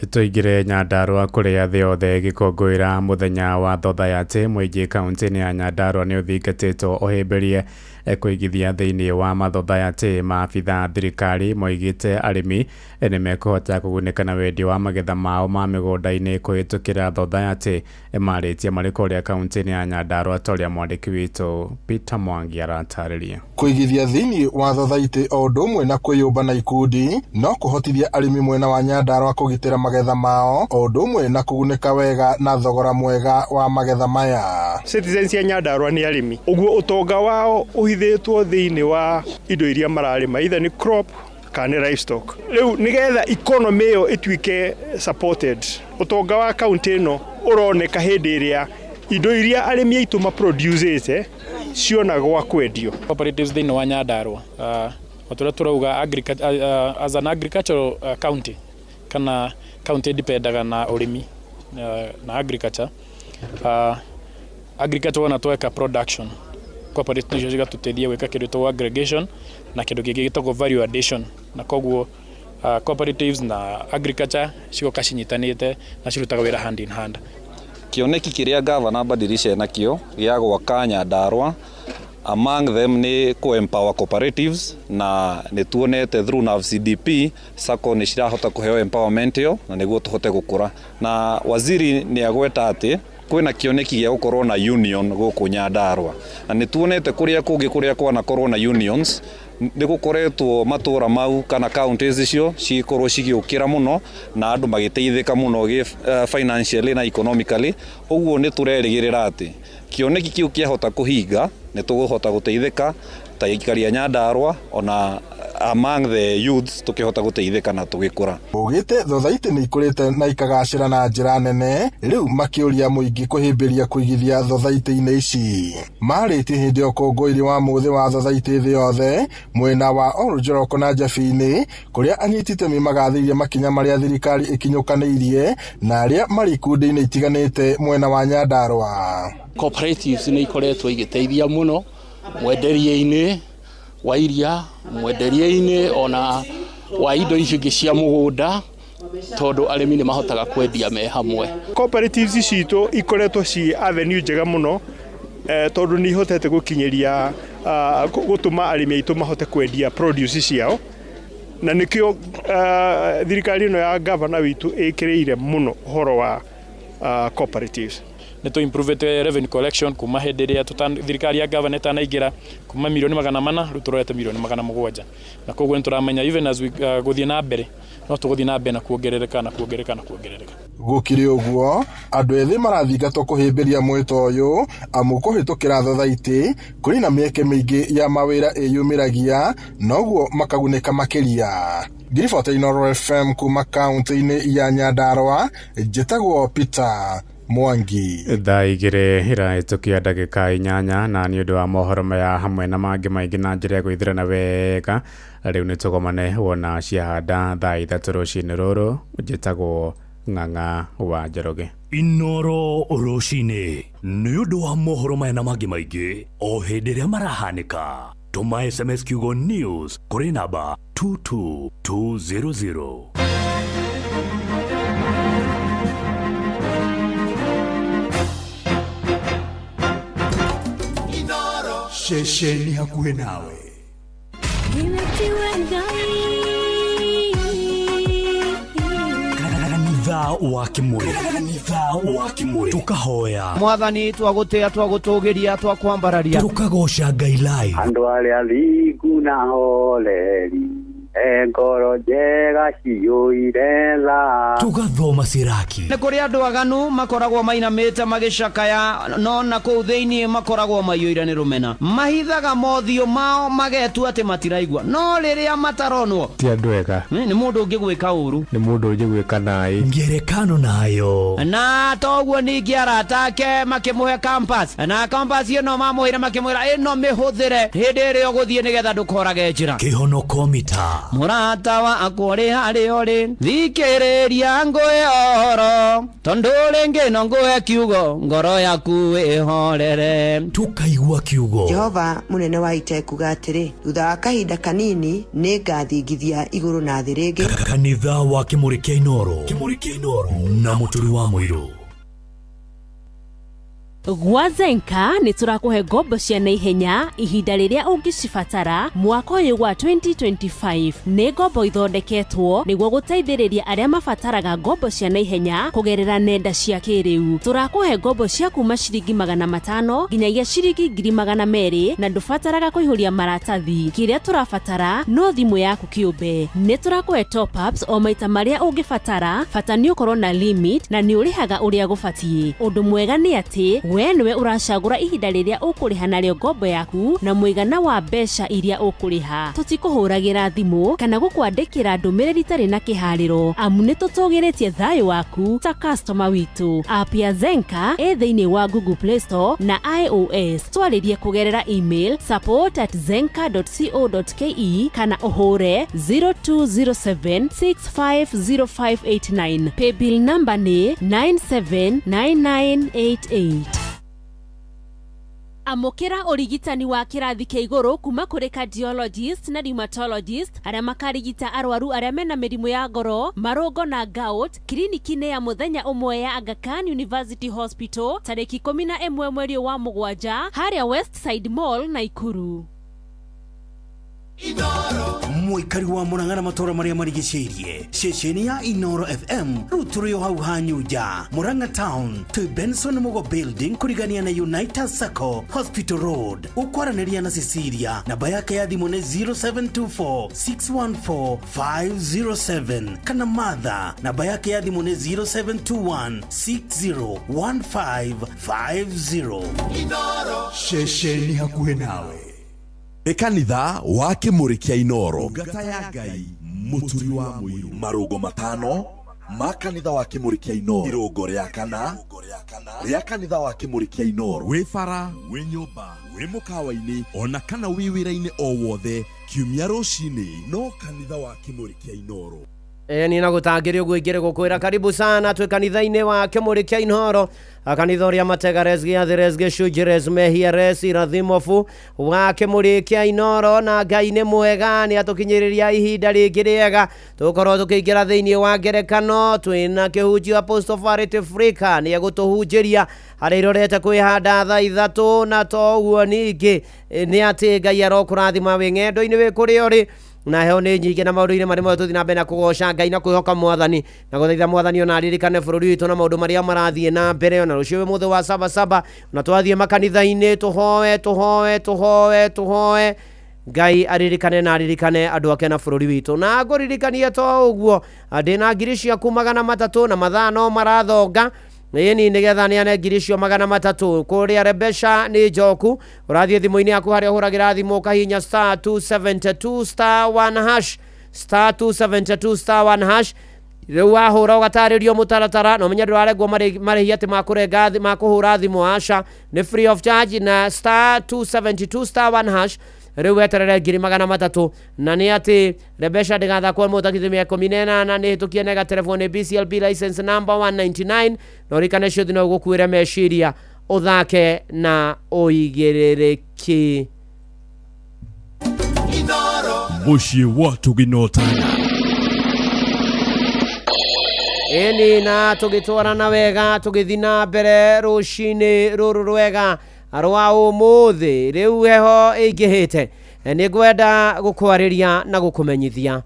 Tũingĩre Nyandarũa kũrĩa thĩ yothe ĩgĩkũngũĩra mũthenya wa thothaitĩ. Mũingĩ kaunti-inĩ ya Nyandarũa nĩ ũthingatĩtwo ũhĩmbĩrie kũigithia thĩinĩ wa mathothaitĩ. Maabitha a thirikari moigĩte arĩmi nĩ mekũhota kũgunĩka na wendia wa magetha mao ma mĩgũnda-inĩ kũhĩtũkĩra thothaitĩ. Marĩtie marĩ kũrĩa kaunti-inĩ ya Nyandarũa ta ũrĩa mwandĩki witũ Peter Mwangi aratarĩria. Kũigithia thĩinĩ wa thothaitĩ o ũndũ ũmwe na kwĩyũmba na ikundi no kũhotithia arĩmi mwena wa Nyandarũa kũgitĩra magetha mao o ũndũ ũmwe na kũgunĩka wega na thogora mwega wa magetha maya. Citizens ya Nyandarũa nĩ arĩmi, ũguo ũtonga wao ũhithĩtwo thĩinĩ wa indo iria mararĩma, either nĩ crop kana nĩ livestock. Rĩu nĩgetha economy ĩyo ĩtuĩke supported, ũtonga wa kaunti ĩno ũroneka hĩndĩ ĩrĩa indo iria arĩmi aitũ maproducĩte ciona gwa kwendio. Cooperatives thĩinĩ wa Nyandarũa o tũrĩa tũrauga as an agricultural county kana county dipendaga na ũrĩmi na agriculture. Agriculture wona tweka production cooperative nicio cigatũteithia gwĩka kĩndũ gĩtagwo aggregation na kĩndũ kĩngĩ gĩtagwo value addition, na koguo cooperatives na agriculture cigoka cinyitanĩte na cirutaga wĩra hand in hand. Kĩoneki kĩrĩa gavana Badilisha enakĩo gĩa gwaka Nyandarũa, among them nĩ kũ-empower cooperatives, na nĩ tuonete through NAVCDP SACCO nĩ cirahota kũheo empowerment ĩyo na nĩguo tũhote gũkũra. Na waziri nĩ agweta atĩ kwĩna kĩoneki gĩa gũkorwo na union gũkũ Nyandarũa, na nĩ tuonete kũrĩa kũngĩ kũrĩa kwanakorwo na unions nĩ gũkoretwo matũra mau kana counties icio cikorwo cigĩũkĩra mũno na andũ magĩteithĩka mũno financially na economically. Ũguo nĩ tũrerĩgĩrĩra atĩ kĩoneki kĩu kĩahota kũhinga nĩ tũgũhota gũteithĩka ta aikari a Nyandarũa ona among the youths tukihota gũteithĩka na tũgĩkũra. Ugĩte thothaitĩ nĩ ikũrĩte na ikagacĩra na njĩra nene, rĩu makĩũria mũingĩ kũhĩmbĩria kũigithia thothaitĩ-inĩ ici. Marĩtie hĩndĩ ya ũkũngũĩri wa mũthĩ wa thothaitĩ thĩ yothe mwena wa Oljoroko na Njabini, kũrĩa anyiti itemi magathĩrĩirie makinya marĩa thirikari ĩkinyũkanĩirie na arĩa marĩ ikundi-inĩ itiganĩte mwena wa Nyandarũa. Cooperatives nĩ ikoretwo igĩteithia mũno mwenderie-inĩ wa iria, mwenderie-inĩ ona wa indo icio ingĩ cia mũgũnda, tondũ arĩmi nĩ mahotaga kwendia me hamwe. Cooperatives citũ ikoretwo ci avenue njega mũno, tondũ nĩ ihotete gũkinyĩria gũtũma arĩmi aitũ mahote kwendia produce ciao, na nĩkĩo thirikari ĩno ya gavana witũ ĩkĩrĩire mũno ũhoro wa cooperatives. Nĩ tũ improvete revenue collection kuma hĩndĩ ĩrĩa thirikari ya gavana ĩtanaingĩra, kuma milioni 400 rĩu tũrorete milioni 700, na koguo nĩ tũramenya even as we gũthiĩ na mbere no tũgũthiĩ na mbere na kuongerereka na kuongerereka na kuongerereka. Gũkĩrĩ ũguo, andũ ethĩ marathingatwo kũhĩmbĩria mwĩto ũyũ amu kũhĩtũkĩra thothaitĩ kũrĩ na mĩeke mĩingĩ ya mawĩra ĩyumĩragia noguo makagunĩka makĩria. Ngiribota Inooro FM kuma kaunti-inĩ ya Nyandarũa, njĩtagwo Peter Mwangi. Thaa 2 ĩrahĩtũkia ndagĩka 8, na nĩ ũndũ wa mohoro maya hamwe na mangĩ maingĩ na njĩra ya gwĩthirana wega, rĩu nĩ tũgomane wona ciahanda thaa 3 rũcinĩ rũrũ. Njĩtagwo Ng'ang'a wa Njoroge. Inooro rũcinĩ nĩ ũndũ wa mohoro maya na mangĩ maingĩ o hĩndĩ ĩrĩa marahanĩka. Tũma SMS kiugo news kũrĩ namba 22200. Ceceni hakuhĩ nawe. Kanitha wa Kimuri, kanitha wa Kimuri, tukahoya Mwathani, twagũtĩa, twagũtũgĩria, twakwambararia, tukagoca Ngai live. Andũ arĩa thingu na holeri He ngoro njega ciyũire tha. Tũgathoma Siraki. Nĩ kũrĩ andũ aganu makoragwo mainamĩte magĩcakaya no na kũu thĩinĩ makoragwo maiyũire nĩ rũmena. Mahithaga mothiũ mao magetua atĩ matiraigua no rĩrĩa mataronwo Ti andũ ega. Nĩ mũndũ ũngĩgwĩka ũru. Nĩ mũndũ ũngĩgwĩka naĩ. Ngerekano nayo. Na toguo ningĩ arata ake makĩmũhe campus na campus ĩno mamũheire makĩmwĩra ĩno mĩhũthĩre hĩndĩ ĩrĩa ũgũthiĩ nĩgetha ndũkorage njĩra. Kĩhonoko mita. Mũrata wakwa ũrĩ harĩa ũrĩ thikĩrĩria ngũhe ũhoro tondũ rĩngĩ no ngũhe kiugo ngoro yaku ĩhorere. Tũkaigua kiugo. Jehova mũnene wa ita ekuga atĩrĩ, thutha wa kahinda kanini nĩ ngathingithia igũrũ na thĩ rĩngĩ. Kanitha wa Kĩmũrĩ kĩa Inooro. Kĩmũrĩ kĩa Inooro na Mũturi wa Mũirũ. Gwa Zenka nĩ tũrakũhe ngombo cia naihenya ihinda rĩrĩa ũngĩcibatara mwaka ũyũ wa 2025. Nĩ ngombo ithondeketwo nĩguo gũteithĩrĩria arĩa mabataraga ngombo cia naihenya kũgerera nenda cia kĩrĩu. Tũrakũhe ngombo cia kuma ciringi 500 nginyagia ciringi 200,000 na ndũbataraga kũihũria maratathi. Kĩrĩa tũrabatara no thimũ yaku kĩũmbe. Nĩ tũrakũhe top ups o maita marĩa ũngĩbatara, bata nĩ ũkorwo na limit na nĩ ũrĩhaga ũrĩa gũbatiĩ. Ũndũ mwega nĩ atĩ we nĩwe ũracagũra ihinda rĩrĩa ũkũrĩha narĩo ngombo yaku na mũigana wa mbeca iria ũkũrĩha. Tũtikũhũragĩra thimũ kana gũkwandĩkĩra ndũmĩrĩri itarĩ na kĩharĩro amu nĩ tũtũgĩrĩtie thayũ waku ta customer witũ. App ya Zenka ĩ thĩinĩ wa Google Play Store na iOS. Twarĩrie kũgerera email support@zenka.co.ke kana ũhũre 0207650589. Paybill number nĩ 979988. Amũkĩra ũrigitani wa kĩrathi kĩa igũrũ kuma kũrĩ cardiologist na rheumatologist arĩa makarigita arwaru arĩa mena mĩrimũ ya ngoro, marũngo na gout kiriniki-inĩ ya mũthenya ũmwe ya Aga Khan University Hospital tarĩki 11 mweri wa 7 harĩa Westside Mall, Naikuru. Mũikari wa Murang'a na matũra marĩa marigicĩirie ceceni ya Inoro FM rĩu tũrĩ o hau Hanyunja Murang'a Town twĩ Benson Mugo Building kũrigania na United Sacco Hospital Road. Ũkwaranĩria na Cecilia, namba yake ya thimũ nĩ 0724 614 507 kana Martha, namba yake ya thimũ nĩ 0721 601550. Ceceni hakuhĩ nawe nĩ kanitha wa Kĩmũrĩ kĩa Inooro. Ngata ya Ngai Mũturi wa Mũirũ. Marũngo matano ma kanitha wa Kĩmũrĩ kĩa Inooro. Irũngo rĩa kana rĩa kanitha wa Kĩmũrĩ kĩa Inooro. Wĩ bara, wĩ nyũmba, wĩ mũkawa-inĩ ona kana wĩ wĩra-inĩ o wothe kiumia rũcinĩ no kanitha wa Kĩmũrĩ kĩa Inooro. Ni na gũtangĩrĩ ũguo ingĩrĩ gũkwĩra karibu sana twĩ kanitha-inĩ wa Kĩmũrĩ kĩa Inooro, kanitha ũrĩa mategares gĩathĩres gĩcunjĩres mehiares irathimobu wa Kĩmũrĩ kĩa Inooro. Na Ngai nĩ mwega, nĩ atũkinyĩrĩria ihinda rĩngĩ rĩega tũgũkorwo tũkĩingĩra thĩinĩ wa ngerekano. Twĩna kĩhunjio Apostle Farity Africa, nĩ egũtũhunjĩria harĩa irorete kwĩhanda thaa 3 na to ũguo ningĩ nĩ atĩ Ngai arokũrathima wĩ ng'endo-inĩ wĩ kũrĩa ũrĩ na heho nĩ nyingĩ na maũndũ-inĩ marĩa mothe tũthiĩ na mbere na kũgoca Ngai na kwĩhoka Mwathani na gũthaitha Mwathani ona aririkane bũrũri witũ na maũndũ marĩa marathiĩ na mbere. Ona rũciũ wĩ mũthĩ wa sabasaba na twathiĩ makanitha-inĩ tũhoe tũhoe tũhoe tũhoe Ngai aririkane na aririkane andũ ake na bũrũri witũ. Na ngũririkanie to ũguo ndĩna ngiri ciaku 300 na mathaa no marathonga ĩni nĩgetha nĩane ngiri icio 300 kũrĩa Rebesha nĩ Njoku. Ũrathiĩ thimũ-inĩ yaku harĩa ũhũragĩra thimũ ũkahihinya star 272 star 1 hash star 272 star 1 hash. Rĩu wahũra ũgatarĩrio mũtaratara na ũmenye ndũrarengwo marĩhi atĩ makũrenga makũhũra thimũ, aca, nĩ free of charge na star 272 star 1 hash. Rĩu weterere ngiri 300 na nĩ atĩ Rebesha ndĩgathakwo mũtakithĩ mĩaka 18 nĩ hĩtũkie na ĩgaterevwo nĩ BCLB license number 199 na ũririkane ciothe no ũgũkuĩre meciria ũthake na ũigĩrĩrĩki. Mũciĩ wa Tũginotana. Ĩni na tũgĩtwarana wega tũgĩthiĩ na mbere rũcinĩ rũrũ rwega rwa ũmũthĩ. Rĩu heho ĩingĩhĩte, nĩ ngwenda gũkwarĩria na gũkũmenyithia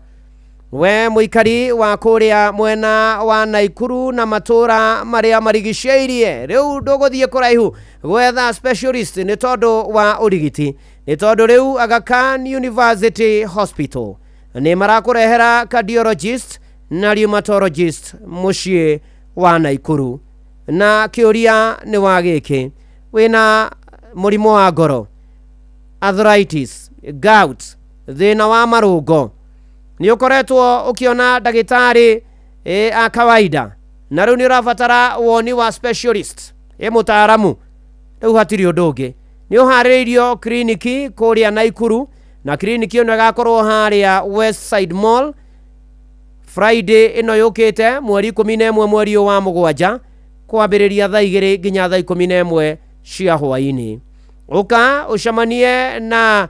we mũikari wa kũrĩa mwena wa Naikuru na matũra marĩa marigicĩirie. Rĩu ndũgũthiĩ kũraihu gwetha specialist nĩ tondũ wa ũrigiti, nĩ tondũ rĩu Aga Khan University Hospital Nĩ marakũrehera cardiologist na rheumatologist mũciĩ wa Naikuru. Na kĩũria nĩ wa gĩkĩ, wĩna mũrimũ wa ngoro, arthritis, gout, thĩna wa marũngo, nĩ ũkoretwo ũkĩona ndagĩtarĩ a kawaida na rĩu nĩ ũrabatara woni wa specialist, mũtaaramu, rĩu hatirĩ ũndũ ũngĩ. Nĩ ũharĩrĩirio kliniki kũrĩa Naikuru, na kliniki ĩno ĩgakorwo harĩa Westside Mall Friday ĩno yũkĩte mweri 11 mweri ũyũ wa mũgwanja, kwambĩrĩria thaa 2 nginya thaa 11 cia hwaĩ-inĩ. Ũka ũcemanie na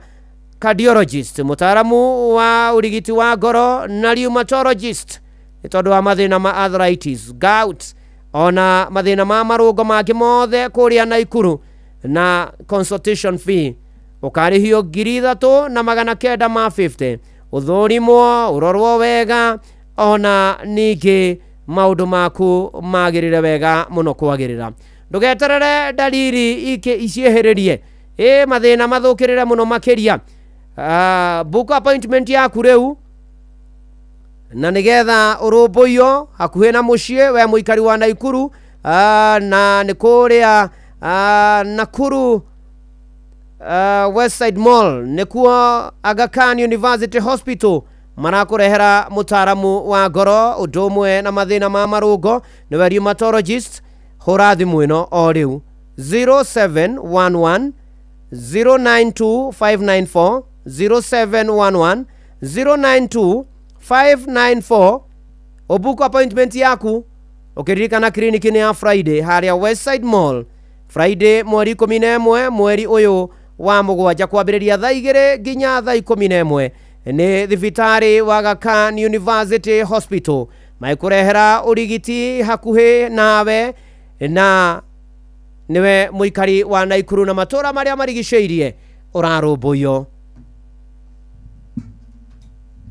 cardiologist, mũtaaramu wa ũrigiti wa ngoro, na rheumatologist nĩ tondũ wa mathĩna ma arthritis, gout, ona mathĩna ma marũngo mangĩ mothe kũrĩa Naikuru. Na consultation fee ũkarĩhio 3950, ũthũrimwo, ũrorwo wega, ona ningĩ maũndũ maku magĩrĩre wega mũno kwagĩrĩra. Ndũgeterere dalili iciĩhĩrĩrie, mathĩna mathũkĩrĩre mũno makĩria. Book appointment yaku rĩu na nĩgetha ũrũmbũiyo hakuhĩ na mũciĩ we mũikari wa Naikuru, na nĩ kũrĩa Nakuru Westside Mall, nĩkuo Aga Khan University Hospital marakũrehera mũtaaramu wa ngoro ũndũ ũmwe na mathĩna ma marũngo, nĩwe rheumatologist. Hũra thimũ ĩno o rĩu 0711 092 594, 0711 092 594. Ũbuku appointment yaku ũkĩririkana kliniki nĩ ya Friday harĩa Westside Mall, Friday mweri 11 mweri ũyũ wa mũgwanja, kwambĩrĩria thaa 2 nginya thaa 11. Nĩ thibitarĩ wa Aga Khan University Hospital, maikũrehera ũrigiti hakuhĩ nawe, na nĩwe mũikari wa Naikuru na matũra marĩa marigicĩirie ũrarũmbũiyo.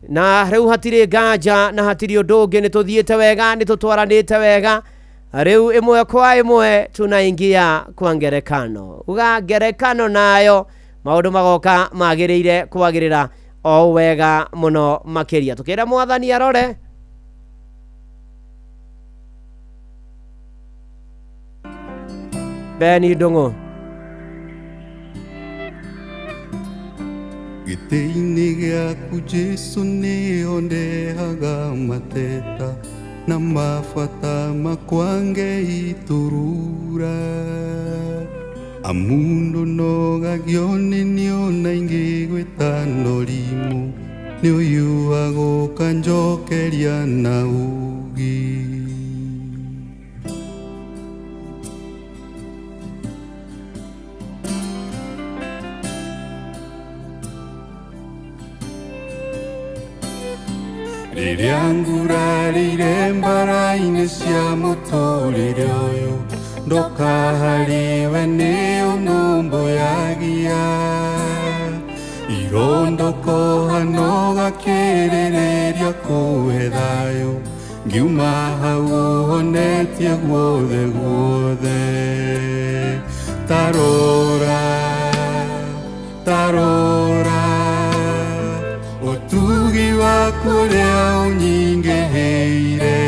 Na rĩu hatirĩ nganja na hatirĩ ũndũ ũngĩ, nĩ tũthiĩte wega, nĩ tũtwaranĩte wega. Rĩu ĩmwe kwa ĩmwe tunaingia kwa ngerekano. Uga ngerekano nayo maũndũ magoka magĩrĩire kwagĩrĩra o wega mũno makĩria. Tũkĩra mwathani arore. Beni Ndung'u. Gĩtĩ-inĩ gĩaku Jesũ nĩho ndehaga mateta na mabata makwa ngeiturura, amundu nogagio nĩ niona ingĩgwĩta norimũ, nĩ ũyũ agũka njokeria na ũũgĩ. Rĩrĩa ngurarĩire mbara-inĩ cia mũtũrĩre ũyũ, ndoka harĩwe nĩ ũnũmbũyagia, irondokoha no gakĩrĩrĩria kũhe thayũ, ngiuma hau ũhonetie guothe guothe. Tarora, tarora, ũtugi waku ũrĩa ũnyingĩhĩire.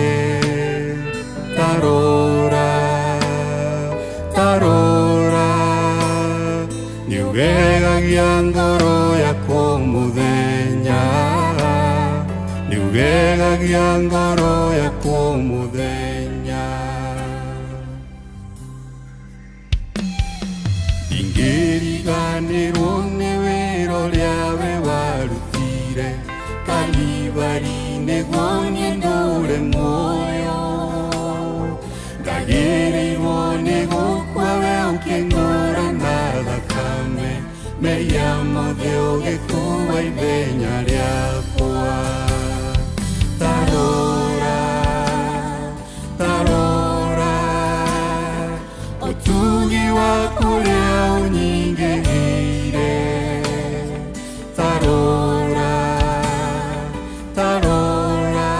Tarora, tarora, nĩũgegagia ngoro yakwa mũthenya, nĩũgegagia ngoro yakwa mũthenya. Ndingĩriganĩrwo nĩ wĩra ũrĩa we warutire Kalivari nĩguo niĩ ndũre muoyo, ndagĩrĩirwo nĩ gũkua we ũkĩngũra na thakame, mehia mothe ũgĩkua ithenya rĩakwa. Tarora, tarora, ũtugi waku ũrĩa ũnyingĩhĩire. Tarora, tarora,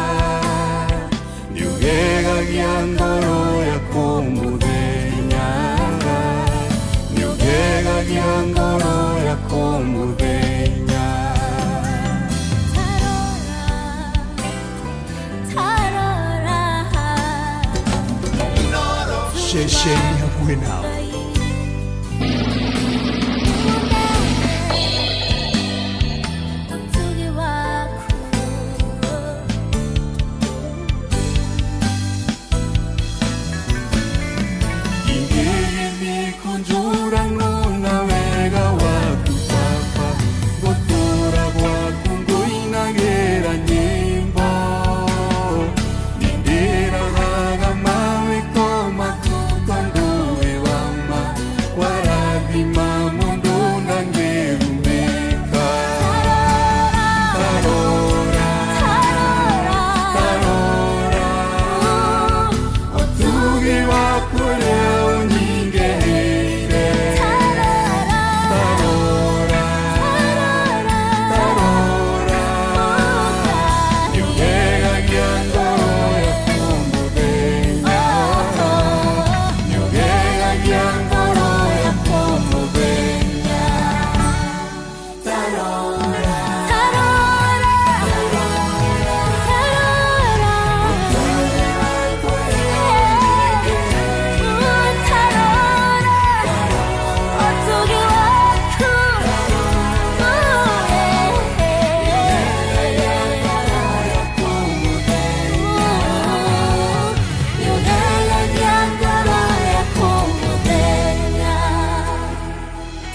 Ceceni hakuhĩ nawe. Ũtugi waku. Ingĩgĩthiĩ kũnjũranwo na wega waku baba, ngũtũũra gwaku ngũinagĩra nyĩmbo. Nĩndĩroraga mawĩko maku tondũ wĩ wa ma, warathima mũndũ ndangĩrumĩka. Tarora, tarora, ũtugi waku ũrĩa ũnyingĩrĩire. Tarora, tarora, nĩũgegagia ngoro yaku mũthenya, nĩũgegagia ngoro yaku mũthenya. Tarora, tarora, tarora, ũtugi waku ũrĩa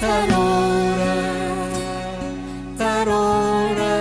Tarora, tarora,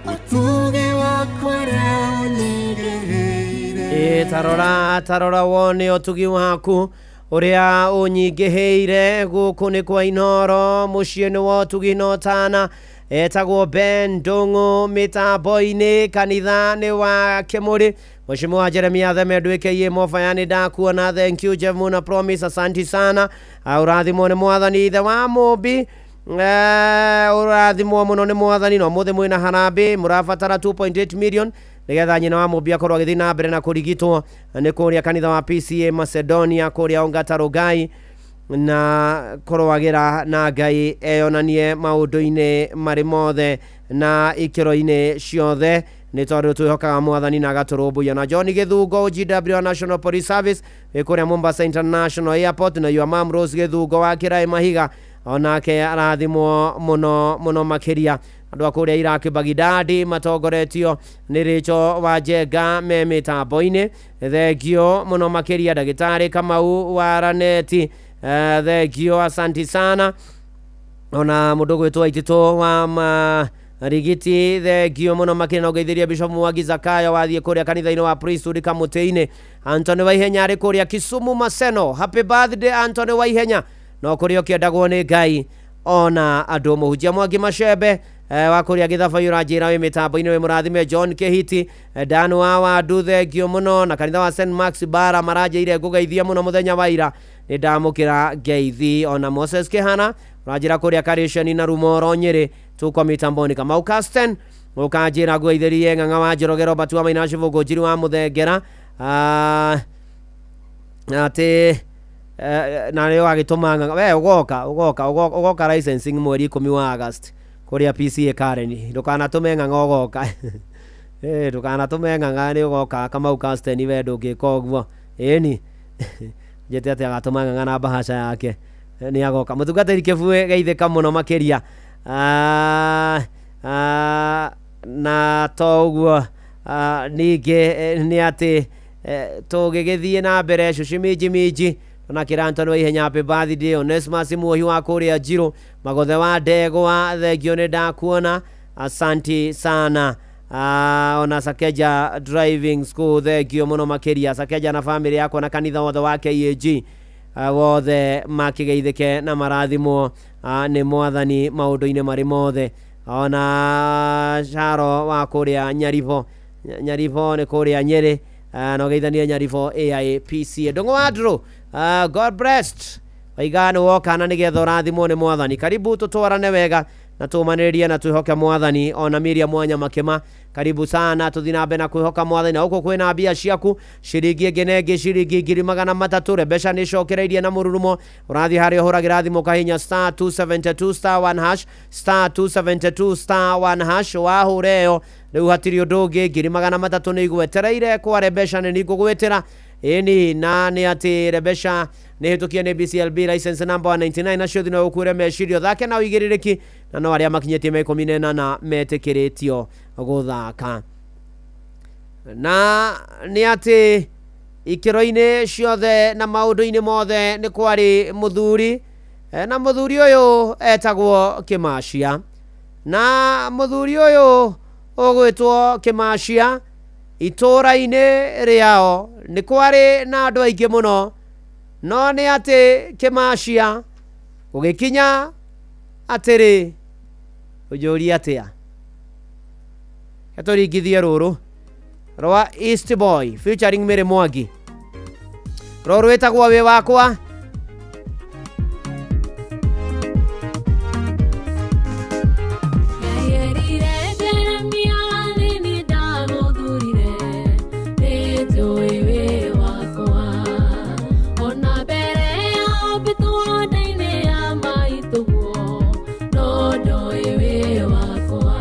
ũtugi waku ũrĩa ũnyingĩrĩire. Ĩ, tarora tarora wone ũtugi waku ũrĩa ũnyingĩhĩire. Gũkũ nĩ kwa Inoro, mũciĩ nĩ wa ũtugi na ũtana. Etagwo Ben Ndung'u mĩtambo-inĩ, kanitha nĩ wa Kĩmũrĩ. Mheshimiwa Jeremia Theme Ndwĩkeiye Mobaya, nĩ ndakuona. Thank you Jeff Muna Promise, asanti sana. Ũrathimwo nĩ mwathani ithe wa mũmbi. Ũrathimwo mũno nĩ mwathani. No mũthĩ mwĩna harambĩ, mũrabatara 2.8 million nĩgetha nyina wa mũmbi akorwo agĩthiĩ na mbere na kũrigitwo nĩ kũrĩa kanitha wa PCA Macedonia kũrĩa Ongata Rongai, na kũrũagĩra na Ngai eyonanie maũndũ-inĩ marĩ mothe na ikĩro-inĩ ciothe, nĩ tondũ twĩhokaga mwathani na agatũrũmbũiya. Na John Gĩthungo, GW National Police Service wĩ kũrĩa Mombasa International Airport, na your mom Rose Gĩthungo wa Kĩraĩ Mahiga, onake arathimwo mũno mũno makĩria. Andũ a kũrĩa Iraq Bagidadi matongoretio nĩ Rachel wa Njenga me mĩtambo-inĩ, thengio mũno makĩria. Ndagĩtarĩ Kamau wa Raneti, thengio, asanti sana. Ona mũndũ gwĩtwo Aititũ wa Marigiti, thengio mũno makĩria. Na ũgeithĩria Bishop Mwangi Zakayo wathiĩ kũrĩa kanitha-inĩ wa Priesthood Kamũtĩ-inĩ. Anthony Waihenya arĩ kũrĩa Kisumu Maseno, happy birthday Anthony Waihenya, no kũrĩa ũkĩendagwo nĩ Ngai ona andũ. Mũhunjia Mwangi Macembe wa kũrĩa Gĩthabai, ũranjĩra wĩ mĩtambo-inĩ, wĩ mũrathime. John Kĩhiti, Dan wa Wandu, thengio mũno. Na kanitha wa St Max Bara maranjĩire ngũgeithia mũno mũthenya wa ira, nĩ ndamũkĩra ngeithi. Ona Moses Kĩhana ũranjĩra kũrĩa Karĩceni na Rumoro Nyĩrĩ, tuko mitamboni. Kamau Casten ũkanjĩra ngũgeithĩrie Ng'ang'a wa Njoroge, Robert wa Maina, Cibũngũ Njiri wa Mũthengera, atĩ na nĩ wagĩtũma ng'ang'a we ũgoka ũgoka ũgoka licensing mweri 10 wa August kũrĩa PCA Karen, ndũkanatũme ng'ang'a ũgoka. Ndũkanatũme ng'ang'a nĩ ũgoka. Kamau Casten, we ndũngĩka ũguo, ĩni njĩte atĩ agatũma ng'ang'a na bahasha yake nĩ agoka. Mũtungatĩri Kĩbuĩ, geithĩka mũno makĩria. Na to ũguo, ningĩ nĩ atĩ tũgĩgĩthiĩ na mbere, cucu minji minji ona kĩra Anthony Waihenya, happy birthday. Onesmus Muohi wa kũrĩa Njirũ, Magothe wa Ndegwa, thengio, nĩ ndakuona, asanti sana. Ona Sakeja Driving School, thengio mũno makĩria. Sakeja na famĩlĩ yakwa na kanitha wothe wa KAG, wothe makĩgeithĩke na marathimwo nĩ mwathani maũndũ-inĩ marĩ mothe. Ona Caro wa kũrĩa Nyaribo, Nyaribo nĩ kũrĩa Nyĩrĩ, na ũgeithanie Nyaribo AIPC. Ndũng'ũ wa Andrew, God blessed, waiga nĩ woka na nĩgetha ũrathimwo nĩ mwathani. Karibu tũtwarane wega na tũmanĩrĩrie na twĩhoke mwathani. Ona Miriam Mwanya Makĩma, karibu sana, tũthiĩ na mbere na kwĩhoka mwathani. Na gũkũ kwĩna mbia ciaku, ciringi ĩngĩ na ĩngĩ, ciringi 300,000. Mbeca nĩ icokereirie na mũrurumo. Ũrathiĩ harĩa ũhũragĩra thimũ, ũkahihinya star 272 star 1 hash, star 272 star 1 hash. Wahũra ĩyo rĩu hatirĩ ũndũ ũngĩ, 300,000 nĩ igwetereire. Kware mbeca nĩ ningũgwĩtĩra. Ĩni na nĩ atĩ Rebesha nĩ hĩtũkie nĩ BCLB license number 199 nacio thino ũkuĩre meciria ũthake na ũigĩrĩrĩki na no arĩa makinyĩtie mĩaka 18 metĩkĩrĩtio gũthaka. Na nĩ atĩ ikĩro-inĩ ciothe na maũndũ-inĩ mothe nĩ kwarĩ mũthuri, na mũthuri ũyũ etagwo Kĩmacia. Na mũthuri ũyũ ũgwĩtwo Kĩmacia itũũra-inĩ rĩao nĩ kwarĩ na andũ aingĩ mũno, no nĩ atĩ Kĩmacia gũgĩkinya atĩrĩ, ũnjũrie atĩa? Tũringithie rũrũ rwa East Boy featuring Mary Mwangi, rũrũ rwĩtagwo Wĩ Wakwa. Ngai Jeremia nĩ niĩ ndamũthurire, nĩnjũĩ wĩ wakwa. Ona mbere ya ũmbĩtwo nda-inĩ ya maitũguo, no ndoĩ wĩ wakwa.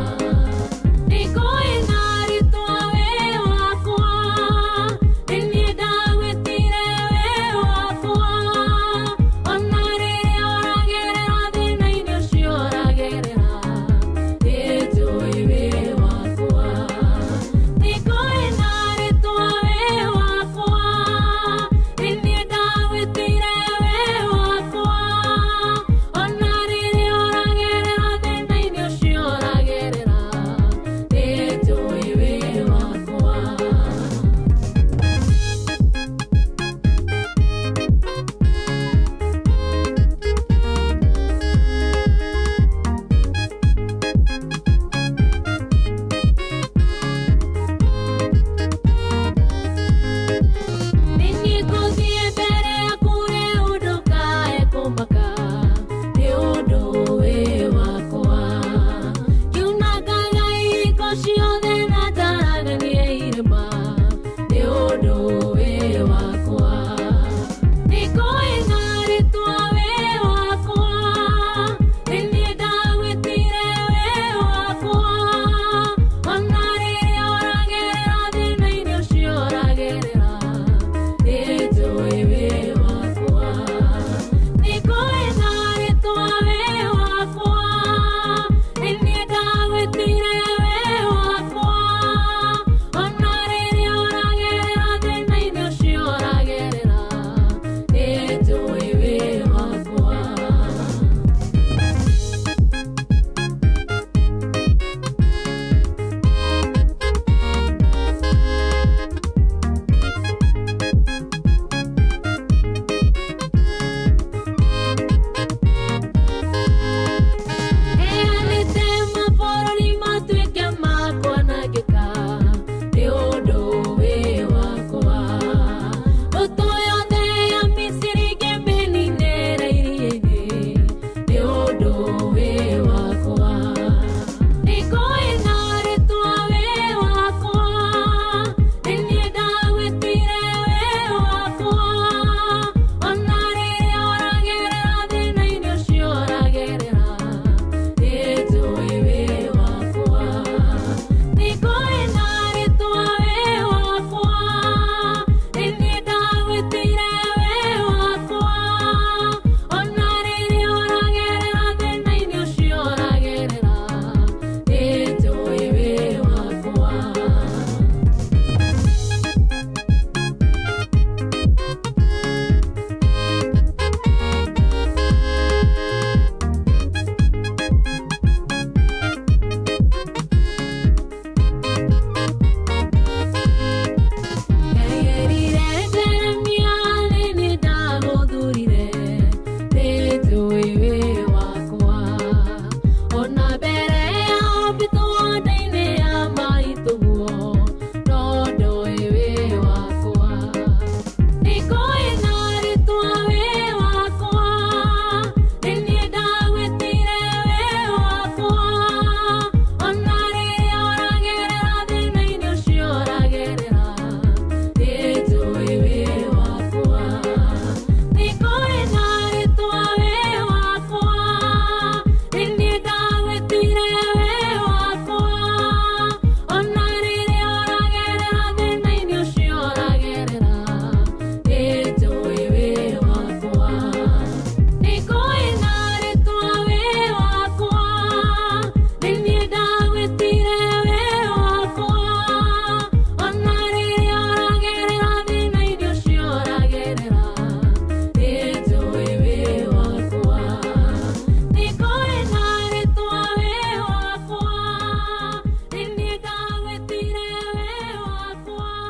Nĩngũĩ na rĩtwa wĩ wakwa, nĩ niĩ ndagwĩtire wĩ wakwa.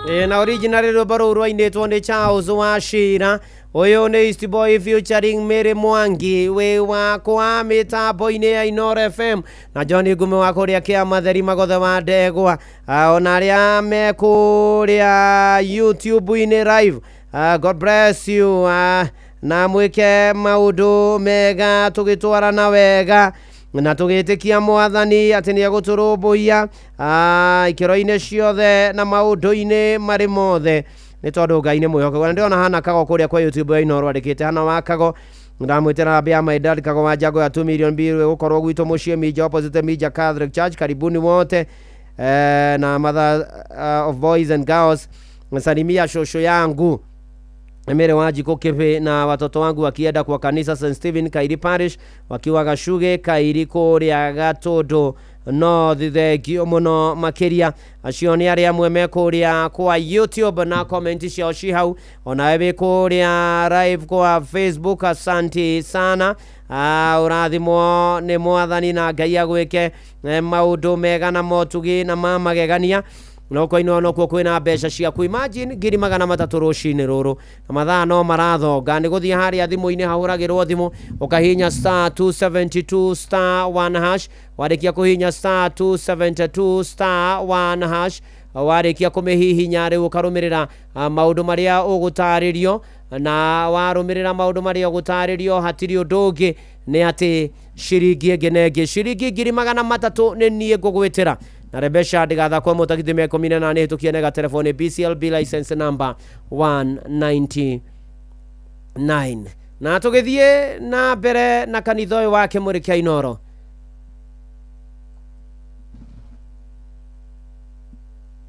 Ĩ, na original rwĩmbo rũu rwainĩtwo nĩ Charles Wachira. Ũyũ nĩ East Boy featuring Mary Mwangi wĩ wakwa mĩtambo-inĩ ya Inoro FM na John Ngume wa kũrĩa Kĩamatheri Magothe wa Ndegwa. Ona arĩa me kũrĩa YouTube-inĩ live. God bless you. Na mwĩke maũndũ mega tũgĩtwarana wega na tũgĩtĩkia mwathani atĩ nĩ egũtũrũmbũiya ikĩro-inĩ ciothe na maũndũ-inĩ marĩ mothe nĩ tondũ Ngai nĩ mwĩhokeku. Na ndĩrona hana Kago kũrĩa kwa YouTube ya Inooro andĩkĩte hana wa Kago ndamwĩtĩra rambi ya my dad Kago wa Njango ya 2 million bill ĩgũkorwo gwitũ mũciĩ Minja opposite Minja Catholic Church. Karibuni wote na mother of boys and girls. Salimia shosho yangu Mary Wanjikũ Kĩbĩ na watoto wangu wakienda kwa kanisa St Stephen Kairi Parish wakiwa Gacuge Kairi kũrĩa Gatũndũ North. Thengio mũno makĩria. Acio nĩ arĩa amwe me kũrĩa kwa YouTube na comment ciao ci hau, onawe wĩ kũrĩa live kwa Facebook, asanti sana. Ũrathimwo nĩ mwathani na Ngai agwĩke maũndũ mega na motugi na ma magegania. No kwa ino nokuo kwĩna mbeca ciaku. Imagine 300,000 rũcinĩ rũrũ na mathaa no marathonga. Nĩ gũthiĩ harĩa thimũ-inĩ hahũragĩrwo thimũ ũkahihinya star 272 star 1 hash. Warĩkia kũhihinya star 272 star 1 hash, warĩkia kũmĩhihinya rĩu ũkarũmĩrĩra maũndũ marĩa ũgũtarĩrio, na warũmĩrĩra maũndũ marĩa ũgũtarĩrio hatirĩ ũndũ ũngĩ nĩ atĩ ciringi ĩngĩ na ĩngĩ ciringi 300,000 nĩ niĩ ngũgwĩtĩra. Na Rebesha ndigathakwo mũtakiti mĩaka 18 hĩtũkie nega telefoni BCLB license number 199. Na tũgĩthiĩ na mbere na kanitha ũyũ wa Kĩmũrĩ kĩa Inooro.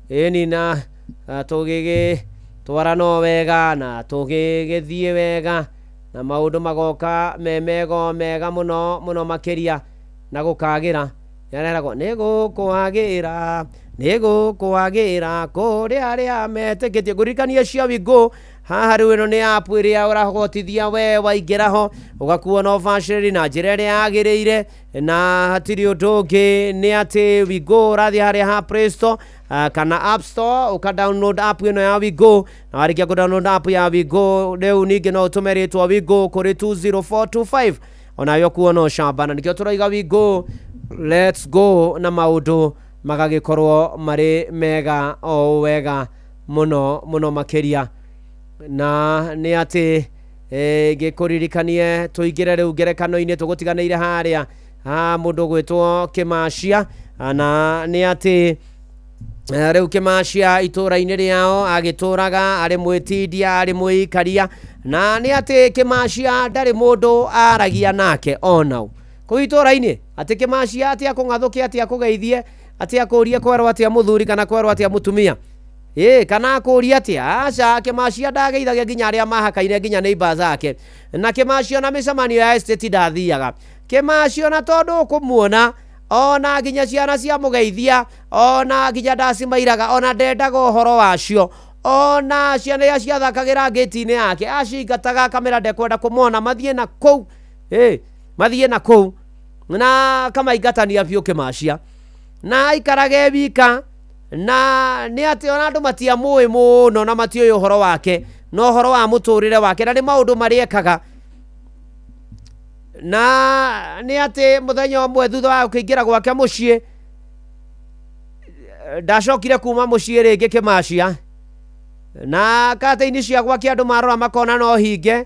Ĩni na tũgĩgĩtwarana wega na tũgĩgĩthiĩ wega na maũndũ magoka me mego mega mũno mũno makĩria na gũkagĩra. Yareragwo nĩ gũkwagĩra nĩ gũkwagĩra kũrĩ arĩa metĩkĩtie. Ngũririkanie cia Wigo haha rĩu ĩno nĩ app ĩrĩa ũrahotithia we waingĩra ho ũgakuo na ũbacĩrĩri na njĩra ĩrĩa yagĩrĩire, na hatirĩ ũndũ ũngĩ nĩ atĩ Wigo ũrathiĩ harĩa ha Play Store kana App Store ũka download app ĩno ya Wigo, na warĩkia kũ download app ya Wigo rĩu ningĩ no ũtũme rĩtwa Wigo kũrĩ 20425 onawe ũkuo no ũcamba. Na nĩkĩo tũroiga Wigo let's go na maũndũ magagĩkorwo marĩ mega o wega mũno mũno makĩria. Na nĩ atĩ ngĩkũririkanie tũingĩre rĩu ngerekano-inĩ tũgũtiganĩire harĩa ha mũndũ gwĩtwo Kĩmacia, na nĩ atĩ rĩu Kĩmacia itũũra-inĩ rĩao agĩtũraga arĩ mwĩtindia arĩ mwĩikaria, na nĩ atĩ Kĩmacia ndarĩ mũndũ aragia nake onau kũu itũũra-inĩ, atĩ Kĩmacia atĩ akũng'athũke atĩ akũgeithie atĩ akũrie kwerwo atĩa mũthuri kana kwerwo atĩa mũtumia, kana akũrie atĩa. Aca, Kĩmacia ndageithagia nginya arĩa mahakaine nginya neighbor zake, na Kĩmacia na mĩcemanio ya estate ndathiaga. Kĩmacia na tondũ ũkũmuona ona nginya ciana cia mũgeithia ona nginya ndacimairaga ona ndendaga ũhoro wacio, ona ciana iria ciathakagĩra ngĩti-inĩ yake acingataga akamĩra ndekwenda kũmona mathiĩ na kũu, mathiĩ na kũu na kamaingatania biũ Kĩmacia, na aikarage wika. Na nĩ atĩ ona andũ matiamũĩ mũno na matiũĩ ũhoro wake na ũhoro wa mũtũrĩre wake na nĩ maũndũ marĩa ekaga. Na nĩ atĩ mũthenya ũmwe thutha wa kũingĩra gwake mũciĩ ndacokire kuma mũciĩ rĩngĩ Kĩmacia, na katĩ-inĩ cia gwake andũ marora makona no hinge,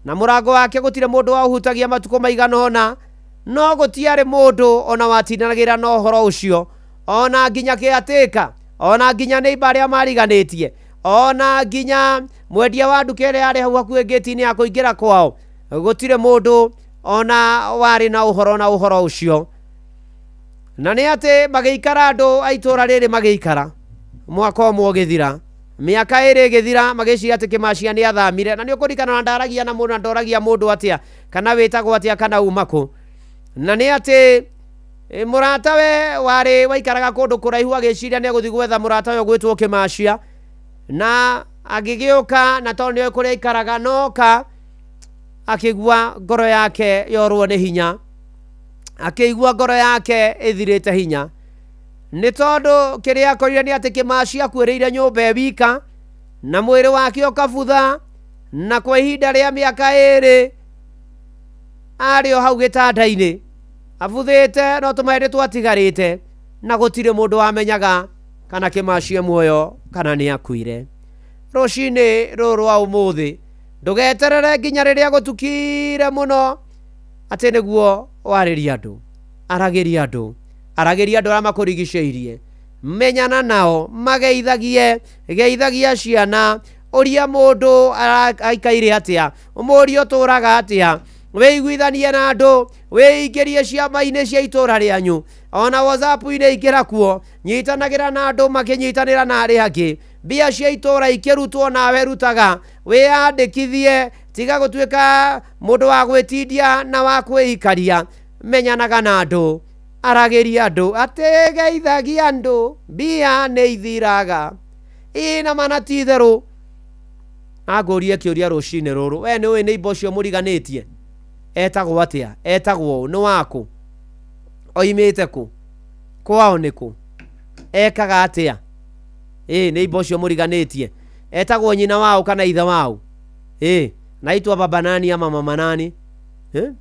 na mũrango wake gũtirĩ mũndũ waũhutagia matukũ maigana ũna, no gũtiarĩ mũndũ ona watindanagĩra na ũhoro ũcio, ona nginya kĩatĩka, ona nginya neighbor arĩa mariganĩtie, ona nginya mwendia wa nduka ĩrĩa yarĩ hau hakuhĩ ngĩti-inĩ ya kũingĩra kwao, gũtirĩ mũndũ ona warĩ na ũhoro na ũhoro ũcio. Na nĩ atĩ magĩikara andũ a itũũra rĩrĩ magĩikara mwaka ũmwe ũgĩthira, mĩaka ĩrĩ ĩgĩthira, magĩciria atĩ Kĩmacia nĩ athamire. Na nĩ ũkũririkana na ndaragia na mũndũ na ndoragia mũndũ atĩa kana wĩtagwo atĩa kana uma kũ. Na nĩ atĩ mũratawe warĩ waikaraga kũndũ kũraihu agĩciria nĩ egũthiĩ gwetha mũratawe ũgwĩtwo Kĩmacia, na agĩgĩũka na tondũ nĩoĩ kũrĩa aikaraga noka akĩigua ngoro yake yorwo nĩ hinya, akĩigua ngoro yake ĩthirĩte hinya. Nĩ tondũ kĩrĩa akorire nĩ atĩ Kĩmaci akuĩrĩire nyũmba e wika na mwĩrĩ wake ũkabutha, na kwa ihinda rĩa mĩaka 2 arĩ o hau gĩtanda-inĩ abuthĩte, no tũmaĩndĩ twatigarĩte, na gũtirĩ mũndũ wamenyaga kana Kĩmaci e muoyo kana nĩ akuire. Rũcinĩ rũrũ rwa ũmũthĩ ndũgeterere nginya rĩrĩa gũtukire mũno atĩ nĩguo warĩrie andũ. Aragĩria andũ, aragĩria andũ arĩa makũrigicĩirie, menyana nao, mageithagie, geithagia ciana, ũria mũndũ aikaire atĩa, ũmũrie ũtũraga atĩa, wĩiguithanie na andũ, wĩingĩrie ciama-inĩ cia itũra rĩanyu, ona WhatsApp-inĩ ingĩra kuo, nyitanagĩra na andũ makĩnyitanĩra na arĩa angĩ, mbia cia itũra ikĩrutwo nawe rutaga, wĩyandĩkithie, tiga gũtuĩka mũndũ wa gwĩtindia na wa kwĩikaria, menyanaga na andũ, aragĩria andũ, atĩ geithagia andũ, mbia nĩ ithiraga, ĩ na mana ti itherũ. Angũrie kĩũria rũcinĩ rũrũ, we nĩ ũĩ neighbor ũcio mũriganĩtie etagwo atĩa, etagwo ũ, nĩ wakũ, oimĩte kũ, kwao nĩ kũ, ekaga atĩa? Ĩ neighbor ũcio mũriganĩtie etagwo nyina wao kana ithe wao? Ĩ naitwa baba nani ama mama nani? Eh?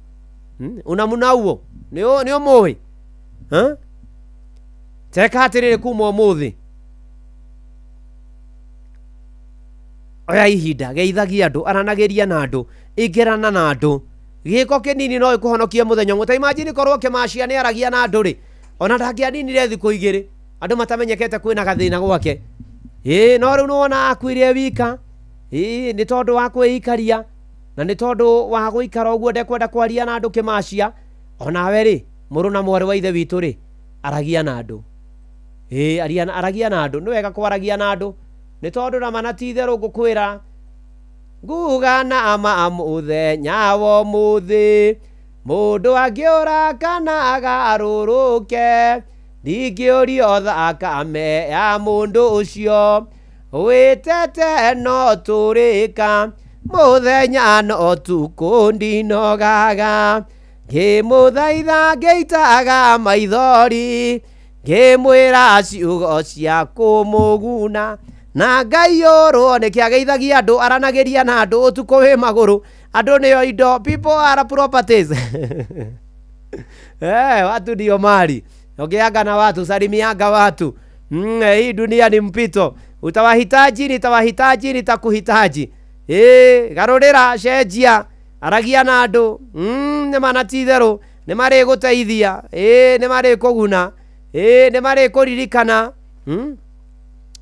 Unamunauo nĩ ũmũĩ? Eh? Teka atĩrĩrĩ, kuma ũmũthĩ oya ihinda, geithagia andũ, aranagĩria na andũ, ingĩrana na andũ, gĩko kĩnini no ĩkũhonokie mũthenya ũmwe. Ta imagine korwo Kĩmacia nĩ aragia na andũ rĩ, ona ndangĩaninire thikũ 2 andũ matamenyekete kwĩna gathĩna gwake. Ĩ no rĩu nĩwona akuire e wika, ĩ nĩ tondũ wa kwĩikaria na nĩ tondũ wa gũikara ũguo ndekwenda kwaria na andũ Kĩmacia. Onawe rĩ, mũrũ na mwarĩ wa ithe witũ rĩ, aragia na andũ. Ĩ aragia na andũ, nĩ wega kwaragia na andũ, nĩ tondũ na mana ti itherũ ngũkwĩra, nguga na ma mũthenya wa ũmũthĩ, mũndũ angĩũra kana agarũrũke, ndingĩũrio thakame ya mũndũ ũcio, wĩtete no tũrĩka, mũthenya no tukũ ndinogaga, ngĩmũthaitha ngĩitaga maithori, ngĩmwĩra ciugo cia kũmũguna, na ngaiyũrwo nĩ kĩageithagia andũ, aranagĩria na andũ ũtukũ wĩ magũrũ, andũ nĩo indo, people are properties. Watu ndio mali. Ongeanga na watu, salimianga watu. Hii dunia ni mpito. Utawahitaji, nitawahitaji, nitakuhitaji. Garũrĩra, cenjia, aragia na andũ. Nĩ mana ti itherũ, nĩ marĩgũteithia, nĩ marĩkũguna, nĩ marĩkũririkana.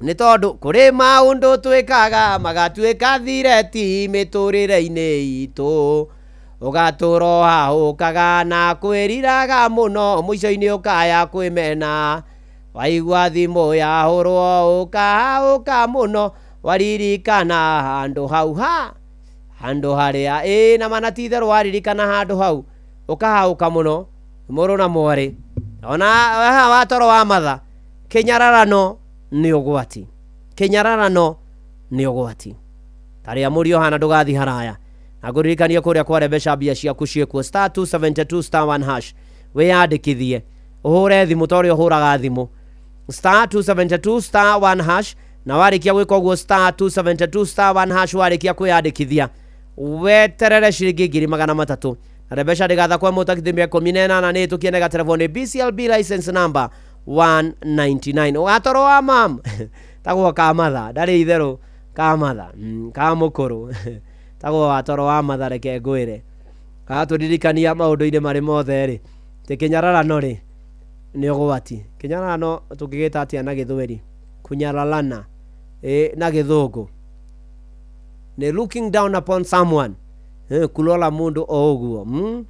Nĩ tondũ kũrĩ maũndũ twĩkaga magatuĩka thireti mĩtũrĩre-inĩ itũ, ũgatũra ũhahũkaga na kwĩriraga mũno, mũico-inĩ ũkaya kwĩmena, waigua thimũ yahũrwo ũkahahũka mũno, waririkana handũ hau ha handũ harĩa ĩ na mana ti itherũ, waririkana handũ hau ũkahahũka mũno, mũrũ na mwarĩ. Ona haha watoro wa matha, kĩnyararano nĩ ũgwati, kĩnyararano nĩ ũgwati. Tarĩa mũrio hana ndũgathiĩ haraya, na ngũririkanie kũrĩa kwa Rebesha mbia ciaku ciĩkuo star 272 star 1 hash, wĩyandĩkithie, ũhũre thimũ ta ũrĩa ũhũraga thimũ star 272 star 1 hash, na warĩkia gwĩka ũguo star 272 star 1 hash, warĩkia kwĩyandĩkithia weterere ciringi 300,000. Na Rebesha ndĩgatha kwa mũtakithĩ mĩaka 18 nĩ ĩtũkie nega nĩ BCLB license number 199. Ũgatoro wa mam tagwo kamatha, ndarĩ itherũ kamatha, kamũkũrũ tagwo watoro wa matha. Reke ngwĩre gatũririkania maũndũ-inĩ marĩ mothe rĩ, atĩ kĩnyararano rĩ nĩ ũgwati. Kĩnyararano tũngĩgĩta atĩa na gĩthweri? Kunyararana na gĩthũngũ nĩ looking down upon someone, kulola mundu o ũguo.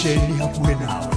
Ceceni hakuhĩ nawe.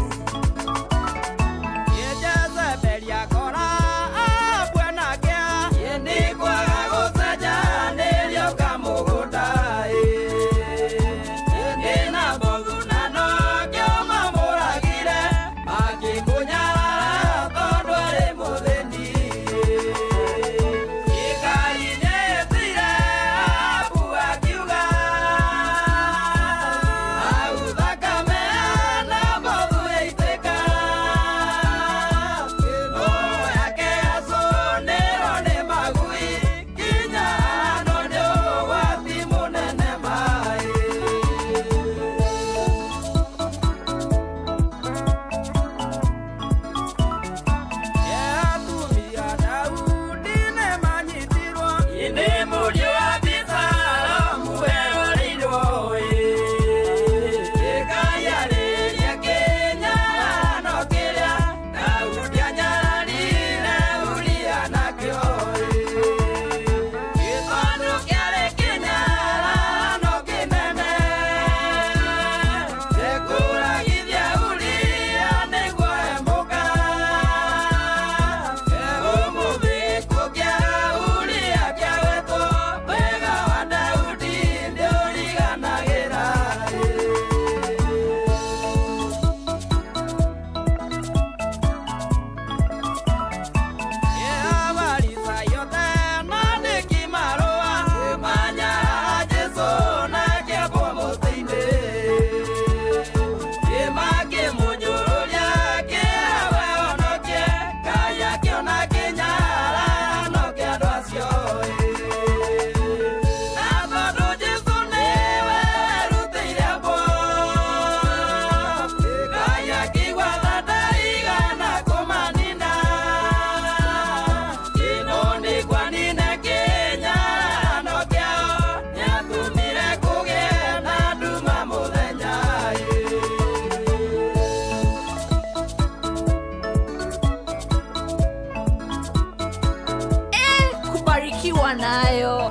Kubarikiwa nayo.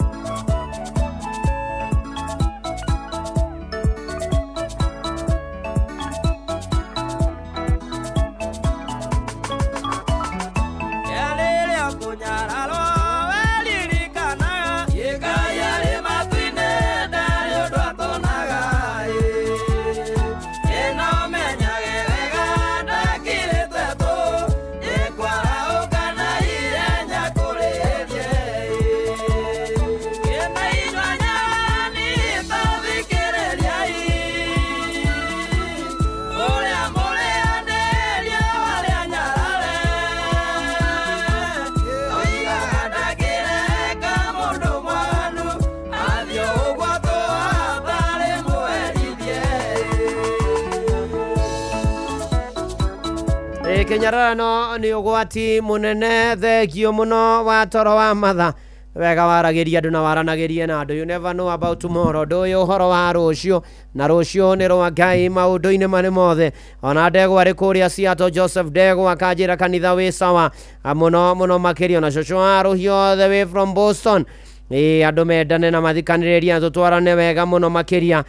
Kĩnyararano nĩ ũgwati mũnene thengio mũno wa toro wa matha wega waragĩria andũ na waranagĩrie na andũ. You never know about tomorrow, ndũĩ ũhoro wa rũciũ na rũciũ nĩ rwa Ngai maũndũ-inĩ marĩ mothe. Ona Ndegwa arĩ kũrĩa Seattle, Joseph Ndegwa akanjĩra kanitha wĩ sawa mũno mũno makĩria, ona cũcũ wa Rũhiũ all the way from Boston. Ĩ andũ mendane na mathikanĩrĩria tũtwarane wega mũno makĩria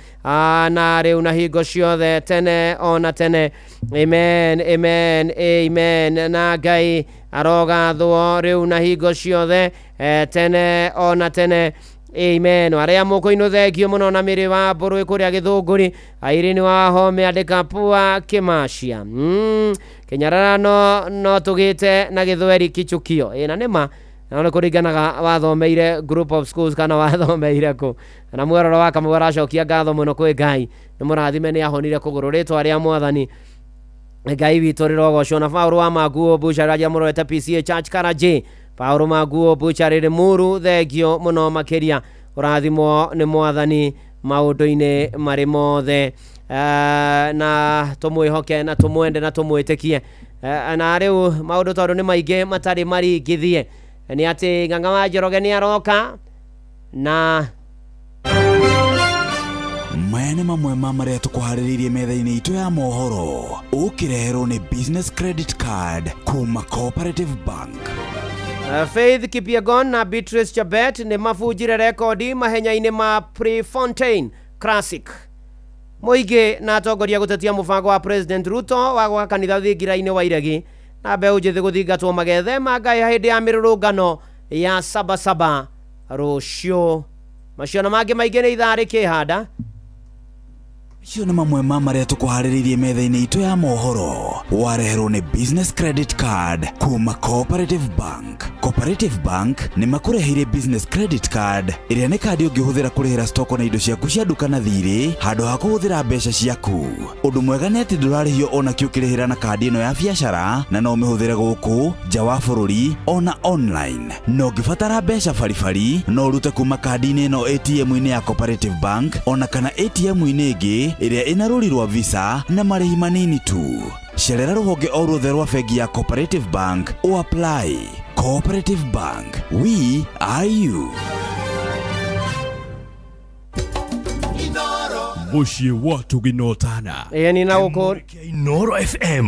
na rĩu na hingo ciothe tene ona tene. Amen, amen, amen. Na Ngai arogathwo rĩu na hingo ciothe tene ona tene. Amen. Arĩa mũkũinũ thengio mũno na mĩrĩ wa mbũrũ kũrĩa Gĩthũngũri, Irene wa Home andĩka pua kĩmacia. Kĩnyararano no tũgĩte na gĩthweri kichukio. Ĩ na nĩma na nĩ kũringanaga wathomeire group of schools kana wathomeire kũ. Na mweroro wa Kamau aracokia ngatho mũno kwĩ Ngai nĩ mũrathime nĩ ahonire kũgũrũ rĩtwa rĩa mwathani Ngai witũ rĩrogocwo. Na Paũlũ wa Maguo Buchari aria mũrorete PCA Church Karajĩ. Paũlũ Maguo Buchari Rĩmuru thengio mũno makĩria, ũrathimwo nĩ mwathani maũndũ-inĩ marĩ mothe. Na tũmwĩhoke na tũmwende na tũmwĩtĩkie. Na rĩu maũndũ tondũ nĩ maingĩ matarĩ maringithie nĩ atĩ Ng'ang'a wa Njoroge nĩ aroka na Maya nĩ mamwe ma marĩa tũkũharĩrĩirie metha-inĩ itũ ya mohoro ũkĩreherwo nĩ Business Credit Card kuma Cooperative Bank. Faith Kipyegon na Beatrice Chebet nĩ mabunjire rekondi mahenya-inĩ ma Prefontaine Classic. Mũingĩ na atongoria gũtetia mũbango wa President Ruto wa gwaka kanitha thingira-inĩ wa Iregi, na mbeũ njĩthĩ gũthingatwo magethema ngai hĩndĩ ya mĩrũrũngano ya Sabasaba rũciũ. Macio na mangĩ maingĩ nĩ ithaa rĩkĩhanda. Macio nĩ mamwe ma marĩa tũkũharĩrĩirie metha-inĩ itũ ya mohoro. Wareherwo nĩ Business Credit Card kuma Cooperative Bank. Cooperative Bank nĩ makũreheire Business Credit Card ĩrĩa nĩ kandi ũngĩhũthĩra kũrĩhĩra stoko na indo ciaku cia nduka na thirĩ handũ ha kũhũthĩra mbeca ciaku. Ũndũ mwega nĩ atĩ ndũrarĩhio ona kĩ ũkĩrĩhĩra na kandi ĩno ya biacara, na no ũmĩhũthĩre gũkũ nja wa bũrũri ona online. Na ũngĩbatara mbeca baribari no ũrute kuma kandi-inĩ ĩno ATM-inĩ ya Cooperative Bank ona kana ATM-inĩ ĩngĩ ĩrĩa ĩna rũri rwa Visa na marĩhi manini tu. Cerera rũhonge o ruothe rwa bengi ya Cooperative Bank o apply. Cooperative Bank, we are you. Mũciĩ wa tũginotana. Ĩni na gũkũ Inoro FM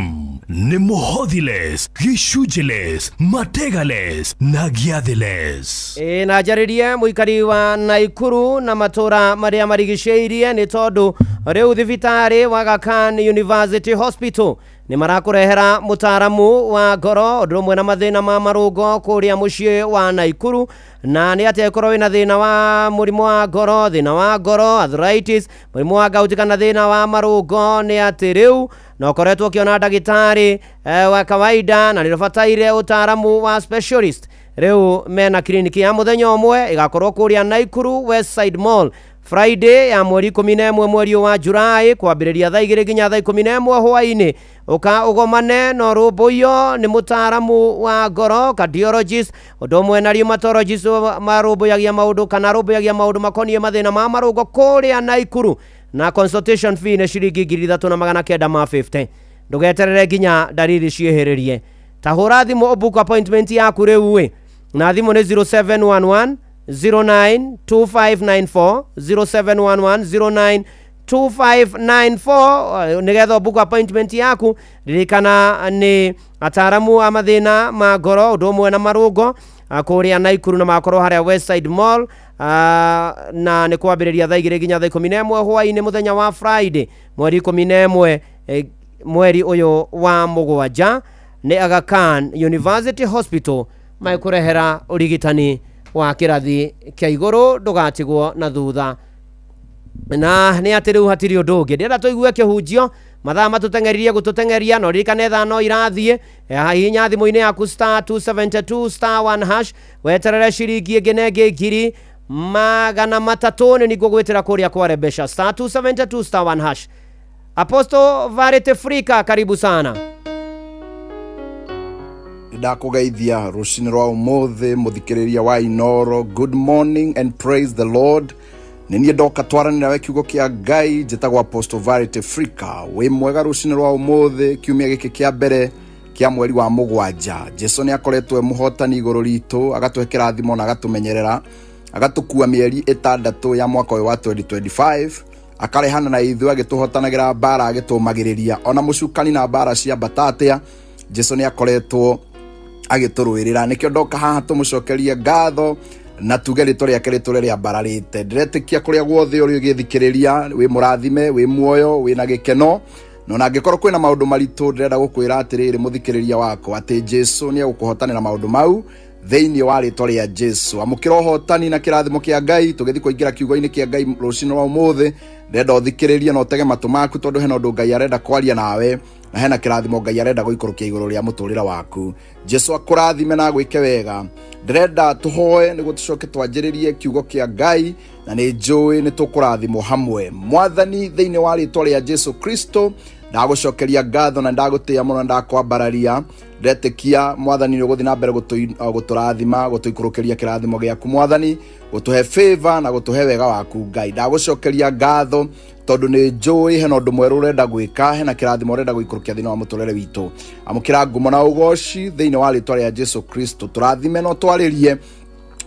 nĩ mũhothiles, gĩcunjĩles, mategales na gĩathĩles. Ĩ na njarĩrie mũikari wa Naikuru na matũra marĩa marigicĩirie, nĩ tondũ rĩu thibitarĩ wa Aga Khan University Hospital nĩ marakũrehera mũtaaramu wa ngoro ũndũ ũmwe na mathĩna ma marũngo kũrĩa mũciĩ wa Naikuru. Na nĩ atĩ angĩkorwo wĩna thĩna wa mũrimũ wa ngoro, thĩna wa ngoro, arthritis, mũrimũ wa gout kana thĩna wa marũngo, nĩ atĩ rĩu na ũkoretwo ũkĩona ndagĩtarĩ wa kawaida na nĩ ũbataire ũtaaramu wa specialist, rĩu mena kiriniki ya mũthenya ũmwe ĩgakorwo kũrĩa Naikuru Westside Mall Friday ya mweri 11 mweri ũyũ wa Julai, kwambĩrĩria thaa 2 nginya thaa 11 hwaĩ-inĩ. Ũka ũgomane na ũrũmbũiyo nĩ mũtaaramu wa ngoro, cardiologist, ũndũ ũmwe na rheumatologist marũmbũyagia maũndũ kana arũmbũyagia maũndũ makoniĩ mathĩna ma marũngo kũrĩa Naikuru, na consultation fee nĩ ciringi 3950. Ndũgeterere nginya ndariri ciĩhĩrĩrie, ta hũra thimũ ũbook appointment yaku rĩu ĩ, na thimũ nĩ 0711 092594, 0711 092594, nĩgetha ũbook appointment yaku. Ririkana nĩ ataaramu a mathĩna ma ngoro ũndũ ũmwe na marũngo kũrĩa Naikuru, na makorwo harĩa Westside Mall, na nĩ kwambĩrĩria thaa 2 nginya thaa 11 hwaĩ-inĩ mũthenya wa Friday mweri 11 mweri ũyũ wa mũgwanja. Nĩ Aga Khan University Hospital magĩkũrehera ũrigitani wa kĩrathi kĩa igũrũ, ndũgatigwo na thutha. Na nĩ atĩ rĩu hatirĩ ũndũ ũngĩ, ndĩrenda tũigue kĩhunjio. Mathaa matũteng'eririe gũtũteng'eria, no ririkane thaa no irathiĩ. Hihinya thimũ-inĩ yaku star 272 star 1 hash, weterere ciringi ĩngĩ na ĩngĩ 300,000 nĩ ningũgwĩtĩra kũrĩa kware mbeca, star 272 star 1 hash. Apostle Varete Frika, karibu sana. Ndakũgeithia rũcinĩ rwa ũmũthĩ, mũthikĩrĩria wa Inoro. Good morning and praise the Lord. Nĩ niĩ ndoka twaranĩra we kiugo kĩa Ngai, njĩtagwo Apostle Varity Frika. Wĩ mwega rũcinĩ rwa ũmũthĩ, kiumia gĩkĩ kĩa mbere kĩa mweri wa mũgwanja. Jesu nĩ akoretwo e mũhotani igũrũ ritũ, agatũhe kĩrathimo na agatũmenyerera, agatũkua mĩeri 6 ya mwaka ũyũ wa 2025, akarehana na ithuĩ, agĩtũhotanagĩra mbara, agĩtũmagĩrĩria ona mũcukani na mbara ciambata atĩa. Jesu nĩ akoretwo agĩtũrũĩrĩra, nĩkĩo ndoka haha tũmũcokerie ngatho na tuge rĩtwa rĩake rĩtũre rĩambararĩte. Ndĩretĩkia kũrĩa guothe ũrĩ ũgĩthikĩrĩria, wĩ mũrathime, wĩ muoyo, wĩ na gĩkeno. Na ona angĩkorwo kwĩna maũndũ maritũ, ndĩrenda gũkwĩra atĩrĩrĩ, mũthikĩrĩria wakwa, atĩ Jesu nĩ egũkũhotanĩra maũndũ mau thĩinĩ wa rĩtwa rĩa Jesu. Amũkĩra ũhotani na kĩrathimo kĩa Ngai. Tũgĩthiĩ kũingĩra kiugo-inĩ kĩa Ngai rũcinĩ rwa ũmũthĩ, ndĩrenda ũthikĩrĩrie na ũtege matũ maku, tondũ hena ũndũ Ngai arenda kwaria nawe na hena kĩrathimo Ngai arenda gũikũrũkia igũrũ rĩa mũtũrĩre waku. Jesu akũrathime na agwĩke wega. Ndĩrenda tũhoe nĩguo tũcoke twanjĩrĩrie kiugo kĩa Ngai, na nĩ njũĩ nĩ tũkũrathimwo hamwe. Mwathani, thĩinĩ wa rĩtwa rĩa Jesu Kristo, ndagũcokeria ngatho na ndagũtĩĩa mũno na ndakwambararia. Ndetĩkia Mwathani nĩ ũgũthiĩ na mbere gũtũrathima, gũtũikũrũkĩria kĩrathimo gĩaku Mwathani, gũtũhe favor na gũtũhe wega waku Ngai. Ndagũcokeria ngatho tondũ nĩ njũĩ hena ũndũ mwerũ ũrenda gwĩka, hena kĩrathimo ũrenda gũikũrũkia thĩinĩ wa mũtũrĩre witũ. Amũkĩra ngumo na ũgoci thĩinĩ wa rĩtwa rĩa Jesu Kristo. Tũrathime na ũtwarĩrie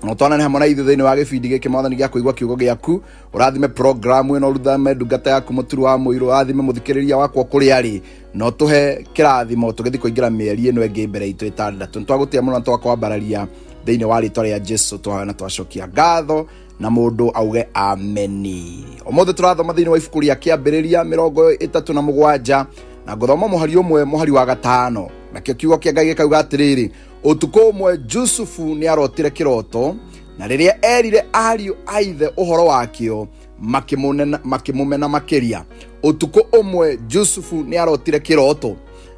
na ũtwanane hamwe na ithuĩ thĩinĩ wa gĩbindi gĩkĩ Mwathani gĩa kũigua kiugo gĩaku. Ũrathime programu ĩno, ũrathime ndungata yaku mũturu wa mũirũ, ũrathime mũthikĩrĩria wakwa kũrĩa arĩ, na ũtũhe kĩrathimo tũgĩthiĩ kũingĩra mĩeri ĩno ĩngĩ mbere itũ 6. Nĩtwagũtĩa mũno na twakwambararia Thĩinĩ wa rĩtwa rĩa Jesu twahoya na twacokia ngatho, na mũndũ auge ameni. Ũmũthĩ tũrathoma thĩinĩ wa ibuku rĩa Kĩambĩrĩria 37, na ngũthoma mũhari ũmwe, mũhari wa 5. Nakĩo kiugo kĩa Ngai gĩkauga atĩrĩrĩ: ũtukũ ũmwe Jusufu nĩ arotire kĩroto, na rĩrĩa erire ariũ a ithe ũhoro wakĩo, makĩmũmena makĩria. Ũtukũ ũmwe Jusufu nĩ arotire kĩroto,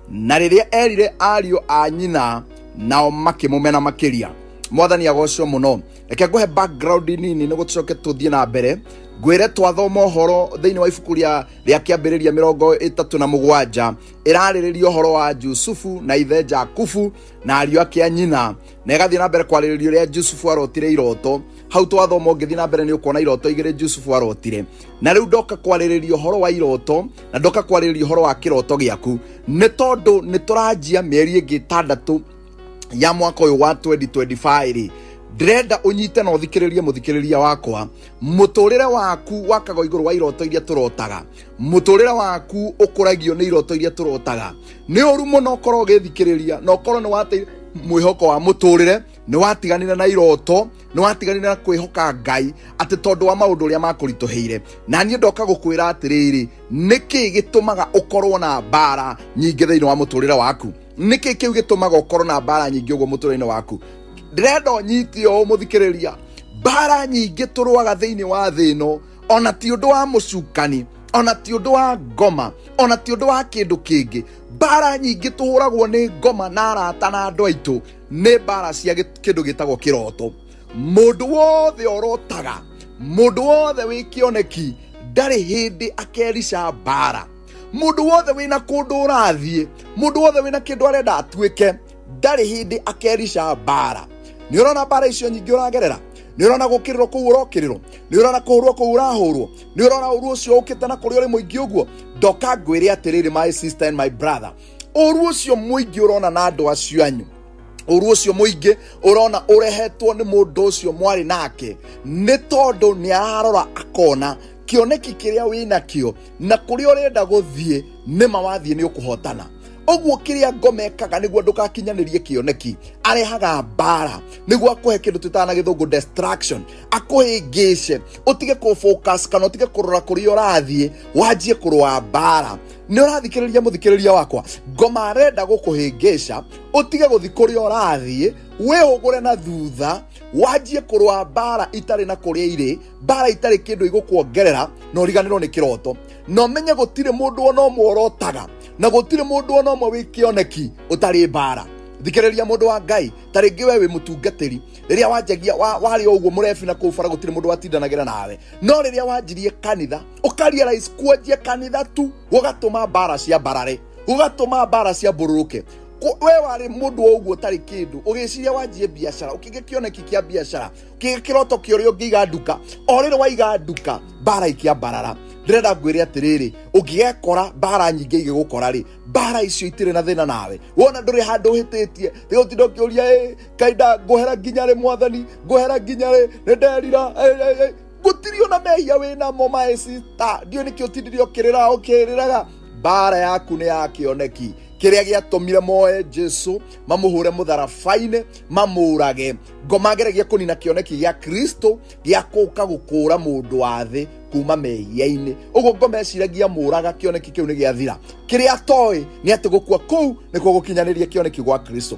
na rĩrĩa erire ariũ a nyina, nao makĩmũmena makĩria. Mwathani agocwo mũno. Reke ngũhe background nini nĩguo tũcoke tũthiĩ na mbere. Ngwĩre twathoma ũhoro thĩinĩ wa ibuku rĩa Kĩambĩrĩria 37, ĩrarĩrĩria ũhoro wa Jusufu na ithe Jakubu na ariũ ake a nyina, na ĩgathiĩ na mbere kwarĩrĩria ũrĩa Jusufu arotire iroto. Hau twathoma ũngĩthiĩ na mbere nĩ ũkuona iroto igĩrĩ Jusufu arotire. Na rĩu ndoka kwarĩrĩria ũhoro wa iroto, na ndoka kwarĩrĩria ũhoro wa kĩroto gĩaku, nĩ tondũ nĩ tũranjia mĩeri ĩngĩ 6 ya mwaka ũyũ wa 2025 rĩ, ndĩrenda ũnyite na ũthikĩrĩrie mũthikĩrĩria wakwa. Mũtũrĩre waku wakagwo igũrũ wa iroto iria tũrotaga. Mũtũrĩre waku ũkũragio nĩ iroto iria tũrotaga. Nĩ ũru mũno ũkorwo ũgĩthikĩrĩria na ũkorwo nĩ wateire mwĩhoko wa mũtũrĩre, nĩ watiganire na iroto, nĩ watiganire na kwĩhoka Ngai atĩ tondũ wa maũndũ ũrĩa makũritũhĩire. Na niĩ ndoka gũkwĩra atĩrĩrĩ, nĩkĩ gĩtũmaga ũkorwo na mbara nyingĩ thĩinĩ wa mũtũrĩre waku? Nĩkĩ kĩu gĩtũmaga ũkorwo na mbara nyingĩ ũguo mũtũrĩre-inĩ waku? Ndĩrenda ũnyite ũũ mũthikĩrĩria, mbara nyingĩ tũrũaga thĩinĩ wa thĩ ĩno, ona ti ũndũ wa mũcukani, ona ti ũndũ wa ngoma, ona ti ũndũ wa kĩndũ kĩngĩ. Mbara nyingĩ tũhũragwo nĩ ngoma na arata na andũ aitũ nĩ mbara cia kĩndũ gĩtagwo kĩroto. Mũndũ wothe ũrotaga, mũndũ wothe wĩ kĩoneki, ndarĩ hĩndĩ akerica mbara. Mũndũ wothe wĩna kũndũ ũrathiĩ, mũndũ wothe wĩna kĩndũ arenda atuĩke, ndarĩ hĩndĩ akerica mbara. Nĩ ũrona mbara icio nyingĩ ũragerera? Nĩ ũrona gũkĩrĩrwo kũu ũrokĩrĩrwo? Nĩ ũrona kũhũrwo kũu ũrahũrwo? Nĩ ũrona ũru ũcio ũkĩte na kũrĩa ũrĩ mũingĩ ũguo? Ndoka ngwĩre atĩrĩrĩ, my sister and my brother, ũru ũcio mũingĩ ũrona na andũ acio anyu, ũru ũcio mũingĩ ũrona ũrehetwo nĩ mũndũ ũcio mwarĩ nake, nĩ tondũ nĩ ararora akona kĩoneki kĩrĩa wĩnakĩo na kũrĩa ũrenda gũthiĩ, nĩma wathiĩ nĩ ũkũhotana. Ũguo kĩrĩa ngoma ĩkaga nĩguo ndũgakinyanĩrie kĩoneki, arehaga mbara nĩguo akũhe kĩndũ twĩtaga na gĩthũngũ distraction, akũhĩngĩce ũtige kũ focus kana ũtige kũrora kũrĩa ũrathiĩ, wanjie kũrũa mbara. Nĩ ũrathikĩrĩria mũthikĩrĩria wakwa? Ngoma arenda gũkũhĩngĩca ũtige gũthiĩ kũrĩa ũrathiĩ, wĩhũgũre na thutha, wanjie kũrũa mbara itarĩ na kũrĩa irĩ, mbara itarĩ kĩndũ igũkuongerera, na ũriganĩrwo nĩ kĩroto. Na ũmenye gũtirĩ mũndũ ona ũmwe ũrotaga, na gũtirĩ mũndũ ona ũmwe wĩ kĩoneki ũtarĩ mbara. Thikĩrĩria mũndũ wa Ngai, ta rĩngĩ we wĩ mũtungatĩri, rĩrĩa wanjagia warĩ o ũguo mũrebi na kũu bara gũtirĩ mũndũ watindanagĩra nawe, no rĩrĩa wanjirie kanitha ũkarealize kuanjia kanitha tu gũgatũma mbara cia mbarare, gũgatũma mbara cia mbũrũrũke. We warĩ mũndũ o ũguo ũtarĩ kĩndũ, ũgĩciria wanjie biacara, ũkĩgĩa kĩoneki kĩa biacara, ũkĩgĩa kĩroto kĩa ũrĩa ũngĩiga nduka, o rĩrĩ waiga nduka mbara ikĩambarara. Ndĩrenda ngwĩre atĩrĩrĩ, ũngĩgekora mbara nyingĩ igĩgũkora rĩ, mbara icio itirĩ na thĩna nawe. Wona ndũrĩ handũ ũhĩtĩtie, tiga ũtinda ũkĩũria, ĩ kaĩ nda ngũhera nginya rĩ mwathani, ngũhera nginya rĩ, nĩ nderira, ĩ, ĩ, ĩ. Gũtirĩ ona mehia wĩnamo my sister, ndiũĩ nĩkĩ ũtindire ũkĩrĩra ũkĩrĩraga. Mbara yaku nĩ ya kĩoneki kĩrĩa gĩatũmire moe Jesu mamũhũre mũtharaba-inĩ mamũrage. Ngoma ageragia kũnina kĩoneki gĩa Kristo gĩa kũka gũkũra mũndũ wa thĩ kuma mehia-inĩ. Ũguo ngoma eciragia mũraga kĩoneki kĩu nĩ gĩathira. Kĩrĩa atoĩ nĩ atĩ gũkua kũu nĩkuo gũkinyanĩria kĩoneki gwa Kristo.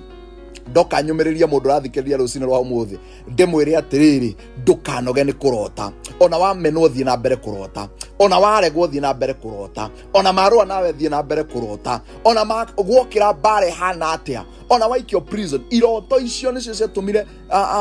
Ndoka nyũmĩrĩrie mũndũ ũrathikĩrĩria rũcinĩ rwa ũmũthĩ, ndĩmwĩre atĩrĩrĩ, ndũkanoge nĩ kũrota. Ona wamenwo thiĩ na mbere kũrota, ona waregwo thiĩ na mbere kũrota, ona marũa nawe thiĩ na mbere kũrota, ona gwokĩra mbara ĩhana atĩa, ona waikio prison. Iroto icio nĩcio ciatũmire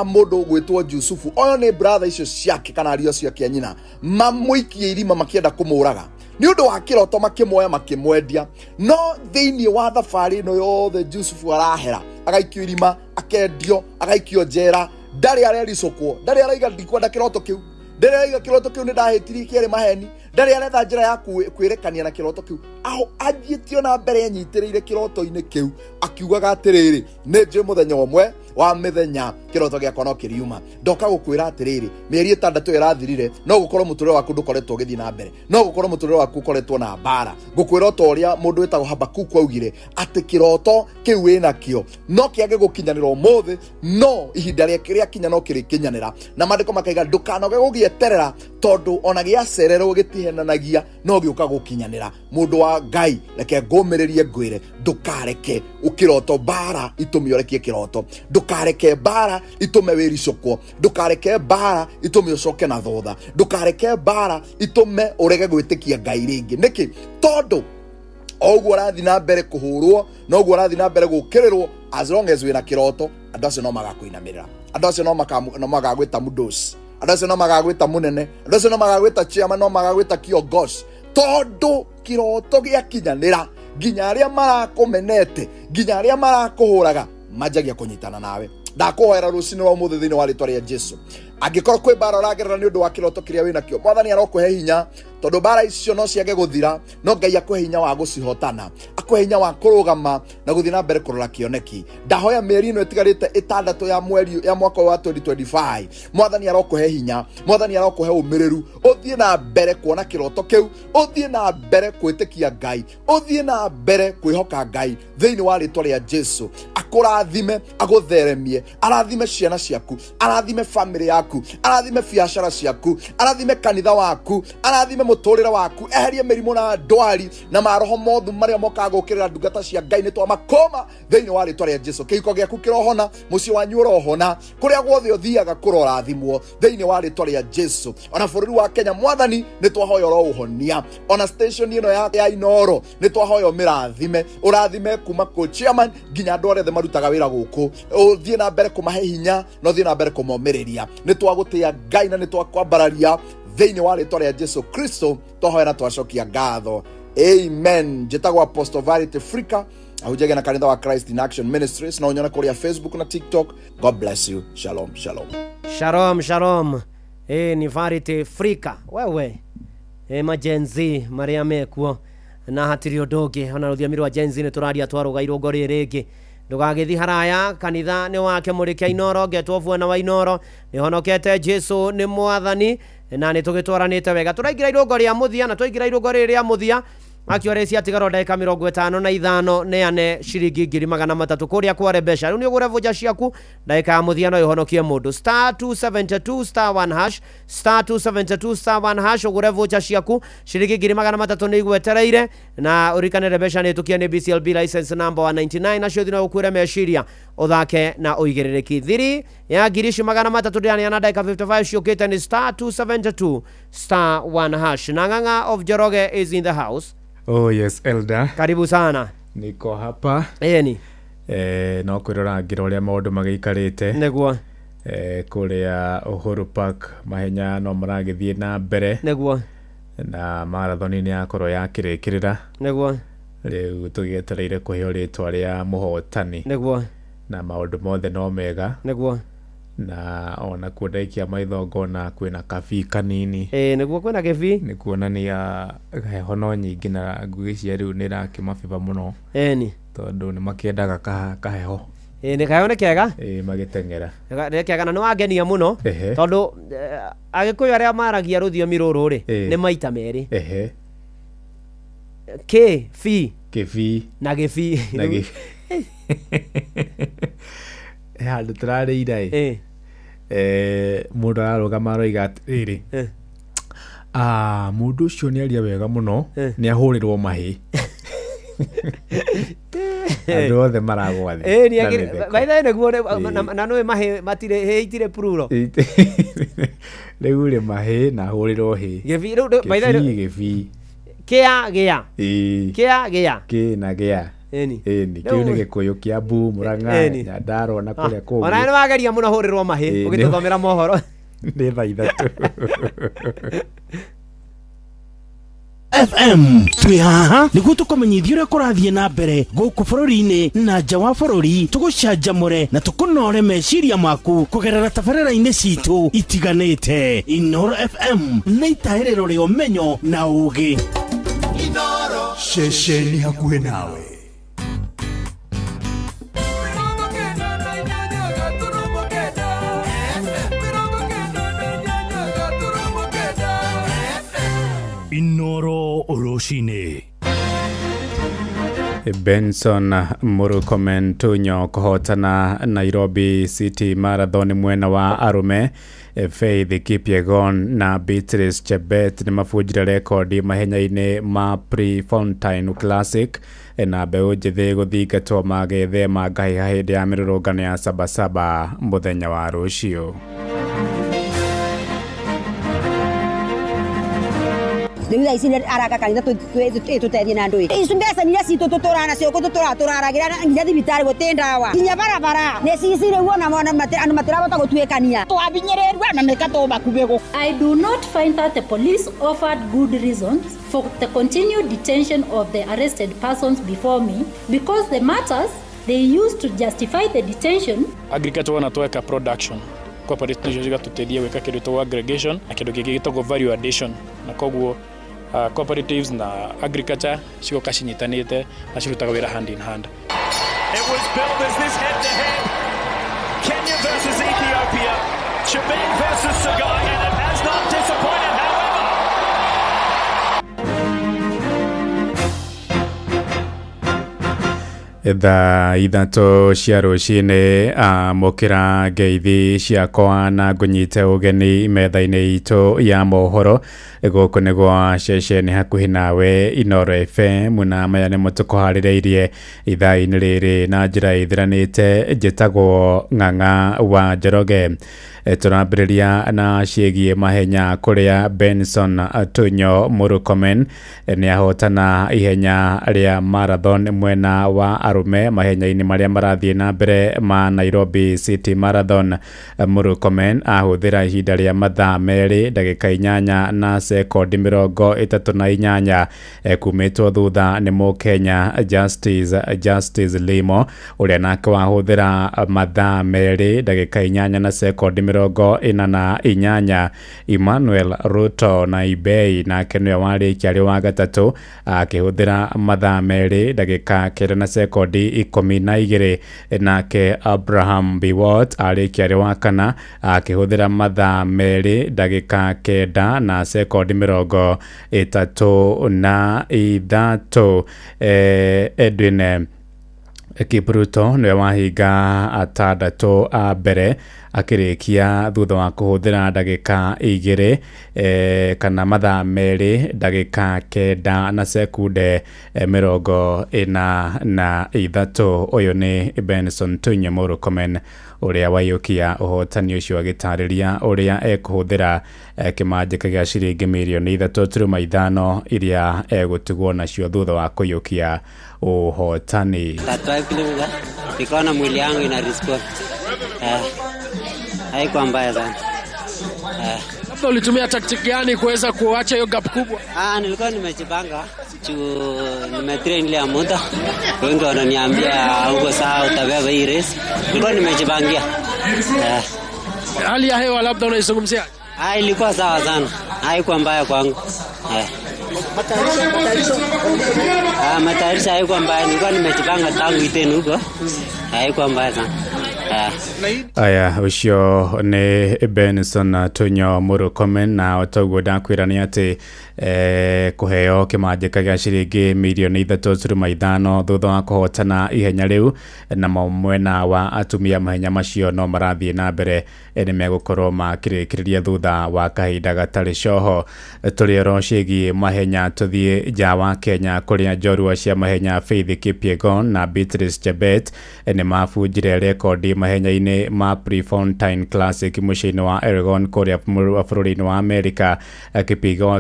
mũndũ gwĩtwo Jusufu, oyo nĩ brother icio ciake kana ariũ acio ake a nyina, mamũikie irima makĩenda kũmũraga nĩ ũndũ wa kĩroto, makĩmuoya makĩmwendia. No thĩinĩ wa thabarĩ ĩno yothe Jusufu arahera, agaikio irima, akendio, agaikio njera, ndarĩ arericũkwo, ndarĩ araiga ndikwenda kĩroto kĩu, ndarĩ araiga kĩroto kĩu nĩ ndahĩtirie kĩarĩ maheni, ndarĩ aretha njĩra ya kwĩrekania na kĩroto kĩu. Aho athiĩtio na mbere enyitĩrĩire kĩroto-inĩ kĩu, akiugaga atĩrĩrĩ, Nĩ njũĩ mũthenya ũmwe wa mĩthenya kĩroto gĩakwa no kĩriuma. Ndoka gũkwĩra atĩrĩrĩ, mĩeri 6 ĩrathirire, no gũkorwo mũtũrĩre waku ndũkoretwo ũgĩthiĩ na mbere, no gũkorwo mũtũrĩre waku ũkoretwo na mbara. Ngũkwĩra o ta ũrĩa mũndũ wĩtagwo Habakuku augire atĩ kĩroto kĩu wĩnakĩo no kĩage gũkinyanĩra ũmũthĩ, no ihinda rĩake rĩakinya no kĩrĩkinyanĩra. Na maandĩko makaiga ndũkanoge gũgĩeterera, tondũ ona gĩacererwo gĩtihenanagia, no gĩũka gũkinyanĩra. Mũndũ wa Ngai, reke ngũmĩrĩrie ngwĩre, ndũkareke ũkĩroto mbara itũme ũrekie kĩroto, ndũkareke mbara itũme wĩricũkwo, ndũkareke mbara itũme ũcoke na thutha, ndũkareke mbara itũme ũrege gwĩtĩkia Ngai rĩngĩ. Nĩkĩ? Tondũ o ũguo ũrathiĩ na mbere kũhũrwo, noguo ũrathiĩ na mbere gũkĩrĩrwo. As long as wĩna kĩroto, andũ acio no magakũinamĩrĩra, andũ acio no magagwĩta mũndũci, andũ acio no magagwĩta mũnene, andũ acio no magagwĩta chairman, no magagwĩta kiongozi, tondũ kĩroto gĩakinyanĩra, nginya arĩa marakũmenete, nginya arĩa marakũhũraga manjagia kũnyitana nawe. Ndakũhoera rũcinĩ rwa ũmũthĩ thĩinĩ wa rĩtwa rĩa Jesu, angĩkorwo kwĩ mbara ũragerera nĩ ũndũ wa kĩroto kĩrĩa wĩnakĩo, Mwathani arokũhe hinya, tondũ mbara icio no ciage gũthira, no Ngai akũhe hinya wa gũcihotana, akũhe hinya wa kũrũgama na gũthiĩ na mbere kũrora kĩoneki. Ndahoya mĩeri ĩno ĩtigarĩte 6 ya mweri ya mwaka ũyũ wa 2025, Mwathani arokũhe hinya, Mwathani arokũhe ũmĩrĩru, ũthiĩ na mbere kuona kĩroto kĩu, ũthiĩ na mbere kwĩtĩkia Ngai, ũthiĩ na mbere kwĩhoka Ngai thĩinĩ wa rĩtwa rĩa Jesu. Akũrathime, agũtheremie, arathime ciana ciaku, arathime famĩlĩ yaku, arathime biacara ciaku, arathime kanitha waku, arathime mũtũrĩre waku, eherie mĩrimũ na ndwari na maroho mothu marĩa mokaga gũkĩrĩra ndungata cia Ngai. Nĩ twamakũma thĩinĩ wa rĩtwa rĩa Jesu. Kĩhiko gĩaku kĩrohona, mũciĩ wanyu ũrohona, kũrĩa guothe ũthiaga kũrorathimwo thĩinĩ wa rĩtwa rĩa Jesu. Ona bũrũri wa Kenya, Mwathani, nĩ twahoya ũroũhonia. Ona station ĩno ya Inooro, nĩ twahoya ũmĩrathime, ũrathime kuma kũ chairman nginya andũ arĩa othe marutaga wĩra gũkũ, ũthiĩ na mbere kũmahe hinya na ũthiĩ na mbere kũmomĩrĩria. Nĩ twagũtĩa Ngai na nĩ twakwambararia thĩinĩ wa rĩtwa rĩa Jesu Kristo, twahoya na twacokia ngatho, amen. Njĩtagwo Apostle Verity Frika, ahunjagia na kanitha wa Christ in Action Ministries. No ũnyone kũrĩa Facebook na TikTok. God bless you. Shalom, shalom. Shalom, shalom. Ni Verity Frika wewe ma Gen Z marĩa mekuo na hatirĩ ũndũ ũngĩ, ona rũthiomi rwa Gen Z nĩ tũraria twarũga irũngo rĩrĩ rĩngĩ. Ndũgagĩthi haraya, kanitha nĩ wake mũrĩkia Inooro, ngetwo bwana wa Inooro, nĩhonokete, Jesu nĩ Mwathani, na nĩ tũgĩtwaranĩte wega. Tũraingĩra irũngo rĩa mũthia, na twaingĩra irũngo rĩrĩ rĩa mũthia akiore ciatigarwo ndagĩka 55 neane ciringi 300,000 kũrĩa kware mbeca. Rĩu nĩ ũgũre voucher ciaku, ndagĩka ya mũthia no ĩhonokie mũndũ. Star 272 star 1 hash, star 272 star 1 hash, ũgũre voucher ciaku ciringi 300,000 nĩ igwetereire. Na ũrikanĩre mbeca nĩ tũkia nĩ BCLB license number 199, nacio thina gũkuĩre meciria ũthake na ũigĩrĩrĩki. Thiri ya 300,000 ndĩraneana ndagĩka 55 ciũkĩte nĩ star 272 star 1 hash. Na Ng'ang'a of Njoroge is in the house. Oh yes, Elder. Karibu sana. Niko hapa. Ĩni. No kwĩrora ngĩra ũrĩa maũndũ magĩikarĩte. Nĩguo. Kũrĩa Uhuru Park mahenya no maragĩthiĩ na mbere. Nĩguo. Na marathoni nĩ yakorwo yakĩrĩkĩrĩra. Nĩguo. Rĩu tũgĩetereire kũheo rĩtwa rĩa mũhotani. Nĩguo. Na maũndũ mothe no mega. Nĩguo. Na ona kuo ndaikia maitho ngona kwĩna kabii kanini. Ĩĩ nĩguo, kwĩna gĩbii. Nĩ kuonania heho no nyingĩ na ngwĩciria rĩu nĩ ĩrakĩmabeba mũno. Ĩni. Tondũ nĩ makĩendaga kaheho. Ĩĩ nĩ kaheho nĩ kega. Ĩĩ magĩteng'era. Nĩ kega na nĩ wangenia mũno. Tondũ Agĩkũyũ arĩa maragia rũthiomi rũrũ rĩ, nĩ maita merĩ. Kĩ bi. Kĩbii. Na gĩbii. Na gĩbii. He handũ tũrarĩire ĩ. Mũndũ ararũgama aroiga atĩrĩrĩ, mũndũ ũcio nĩ aria wega mũno, nĩ ahũrĩrwo mahĩ. Andũ othe maragwa thĩ. Ĩĩ nĩ agĩrĩ. By the way nĩguo na nĩũĩ mahĩ matirĩ, hĩ itirĩ plural. Rĩu rĩ mahĩ na ahũrĩrwo hĩ. Gĩbii rĩu by the way. Kĩbii gĩbii. Kĩa gĩa. Ĩĩ. Kĩa gĩa. Kĩ na gĩa. Ĩni. Ĩni. Kĩu nĩ Gĩkũyũ Kĩambu, Mũrang'a, Nyandarũa na kũrĩa kũngĩ. Ona nĩ wageria mũno hũrĩrwo mahĩ ũgĩtũthomera mohoro. Nĩ thaa 3. FM twĩ haha nĩguo tũkũmenyithia ũrĩa kũrathiĩ na mbere gũkũ bũrũri-inĩ na nja wa bũrũri, tũgũcanjamũre na tũkũnore meciria maku kũgerera tabarĩra-inĩ citũ itiganĩte. Inooro FM nĩ itahĩrĩro rĩa ũmenyo na ũũgĩ. Ceceni hakuhĩ nawe. Rũcinĩ. Benson Murkomen Tunyo kũhotana Nairobi City Marathon mwena wa arũme. Faith Kipyegon na Beatrice Chebet nĩ mabunjire rekondi mahenya-inĩ ma Prefontaine Classic, na mbeũ njĩthĩ gũthingatwo magĩthema ngahĩha hĩndĩ ya mĩrũrũngano ya Sabasaba mũthenya wa rũciũ. Rĩu thaa ici nĩ araka kanitha tũteithie na andũ ici mbeca iria citũ tũtũraga nacio kũ tũtũraga tũraragĩra nginya thibitarĩ gũtĩ ndawa nginya barabara nĩ cici rĩu ona andũ matirahota gũtuĩkania twabinyĩrĩrua na nĩka tũmakuhĩ. I do not find that the police offered good reasons for the continued detention of the arrested persons before me because the matters they used to justify the detention. Agriculture wona tweka production, cooperative nicio cigatũteithia gwĩka kĩndũ gĩtagwo aggregation na kĩndũ kĩngĩ gĩtagwo value addition, na koguo cooperatives na agriculture cigoka cinyitanĩte na cirutaga wĩra hand in hand. It was billed as this head-to-head. Kenya versus Ethiopia, Chebet versus Tsegay, and it has not disappointed, however. Thaa 3 cia rũcinĩ, amũkĩra ngeithi ciakwa na ngũnyite ũgeni metha-inĩ itũ ya mohoro. Gũkũ nĩ gwa ceceni hakuhĩ nawe Inooro FM, na maya nĩmo tũkũharĩrĩirie ithaa-inĩ rĩrĩ na njĩra ĩthiranĩte. Njĩtagwo Ng'ang'a wa Njoroge. Tũrambĩrĩria na ciĩgiĩ mahenya kũrĩa Benson Tunyo Murkomen nĩ ahotana ihenya rĩa marathon mwena wa arũme mahenya-inĩ marĩa marathiĩ na mbere ma Nairobi City Marathon. Murkomen ahũthĩra ihinda rĩa mathaa 2 ndagĩka 8 na sekondi 38, kumĩtwo thutha nĩ mũkenya Justice Limo ũrĩa nake wahũthĩra mathaa 2 ndagĩka 8 na sekondi 48. Emmanuel Ruto na Ibei nake nĩwe warĩkia arĩ wa gatatũ akĩhũthĩra mathaa 2 ndagĩka 9 na sekondi 12, nake Abraham Biwott arĩkia arĩ wa kana akĩhũthĩra mathaa 2 ndagĩka 9 na sekondi 33. Edwin Kipruto nĩwe wahinga atandatũ a mbere akĩrĩkia thutha wa kũhũthĩra ndagĩka 2 kana mathaa 2 ndagĩka 9 na sekunde 43. Ũyũ nĩ Benson Tunyo Murkomen ũrĩa waiyũkia ũhotani ũcio agĩtarĩria ũrĩa ekũhũthĩra kĩmanjĩka gĩa ciringi mirioni 3.5 iria egũtigwo nacio thutha wa kũiyũkia ũhotani. Nikaona mwili yangu ina respond. Haikuwa mbaya sana. Labda ulitumia tactic gani kuweza kuacha hiyo gap kubwa? Nilikuwa nimejipanga juu nimetrain ile muda. Wengi wananiambia uko sawa utabeba hii race. Nilikuwa nimejipangia. Hali ya hewa labda unaizungumzia? Ilikuwa sawa sana. Haikuwa mbaya kwangu. Matayarisho haikuwa mbaya. Nilikuwa nimejipanga tangu Iten huko. Haikuwa mbaya sana. Aya, ũcio nĩ Benson Tunyo Murkomen, na toguo ndakwĩra nĩ atĩ kũheo kĩmanjĩka gĩa ciringi mirioni 3.5 thutha wa kũhotana ihenya rĩu. Namo mwena wa atumia mahenya macio no marathiĩ na mbere, nĩ megũkorwo makĩrĩkĩrĩria thutha wa kahinda gatarĩ coho. Tũrĩ oro ciĩgiĩ mahenya tũthiĩ nja wa Kenya kũrĩa njorua cia mahenya Faith Kipyegon na Beatrice Chebet nĩ mabunjire rekondi mahenya-inĩ ma Prefontaine Classic mũciĩ-inĩ wa Oregon kũrĩa bũrũri-inĩ wa Amerika.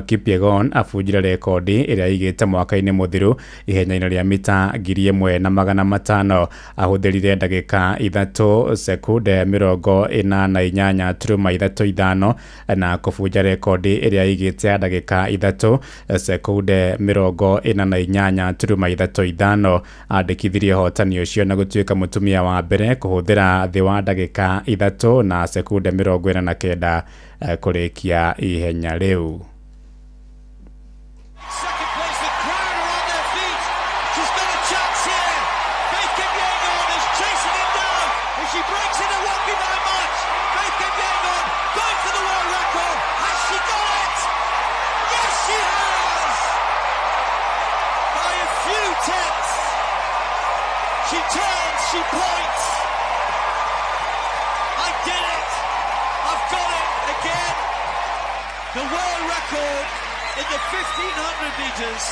Kipyegon abunjire rekondi ĩrĩa aigĩte mwaka-inĩ mũthiru ihenya-inĩ rĩa mita 1500. Ahũthĩrire ndagĩka 3 sekunde 48.35 na kũbunja rekondi ĩrĩa aigĩte ya ndagĩka 3 sekunde 48.35. Andĩkithirie ũhotani ũcio na gũtuĩka mũtumia wa mbere kũhũthĩra thĩ wa ndagĩka 3 na sekunde 49 kũrĩkia ihenya rĩu. She turns, she points. I did it. I've got it again. The world record in the 1500 meters.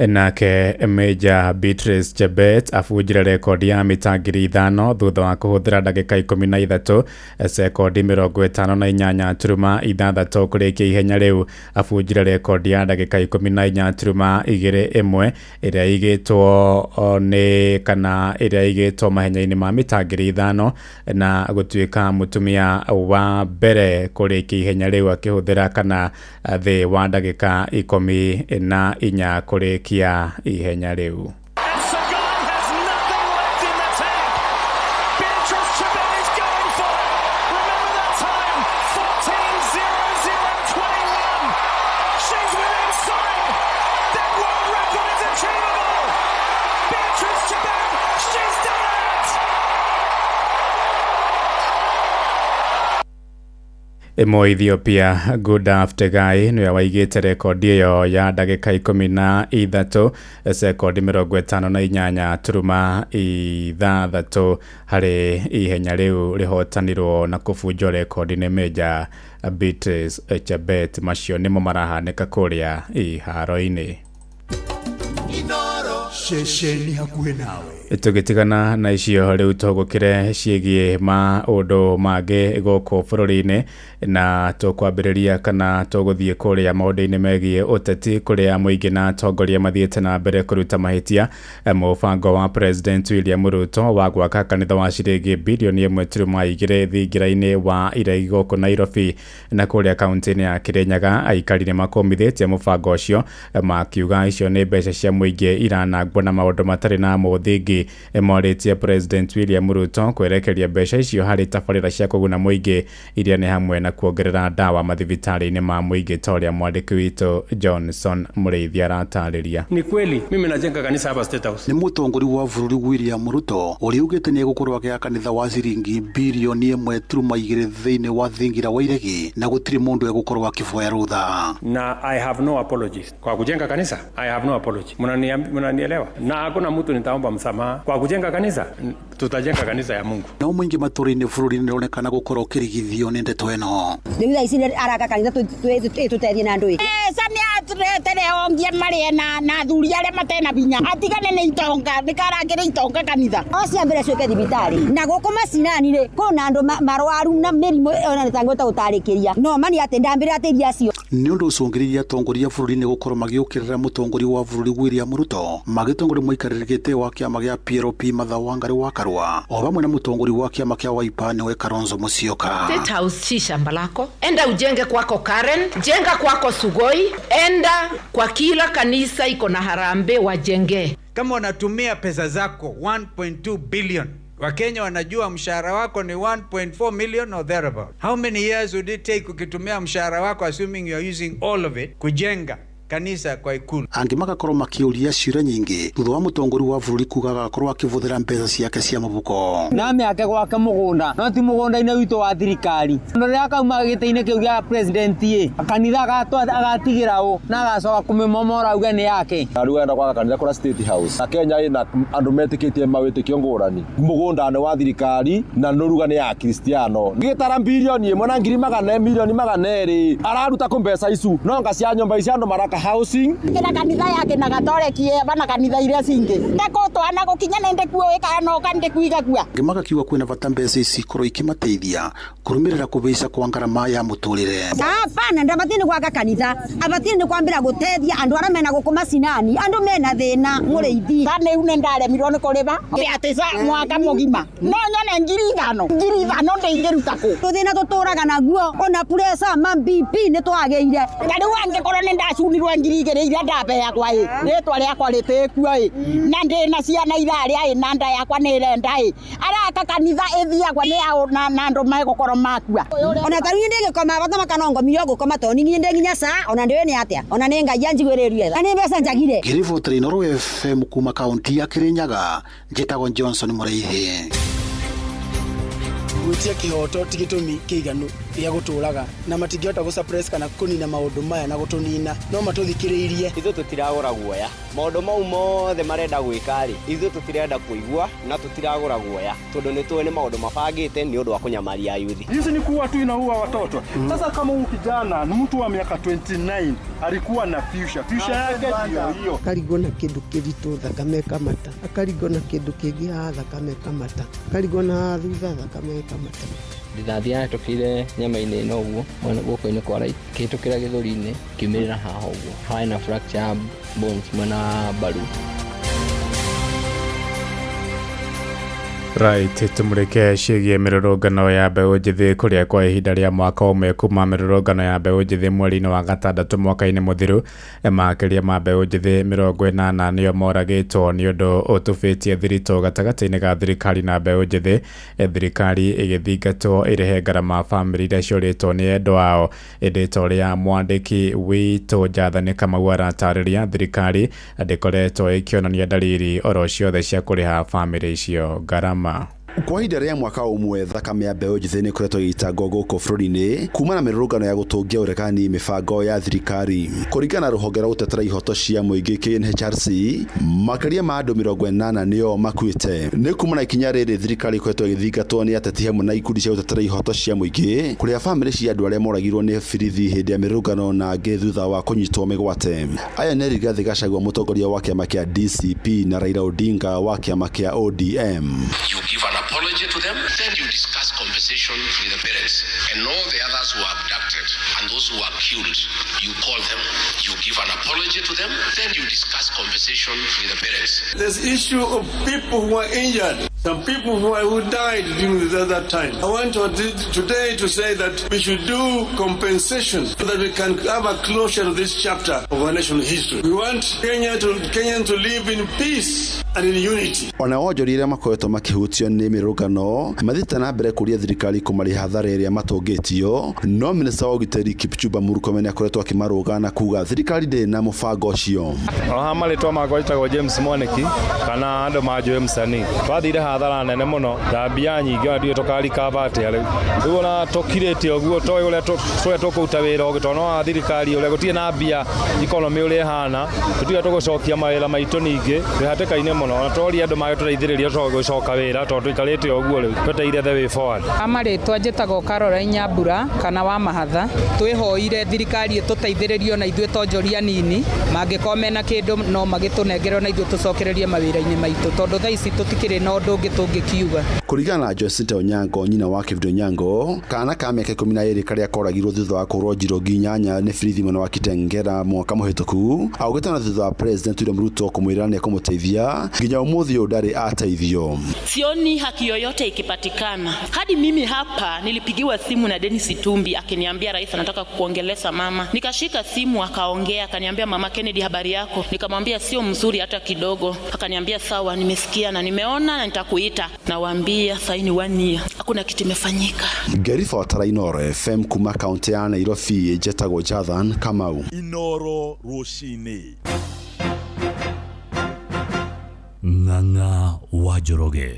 Nake Major Beatrice Chebet abunjire rekondi ya mita 5,000 thutha wa kũhũthĩra ndagĩka 13 sekondi 58 turuma 6 kũrĩkia ihenya rĩu. Abunjire rekondi ya ndagĩka 14 turuma 2 ĩmwe ĩrĩa ĩigĩtwo nĩ kana ĩrĩa ĩigĩtwo mahenya-inĩ ma mita 5,000 na gũtuĩka mũtumia wa mbere kũrĩkia ihenya rĩu akĩhũthĩra kana thĩ wa ndagĩka 14 kũrĩkia ihenya rĩu. And Tsegay has nothing left in the tank. Beatrice Chebet is going for it. Remember that time, 14.00.21. She's within sight. That world record is achievable. Beatrice Chebet, she's done it. Ĩmwe Ethiopia Gudaf Tegai nĩwe waigĩte rekondi ĩyo ya ndagĩka 13 sekondi 58 turuma 6 harĩ ihenya rĩu rĩhotanirwo na kũbunjwo rekondi nĩ Major Beatrice Chebet. Macio nĩmo marahanĩka kũrĩa iharo-inĩ. Ceceni hakuhĩ nawe. Tũgĩtigana na icio rĩu tũgũkĩre ciĩgiĩ maũndũ mangĩ gũkũ bũrũri-inĩ, na tũkwambĩrĩria kana tũgũthiĩ kũrĩa maũndũ-inĩ megiĩ ũteti, kũrĩa mũingĩ na atongoria mathiĩte na mbere kũruta mahĩtia mũbango wa President William Ruto wa gwaka kanitha wa ciringi bilioni 1.2 thingira-inĩ wa iregi gũkũ Nairobi. Na kũrĩa kaunti-inĩ ya Kirinyaga aikari nĩ makũmithĩtie mũbango ũcio, makiuga icio nĩ mbeca cia mũingĩ iranangwo na maũndũ matarĩ na mũthingi. Morĩtie President William Ruto kwerekeria mbeca icio harĩ tabarĩra cia kũguna mũingĩ iria nĩ hamwe na kuongerera ndawa mathibitarĩ-inĩ ma mũingĩ, ta ũrĩa mwandĩki witũ Johnson Mũrĩithi aratarĩria. Ni kweli mimi najenga kanisa hapa State House. Nĩ mũtongoria wa bũrũri William Ruto ũrĩa ugĩte nĩ egũkorwo agĩaka kanitha wa ciringi bilioni 1.2 thĩinĩ wa thingira wa iregi na gũtirĩ mũndũ egũkorwo akĩboya rũtha. Na I have no apologies. Kwa kujenga kanisa, I have no apology. Mnanielewa? Na hakuna mtu nitaomba msamaha. Kwa kujenga kanisa, tutajenga kanisa ya Mungu. No mũingĩ matũra-inĩ bũrũri-inĩ nĩũronekana gũkorwo ũkĩrigithio nĩ ndeto ĩno. Rĩu thaa ici araka kanitha tũteithie na andũ ĩ. Mbeca nĩ atũretere ongie marĩe na athuri arĩa matena binya, atigane nĩ itonga, nĩ karangĩre itonga kanitha. O ciambĩre ciũke thibitarĩ na gũkũ macinani rĩ, kwĩna andũ marwaru na mĩrimũ ona nĩtangĩhota gũtarĩkĩria, no mani atĩ ndambĩre ateithia acio. Nĩ ũndũ ũcũngĩrĩirie atongoria bũrũri-inĩ gũkorwo magĩũkĩrĩra mũtongoria wa bũrũri William Ruto, magĩtongoria mũikarĩri gĩtĩ wa kĩama gĩa PLP Martha Wangari wa Karua, o hamwe na mũtongoria wa kĩama kĩa Wiper nĩwe Kalonzo Musyoka. State House si shamba lako. Enda ujenge kwako Karen, jenga kwako Sugoi, enda kwa kila kanisa iko na harambee wajenge. Kama unatumia pesa zako 1.2 billion, Wakenya wanajua mshahara wako ni 1.4 million or thereabout. How many years would it take ukitumia mshahara wako, assuming you are using all of it, kujenga kanisa kwa Ikulu? Angĩ magakorwo makĩũria ciũria nyingĩ thutha wa mũtongoria wa bũrũri kuga agakorwo akĩbũthĩra mbeca ciake cia mũbuko. Na mĩake gwake mũgũnda, no ti mũgũnda-inĩ witũ wa thirikari. Tondũ rĩrĩa akauma gĩtĩ-inĩ kĩu gĩa president ĩ, kanitha agatigĩra ũ na agacoka kũmĩmomora auge nĩ yake. Rĩu arenda gwaka kanitha kũrĩa State House, na Kenya ĩna andũ metĩkĩtie mawĩtĩkio ngũrani. Mũgũnda nĩ wa thirikari na nũruga nĩ ya Kristiano. Gĩtara bilioni 1 na ngiri magana milioni 200 araruta kũ mbeca icu? No nga cia nyũmba ici andũ maraka housing. Kina kanitha yake na gatoreki bana kanitha iria cingĩ ndekũtwana gũkinya nĩ ndĩkuo kana no ka ndĩkuiga kua. Angĩ magakiuga kwĩna bata mbeca ici ikorwo ikĩmateithia kũrũmĩrĩra kũbaica kwa ngarama ya mũtũrĩre. Hapana, ndabatie nĩ gwaka kanitha, abatie nĩ kwambĩra gũteithia andũ arĩa mena gũkũ macinani, andũ mena thĩna mũrĩithi. Kana rĩu nĩ ndaremirwo nĩ kũrĩba atĩ ca mwaka mũgima no nyone 5,000, 5,000 ndĩingĩruta kũ? Tũthĩna tũtũraga naguo, ona pressure ma BP nĩ twagĩire. Na rĩu angĩkorwo nĩ ndacunirwo 2,000 iria ndabeagwa ĩ, rĩtwa rĩakwa rĩtĩkuo ĩ, na ndĩna ciana irarĩa ĩ, na nda yakwa nĩ ĩrenda ĩ, araka kanitha ĩthiagwa nĩ aũ na andũ megũkorwo makua. Ona ta rĩu ndĩgĩkoma bata makanongomio ngũkoma tondũ niĩ ndĩ nginya ca, ona ndĩũĩ nĩ atĩa, ona nĩ Ngai anjiguĩrĩrie tha. Na nĩ mbeca njagire. Ngĩribotera Inooro FM kuma kaunti ya Kirinyaga, njĩtagwo Johnson Mũrĩithi. Gwĩtia kĩhoto ti gĩtũmi kĩiganu. Gĩa gũtũraga na matingĩhota gũ suppress kana kũnina maũndũ maya na gũtũnina, no matũthikĩrĩirie. Ithuĩ tũtiragũra guoya. Maũndũ mau mothe marenda gwĩka rĩ, ithuĩ tũtirenda kũigua na tũtiragũra guoya tondũ nĩ tũĩ nĩ maũndũ mabangĩte nĩ ũndũ wa kũnyamaria ayuthi. Hizi ni kuua tu, inaua watoto. Sasa kama huyu kijana ni mtu wa miaka 29, alikuwa na future, future yake ndio hiyo. Akarigwo na kĩndũ kĩritũ, thakame ĩkamata, akarigwo na kĩndũ kĩngĩ haha, thakame ĩkamata, akarigwo na haha thutha, thakame ĩkamata. Rithathi yahĩtũkĩire nyama-inĩ ĩno ũguo mwena guoko-inĩ kwa right, kĩhĩtũkĩra gĩthũri-inĩ, kiumĩrĩra haha ũguo, harĩ na fracture ya bones mwena wa mbaru. Right, tumurike ciĩgiĩ mĩrũrũngano ya mbeũ njĩthĩ kũrĩa kwa ihinda rĩa mwaka ũmwe kuma mĩrũrũngano ya mbeũ njĩthĩ mweri-inĩ wa gatandatũ mwaka-inĩ mũthiru, makĩria ma mbeũ njĩthĩ 80 nĩo moragĩtwo nĩ ũndũ ũtubĩtie thiritũ gatagatĩ-inĩ ga thirikari na mbeũ njĩthĩ. Thirikari ĩgĩthingatwo ĩrĩhe ngarama bamĩrĩ iria ciũrĩtwo nĩ endwa ao. Ĩndĩ ta ũrĩa mwandĩki witũ Jathani Kamau aratarĩria, thirikari ndĩkoretwo ĩkĩonania dalili oro ciothe cia kũrĩha bamĩrĩ icio ngarama. Kwa ihinda rĩa mwaka ũmwe, thakame ya mbeũ njĩthĩ nĩ ĩkoretwo ĩgĩitangwo gũkũ bũrũri-inĩ kumana na mĩrũrũngano ya gũtũngia ũregani mĩbango ya thirikari. Kũringana na rũhonge rwa gũtetera ihoto cia mũingĩ KNHRC, makĩria ma andũ 80 nĩo makuĩte. Nĩ kumana na ikinya rĩrĩ, thirikari ĩkoretwo ĩgĩthingatwo nĩ ateti hamwe na ikundi cia gũtetera ihoto cia mũingĩ kũrĩa bamĩrĩ cia andũ arĩa moragirwo nĩ birithi hĩndĩ ya mĩrũrũngano na angĩ thutha wa kũnyitwo mĩgwate. Aya nĩ Rigathĩ Gachagua, mũtongoria wa kĩama kĩa DCP, na Raila Odinga wa kĩama kĩa ODM. You give an apology to them, then you discuss compensation with the parents and all the others who are abducted and those who are killed. You call them, you give an apology to them, then you discuss compensation with the parents. There's issue of people who are injured, some people who died during that time. I want to today to say that we should do compensation so that we can have a closure to this chapter of our national history. We want Kenyans to live in peace and in unity. Ona wonjoria arĩa makoretwo makĩhutio nĩ mĩrũrũngano mathiĩte na mbere kũria thirikari kũmarĩha hathara ĩrĩa matũngĩtio, no minista wa ũgitĩri Kipchumba Murkomen akoretwo akĩmarũga na kuga thirikari ndĩrĩ na mũbango ũcio. Oha marĩtwa makwa njĩtagwo James Mwaniki kana andũ manjũĩ msanii. Twathire hathara nene mũno na mbia nyingĩ, ona ndiũĩ tũkarikaba atĩa rĩu. Rĩu ona tũkirĩte ũguo toĩ ũrĩa tũkũruta wĩra ũngĩ tondũ no wa thirikari ũrĩa gũtirĩ na mbia, economy ũrĩa ĩhana, tũtiũĩ tũgũcokia mawĩra maitũ ningĩ twĩ hatĩka-inĩ mũno. Ona tworia andũ magĩtũteithĩrĩria gũcoka wĩra tondũ tũikarĩte ũguo rĩu twetereire the way forward. Amarĩtwa njĩtagwo Caroline Nyambura kana wa Mahatha. Twĩhoire thirikari ĩtũteithĩrĩrie ona ithuĩ tonjoria nini, mangĩkorwo mena kĩndũ no magĩtũnengere ona ithuĩ tũcokererie mawĩra-inĩ maitũ tondũ thaa ici tũtikĩrĩ na ũndũ ũngĩ tũngĩkiuga. Kũringana na Joyce Onyango, nyina wa Kevin Onyango, kana ka mĩaka 12 karĩa koragirwo thutha wa kũhũrwo njirongi 8 nĩ birithi mwena wa Kitengela mwaka mũhĩtũku, augĩte na thutha wa President William Ruto kũmwĩra nĩ ekũmũteithia, nginya ũmũthĩ ũyũ ndarĩ ateithio. Sioni haki yoyote ikipatikana. Hadi mimi hapa nilipigiwa simu na Dennis Itumbi akiniambia rais anataka kuongelesha mama. Nikashika simu akaongea, akaniambia mama Kennedy, habari yako? Nikamwambia sio mzuri hata kidogo. Akaniambia sawa, nimesikia na nimeona na nitakuita. Nawaambia saini 1 year hakuna kitu imefanyika. Ngĩribotera Inooro FM kuma kaunti ya Nairobi, njetagwo Jathan Kamau. Inooro rũcinĩ. Ng'ang'a wa Njoroge.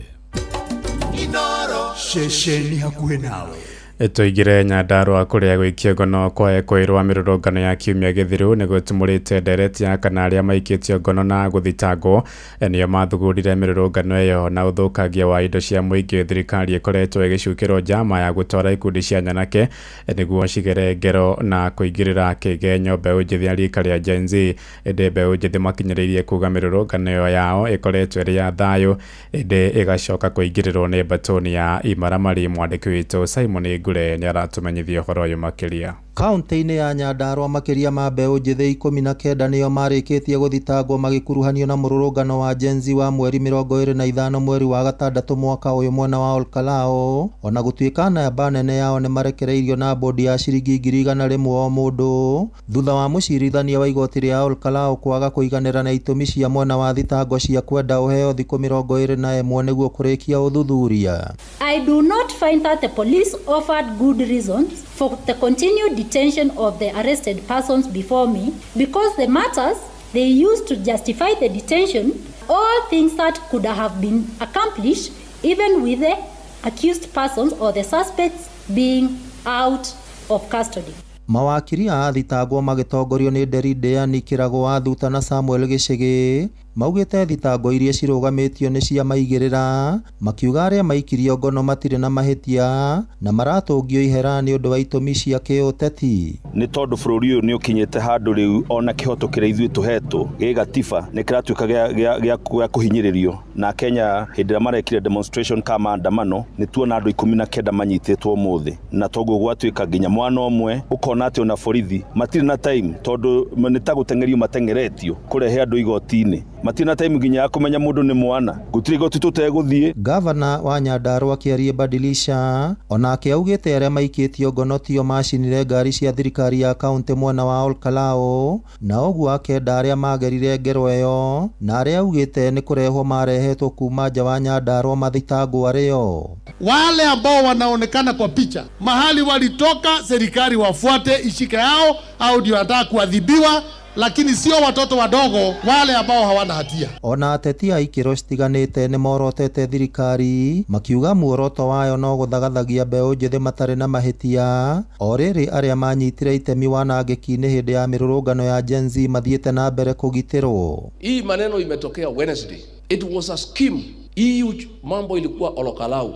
Inooro ceceni hakuhĩ nawe. Tũingĩre Nyandarũa kũrĩa gũikio ngono kwa ekũĩrwo mĩrũrũngano ya kiumia gĩthiru nĩ gũtumũrĩte ndereti ya kana arĩa maikĩtio ngono na gũthitangwo nĩo mathugundire mĩrũrũngano ĩyo na ũthũkangia wa indo cia mũingĩ. Thirikari ĩkoretwo ĩgĩcukĩrwo njama ya gũtwara ikundi cia nyanake nĩguo cigere ngero na kũingĩrĩra kĩgenyo mbeũ njĩthĩ ya rika rĩa Gen Z. Ĩndĩ mbeũ njĩthĩ makinyĩrĩirie kuga mĩrũrũngano ĩyo yao ĩkoretwo ĩrĩ ya thayũ, ĩndĩ ĩgacoka kũingĩrĩrwo nĩ mbatoni ya imaramari. Mwandĩki witũ Simon Ngure nĩ aratumenyithia ũhoro ũyũ makĩria. Kaunti-inĩ ya Nyandarũa makĩria ma mbeũ njĩthĩ 19 nĩo marĩkĩtie gũthitangwo magĩkuruhanio na mũrũrũngano wa Gen Z wa mweri 25 mweri wa gatandatũ mwaka ũyũ mwena wa Olkalao. Ona gũtuĩka namba nene yao nĩ marekereirio na bodi ya ciringi 100,000 o mũndũ thutha wa mũcirithania wa igoti rĩa Olkalao kwaga kũiganĩra na itũmi cia mwena wa thitango cia kwenda ũheo thikũ 21 nĩguo kũrĩkia ũthuthuria. I do not find that the police offered good reasons for the continued detention of the arrested persons before me because the matters they used to justify the detention, all things that could have been accomplished even with the accused persons or the suspects being out of custody. Mawakiri a athitangwo magĩtongorio nĩ Nderi Deani Kĩragũ wa Thuta na Samuel Gĩchĩgĩ maugĩte thitango iria cirũgamĩtio nĩ cia maigĩrĩra, makiuga arĩa maikirio ngono matirĩ na mahĩtia na maratũngio ihera nĩ ũndũ wa itũmi cia kĩũteti. Nĩ tondũ bũrũri ũyũ nĩ ũkinyĩte handũ rĩu ona kĩhoto kĩrĩa ithuĩ tũhetwo gĩ gatiba nĩ kĩratuĩka gĩa kũhinyĩrĩrio. Na Kenya hĩndĩ ĩrĩa marekire demonstration ka maandamano nĩ tuona andũ 19 manyitĩtwo ũmũthĩ, na toguo gwatuĩka nginya mwana ũmwe ũkona atĩ ona borithi matirĩ na time, tondũ nĩ ta gũteng'erio mateng'eretio kũrehe andũ igoti-inĩ, matirĩ na time nginya ya kũmenya mũndũ nĩ mwana, gũtirĩ igoti tũtegũthiĩ. Gavana wa Nyandarua Kĩarie Badilisha onake augĩte arĩa maikĩtio ngono tio macinire ngari cia thirikari ya kaunti mwena wa Olkalou, na ũguo akenda arĩa magerire ngero ĩyo na arĩa augĩte nĩ kũrehwo marehetwo kuma nja wa Nyandarua mathitangwo arĩo. Wale ambao wanaonekana kwa picha mahali walitoka, serikali wafuate ishike yao, au ndio wanataka kuadhibiwa, lakini sio watoto wadogo wale ambao hawana hatia. Ona ateti a ikĩro citiganĩte nĩ morotete thirikari makiuga muoroto wayo no gũthagathagia mbeũ njĩthĩ matarĩ na mahĩtia, o rĩrĩ arĩa manyitire itemi wanangĩki-inĩ hĩndĩ ya mĩrũrũngano ya Gen Z mathiĩte na mbere kũgitĩrwo. Hii maneno imetokea Wednesday. It was a scheme. Hii mambo ilikuwa Olokalau.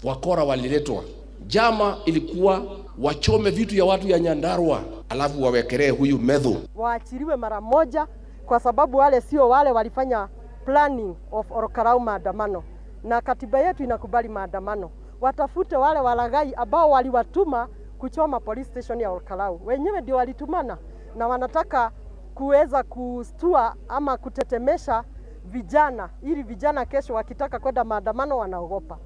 Wakora waliletwa. Jama ilikuwa wachome vitu ya watu ya Nyandarua, alafu wawekelee huyu Methu. Waachiliwe mara moja kwa sababu wale sio wale walifanya planning of Olokalau maandamano, na katiba yetu inakubali maandamano. Watafute wale walaghai ambao waliwatuma kuchoma police station ya Olokalau. Wenyewe ndio walitumana na wanataka kuweza kustua ama kutetemesha vijana ili vijana kesho wakitaka kwenda maandamano wanaogopa.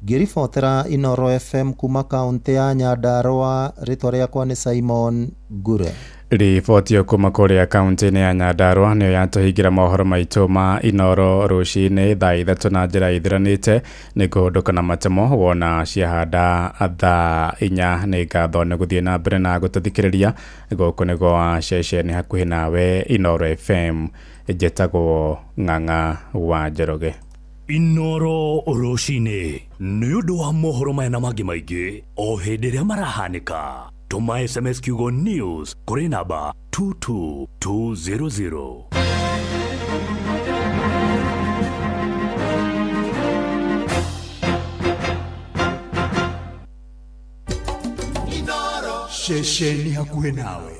Ngĩribotera Inooro FM kuma kaunti ya Nyandarua, rĩtwa rĩakwa nĩ Simon Ngure. Riboti ĩyo kuma kũrĩa kaunti-inĩ ya Nyandarua nĩyo yatũhingĩra mohoro maitũ ma Inooro rũcinĩ thaa 3 na njĩra ithiranĩte. Nĩ kũhũndũka na matemo wona ciahanda thaa 4. Nĩ ngatho nĩ gũthiĩ na mbere na gũtũthikĩrĩria. Gũkũ nĩ gwa ceceni hakuhĩ nawe Inooro FM. Njĩtagwo Ng'ang'a wa Njoroge. Inooro rũcinĩ nĩ ũndũ wa mohoro maya na mangĩ maingĩ o hĩndĩ ĩrĩa marahanĩka. Tũma SMS kiugo news kũrĩ namba 22200. Ceceni hakuhĩ nawe.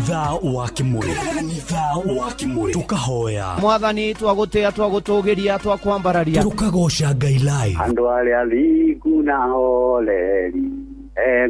Kanitha wa Kimuri, kanitha wa Kimuri, tukahoya Mwathani, twagũtĩa, twagũtũgĩria, twakwambararia, tukagoca Ngai live. Andũ arĩa athingu na horeri,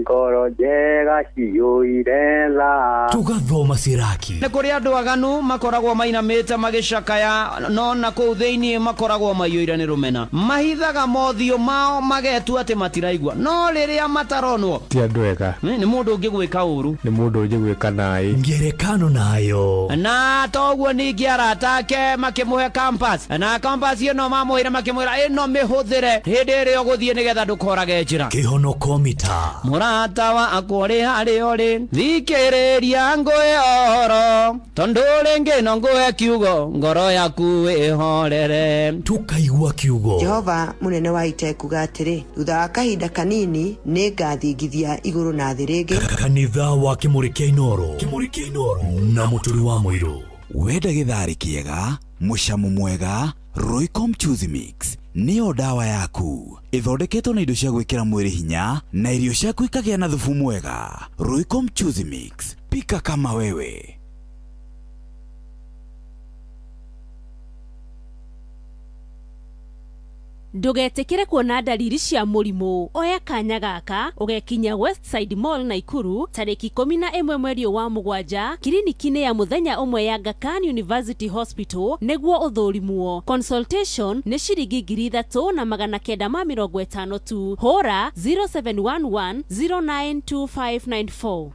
ngoro njega ciyũire tha, tugathoma Siraki. Nĩ kũrĩ andũ aganu makoragwo mainamĩte magĩcakaya, no na kũu thĩinĩ makoragwo maiyũire nĩ rũmena, mahithaga mothiũ mao magetua atĩ matiraigua, no rĩrĩa mataronwo ti andũ ega. Nĩ mũndũ ũngĩgwĩka ũru, nĩ mũndũ ũngĩgwĩka naĩ ngerekano nayo. Na toguo ningĩ arata ake makĩmũhe compass, na compass ĩno mamũheire makĩmwĩra ĩno mĩhũthĩre hĩndĩ ĩrĩa ũgũthiĩ nĩgetha ndũkorage njĩra. Kĩhonoko mita. Mũrata wakwa ũrĩ harĩa ũrĩ, thikĩrĩria ngũhe ũhoro, tondũ rĩngĩ no ngũhe kiugo, ngoro yaku ĩhorere. Tukaigua kiugo. Jehova mũnene wa ita ekuga atĩrĩ, thutha wa kahinda kanini nĩ ngathingithia igũrũ na thĩ rĩngĩ. Kanitha wa Kimuri kĩa Inooro, Kimuri kĩa Inooro na Mũturi wa Mũirũ. Wenda gĩtharĩ kĩega, mũcamo mwega, Royco Mchuzi Mix nĩyo ndawa yaku. Ĩthondeketwo na indo cia gwĩkĩra mwĩrĩ hinya na irio ciaku ikagĩa na thubu mwega. Royco Mchuzi Mix, pika kama wewe. Ndũgetĩkĩre kuona ndariri cia mũrimũ. Oya kanya gaka ũgekinya Westside Mall Naikuru tarĩki 11 mweri wa 7 kiriniki-inĩ ya mũthenya ũmwe ya Aga Khan University Hospital nĩguo ũthũrimwo. Consultation nĩ ciringi 3950 tu. Hũra 0711 092594.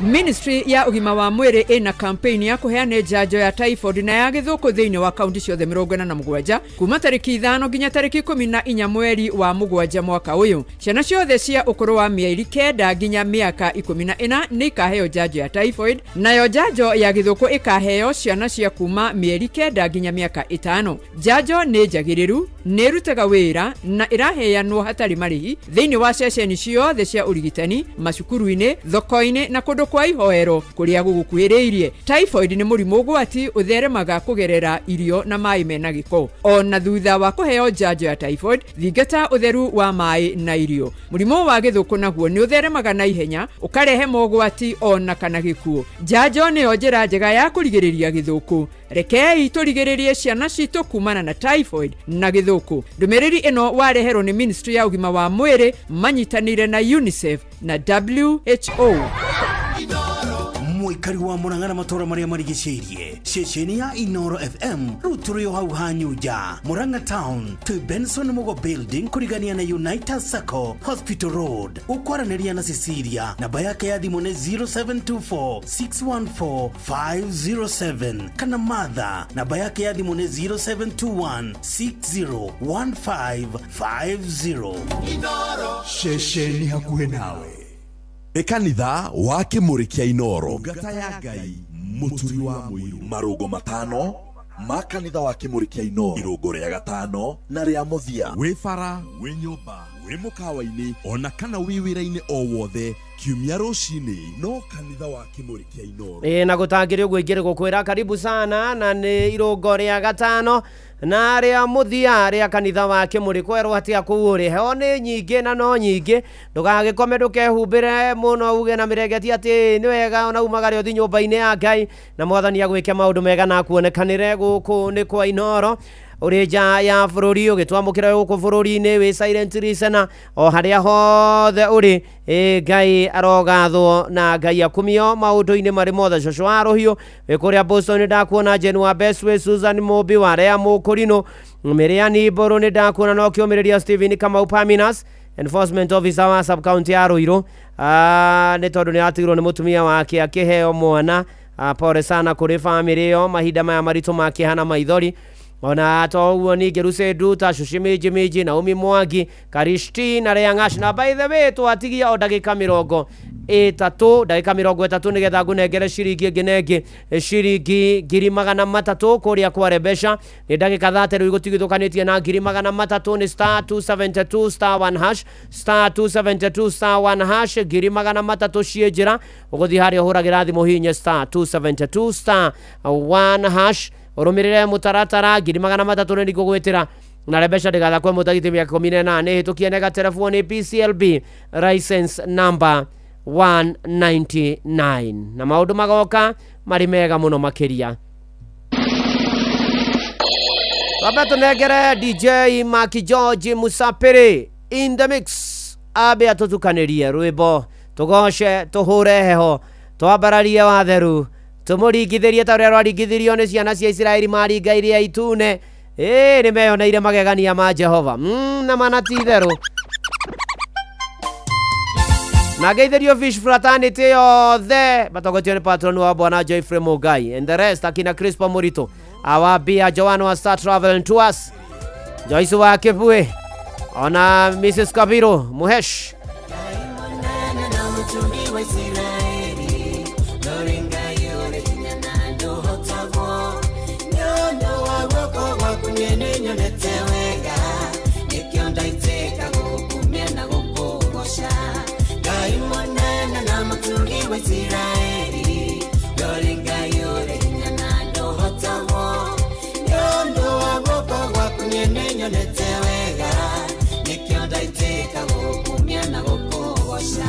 Ministry ya ũgima wa mwĩrĩ ĩna campaign ya kũheana njanjo ya typhoid na ya gĩthũkũ thĩinĩ wa kaunti ciothe 47 kuma tarĩki 5 nginya tarĩki 14 mweri wa mũgwanja mwaka ũyũ. Ciana ciothe cia ũkũrũ wa mĩeri 9 nginya mĩaka 14 nĩ ikaheo njanjo ya typhoid, nayo njanjo ya gĩthũkũ ĩkaheo ciana cia kuma mĩeri 9 nginya mĩaka 5. Njanjo nĩ njagĩrĩru, nĩ ĩrutaga wĩra na ĩraheanwo hatarĩ marĩhi thĩinĩ wa ceceni ciothe cia ũrigitani, macukuru-inĩ, thoko-inĩ na kũndũ kwa ihoero kũrĩa gũgũkuhĩrĩirie. Typhoid nĩ mũrimũ ũgwati ũtheremaga kũgerera irio na maĩ mena gĩko. Ona thutha wa kũheo njanjo ya typhoid, thingata ũtheru wa maĩ na irio. Mũrimũ wa gĩthũkũ naguo nĩ ũtheremaga na ihenya, ũkarehe mogwati ona kana gĩkuũ. Njanjo nĩyo njĩra njega ya kũrigĩrĩria gĩthũkũ. Rekei tũrigĩrĩrie ciana citũ kumana na typhoid na gĩthũkũ. Ndũmĩrĩri ĩno wareherwo nĩ Ministry ya ũgima wa mwĩrĩ manyitanĩire na UNICEF na WHO. Mũikari wa Murang'a na matũũra marĩa marigicĩirie, ceceni ya Inoro FM rĩu tũrĩ o hau Hanyunja, Murang'a Town, twĩ Benson Mugo Building kũrigania na United Sacco, Hospital Road. Ũkwaranĩria na Cecilia, namba yake ya thimũ nĩ 0724 614 507, kana Martha, namba yake ya thimũ nĩ 0721 601550. Ceceni hakuhĩ nawe nĩ kanitha wa Kĩmũrĩ kĩa Inoro, ngata ya Ngai, mũturi wa mũiru. Marũngo matano ma kanitha wa Kĩmũrĩ kĩa Inoro, irũngo rĩa gatano na rĩa mũthia. Wĩ bara, wĩ nyũmba, wĩ mũkawa-inĩ, ona kana wĩ wĩra-inĩ o wothe, kiumia rũcinĩ no kanitha wa Kĩmũrĩ kĩa Inoro. Ĩ na gũtangĩrĩ ũguo ingĩrĩ gũkwĩra karibu sana, na nĩ irũngo rĩa gatano na rĩa mũthia rĩa kanitha wa Kĩmũrĩ. Kwerwo atĩa kũu ũrĩ, heho nĩ nyingĩ na no nyingĩ, ndũgagĩkome ndũkehumbĩre mũno uge na mĩrengeti atĩ nĩ wega ona umagare ũthiĩ nyũmba-inĩ ya Ngai na mwathani agwĩke maũndũ mega na akuonekanĩre. Gũkũ nĩ kwa Inoro, ũrĩ nja ya bũrũri ũgĩtwamũkĩra gũkũ bũrũri-inĩ, wĩ silent listener o harĩa hothe ũrĩ. Ĩ Ngai arogathwo na Ngai akumio maũndũ-inĩ marĩ mothe. Cũcũ wa Rũhiũ wĩ kũrĩa Boston, ndakuona. Jane wa Bestway, Susan Mũmbi wa Rea Mũkũrinũ, Mĩrĩani Mbũrũ nĩ ndakuona, no kĩũmĩrĩria Stephen Kamau Paminas, enforcement officer wa sub county ya Ruiru, nĩ tondũ nĩ atigirwo nĩ mũtumia wake akĩheo mwana. Pole sana kũrĩ famĩlĩ ĩyo mahinda maya maritũ ma kĩeha na maithori. Ona to ũguo ningĩ Ruse Nduta, Cuci Minji Minji, Naomi Mwangi, Karishti na Rea Ng'ash. Na by the way, twatigia o ndagĩka 30, ndagĩka 30 nĩgetha ngũnengere ciringi ĩngĩ na ĩngĩ, ciringi 300,000 kũrĩa kwa Rebesha. Nĩ ndagĩka 30 rĩu igũtigithũkanĩtie na 300,000, nĩ star 272 star 1 hash, star 272 star 1 hash, 300,000 ciĩ njĩra. Ũgũthiĩ harĩa ũhũragĩra thimũ, hihinye star 272 star 1 hash, ũrũmĩrĩre mũtaratara. 300,000 nĩ ngũgwĩtĩra na Rebesha ndĩgathakwe mũtagiti mĩaka 18 hĩtũkie negaterebuo nĩ PCLB license number 199, na maũndũ magoka marĩ mega mũno makĩria. Twambe tũnengere DJ Maki George Musapiri in the mix, ambe atũtukanĩrie rwĩmbo, tũgoce, tũhũre heho, twambararie watheru, tũmũringithĩrie ta ũrĩa rwaringithirio nĩ ciana cia Isiraeli maringa iria itune. Ĩ nĩ meyoneire magegania ma Jehova, na mana ti itherũ. Na ngeithĩrio Fish Fraternity yothe matongotio nĩ patron wa bwana Joyfrey Mugai and the rest, akina Crispo Murito, awabia Joan wa Star Travel and Tours, Joyce wa Kibwe, ona Mrs Kabiru Muhesh. Nĩkĩo ndaitĩka gũkumia na gũkũgoca.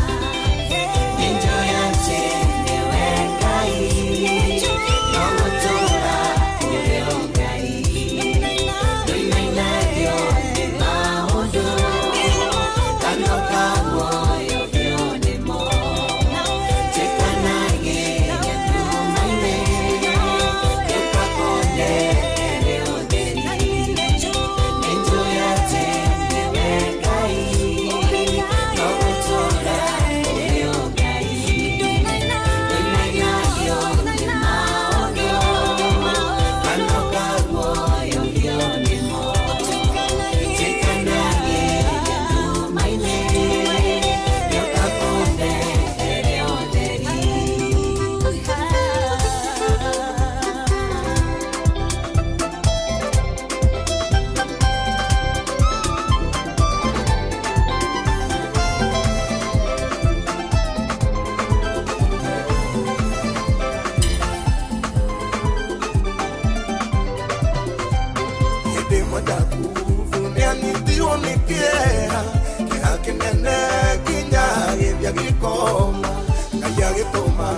Kuma Jakubu nĩanyitirwo nĩ kĩeha, kĩeha kĩnene nginya agĩthiĩ agĩkoma. Ngai agĩtũma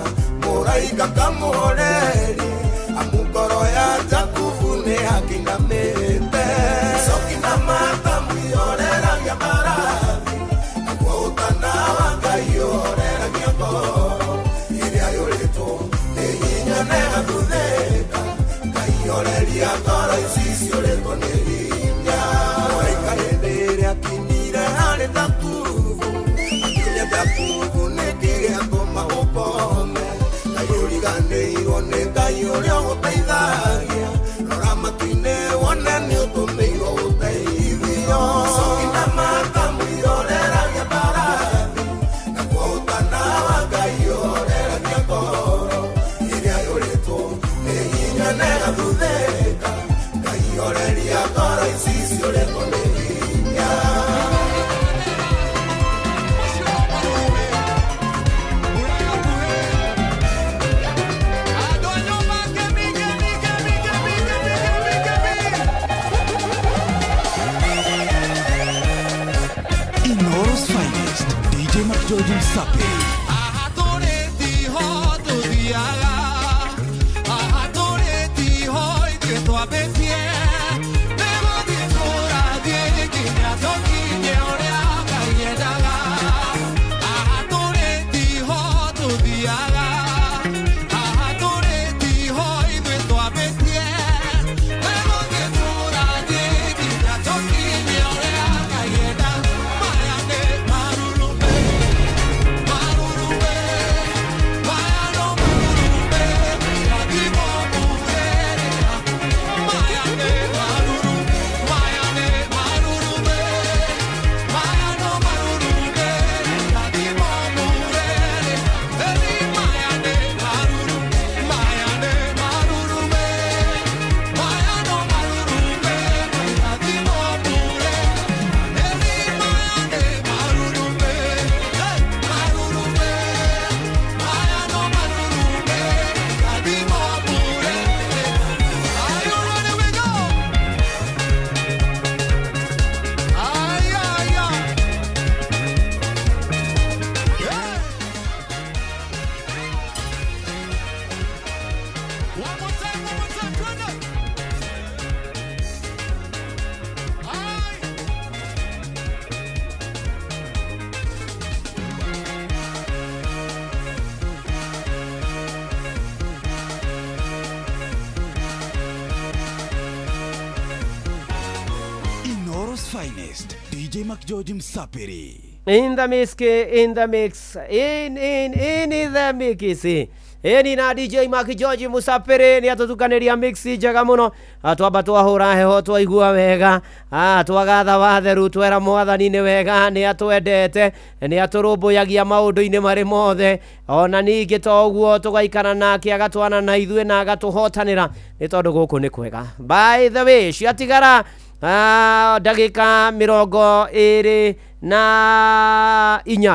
mũraika kamũhorerie, amu ngoro ya Jakubu nĩakĩinamĩte. Icoki na matamu ihoreragia mbarathi, naguo ũtana wa Ngai ũhoreragia ngoro ĩrĩa yũrĩtwo nĩ hinya na ĩgathuthĩka. Ngai horeria ngoro ici ciũrĩtwo nĩ hinya. Mũraika hĩndĩ ĩrĩa akinyire harĩ Jakubu, akĩũria Jakubu nĩkĩ gĩatũma ũkome? Ngai ũriganĩirwo nĩ Ngai ũrĩa ũgũteithagia, rora matu-inĩ wone nĩ ũtũmĩirwo ũteithio. Icoki na matamu ihoreragia mbarathi, naguo ũtana wa Ngai ũhoreragia ngoro ĩrĩa yũrĩtwo nĩ hinya na ĩgathuthĩka. Ngai horeria ngoro ici ciũrĩtwo nĩ hinya. Inooro's finest, DJ McGeorge Msape. Inooro's finest, DJ McGeorge Msapiri. In the mix, in the mix, in the mix. Ĩni na DJ Mark George Musapĩrĩ nĩ atũtukanĩria mix njega mũno. Twamba twahũra heho twaigua wega. Twagatha watheru twera mwathani nĩ wega, nĩ atwendete, nĩ atũrũmbũyagia maũndũ-inĩ marĩ mothe. Ona ningĩ to ũguo tũgaikara nake agatwana na ithuĩ na agatũhotanĩra nĩ tondũ gũkũ nĩ kwega. By the way, ciatigara ndagĩka 24,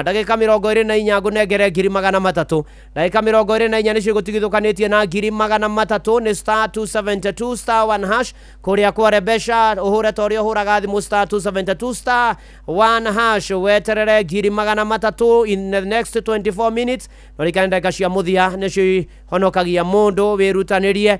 ndagĩka 24 ngũnengere 300,000. Ndagĩka 24 nĩcio igũtigithũkanĩtie na 300,000. Nĩ star 272 star 1 hash kũrĩa kware mbeca ũhũre ta ũrĩa ũhũraga thimũ star 272 star 1 hash weterere 300,000 in the next 24 minutes. Norikane ndagĩka cia mũthia nĩcio ihonokagia mũndũ. Wĩrutanĩrie,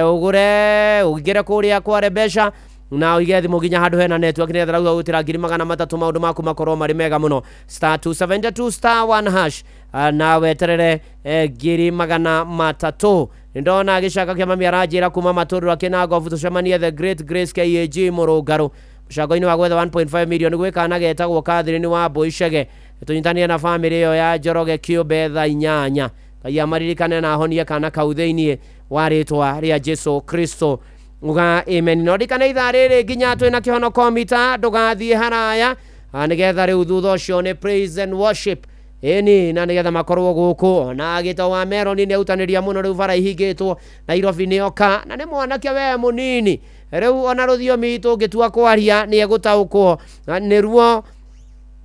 ũgũre ũingĩre kũrĩa kware mbeca na ũige thimũ nginya handũ hena network nĩgetha rauga gũtĩra 300,000 maũndũ maku makorwo marĩ mega mũno. Star 272 star 1 hash na weterere 300,000. Nĩndona gĩcaka kĩa mami aranjĩra kuma matũrũ akĩna ngobu tũcemanie the Great Grace KAG Mũrũngarũ mũcango-inĩ wa gwetha 1.5 million gwĩ kana getagwo Catherine wa Mbũicege. Tũnyitanĩre na bamĩrĩ ĩyo ya Njoroge kĩũmbe thaa 8. Ngai amaririkane na ahonie kana kau thĩinĩ wa rĩtwa rĩa Jesu Kristo. Uga amen. No ndikane ithaa rĩrĩ nginya twĩna kĩhonoko mita, ndũgathiĩ haraya, nĩgetha rĩu thutha ũcio nĩ praise and worship. Ĩni na nĩgetha makorwo gũkũ. Ona agĩtwo wa Meroni nĩ autanĩria mũno rĩu bara ihingĩtwo Nairobi nĩoka, na nĩ mwanake we mũnini rĩu ona rũthiomi tũngĩtua kwaria nĩ egũtaũkwo nĩruo,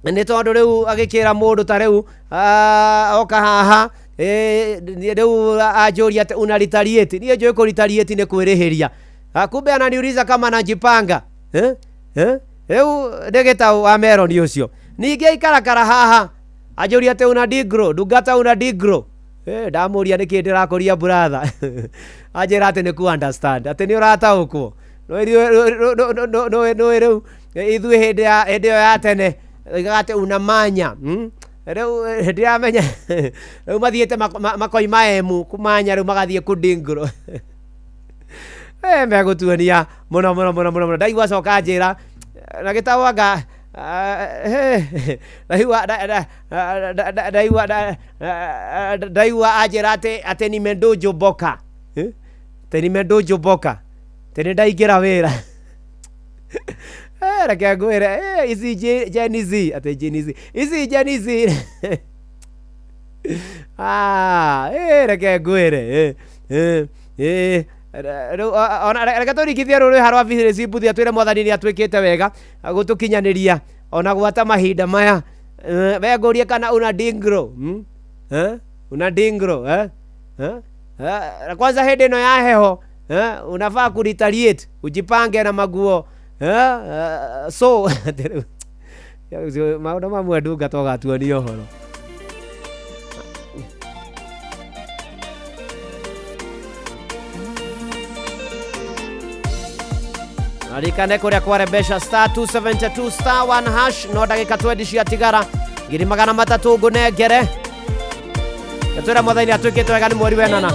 nĩ tondũ rĩu agĩkĩra mũndũ ta rĩu oka haha rĩu anjũria atĩ una retaliate. Niĩ njũĩ kũ retaliate nĩ kwĩrĩhĩria. Kumbe ananiuliza kama najipanga eh? Eh? Rĩu ndĩgĩta wa meroni ũcio ningĩ aikarakara haha anjũria atĩ una digro ndungata una digro. Ndamũria nĩkĩ ndĩrakũria brother. Anjĩra atĩ nĩ ku understand atĩ nĩ ũrataũkwo. Nĩ rĩu ithuĩ hĩndĩ ya hĩndĩ ĩyo ya tene oigaga atĩ unamanya. Rĩu ndĩramenya rĩu mathiĩte makoima emu kumanya rĩu magathiĩ kudingro. Megũtuonia mũno mũno mũno mũno mũno. Ndaigua coka njĩra na gĩtagwo anga ndaigua ndaigua ndaigua anjĩra atĩ atĩ nimendũnjũmboka. Atĩ nimendũnjũmboka atĩ nĩ ndaingĩra wĩra. Reke ngwĩre ici Gen Z atĩ Gen Z ici Gen Z. Reke ngwĩre rĩu ona reke tũringithie rũrĩ rwa Phyllis Mbuthia twĩre mwathani nĩ atuĩkĩte wega gũtũkinyanĩria ona gwata mahinda maya. We ngũrie kana una dingro. Una dingro eh? Kwanza hĩndĩ ĩno ya heho unafaa kuretaliate ujipange na maguo so maũndũ mamwe ndungata ũgatuonia ũhoro. Ririkane kũrĩa kwarembesha star 272 star 1 hash no ndagĩka 20 ciatigara 300 ngũnengere. Twĩra mwathani atuĩkĩte wega nĩ mweri wenana.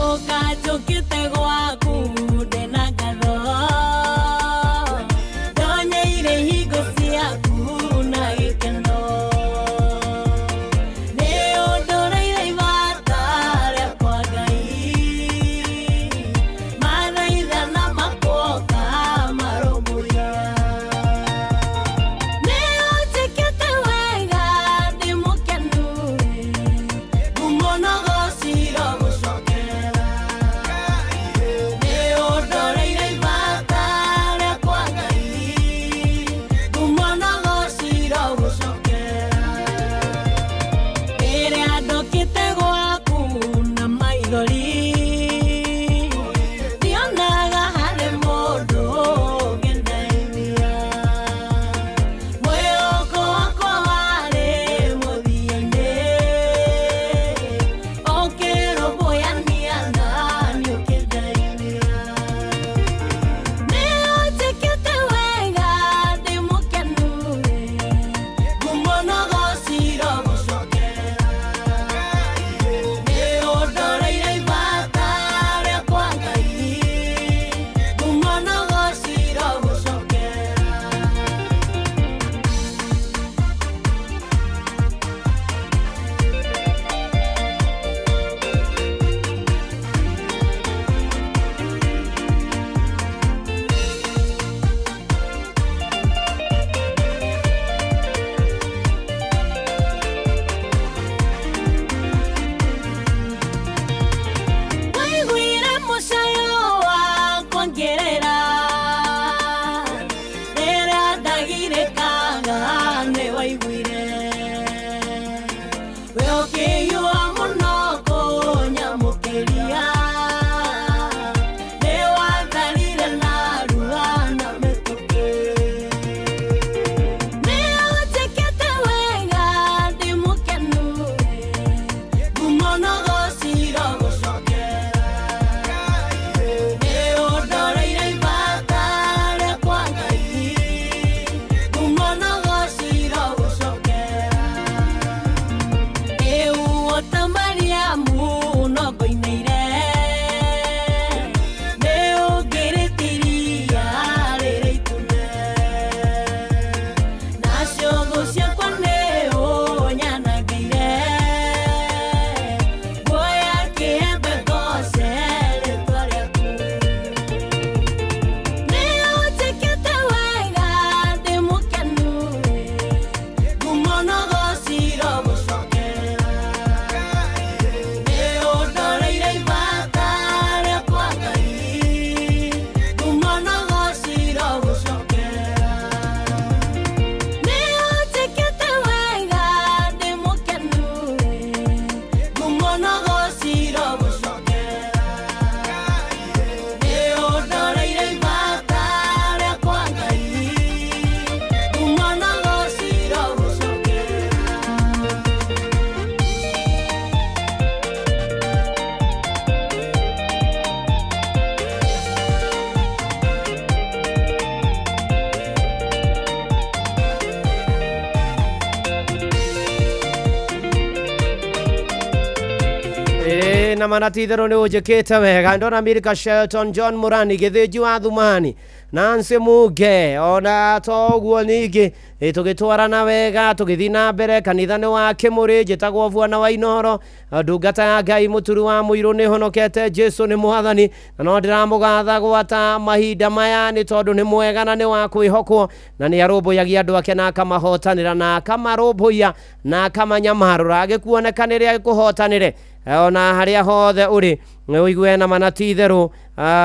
Na mana ti itherũ nĩ ũnjĩkĩte wega. Ndona Milka Shelton, John Mũrani, Gĩthĩnji wa Thumani, Nancy Muge, ona to ũguo ningĩ tũgĩtwarana wega tũgĩthiĩ na mbere. Kanitha nĩ wa Kĩmũrĩ, njĩtagwo Bwana wa Inoro, ndungata ya Ngai, mũturi wa mũirũ, nĩ honokete, Jesu nĩ mwathani, na no ndĩramũgatha gwata mahinda maya nĩ tondũ nĩ mwega na nĩ wa kwĩhokwo, na nĩ arũmbũyagia andũ ake na akamahotanĩra na akamarũmbũiya na akamanyamarũra. Agĩkuonekanĩre, agĩkũhotanĩre ona harĩa hothe ũrĩ, ũigue na mana ti itherũ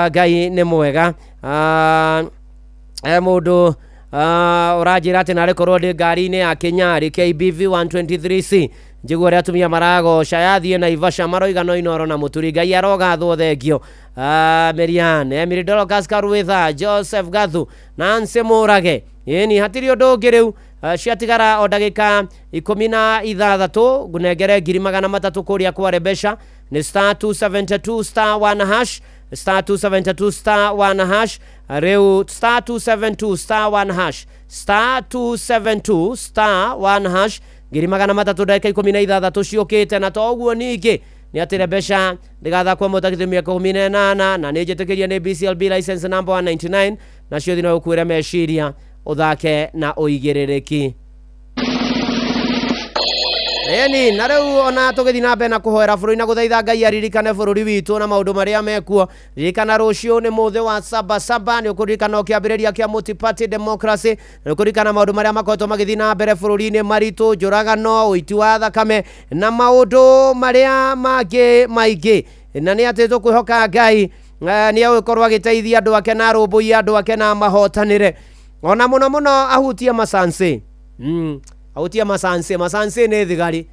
Ngai nĩ mwega. Mũndũ ũranjĩra atĩ narĩ korwo ndĩ ngari-inĩ ya Kĩnyarĩ KBV 123C, njigua ũrĩa atumia maragoca yathiĩ Naivasha, maroiga no Inoro na mũturi. Ngai arogathwo, thengio. Merian Emily, Dorcas Karwitha, Joseph Gathu, Nancy Mũrage. Ĩni hatirĩ ũndũ ũngĩ rĩu. Ciatigara o ndagĩka 16 ngunengere 300,000 kũrĩa kwa Rebesha. Nĩ star 272 star 1 hash, star 272 star 1 hash. Rĩu star 272 star 1 hash, star 272 star 1 hash, 300,000 ndagĩka 16 ciũkĩte. Na to ũguo ningĩ nĩ atĩ Rebesha ndĩgathakwo mũtakĩte mĩaka 18, na nĩ njĩtĩkĩria nĩ BCLB license number 199, nacio thino ũkuĩre meciria, ũthake na ũigĩrĩrĩki. Ĩni na rĩu ona tũgĩthiĩ na mbere na kũhoera bũrũri na gũthaitha Ngai aririkane bũrũri witũ na maũndũ marĩa mekuo. Ririkana rũciũ nĩ mũthĩ wa sabasaba, nĩ ũkũririkana kĩambĩrĩria kĩa multi-party democracy, nĩ ũkũririkana maũndũ marĩa makoretwo magĩthiĩ na mbere bũrũri-inĩ maritũ, njũragano, ũiti wa thakame na maũndũ marĩa mangĩ maingĩ. Na nĩ atĩ tũkwĩhoka Ngai nĩ egũkorwo agĩteithia andũ ake na arũmbũiye andũ ake na amahotanĩre, ona mũno mũno ahutie masansi, ahutie masansi. Masansi nĩ thigari.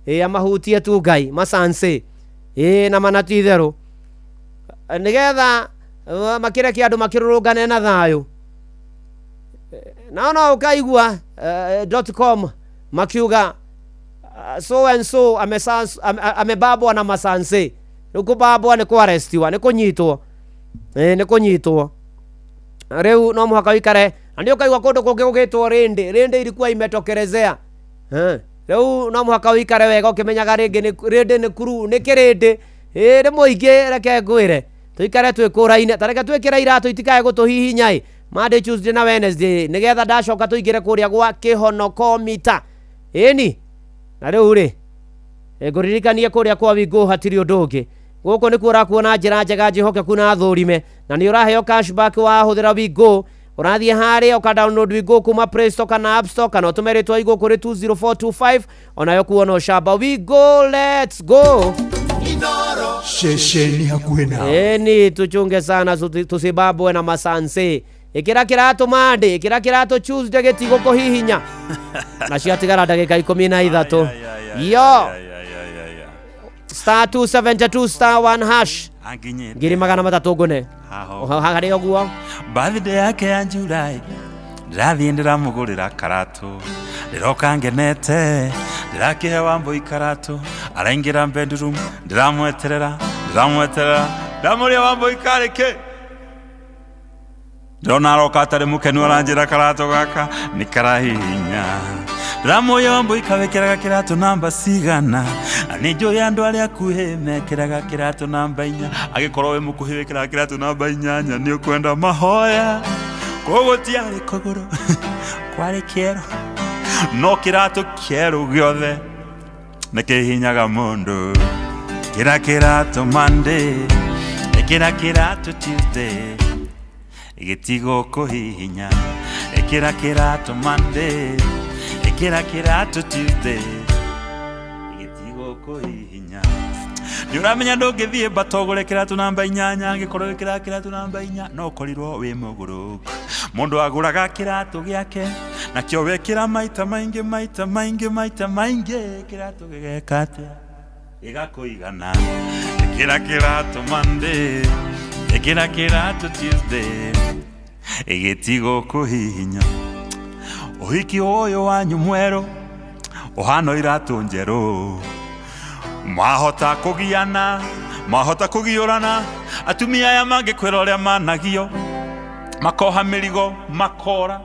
Ĩ amahutie tu Ngai masansi. Ĩ na mana ti itherũ nĩgetha makĩreke andũ makĩrũrũngane na thayũ. Nao no ũkaigua .com makiuga so and so amebabwa na masansi. Rĩu kũbabwa nĩ kũarestiwa, nĩ kũnyitwo. Nĩ kũnyitwo. Rĩu no mũhaka ũikare na nĩ ũkaigua kũndũ kũngĩ gũgĩtwo rĩndĩ rĩndĩ ilikuwa imetokelezea. Rĩu no mũhaka ũikare wega ũkĩmenyaga rĩngĩ nĩ rĩndĩ, nĩ kuru, nĩ kĩrĩndĩ. Ĩ nĩ mũingĩ. Reke ngwĩre tũikare twĩkũraine, ta reke twĩkĩre iratũ itikae gũtũhihinya. Ĩ Monday, Tuesday na Wednesday, nĩgetha ndacoka tũingĩre kũrĩa gwa kĩhonoko mita. Ĩni na rĩu rĩ, ngũririkanie kũrĩa kwa Wingo hatirĩ ũndũ ũngĩ. Gũkũ nĩkuo ũrakuona njĩra njega, njĩhokeku na thũrime, na nĩ ũraheo cashback wahũthĩra Wingo. Ũrathiĩ harĩa ũka download Wingo kuma Play Store kana App Store, kana ũtũme rĩtwa Wingo kũrĩ 20425, onayo kuona ũcamba. Wingo, let's go. Ceceni hakuhĩ nawe. Ĩni tuchunge sana tusibabwe na masanse. Ĩkĩra kĩratũ Monday, ĩkĩra kĩratũ Tuesday, gĩtigũkũhihinya. Na ciatigara ndagĩka 13 yo, star 272 star 1 hash, 300,000 ngũne harĩ ũguo. Birthday yake ya July ndĩrathiĩ ndĩramũgũrĩra karatũ, ndĩroka ngenete, ndĩrakĩhe Wambũi karatũ. Araingĩra bedroom, ndĩramweterera, ndĩramweterera, ndamũria, "Wambũi, karĩ kĩ?" Ndĩrona aroka atarĩ mũkenu, aranjĩra karatũ gaka nĩ karahihinya. Ndĩramũria, "Wambũi, kawĩkĩraga kĩratũ namba cigana?" Na nĩ njũĩ andũ arĩa akuhĩ mekĩraga kĩratũ namba 4. Angĩkorwo wĩ mũkuhĩ wĩkĩraga kĩratũ namba 8, nĩ ũkwenda mahoya. Koguo tiarĩ kũgũrũ kwarĩ kĩero, no kĩratũ kĩerũ gĩothe nĩ kĩhinyaga mũndũ. Kĩra kĩratũ Monday, ĩkĩra kĩratũ Tuesday, gĩtigũkũhihinya. Ĩkĩra kĩratũ Monday, ĩkĩra kĩratũ Tuesday, gĩtigũkũhihinya. Nĩ ũramenya ndũngĩthiĩ mbata ũgũre kĩratũ namba 8. Angĩkorwo wĩkĩraga kĩratũ namba 4, no ũkorirwo wĩ mũgũrũku. Mũndũ agũraga kĩratũ gĩake nakĩo wekĩra maita maingĩ, maita maingĩ, maita maingĩ, kĩratũ gĩgeka atĩa? Gĩgakũigana. Ĩkĩra kĩratũ Monday, ĩkĩra kĩratũ Tuesday, gĩtigũkũhihinya. Ũhiki ũyũ wanyu mwerũ ũhana iratũ njerũ, mwahota kũgiana, mwahota kũgiũrana. Atumia aya mangĩkwĩra ũrĩa managio, makoha mĩrigo, makora.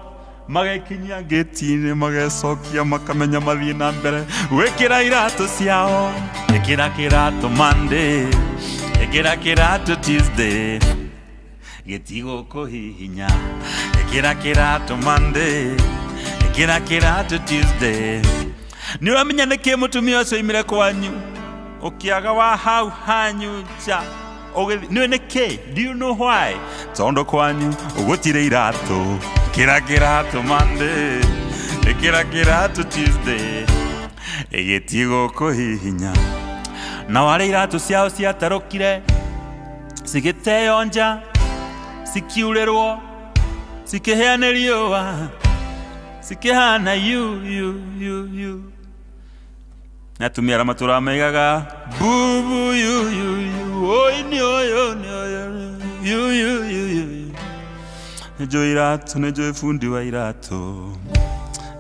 Magekinyia ngĩti-inĩ magecokia makamenya mathiĩ na mbere gwĩkĩra iratũ ciao. Ĩkĩra kĩratũ Monday, ĩkĩra kĩratũ Tuesday, gĩtigũkũhihinya. Ĩkĩra kĩratũ Monday, ĩkĩra kĩratũ Tuesday. Nĩ ũramenya nĩkĩ mũtumia ũcio oimire kwanyu ũkĩaga wa hau hanyu nja ũgĩthiĩ nĩũĩ nĩkĩ? Do you know why? Tondũ kwanyu gũtirĩ iratũ. Ĩkĩra kĩratũ Monday, ĩkĩra kĩratũ Tuesday, gĩtigũkũhihinya. Nao arĩa iratũ ciao ciatarũkire cigĩteo nja, cikiurĩrwo, cikĩhĩa nĩ riũa, cikĩhana yu yu yu yu. Na atumia arĩa matũraga maigaga bubu yu yu yu, oi nĩ ũyũ nĩ ũyũ yu yu yu yu. Nĩnjũĩ iratũ, nĩnjũĩ bundi wa iratũ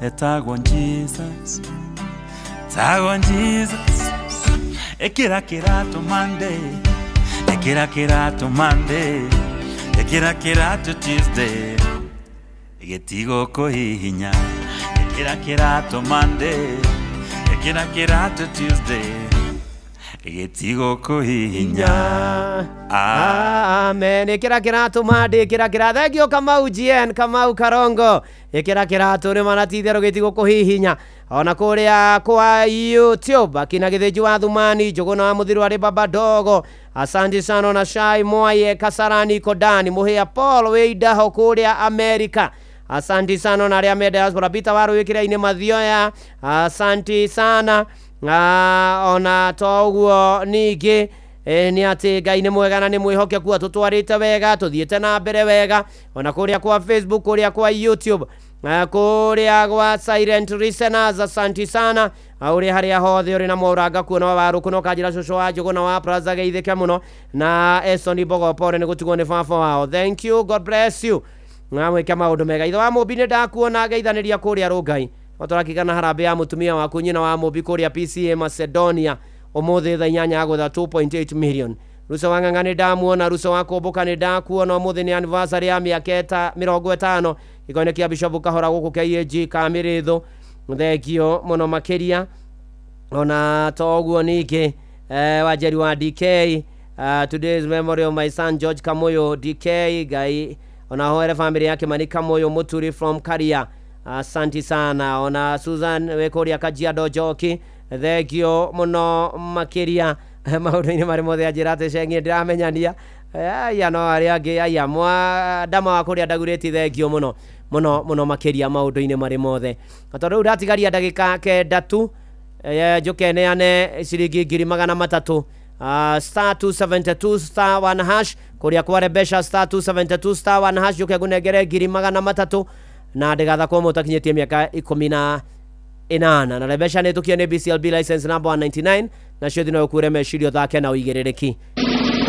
etagwo Jesus, etagwo Jesus. Ĩkĩra kĩratũ Monday, ĩkĩra kĩratũ Monday, ĩkĩra kĩratũ Tuesday, gĩtigũkũhihinya. Ĩkĩra kĩratũ Monday, ĩkĩra kĩratũ Tuesday, gĩtigũkũhihinya. Amen. Ĩkĩra kĩratũ Monday, ĩkĩra kĩratũ. Thank you Kamau GN, Kamau Karongo. Ĩkĩra kĩratũ nĩ mana ti itherũ gĩtigũkũhihinya. Ona kũrĩa kwa YouTube akina Gĩthĩnji wa Thumani, Njũgũna wa Mũthiru arĩ Baba Dogo. Asante sana na Shai Mwaye Kasarani Kodani, Mũhĩa Paul wĩ Idaho kũrĩa Amerika. Asante sana na arĩa me diaspora, Peter Waru wĩkĩra-inĩ Mathioya. Asante sana. Ona to ũguo ningĩ nĩ atĩ Ngai nĩ mwega na nĩ mwĩhokeku, atũtwarĩte wega, tũthiĩte na mbere wega. Ona kũrĩa kwa Facebook, kũrĩa kwa YouTube, kũrĩa gwa Silent Listeners, asante sana. Ũrĩ harĩa hothe ũrĩ na mwaũranga kuona wa warũkũ no kanjĩra cũcũ wa Njũgũna wa Plaza geithĩke mũno na Esoni Mbogo pore nĩ gũtigwo nĩ baba wao. Thank you, God bless you. Na mwĩke maũndũ mega. Ithe wa Mũmbi nĩ ndakuona ngeithanĩria kũrĩa Rũngai. No tũrakigana harambĩ ya mũtumia waku nyina wa Mũmbi kũrĩa PCA Macedonia ũmũthĩ thaa inyanya agũtha 2.8 million. Ruco wa Ng'ang'a nĩ ndamuona, Ruco wa Kũmbũka nĩ ndakuona ũmũthĩ nĩ anniversary ya mĩaka 50 gĩko-inĩ kĩa Bishop Kahora gũkũ KAG Kamĩrĩthũ. Thengio mũno makĩria. Ona to ũguo ningĩ Wanjeri wa DK, today's memory of my son George Kamoyo DK. Ngai ona hoere family yake Mani Kamoyo Muturi from Karia. Asante sana. Ona Susan wĩ kũrĩa Kajiado Njoki, thengio mũno makĩria maũndũ-inĩ marĩ mothe anjĩra atĩ cengie ndĩramenyania aya no arĩa angĩ aya mwa ndama wa kũrĩa ndagurĩti, thengio mũno mũno mũno makĩria maũndũ-inĩ marĩ mothe. Na tondũ rĩu ndatigaria ndagĩka kenda tu njũke neane ciringi 300,000. Star 272 star 1 hash kũrĩa kwa Rebesha star 272 star 1 hash njũke ngũnengere 300,000 na ndĩgathakwo mũtakinyĩtie mĩaka 18. Na Rebesha nĩ tũkie nĩ BCLB license number 199 nacio thino ũkure meciria ũthake na ũigĩrĩrĩki.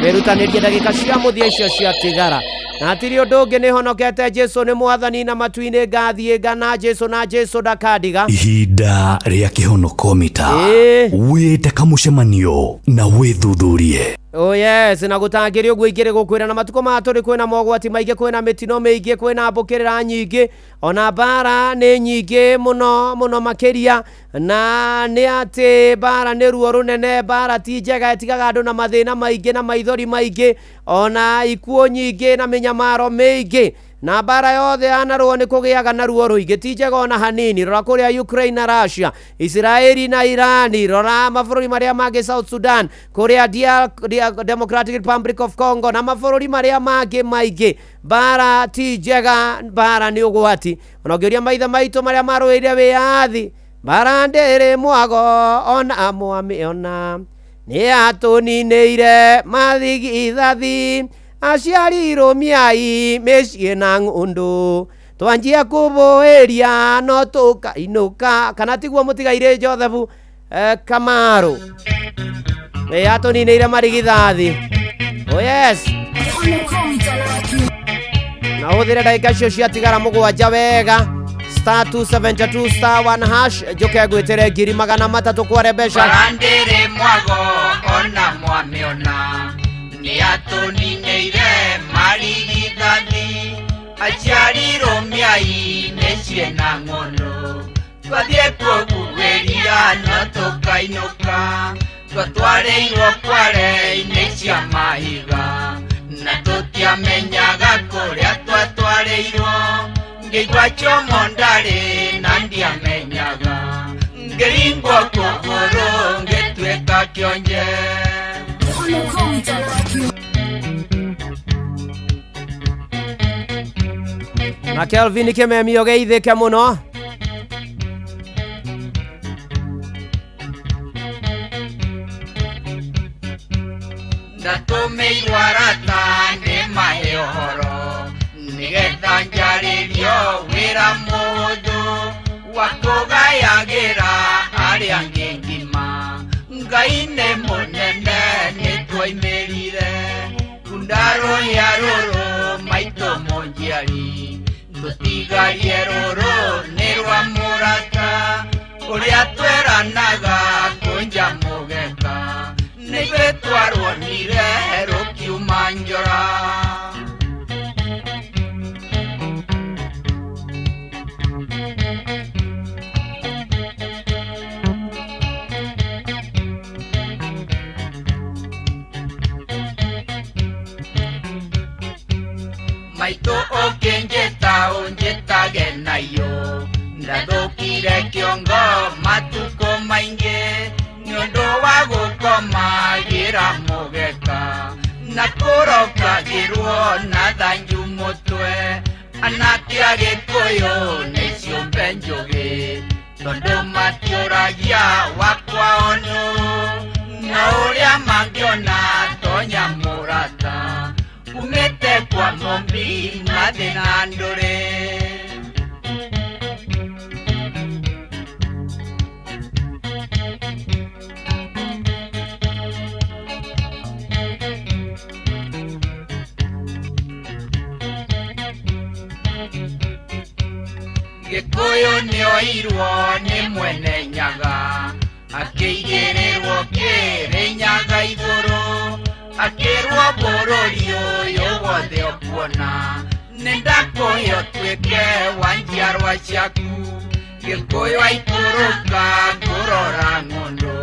Wĩrutanĩrie ndagĩka cia mũthia icio ciatigara. Na hatirĩ ũndũ ũngĩ nĩ honokete, Jesu nĩ mwathani na matu-inĩ ngathiĩ ngana Jesu na Jesu ndakandiga. Ihinda rĩa kĩhonokomita wĩte kamũcemanio na wĩthuthurie. Oh yes, na gũtangĩrĩ ũguo ingĩrĩ gũkwĩra na matukũ maya tũrĩ kwĩna mogwati maingĩ, kwĩna mĩtino mĩingĩ, kwĩna mbũkĩrĩra nyingĩ, ona mbara nĩ nyingĩ mũno mũno makĩria. Na nĩ atĩ mbara nĩ ruo rũnene, mbara ti njega, ĩtigaga andũ na mathĩna maingĩ na maithori maingĩ, ona ikuũ nyingĩ na mĩnyamaro mĩingĩ. Na mbara yothe yanarũo nĩ kũgĩaga na ruo rũingĩ, ti njega ona hanini. Rora kũrĩa Ukraine na Russia, Israeli na Irani, rora mabũrũri marĩa mangĩ South Sudan, kũrĩa Democratic Republic of Congo na mabũrũri marĩa mangĩ maingĩ. Mbara ti njega, mbara nĩ ũgwati. Ona ũngĩũria maithe maitũ marĩa marũĩrĩire wĩyathi, mbara ndĩrĩ mwago ona mwamĩona, nĩ atũninĩire mathigithathi, aciari rũmiai mĩciĩ na ng'ũndũ, twanjia kũbũĩria no tũkainũka. Kana tiguo mũtigairĩ Joseph Kamaru nĩ atũninĩire marigithathi. Oh yes, na ũhũthĩre ndagĩka icio ciatigara mũgwanja wega. Star 272 star 1 hash njũke ngwĩtĩre 300,000 kwa Rebesha. Barandĩrĩ mwago ona mwamĩona, nĩ atũninĩire marigithathi, aciari rũmiai mĩciĩ mĩciĩ na ng'ũndũ twathiĩ kũguĩria no tũkainũka twatwarĩirwo kware-inĩ cia mahiga na tũtiamenyaga kũrĩa twatwarĩirwo ngĩigua chomo ndarĩ na ndiamenyaga ngĩringwo kũgũrũ ngĩtuĩka kĩonje. Na Kelvin Kimemi ũgeithĩke mũno. Ndatũmĩirwo arata nĩ mahe ũhoro nĩgetha njarĩrio wĩra mũhũthũ wa kũgayagĩra arĩa angĩ ngima. Ngai nĩ mũnene nĩtwoimĩrire kundarũhĩa rũrũ maitũ mũnjiari tũtigarie rũrũ nĩ rwa mũrata ũrĩa tweranaga kũnja mũgeka nĩithuĩ twaruonire rũkiuma njora. Maitũ ũkĩnjĩta ũnjĩtage nayo ndathũkire kĩongo matukũ maingĩ nĩ ũndũ wa gũkomagĩra mũgeka na kũrokagĩrwo na thanju mũtwe anake a Gĩkũyũ nĩ ciũmbe njũgĩ tondũ matiũragia wakwa onũ na ũrĩa mangĩona tonya mũrata umĩte kwa Mũmbi mathĩna ndũrĩ. Gĩkũyũ nĩoirwo nĩ mwene nyaga akĩigĩrĩrwo Kĩrĩnyaga igũrũ akĩrwo bũrũri ũyũ wothe ũkuona nĩndakũhe ũtuĩke wa njiarwa ciaku. Gĩkũyũ aikũrũka kũrora ng'ũndũ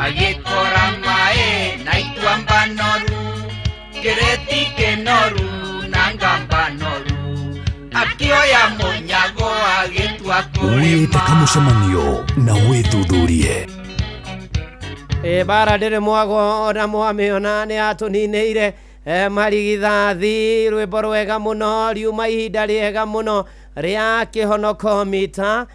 agĩkora maĩ na ituamba noru kĩrĩti kĩnoru na ngamba noru akĩoya mũnyago agĩtua kũrĩma. Wĩtĩka mũcemanio na wĩthuthurie. Bara ndĩrĩ mwago ona mwamĩona nĩ atũninĩire marigithathi rwĩmbo rwega mũno riuma ihinda rĩega mũno rĩa kĩhonoko mita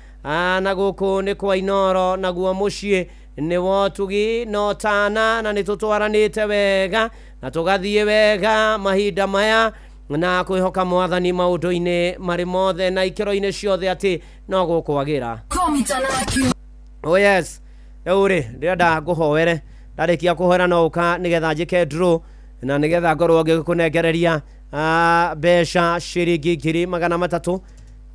na gũkũ nĩ kwa Inoro naguo mũciĩ nĩ wotugi no tana na nĩ tũtwaranĩte wega na tũgathiĩ wega mahinda maya na kwĩhoka mwathani maũndũ-inĩ marĩ mothe na ikĩro-inĩ ciothe atĩ no gũkwagĩra. Oh yes. Rĩu rĩ ndĩrenda ngũhoere ndarĩkia kũhoera no ũka nĩgetha njĩke draw na nĩgetha ngorwo ngĩkũnengereria mbeca ciringi 300,000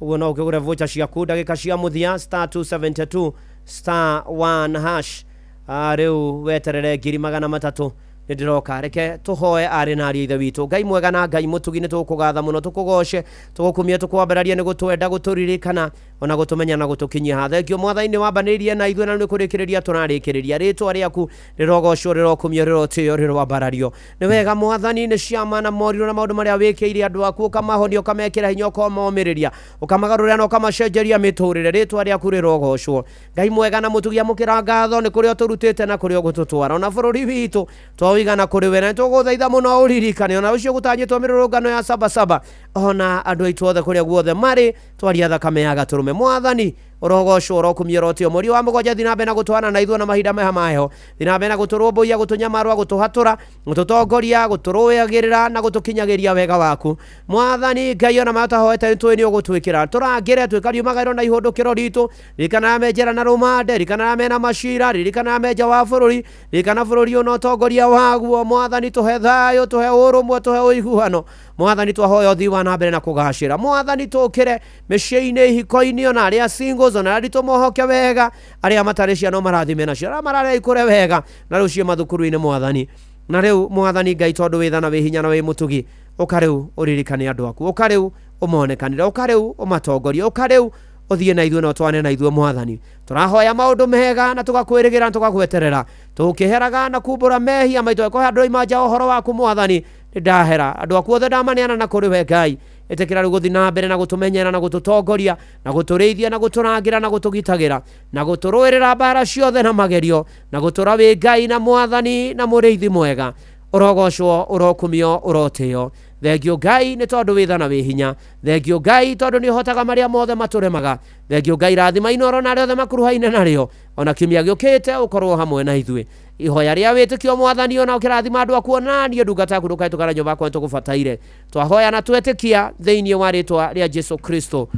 ũguo no ũkĩgũre voucher ciaku ndagĩka cia mũthia star 272 star 1 hash. Rĩu weterere 300,000 nĩ ndĩroka. Reke tũhoe arĩ na ariũ a ithe witũ. Ngai mwega na Ngai mũtugi nĩ tũgũkũgatha mũno tũkũgoce tũgũkumie tũkwambararie nĩ gũtwenda gũtũririkana ona gũtũmenya na gũtũkinyia ha. Thengio mwathani nĩ wambanĩirie na ithuĩ na nĩ kũrĩkĩrĩria tũrarĩkĩrĩria. Rĩtwa rĩaku rĩrogocwo rĩrokumio rĩrotĩo rĩroambarario. Nĩ wega mwathani nĩ ciama na morirũ na maũndũ marĩa wĩkĩire andũ aku ũkamahonia ũkamekĩra hinya ũkamomĩrĩria ũkamagarũrĩra na ũkamacenjeria mĩtũrĩre. Rĩtwa rĩaku rĩrogocwo. Ngai mwega na mũtugi amũkĩra ngatho nĩ kũrĩa ũtũrutĩte na kũrĩa ũgũtũtwara ona bũrũri witũ twaũigana kũrĩ we na nĩtũgũthaitha mũno ũririkane ona ũcio gũtanyĩtwo mĩrũrũngano ya sabasaba ona andũ aitũ othe kũrĩa guothe marĩ twaria thakame ya gatũrũme. Mwathani ũrogocwo ũrokumio ũrotĩo mweri wa mũgwanja thiĩ na mbere na gũtwana na ithuĩ na mahinda maya ma heho thiĩ na mbere na gũtũrũmbũiya gũtũnyamarũa gũtũhatũra gũtũtongoria gũtũrũagĩrĩra na gũtũkinyagĩria wega waku. Mwathani Ngai ona marĩa ũtahoete nĩtũĩ nĩ ũgũtwĩkĩra tũrangĩre twĩkariumagaĩrwo na ihũndũkĩro ritũ ririkana arĩa me njera na rũmande ririkana arĩa mena macira ririkana arĩa me nja wa bũrũri ririkana bũrũri ũyũ na ũtongoria waguo. Mwathani tũhe thayũ tũhe ũrũmwe tũhe ũiguano. Mwathani twahoya ũthii wa na mbere na kũgacĩra. Mwathani tũkĩre mĩciĩ-inĩ ihiko-inĩ ona arĩa singles ona arĩa tũmohoke wega arĩa matarĩ ciana marathime nacio arĩa mararĩa ikũre wega na rĩu ciĩ mathukuru-inĩ mwathani. Na rĩu mwathani Ngai tondũ wĩ tha na wĩ hinya na wĩ mũtugi ũka rĩu ũririkane andũ aku ũka rĩu ũmonekanĩre. Ũka rĩu ũmatongorie, ũka rĩu ũthiĩ na ithuĩ na ũtwane na ithuĩ mwathani. Tũrahoya maũndũ mega na tũgakwĩrĩgĩra na tũgagweterera, tũkĩheraga na kumbũra mehia maitũ. Angĩkorwo he andũ oima nja ũhoro waku mwathani, nĩ ndahera andũ aku othe ndamaneana na kũrĩ we Ngai. Ĩtĩkĩra rĩu gũthiĩ na mbere na gũtũmenyera na gũtũtongoria na gũtũrĩithia na gũtũrangĩra na gũtũgitagĩra na gũtũrũĩrĩra mbara ciothe na magerio na gũtũra wĩ Ngai na mwathani na mũrĩithi mwega. Ũrogocwo, ũrokumio, ũrotĩo. Thengio Ngai nĩ tondũ wĩ tha na wĩ hinya. Thengio Ngai tondũ nĩ ũhotaga marĩa mothe matũremaga. Thengio Ngai, rathima Inooro na arĩa othe makuruhaine narĩo, ona kiumia gĩũkĩte ũkorwo hamwe na ithuĩ. Ihoya rĩa wĩtĩkio mwathani, ona ũkĩrathima andũ aku ona niĩ ndungata yaku, ndũkae nyũmba yakwa nĩtũgũbataire. Twahoya na twetĩkia thĩinĩ wa rĩtwa rĩa Jesu Kristo.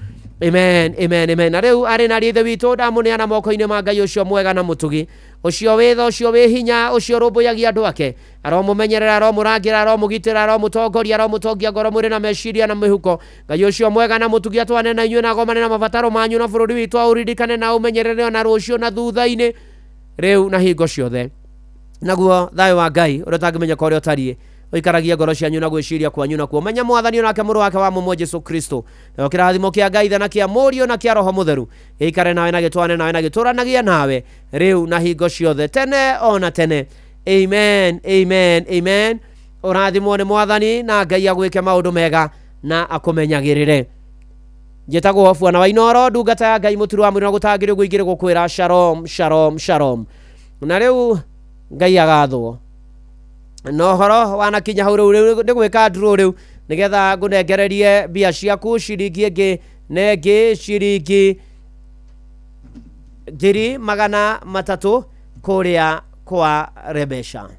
Amen, amen, amen. Na rĩu arĩ na ithe witũ ndamũneana moko-inĩ ma Ngai ũcio mwega na mũtugi, ũcio wĩ tha, ũcio wĩ hinya, ũcio ũrũmbũyagia andũ ake. Aromũmenyerera, aromũrangĩra, aromũgitĩra, aromũtongoria, aromũtongia ngoro, mwĩrĩ na meciria na mĩhuko. Ngai ũcio mwega na mũtugi atwane na inyuĩ na agomane na mabataro manyu na bũrũri witũ, aũririkane na ũmenyerere ona rũciũ na thutha-inĩ, rĩu na hingo ciothe. Naguo thayũ wa Ngai ũrĩa ũtangĩmenyeka ũrĩa ũtariĩ ũikaragie ngoro cianyu na gwĩciria kwanyu na kuomenya mwathani onake mũrũ wake wa mũmwe Jesu Kristo. Nayo kĩrathimo kĩa Ngai Ithe na kĩa Mũriũ na kĩa Roho Mũtheru gĩikare nawe na gĩtwane nawe na gĩtũranagie nawe rĩu na hingo ciothe, tene ona tene. Amen, amen, amen. Ũrathimwo nĩ mwathani na Ngai agwĩke maũndũ mega na akũmenyagĩrĩre. Njĩtagwo Bwana wa Inooro, ndungata ya Ngai, mũturu wa mwĩrĩ na gũtangĩrĩ ũguo ingĩrĩ gũkwĩra shalom, shalom, shalom. Na rĩu Ngai agathwo na ũhoro wanakinya hau rĩu rĩu nĩ gwĩka draw rĩu nĩgetha ngũnengererie mbia ciaku ciringi ĩngĩ na ĩngĩ ciringi 300,000 kũrĩa kwa Rebesha.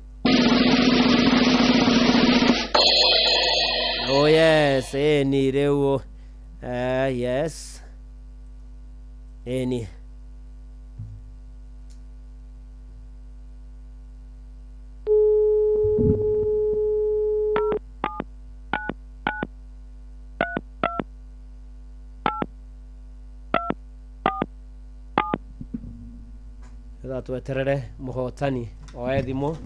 Oh yes, ĩni rĩu yes, ĩni Getha tweterere mũhotani oe thimũ.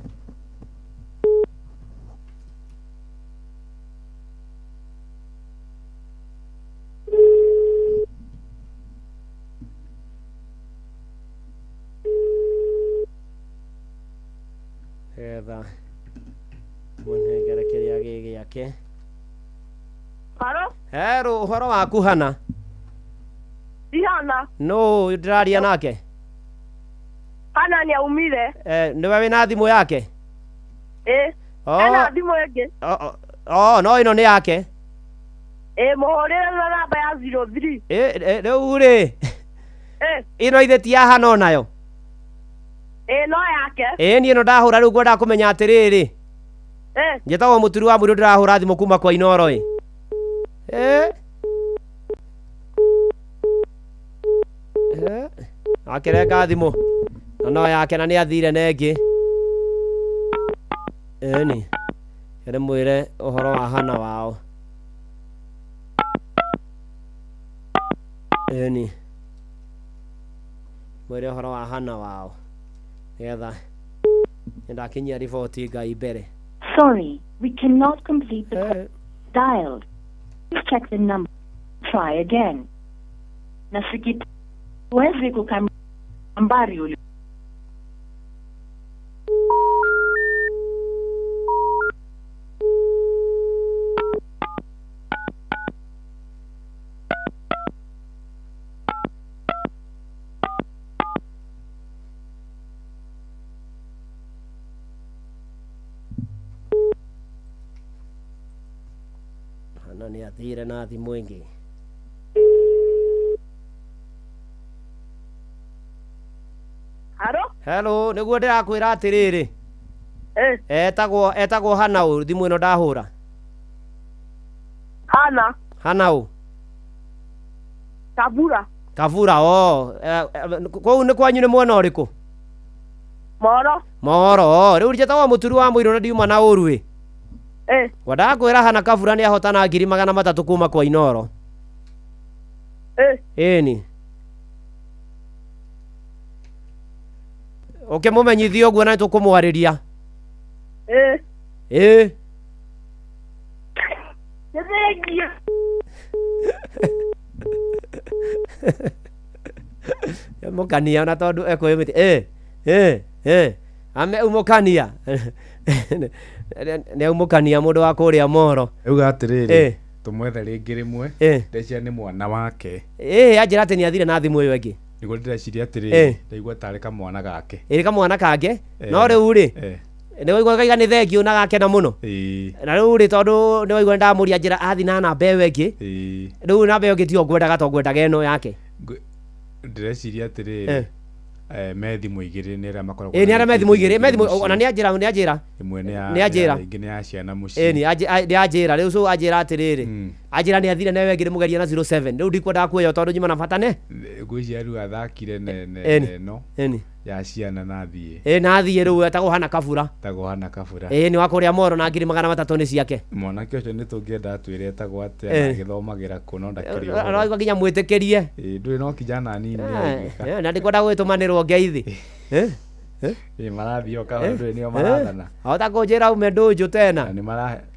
Getha mũnengere kĩrĩa gĩ gĩake. Haro? Herũ, ũhoro waku hana? Ti Hana. Nũ ndĩraria nake? Hana nĩ aumire. Nĩwe wĩna thimũ yake? Ĩ. Oh. Ena thimũ ĩngĩ. Oh, no ĩno nĩ yake. Ĩ, mũhũrĩre na namba ya 03. Rĩu rĩ, Ĩ. ĩno ithe ti ya Hana onayo? Ĩ, no yake. Ĩ, niĩ ĩno ndahũra rĩu ngwendaga kũmenya atĩrĩrĩ. Ĩ. Njĩtagwo mũturi wa mũirũ, ndĩrahũra thimũ kuma kwa Inooro. Ĩ. Akĩrenga thimũ na no yake na nĩ athire na ĩngĩ. Ĩni ndĩmwĩre ũhoro wa Hana wao. Ĩni mwĩre ũhoro wa Hana wao nĩgetha nĩndakinyia riboti Ngai mbere. Sorry, we cannot complete the call dialed. Please check the number. Try again. Nasikiti huwezi kukam nambari uli Hana nĩ athire na thimũ ĩngĩ. Haro? Hello, nĩguo ndĩrakwĩra atĩrĩrĩ. Etagwo Hana ũ thimũ ĩno ndahũra? Hana. Hana ũ? Kabura. Kabura, oh. Kũu nĩ kwanyu nĩ mwena ũrĩkũ? Moro. Moro, oh. Rĩu njĩtagwo mũturi wa mũirũ na ndiuma na ũru ĩ. Ngwendaga kwĩra Hana Kabura nĩ ahotana 300,000 kuma kwa Inooro. Ĩni. Ũkĩmũmenyithia ũguo na nĩtũkũmwarĩria. Ĩ. Nĩ thengiũ. Mukania ona tondu ekwĩyũmĩtie eh eh ame umukania nĩ umukania mũndũ wa kũrĩa Moro. Auga atĩrĩrĩ, Eh. tũmwethe rĩngĩ rĩmwe. Eh. Ndeciria nĩ mwana wake. Ĩ anjĩra atĩ nĩ athire na thimũ ĩyo ĩngĩ. Nĩguo ndĩreciria Eh. atĩrĩrĩ, ndaigua tarĩ kamwana gake. Ĩrĩ kamwana kangĩ. Eh. No rĩu rĩ, Eh. nĩ waigua kaiga nĩ thengiũ na gakena mũno. Ĩĩ. Na rĩu rĩ, tondũ nĩ waigua ndamũria njĩra athi na namba ĩyo ĩngĩ. Ĩĩ. Rĩu namba ĩyo ĩngĩ tiyo ngwendaga to ngwendaga ĩno yake. Ndĩreciria atĩrĩrĩ, Eh. me thimũ igĩrĩ nĩ arĩa makoragwo Ĩ nĩ arĩa me thimũ igĩrĩ, me thimũ mũciĩ. ona nĩ anjĩra, nĩ anjĩra. Ĩmwe nĩ ya Nĩ anjĩra. ĩngĩ nĩ ya ciana mũciĩ. Ĩ nĩ anjĩra rĩu so anjĩra atĩrĩrĩ, anjĩra nĩ athire na ĩyo ĩngĩ ndĩmũgerie na 07. Rĩu ndikwendaga kuoya tondũ nyuma na bata ne. Ngwĩciria rĩu athakire ne ne Ĩni. ĩno Ĩni. ya ciana na thiĩ. Ĩ na athiĩ rĩu etagwo Hana Kabura. Etagwo Hana Kabura. Ĩ nĩ wa kũrĩa Moro na 300,000 nĩ ciake. Mwanake ũcio nĩ tũngĩenda atwĩre etagwo atĩa Eh. na agĩthomagĩra kũ no ndakĩrĩ ũhoro. Araigua nginya mwĩtĩkĩrie. Ĩ, ndũĩ no kijana anini nĩaraiguĩka. Na ndikwenda gwĩtũmanĩrwo ngeithi. Ĩ, marathiĩ o kahora, ndũĩ nĩo marathana. Ahota kũnjĩra ume ndũnjũ tena. Na nĩ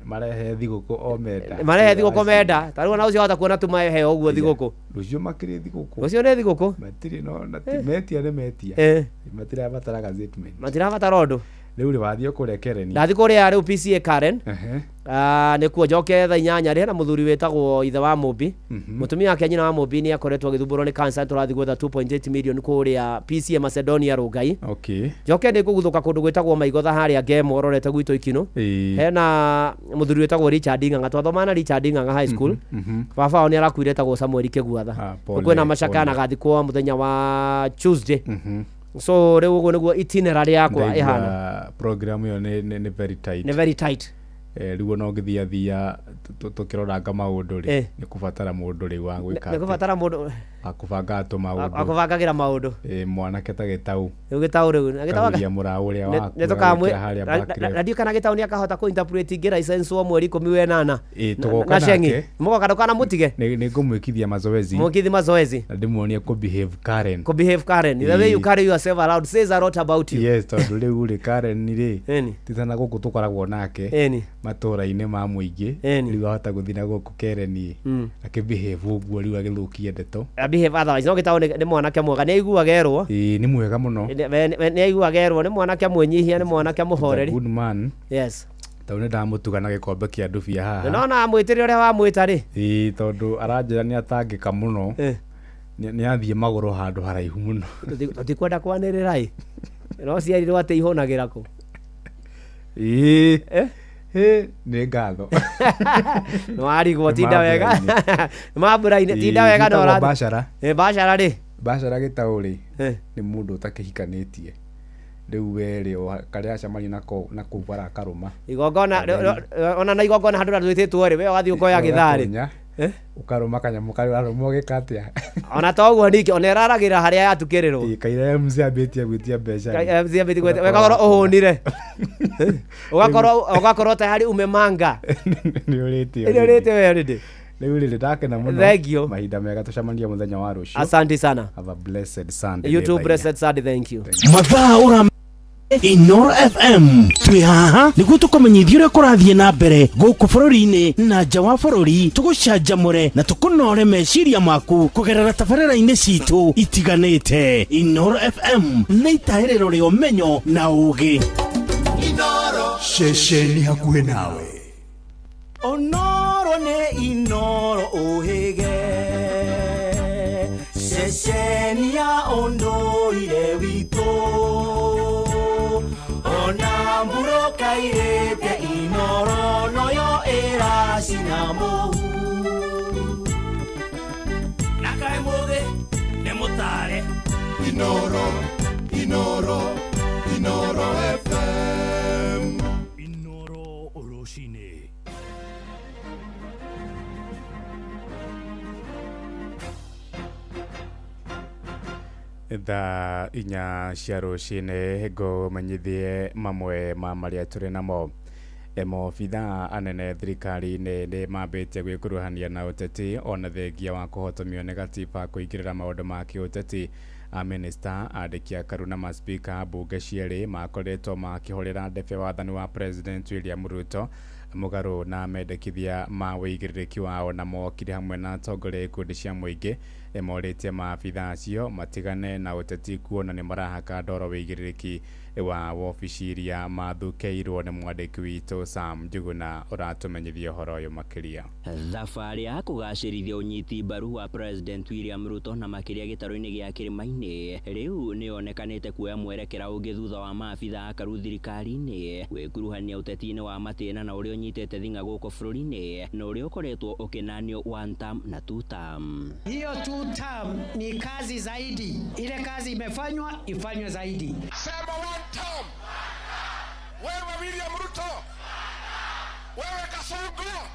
marehe thigũkũ o menda. Marehe thigũkũ menda. Ta rĩu ona ũcio wahota kuona tu maheo ũguo thigũkũ. Rũciũ makĩrĩ thigũkũ. Rũciũ nĩ thigũkũ. Matirĩ no na ti metia nĩ metia. Eh. Matirabatara ga statement. Matirabatara ũndũ. Rĩu rĩ wathiĩ kũrĩa Karen. Ndathiĩ kũrĩa rĩu PCA Karen. Ehe. Nĩkuo njoke thaa 8 rĩ, hena mũthuri wĩtagwo ithe wa Mũmbi. Mũtumia wake nyina wa Mũmbi nĩ akoretwo agĩthumbũrwo nĩ cancer, tũrathiĩ gwetha 2.8 million kũrĩa PCA Macedonia Rũngai. Okay. Njoke nĩ ngũguthũka kũndũ gwĩtagwo Maigotha harĩa Ngemo ũrorete gwitũ Ikinũ. Ĩĩ. Hena mũthuri wĩtagwo Richard Ng'ang'a, twathoma na Richard Ng'ang'a high school. Baba wao nĩ arakuire etagwo Samuel Kĩguatha. Pole, Kwĩna macakaya pole. na gathikwo mũthenya wa Tuesday. So rĩu ũguo nĩguo itinerary yakwa Ndaigua ĩhana. program ĩyo nĩ very tight. Nĩ very tight. Rĩu ona ũngĩthiathia tũkĩroranga maũndũ rĩ, Eh. nĩ kũbatara mũndũ rĩu wa gwĩka Nĩ atĩ, kũbatara mũndũ wa kũbanga tũmaũndũ. akũbangagĩra maũndũ. Ĩ, mwanake ta Gĩtaũ. Rĩu Gĩtaũ rĩu na Gĩtaũ Kahuria mũraũ ũrĩa waku nĩ tũkamwĩ agagwĩkĩra harĩa back left. na ndiũ kana Gĩtaũ nĩ akahota kũ interpret ngĩ wa mweri 18. Ĩ, tũgoka na Sheng'i. nake. Mũgoka ndũkanamũtige. Nĩ ngũmwĩkithia mazoezi. Mwĩkithi mazoezi. Na ndĩmuonie kũ behave Karen. Kũ behave Karen. The way you Ĩ. carry yourself around says a lot about you. Yes, tondũ rĩu rĩ Karen rĩ, Ĩni. ti ta na gũkũ tũkoragwo nake Ĩni. matũra-inĩ ma mũingĩ. Ĩni. Rĩu ahota gũthiĩ na gũkũ Karen ĩ, akĩ behave ũguo rĩu agĩthũkie ndeto. I behave otherwise. No Gĩtaũ nĩ mwanake mwega, nĩ aiguaga erwo. Ĩ, nĩ mwega mũno. Nĩ aiguaga erwo, nĩ mwanake mwĩnyihia, nĩ mwanake mũhoreri. Good man. Yes. Tondũ nĩ ndamũtuga na gĩkombe kĩa ndubia haha. Nĩnona amwĩtĩre ũrĩa wamwĩta rĩ. Ĩ, tondũ aranjĩra nĩ atangĩka mũno. Nĩ athiĩ magũrũ handũ haraihu mũno. Tũtikwenda kwanĩrĩra ĩ. No ciarirwo atĩ ihũnagĩra kũ. Ĩ. Ĩ, nĩ ngatho. Nĩ warigwo tinda wega. Nĩ Nĩ mambura-inĩ tinda wega na Wĩtagwo ũrathi. Bacara. Ĩ, Bacara rĩ. Bacara Gĩtaũ rĩ, nĩ mũndũ ũtakĩhikanĩtie. Rĩu we rĩ, karĩa acemania nako na kũu arakarũma. Igongona ona na igongona handũ rĩtwĩtĩtwo rĩ, we ũgathiĩ ũkoya gĩthaa rĩ. Ũgatonya, ũkarũma kanyamũ karĩa ũrarũma ũgĩka atĩa? Ona to ũguo ningĩ ona ĩraragĩra harĩa yatukĩrĩrwo. Kaira MC ambĩtie gwĩtia mbeca rĩ. MC ambĩtie gwĩtia, ũgakorwo ũhũnire. Ũgakorwo tayari umemanga. Nĩ ũrĩte. Nĩ ũrĩte we already. Rĩu rĩ, ndakena mũno. Thank you. Mahinda mega tũcemanie mũthenya wa rũciũ. Asante sana. Have a blessed Sunday. You too, Thaa blessed Sunday, thank you. Mathaa ũra Inoro FM twĩ haha nĩguo tũkũmenyithia ũrĩa kũrathiĩ na mbere gũkũ bũrũri-inĩ na nja wa bũrũri, tũgũcanjamũre na tũkũnore meciria maku kũgerera tabarĩra-inĩ citũ itiganĩte. Inoro FM nĩ itahĩrĩro rĩa ũmenyo na ũũgĩ. Ceceni hakuhĩ nawe. Onoro nĩ Inoro ũhĩge, ceceni ya ũndũire witũ, ona mburũka irĩte Inoro noyo ĩracina mũhu. Na kaĩ mũthĩ nĩ mũtare. Inoro, Inoro, Inoro FM. Inoro rũcinĩ. Thaa 4 cia rũcinĩ ngũmenyithie mamwe ma marĩa tũrĩ namo. Maobithaa anene thirikari-inĩ nĩ mambĩtie gwĩkuruhania na ũteti ona thengia wa kũhotomio nĩ gatiba kũingĩrĩra maũndũ ma kĩũteti. Amĩnĩsta, andĩki a karu na maspika mbunge cierĩ makoretwo makĩhũrĩra ndebe wathani wa President William Ruto mũgarũ na mendekithia ma wĩigĩrĩrĩki wao, na mokire hamwe na atongoria a ikundi cia mũingĩ Morĩtie maabitha acio matigane na ũteti kuona nĩ marahaka ndoro wĩigĩrĩrĩki wa wobici iria mathukĩirwo. Nĩ mwandĩki witũ Sam Njuguna ũratũmenyithia ũhoro ũyũ makĩria. Thabarĩ ya kũgacĩrithia ũnyiti mbaru wa President William Ruto na makĩria gĩtarũ-inĩ gĩa Kĩrĩma-inĩ rĩu nĩyonekanĩte kuoya mwerekera ũngĩ thutha wa maabitha akaru thirikari-inĩ gwĩkuruhania ũteti-inĩ wa matĩna na ũrĩa ũnyitĩte thing'a gũkũ bũrũri-inĩ na ũrĩa ũkoretwo ũkĩnanio one term na two term. Hiyo two term ni kazi zaidi, ile kazi imefanywa ifanywe zaidi. Sema one term. Wewe William Ruto, wewe Kasongo.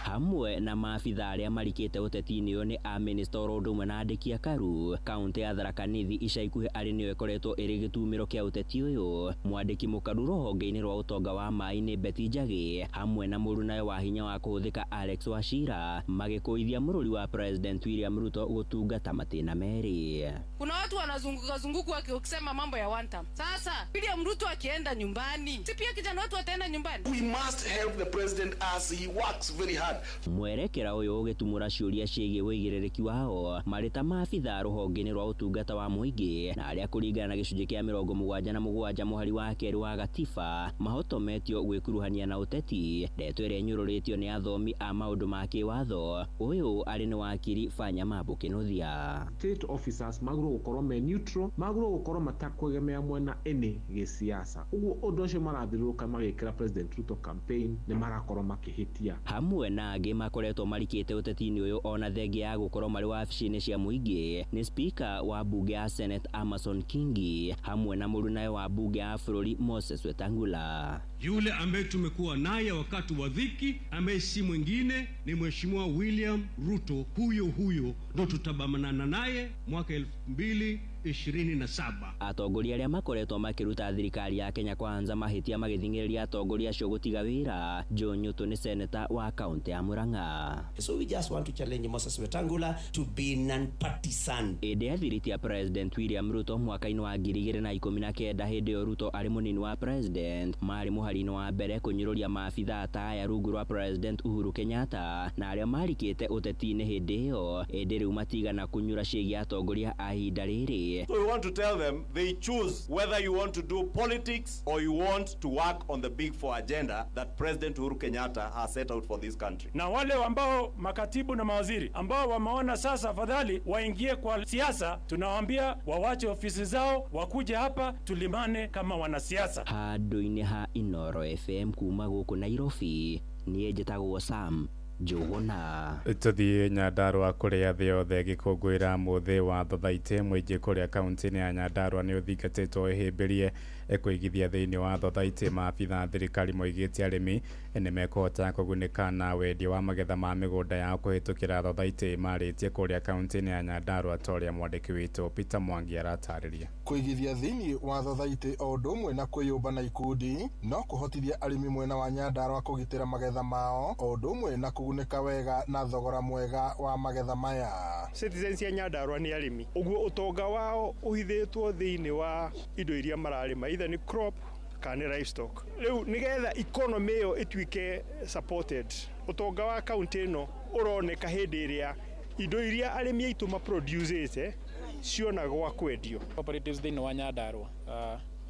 Hamwe na maabitha arĩa marikĩte ũteti-inĩ ũyũ nĩ a minista oro ũndũ ũmwe na andĩki akaru. Kaũntĩ ya Tharaka Nithi ica ikuhĩ arĩ nĩyo ĩkoretwo ĩrĩ gĩtumĩro kĩa ũteti ũyũ. Mwandĩki mũkaru rũhonge-inĩ rwa ũtonga wa maĩ-inĩ Betty Njagi hamwe na mũrunawe wa hinya wa kũhũthĩka Alex Wachira magĩkũithia mũrũri wa President William Ruto gũtungata matĩna merĩ. Kuna watu wanazunguka zunguku wakisema mambo ya one term. Sasa William Ruto akienda nyumbani, si pia kijana watu wataenda nyumbani? We must help the president as he works very hard. Mwerekera ũyũ ũgĩtumũra ciũria ciĩgiĩ wĩigĩrĩrĩki wao marĩ ta maabitha rũhonge-inĩ rwa ũtungata wa mũingĩ na arĩa kũringana na gĩcunjĩ kĩa 77 mũhari wa kerĩ wa gatiba mahotometio gwĩkuruhania na ũteti, ndeto ĩrĩa ĩnyũrũrĩtio nĩ athomi a maũndũ ma kĩwatho. Ũyũ arĩ nĩ wakiri Fanya Mambo Kĩnuthia. State officers magĩrĩirwo gũkorwo me neutral, magĩrĩirwo gũkorwo matakwegemea mwena ĩnĩ gĩsiasa. Ũguo ũndũ ũcio marathiũrũrũka magĩkĩra President Ruto campaign nĩ marakorwo makĩhĩtia. Hamwe na angĩ makoretwo marikĩte ũteti-inĩ ũyũ ona thengia ya gũkorwo marĩ wabici-inĩ cia mũingĩ nĩ speaker wa bunge ya Senate Amason Kingi hamwe na mũrunawe wa bunge ya bũrũri Moses Wetangula. Yule ambaye tumekuwa naye wakati wa dhiki, ambaye si mwingine ni Mheshimiwa William Ruto, huyo huyo ndo tutabamanana naye mwaka 2027. Atongoria arĩa makoretwo makĩruta thirikari ya Kenya Kwanza mahĩtia magĩthing'ĩrĩria atongoria acio gũtiga wĩra. John Nyutu nĩ seneta wa kaũntĩ ya Murang'a. So we just want to challenge Moses Wetangula to be non-partisan. Ĩndĩ athiriti President William Ruto mwaka-inĩ wa 2019 hĩndĩ ĩyo Ruto arĩ mũnini wa president marĩ mũhari-inĩ wa mbere kũnyũrũria maabitha ta aya rungu rwa President Uhuru Kenyatta na arĩa marikĩte ũteti-inĩ hĩndĩ ĩyo, ĩndĩ rĩu matigana kũnyura ciĩgiĩ atongoria a ihinda rĩrĩ. So we want to tell them they choose whether you want to do politics or you want to work on the big four agenda that President Uhuru Kenyatta has set out for this country. Na wale ambao makatibu na mawaziri ambao wameona sasa afadhali waingie kwa siasa, tunawaambia wawache ofisi zao wakuje hapa tulimane kama wanasiasa. Handũ-inĩ ha Inoro FM kuma gũkũ Nairobi, niĩ njĩtagwo Sam Njuguna. Tũthiĩ Nyandarũa kũrĩa thĩ yothe gĩkũngũĩra mũthĩ wa thothaitĩ. Mũingĩ kũrĩa kaũntĩ-inĩ ya Nyandarũa nĩ ũthingatĩtwo ĩhĩmbĩrie kũigithia thĩinĩ wa thothaitĩ. Maabitha thirikari moigĩte arĩmi nĩ mekũhota kũgunĩka na wendia wa magetha ma mĩgũnda yao kũhĩtũkĩra thothaitĩ marĩtie kũrĩa kaũntĩ-inĩ ya Nyandarũa, ta ũrĩa mwandĩki witũ Peter Mwangi aratarĩria. Kũigithia thĩinĩ wa thothaitĩ o ũndũ ũmwe na kwĩyũmba na ikundi no kũhotithia arĩmi mwena wa Nyandarũa kũgitĩra magetha mao o ũndũ ũmwe na kũgunĩka wega na thogora mwega wa magetha maya. Citizens ya Nyandarũa nĩ arĩmi, ũguo ũtonga wao ũhithĩtwo thĩinĩ wa indo iria mararĩma, either nĩ crop kana nĩ livestock. Rĩu nĩgetha economy ĩyo ĩtuĩke supported, ũtonga wa kaũntĩ ĩno ũroneka hĩndĩ ĩrĩa indo iria arĩmi aitũ maproducĩte ciona gwa kwendio. Cooperatives thĩinĩ wa Nyandarũa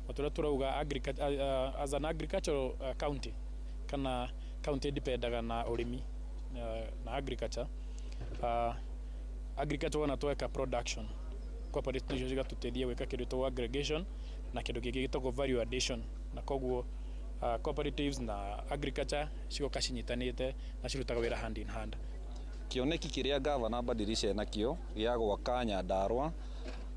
o tũrauga as an agricultural county kana county dipendaga na ũrĩmi na agriculture. Agriculture wona tweka production, cooperative nicio cigatũteithia gwĩka kĩndũ gĩtagwo aggregation na kĩndũ kĩngĩ gĩtagwo value addition, na koguo cooperatives na agriculture cigoka cinyitanĩte na cirutaga wĩra hand in hand. Kĩoneki kĩrĩa gavana Badilisha enakĩo gĩa gwaka Nyandarũa,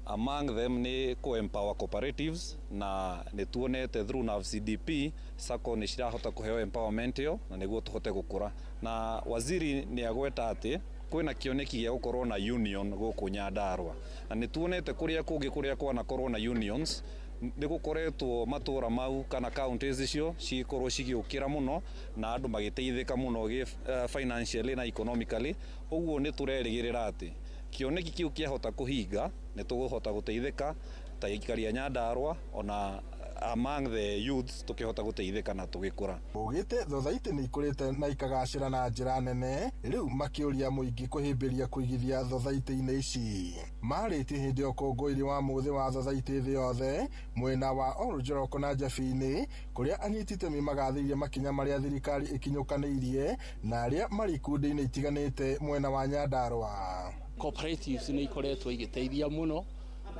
among them nĩ kũ-empower cooperatives, na nĩ tuonete through NAVCDP SACCO nĩ cirahota kũheo empowerment ĩyo na nĩguo tũhote gũkũra. Na waziri nĩ agweta atĩ kwĩna kĩoneki gĩa gũkorwo na union gũkũ Nyandarũa, na nĩ tuonete kũrĩa kũngĩ kũrĩa kwanakorwo na unions nĩ gũkoretwo matũra mau kana counties icio cikorwo cigĩũkĩra mũno na andũ magĩteithĩka mũno financially na economically. Ũguo nĩ tũrerĩgĩrĩra atĩ kĩoneki kĩu kĩahota kũhinga nĩ tũgũhota gũteithĩka ta aikari a Nyandarũa ona Among the youths tukihota guteithika na tugikura. Ugite thothaitĩ nĩ ikũrĩte na ikagacĩra na njĩra nene, rĩu makĩũria mũingĩ kũhĩmbĩria kũigithia thothaitĩ-inĩ ici. Marĩtie hĩndĩ ya ũkũngũĩri wa mũthĩ wa thothaitĩ thĩ yothe mwena wa Oljoroko na Njabini, kũrĩa anyiti itemi magathĩrĩirie makinya marĩa thirikari ĩkinyũkanĩirie na arĩa marĩ ikundi-inĩ itiganĩte mwena wa Nyandarua. Cooperatives nĩ ikoretwo igĩteithia mũno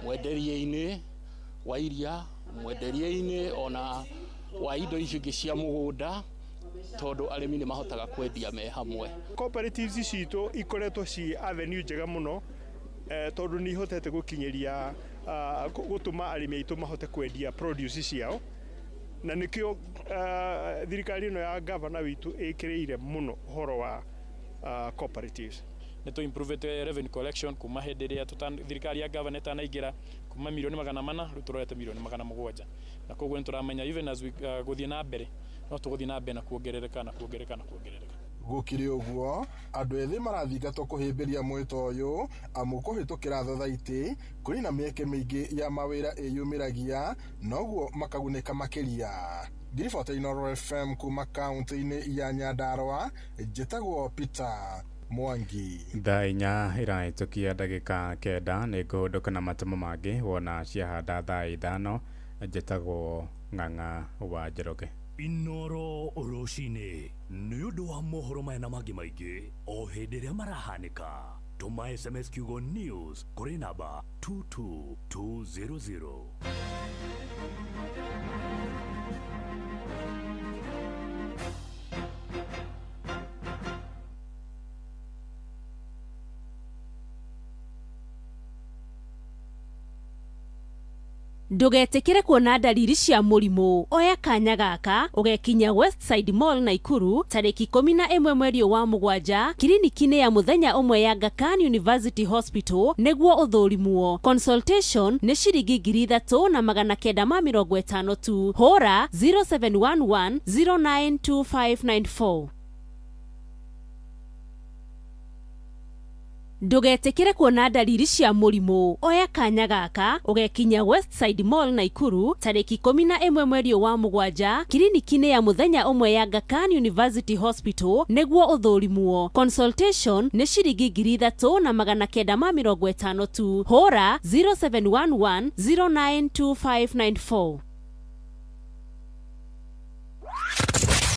mwenderie-inĩ wa iria, mwenderie-inĩ ona wa indo icio ingĩ cia mũgũnda, tondũ arĩmi nĩ mahotaga kwendia me hamwe. Cooperatives citũ ikoretwo ci avenue njega mũno, tondũ nĩ ihotete gũkinyĩria, gũtũma arĩmi aitũ mahote kwendia produce ciao, na nĩkĩo thirikari ĩno ya gavana witũ ĩkĩrĩire mũno ũhoro wa cooperatives. Nĩ tũ improvete revenue collection kuma hĩndĩ ĩrĩa thirikari ya gavana ĩtanaingĩra, kuma milioni 400 rĩu tũrorete milioni 700, na koguo nĩ tũramenya even as we gũthiĩ na mbere no tũgũthiĩ na mbere na kuongerereka na kuongerereka na kuongerereka. Gũkĩrĩ ũguo, andũ ethĩ marathingatwo kũhĩmbĩria mwĩto ũyũ, amu kũhĩtũkĩra thothaitĩ kũrĩ na mĩeke mĩingĩ ya mawĩra ĩyumĩragia, noguo makagunĩka makĩria. Ngiribota Inooro FM kuma kaunti-inĩ ya Nyandarua, njĩtagwo Peter Mwangi. Thaa 4 ĩrahĩtũkia ndagĩka 9, nĩ ngũhũndũka na matemo mangĩ wona ciahanda thaa 5. Njĩtagwo Ng'ang'a wa Njoroge. Inoro rũcinĩ nĩ ũndũ wa mohoro maya na mangĩ maingĩ o hĩndĩ ĩrĩa marahanĩka, tũma SMS kiugo news kũrĩ namba 22200. Ndũgetĩkĩre kuona ndariri cia mũrimũ. Oya kanya gaka ũgekinya Westside Mall Naikuru tarĩki 11 mweri ũyũ wa mũgwanja, kiriniki-inĩ ya mũthenya ũmwe ya Aga Khan University Hospital nĩguo ũthũrimwo. Consultation nĩ ciringi 3950 tu. Hũra 0711 092594. Ndũgetĩkĩre kuona ndariri cia mũrimũ. Oya kanya gaka ũgekinya Westside Mall Naikuru tarĩki 11 mweri ũyũ wa mũgwanja, kiriniki-inĩ ya mũthenya ũmwe ya Aga Khan University Hospital nĩguo ũthũrimwo. Consultation nĩ ciringi 3950 tu. Hũra 0711 092594.